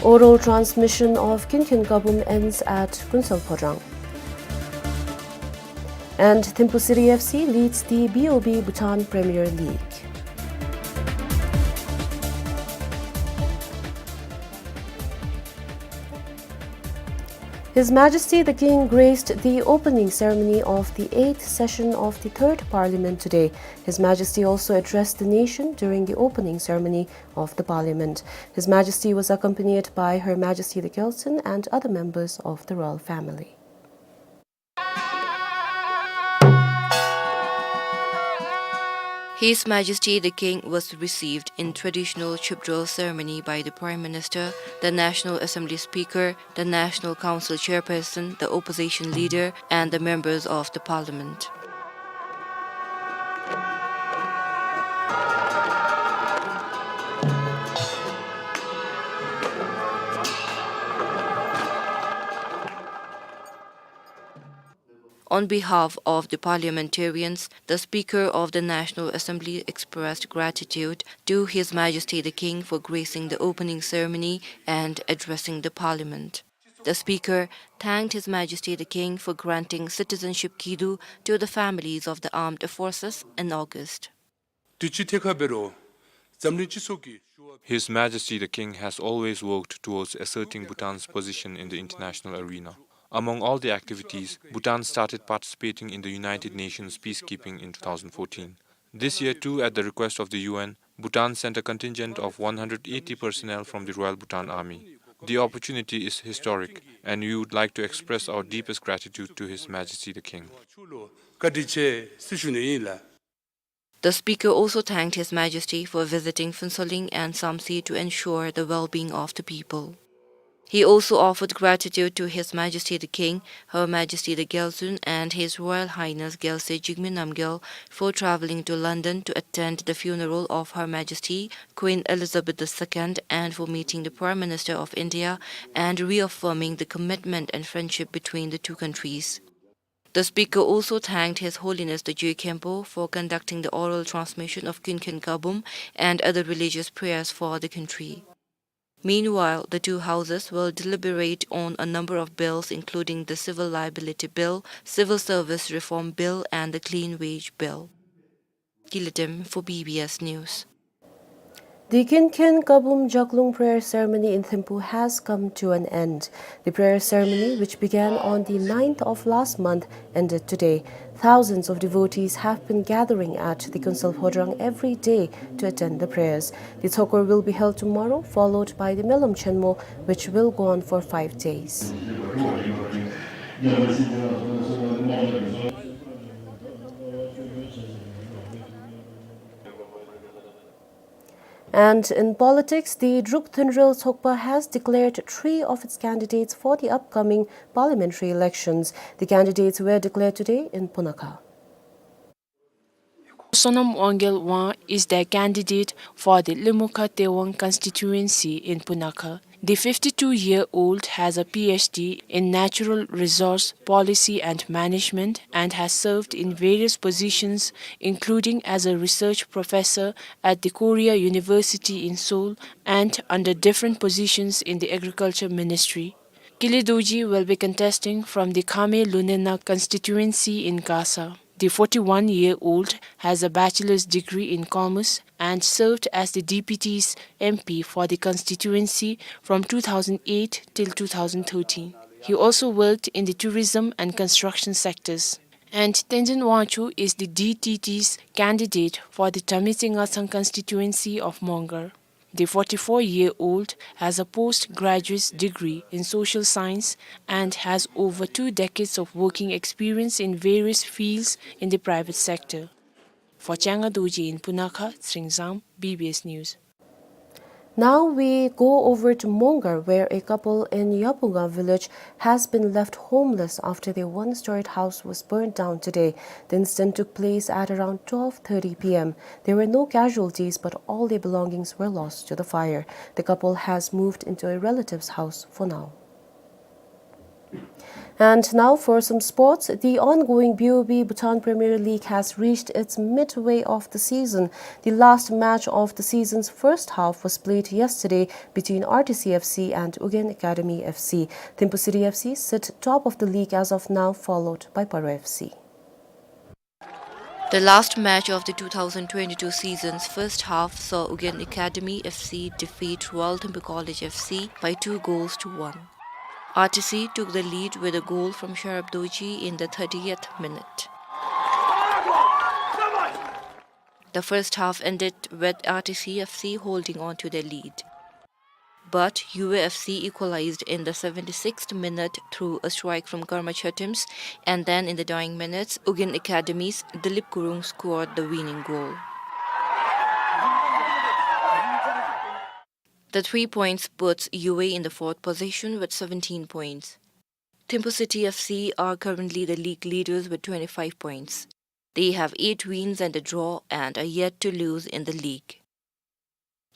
Oral transmission of Kyunkyun Kabum ends at Kunsal Phodrang. And Thimphu City F C leads the B O B Bhutan Premier League. His Majesty the King graced the opening ceremony of the eighth session of the Third Parliament today. His Majesty also addressed the nation during the opening ceremony of the Parliament. His Majesty was accompanied by Her Majesty the Gyaltsuen and other members of the royal family. His Majesty the King was received in traditional chupdrol ceremony by the Prime Minister, the National Assembly Speaker, the National Council Chairperson, the Opposition Leader, and the members of the Parliament. On behalf of the parliamentarians, the Speaker of the National Assembly expressed gratitude to His Majesty the King for gracing the opening ceremony and addressing the Parliament. The Speaker thanked His Majesty the King for granting citizenship kidu to the families of the armed forces in August. དུས་ཅི་ཐད་ཁར་འབད་རུང་འཛམ་གླིང་སྤྱི་ཚོགས་ཀྱི་ཞུ་བ། His Majesty the King has always worked towards asserting Bhutan's position in the international arena. Among all the activities, Bhutan started participating in the United Nations peacekeeping in two thousand fourteen. This year too, at the request of the U N, Bhutan sent a contingent of one hundred eighty personnel from the Royal Bhutan Army. The opportunity is historic, and we would like to express our deepest gratitude to His Majesty the King. བཀའ་དྲིན་ཆེ་ཟེར་ཞུ་ནི་ཨིན་ལགས། The Speaker also thanked His Majesty for visiting Phuentsholing and Samtse to ensure the well-being of the people. He also offered gratitude to His Majesty the King, Her Majesty the Gyaltsuen, and His Royal Highness Gyaltsuen Jigme Namgyal for travelling to London to attend the funeral of Her Majesty Queen Elizabeth the Second and for meeting the Prime Minister of India and reaffirming the commitment and friendship between the two countries. The Speaker also thanked His Holiness the Je Khenpo for conducting the oral transmission of Kyun Khen Kabum and other religious prayers for the country. Meanwhile, the two houses will deliberate on a number of bills, including the Civil Liability Bill, Civil Service Reform Bill, and the Clean Wage Bill. Gila Dem for B B S News. The Kyun Khen Kabum Jaklung prayer ceremony in Thimphu has come to an end. The prayer ceremony, which began on the ninth of last month, ended today. Thousands of devotees have been gathering at the Kuensel Phodrang every day to attend the prayers. The Tsokor will be held tomorrow, followed by the Melam Chenmo, which will go on for five days. And in politics, the Druk Thunrel Tsokpa has declared three of its candidates for the upcoming parliamentary elections. The candidates were declared today in Punakha. Sonam Wangyal Wang is the candidate for the Lemukha Tewang constituency in Punakha. The fifty-two-year-old has a P H D in Natural Resource Policy and Management and has served in various positions, including as a research professor at the Korea University in Seoul and under different positions in the Agriculture Ministry. Kile Dorji will be contesting from the Khame Lunena constituency in Gasa. The forty-one-year-old has a bachelor's degree in commerce and served as the D P T's M P for the constituency from two thousand eight till two thousand thirteen. He also worked in the tourism and construction sectors. And Tenzin Wangchuk is the D T T's candidate for the Tamitse Ngatsang constituency of Mongar. The forty-four-year-old has a postgraduate degree in social science and has over two decades of working experience in various fields in the private sector. For Changa Dorji in Punakha, Tsringzang, B B S News. Now we go over to Mongar, where a couple in Yapunga village has been left homeless after their one-storied house was burned down today. The incident took place at around twelve thirty P M. There were no casualties, but all their belongings were lost to the fire. The couple has moved into a relative's house for now. And now for some sports. The ongoing B O B Bhutan Premier League has reached its midway of the season. The last match of the season's first half was played yesterday between R T C F C and Ugyen Academy F C. Thimphu City F C sit top of the league as of now, followed by Paro F C. The last match of the two thousand twenty-two season's first half saw Ugyen Academy F C defeat Royal Thimphu College F C by two goals to one. R T C took the lead with a goal from Sharab Dorji in the thirtieth minute. The first half ended with R T C F C holding on to their lead. But U A F C equalized in the seventy-sixth minute through a strike from Karma Chatims, and then in the dying minutes, Ugin Academy's Dilip Gurung scored the winning goal. The three points puts U A in the fourth position with seventeen points. Thimphu City F C are currently the league leaders with twenty-five points. They have eight wins and a draw and are yet to lose in the league.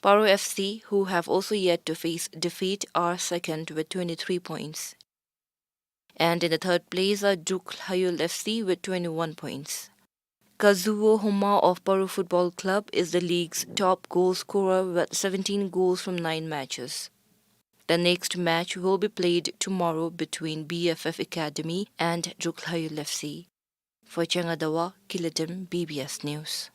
Paro F C, who have also yet to face defeat, are second with twenty-three points. And in the third place are Druk Lhayul F C with twenty-one points. Kazuo Homma of Paro Football Club is the league's top goal scorer with seventeen goals from nine matches. The next match will be played tomorrow between B F F Academy and Druk Lhayul F C. For Changadawa, Kiladim, B B S News.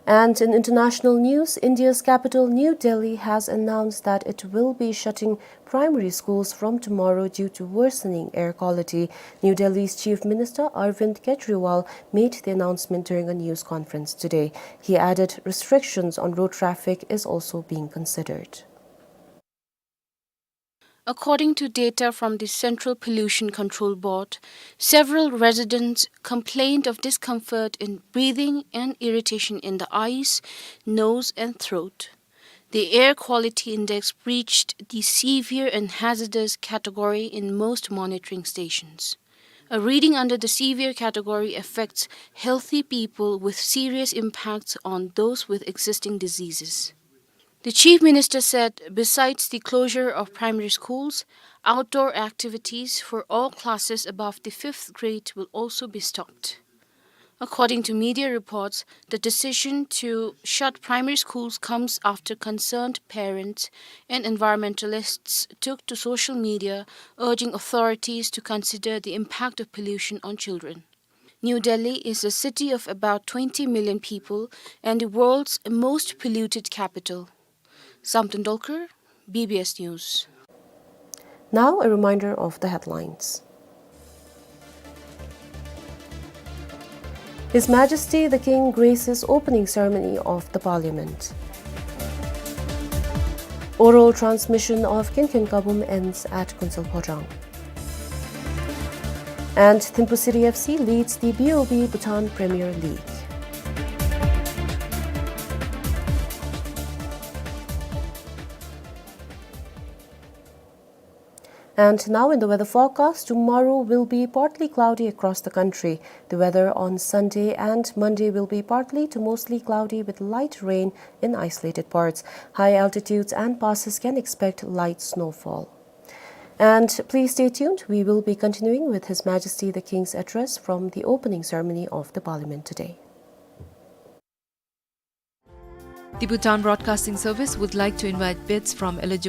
And in international news, India's capital, New Delhi, has announced that it will be shutting primary schools from tomorrow due to worsening air quality. New Delhi's Chief Minister Arvind Kejriwal made the announcement during a news conference today. He added restrictions on road traffic is also being considered. According to data from the Central Pollution Control Board, several residents complained of discomfort in breathing and irritation in the eyes, nose, and throat. The air quality index reached the severe and hazardous category in most monitoring stations. A reading under the severe category affects healthy people with serious impacts on those with existing diseases. The Chief Minister said besides the closure of primary schools, outdoor activities for all classes above the fifth grade will also be stopped. According to media reports, the decision to shut primary schools comes after concerned parents and environmentalists took to social media urging authorities to consider the impact of pollution on children. New Delhi is a city of about twenty million people and the world's most polluted capital. Samten Dolkar, B B S News. Now a reminder of the headlines. His Majesty the King graces opening ceremony of the Parliament. Oral transmission of Kinkin Kabum ends at Kunsal Phojang. And Thimphu City F C leads the B O B Bhutan Premier League. And now in the weather forecast, tomorrow will be partly cloudy across the country. The weather on Sunday and Monday will be partly to mostly cloudy with light rain in isolated parts. High altitudes and passes can expect light snowfall. And please stay tuned. We will be continuing with His Majesty the King's address from the opening ceremony of the Parliament today. The Bhutan Broadcasting Service would like to invite bids from eligible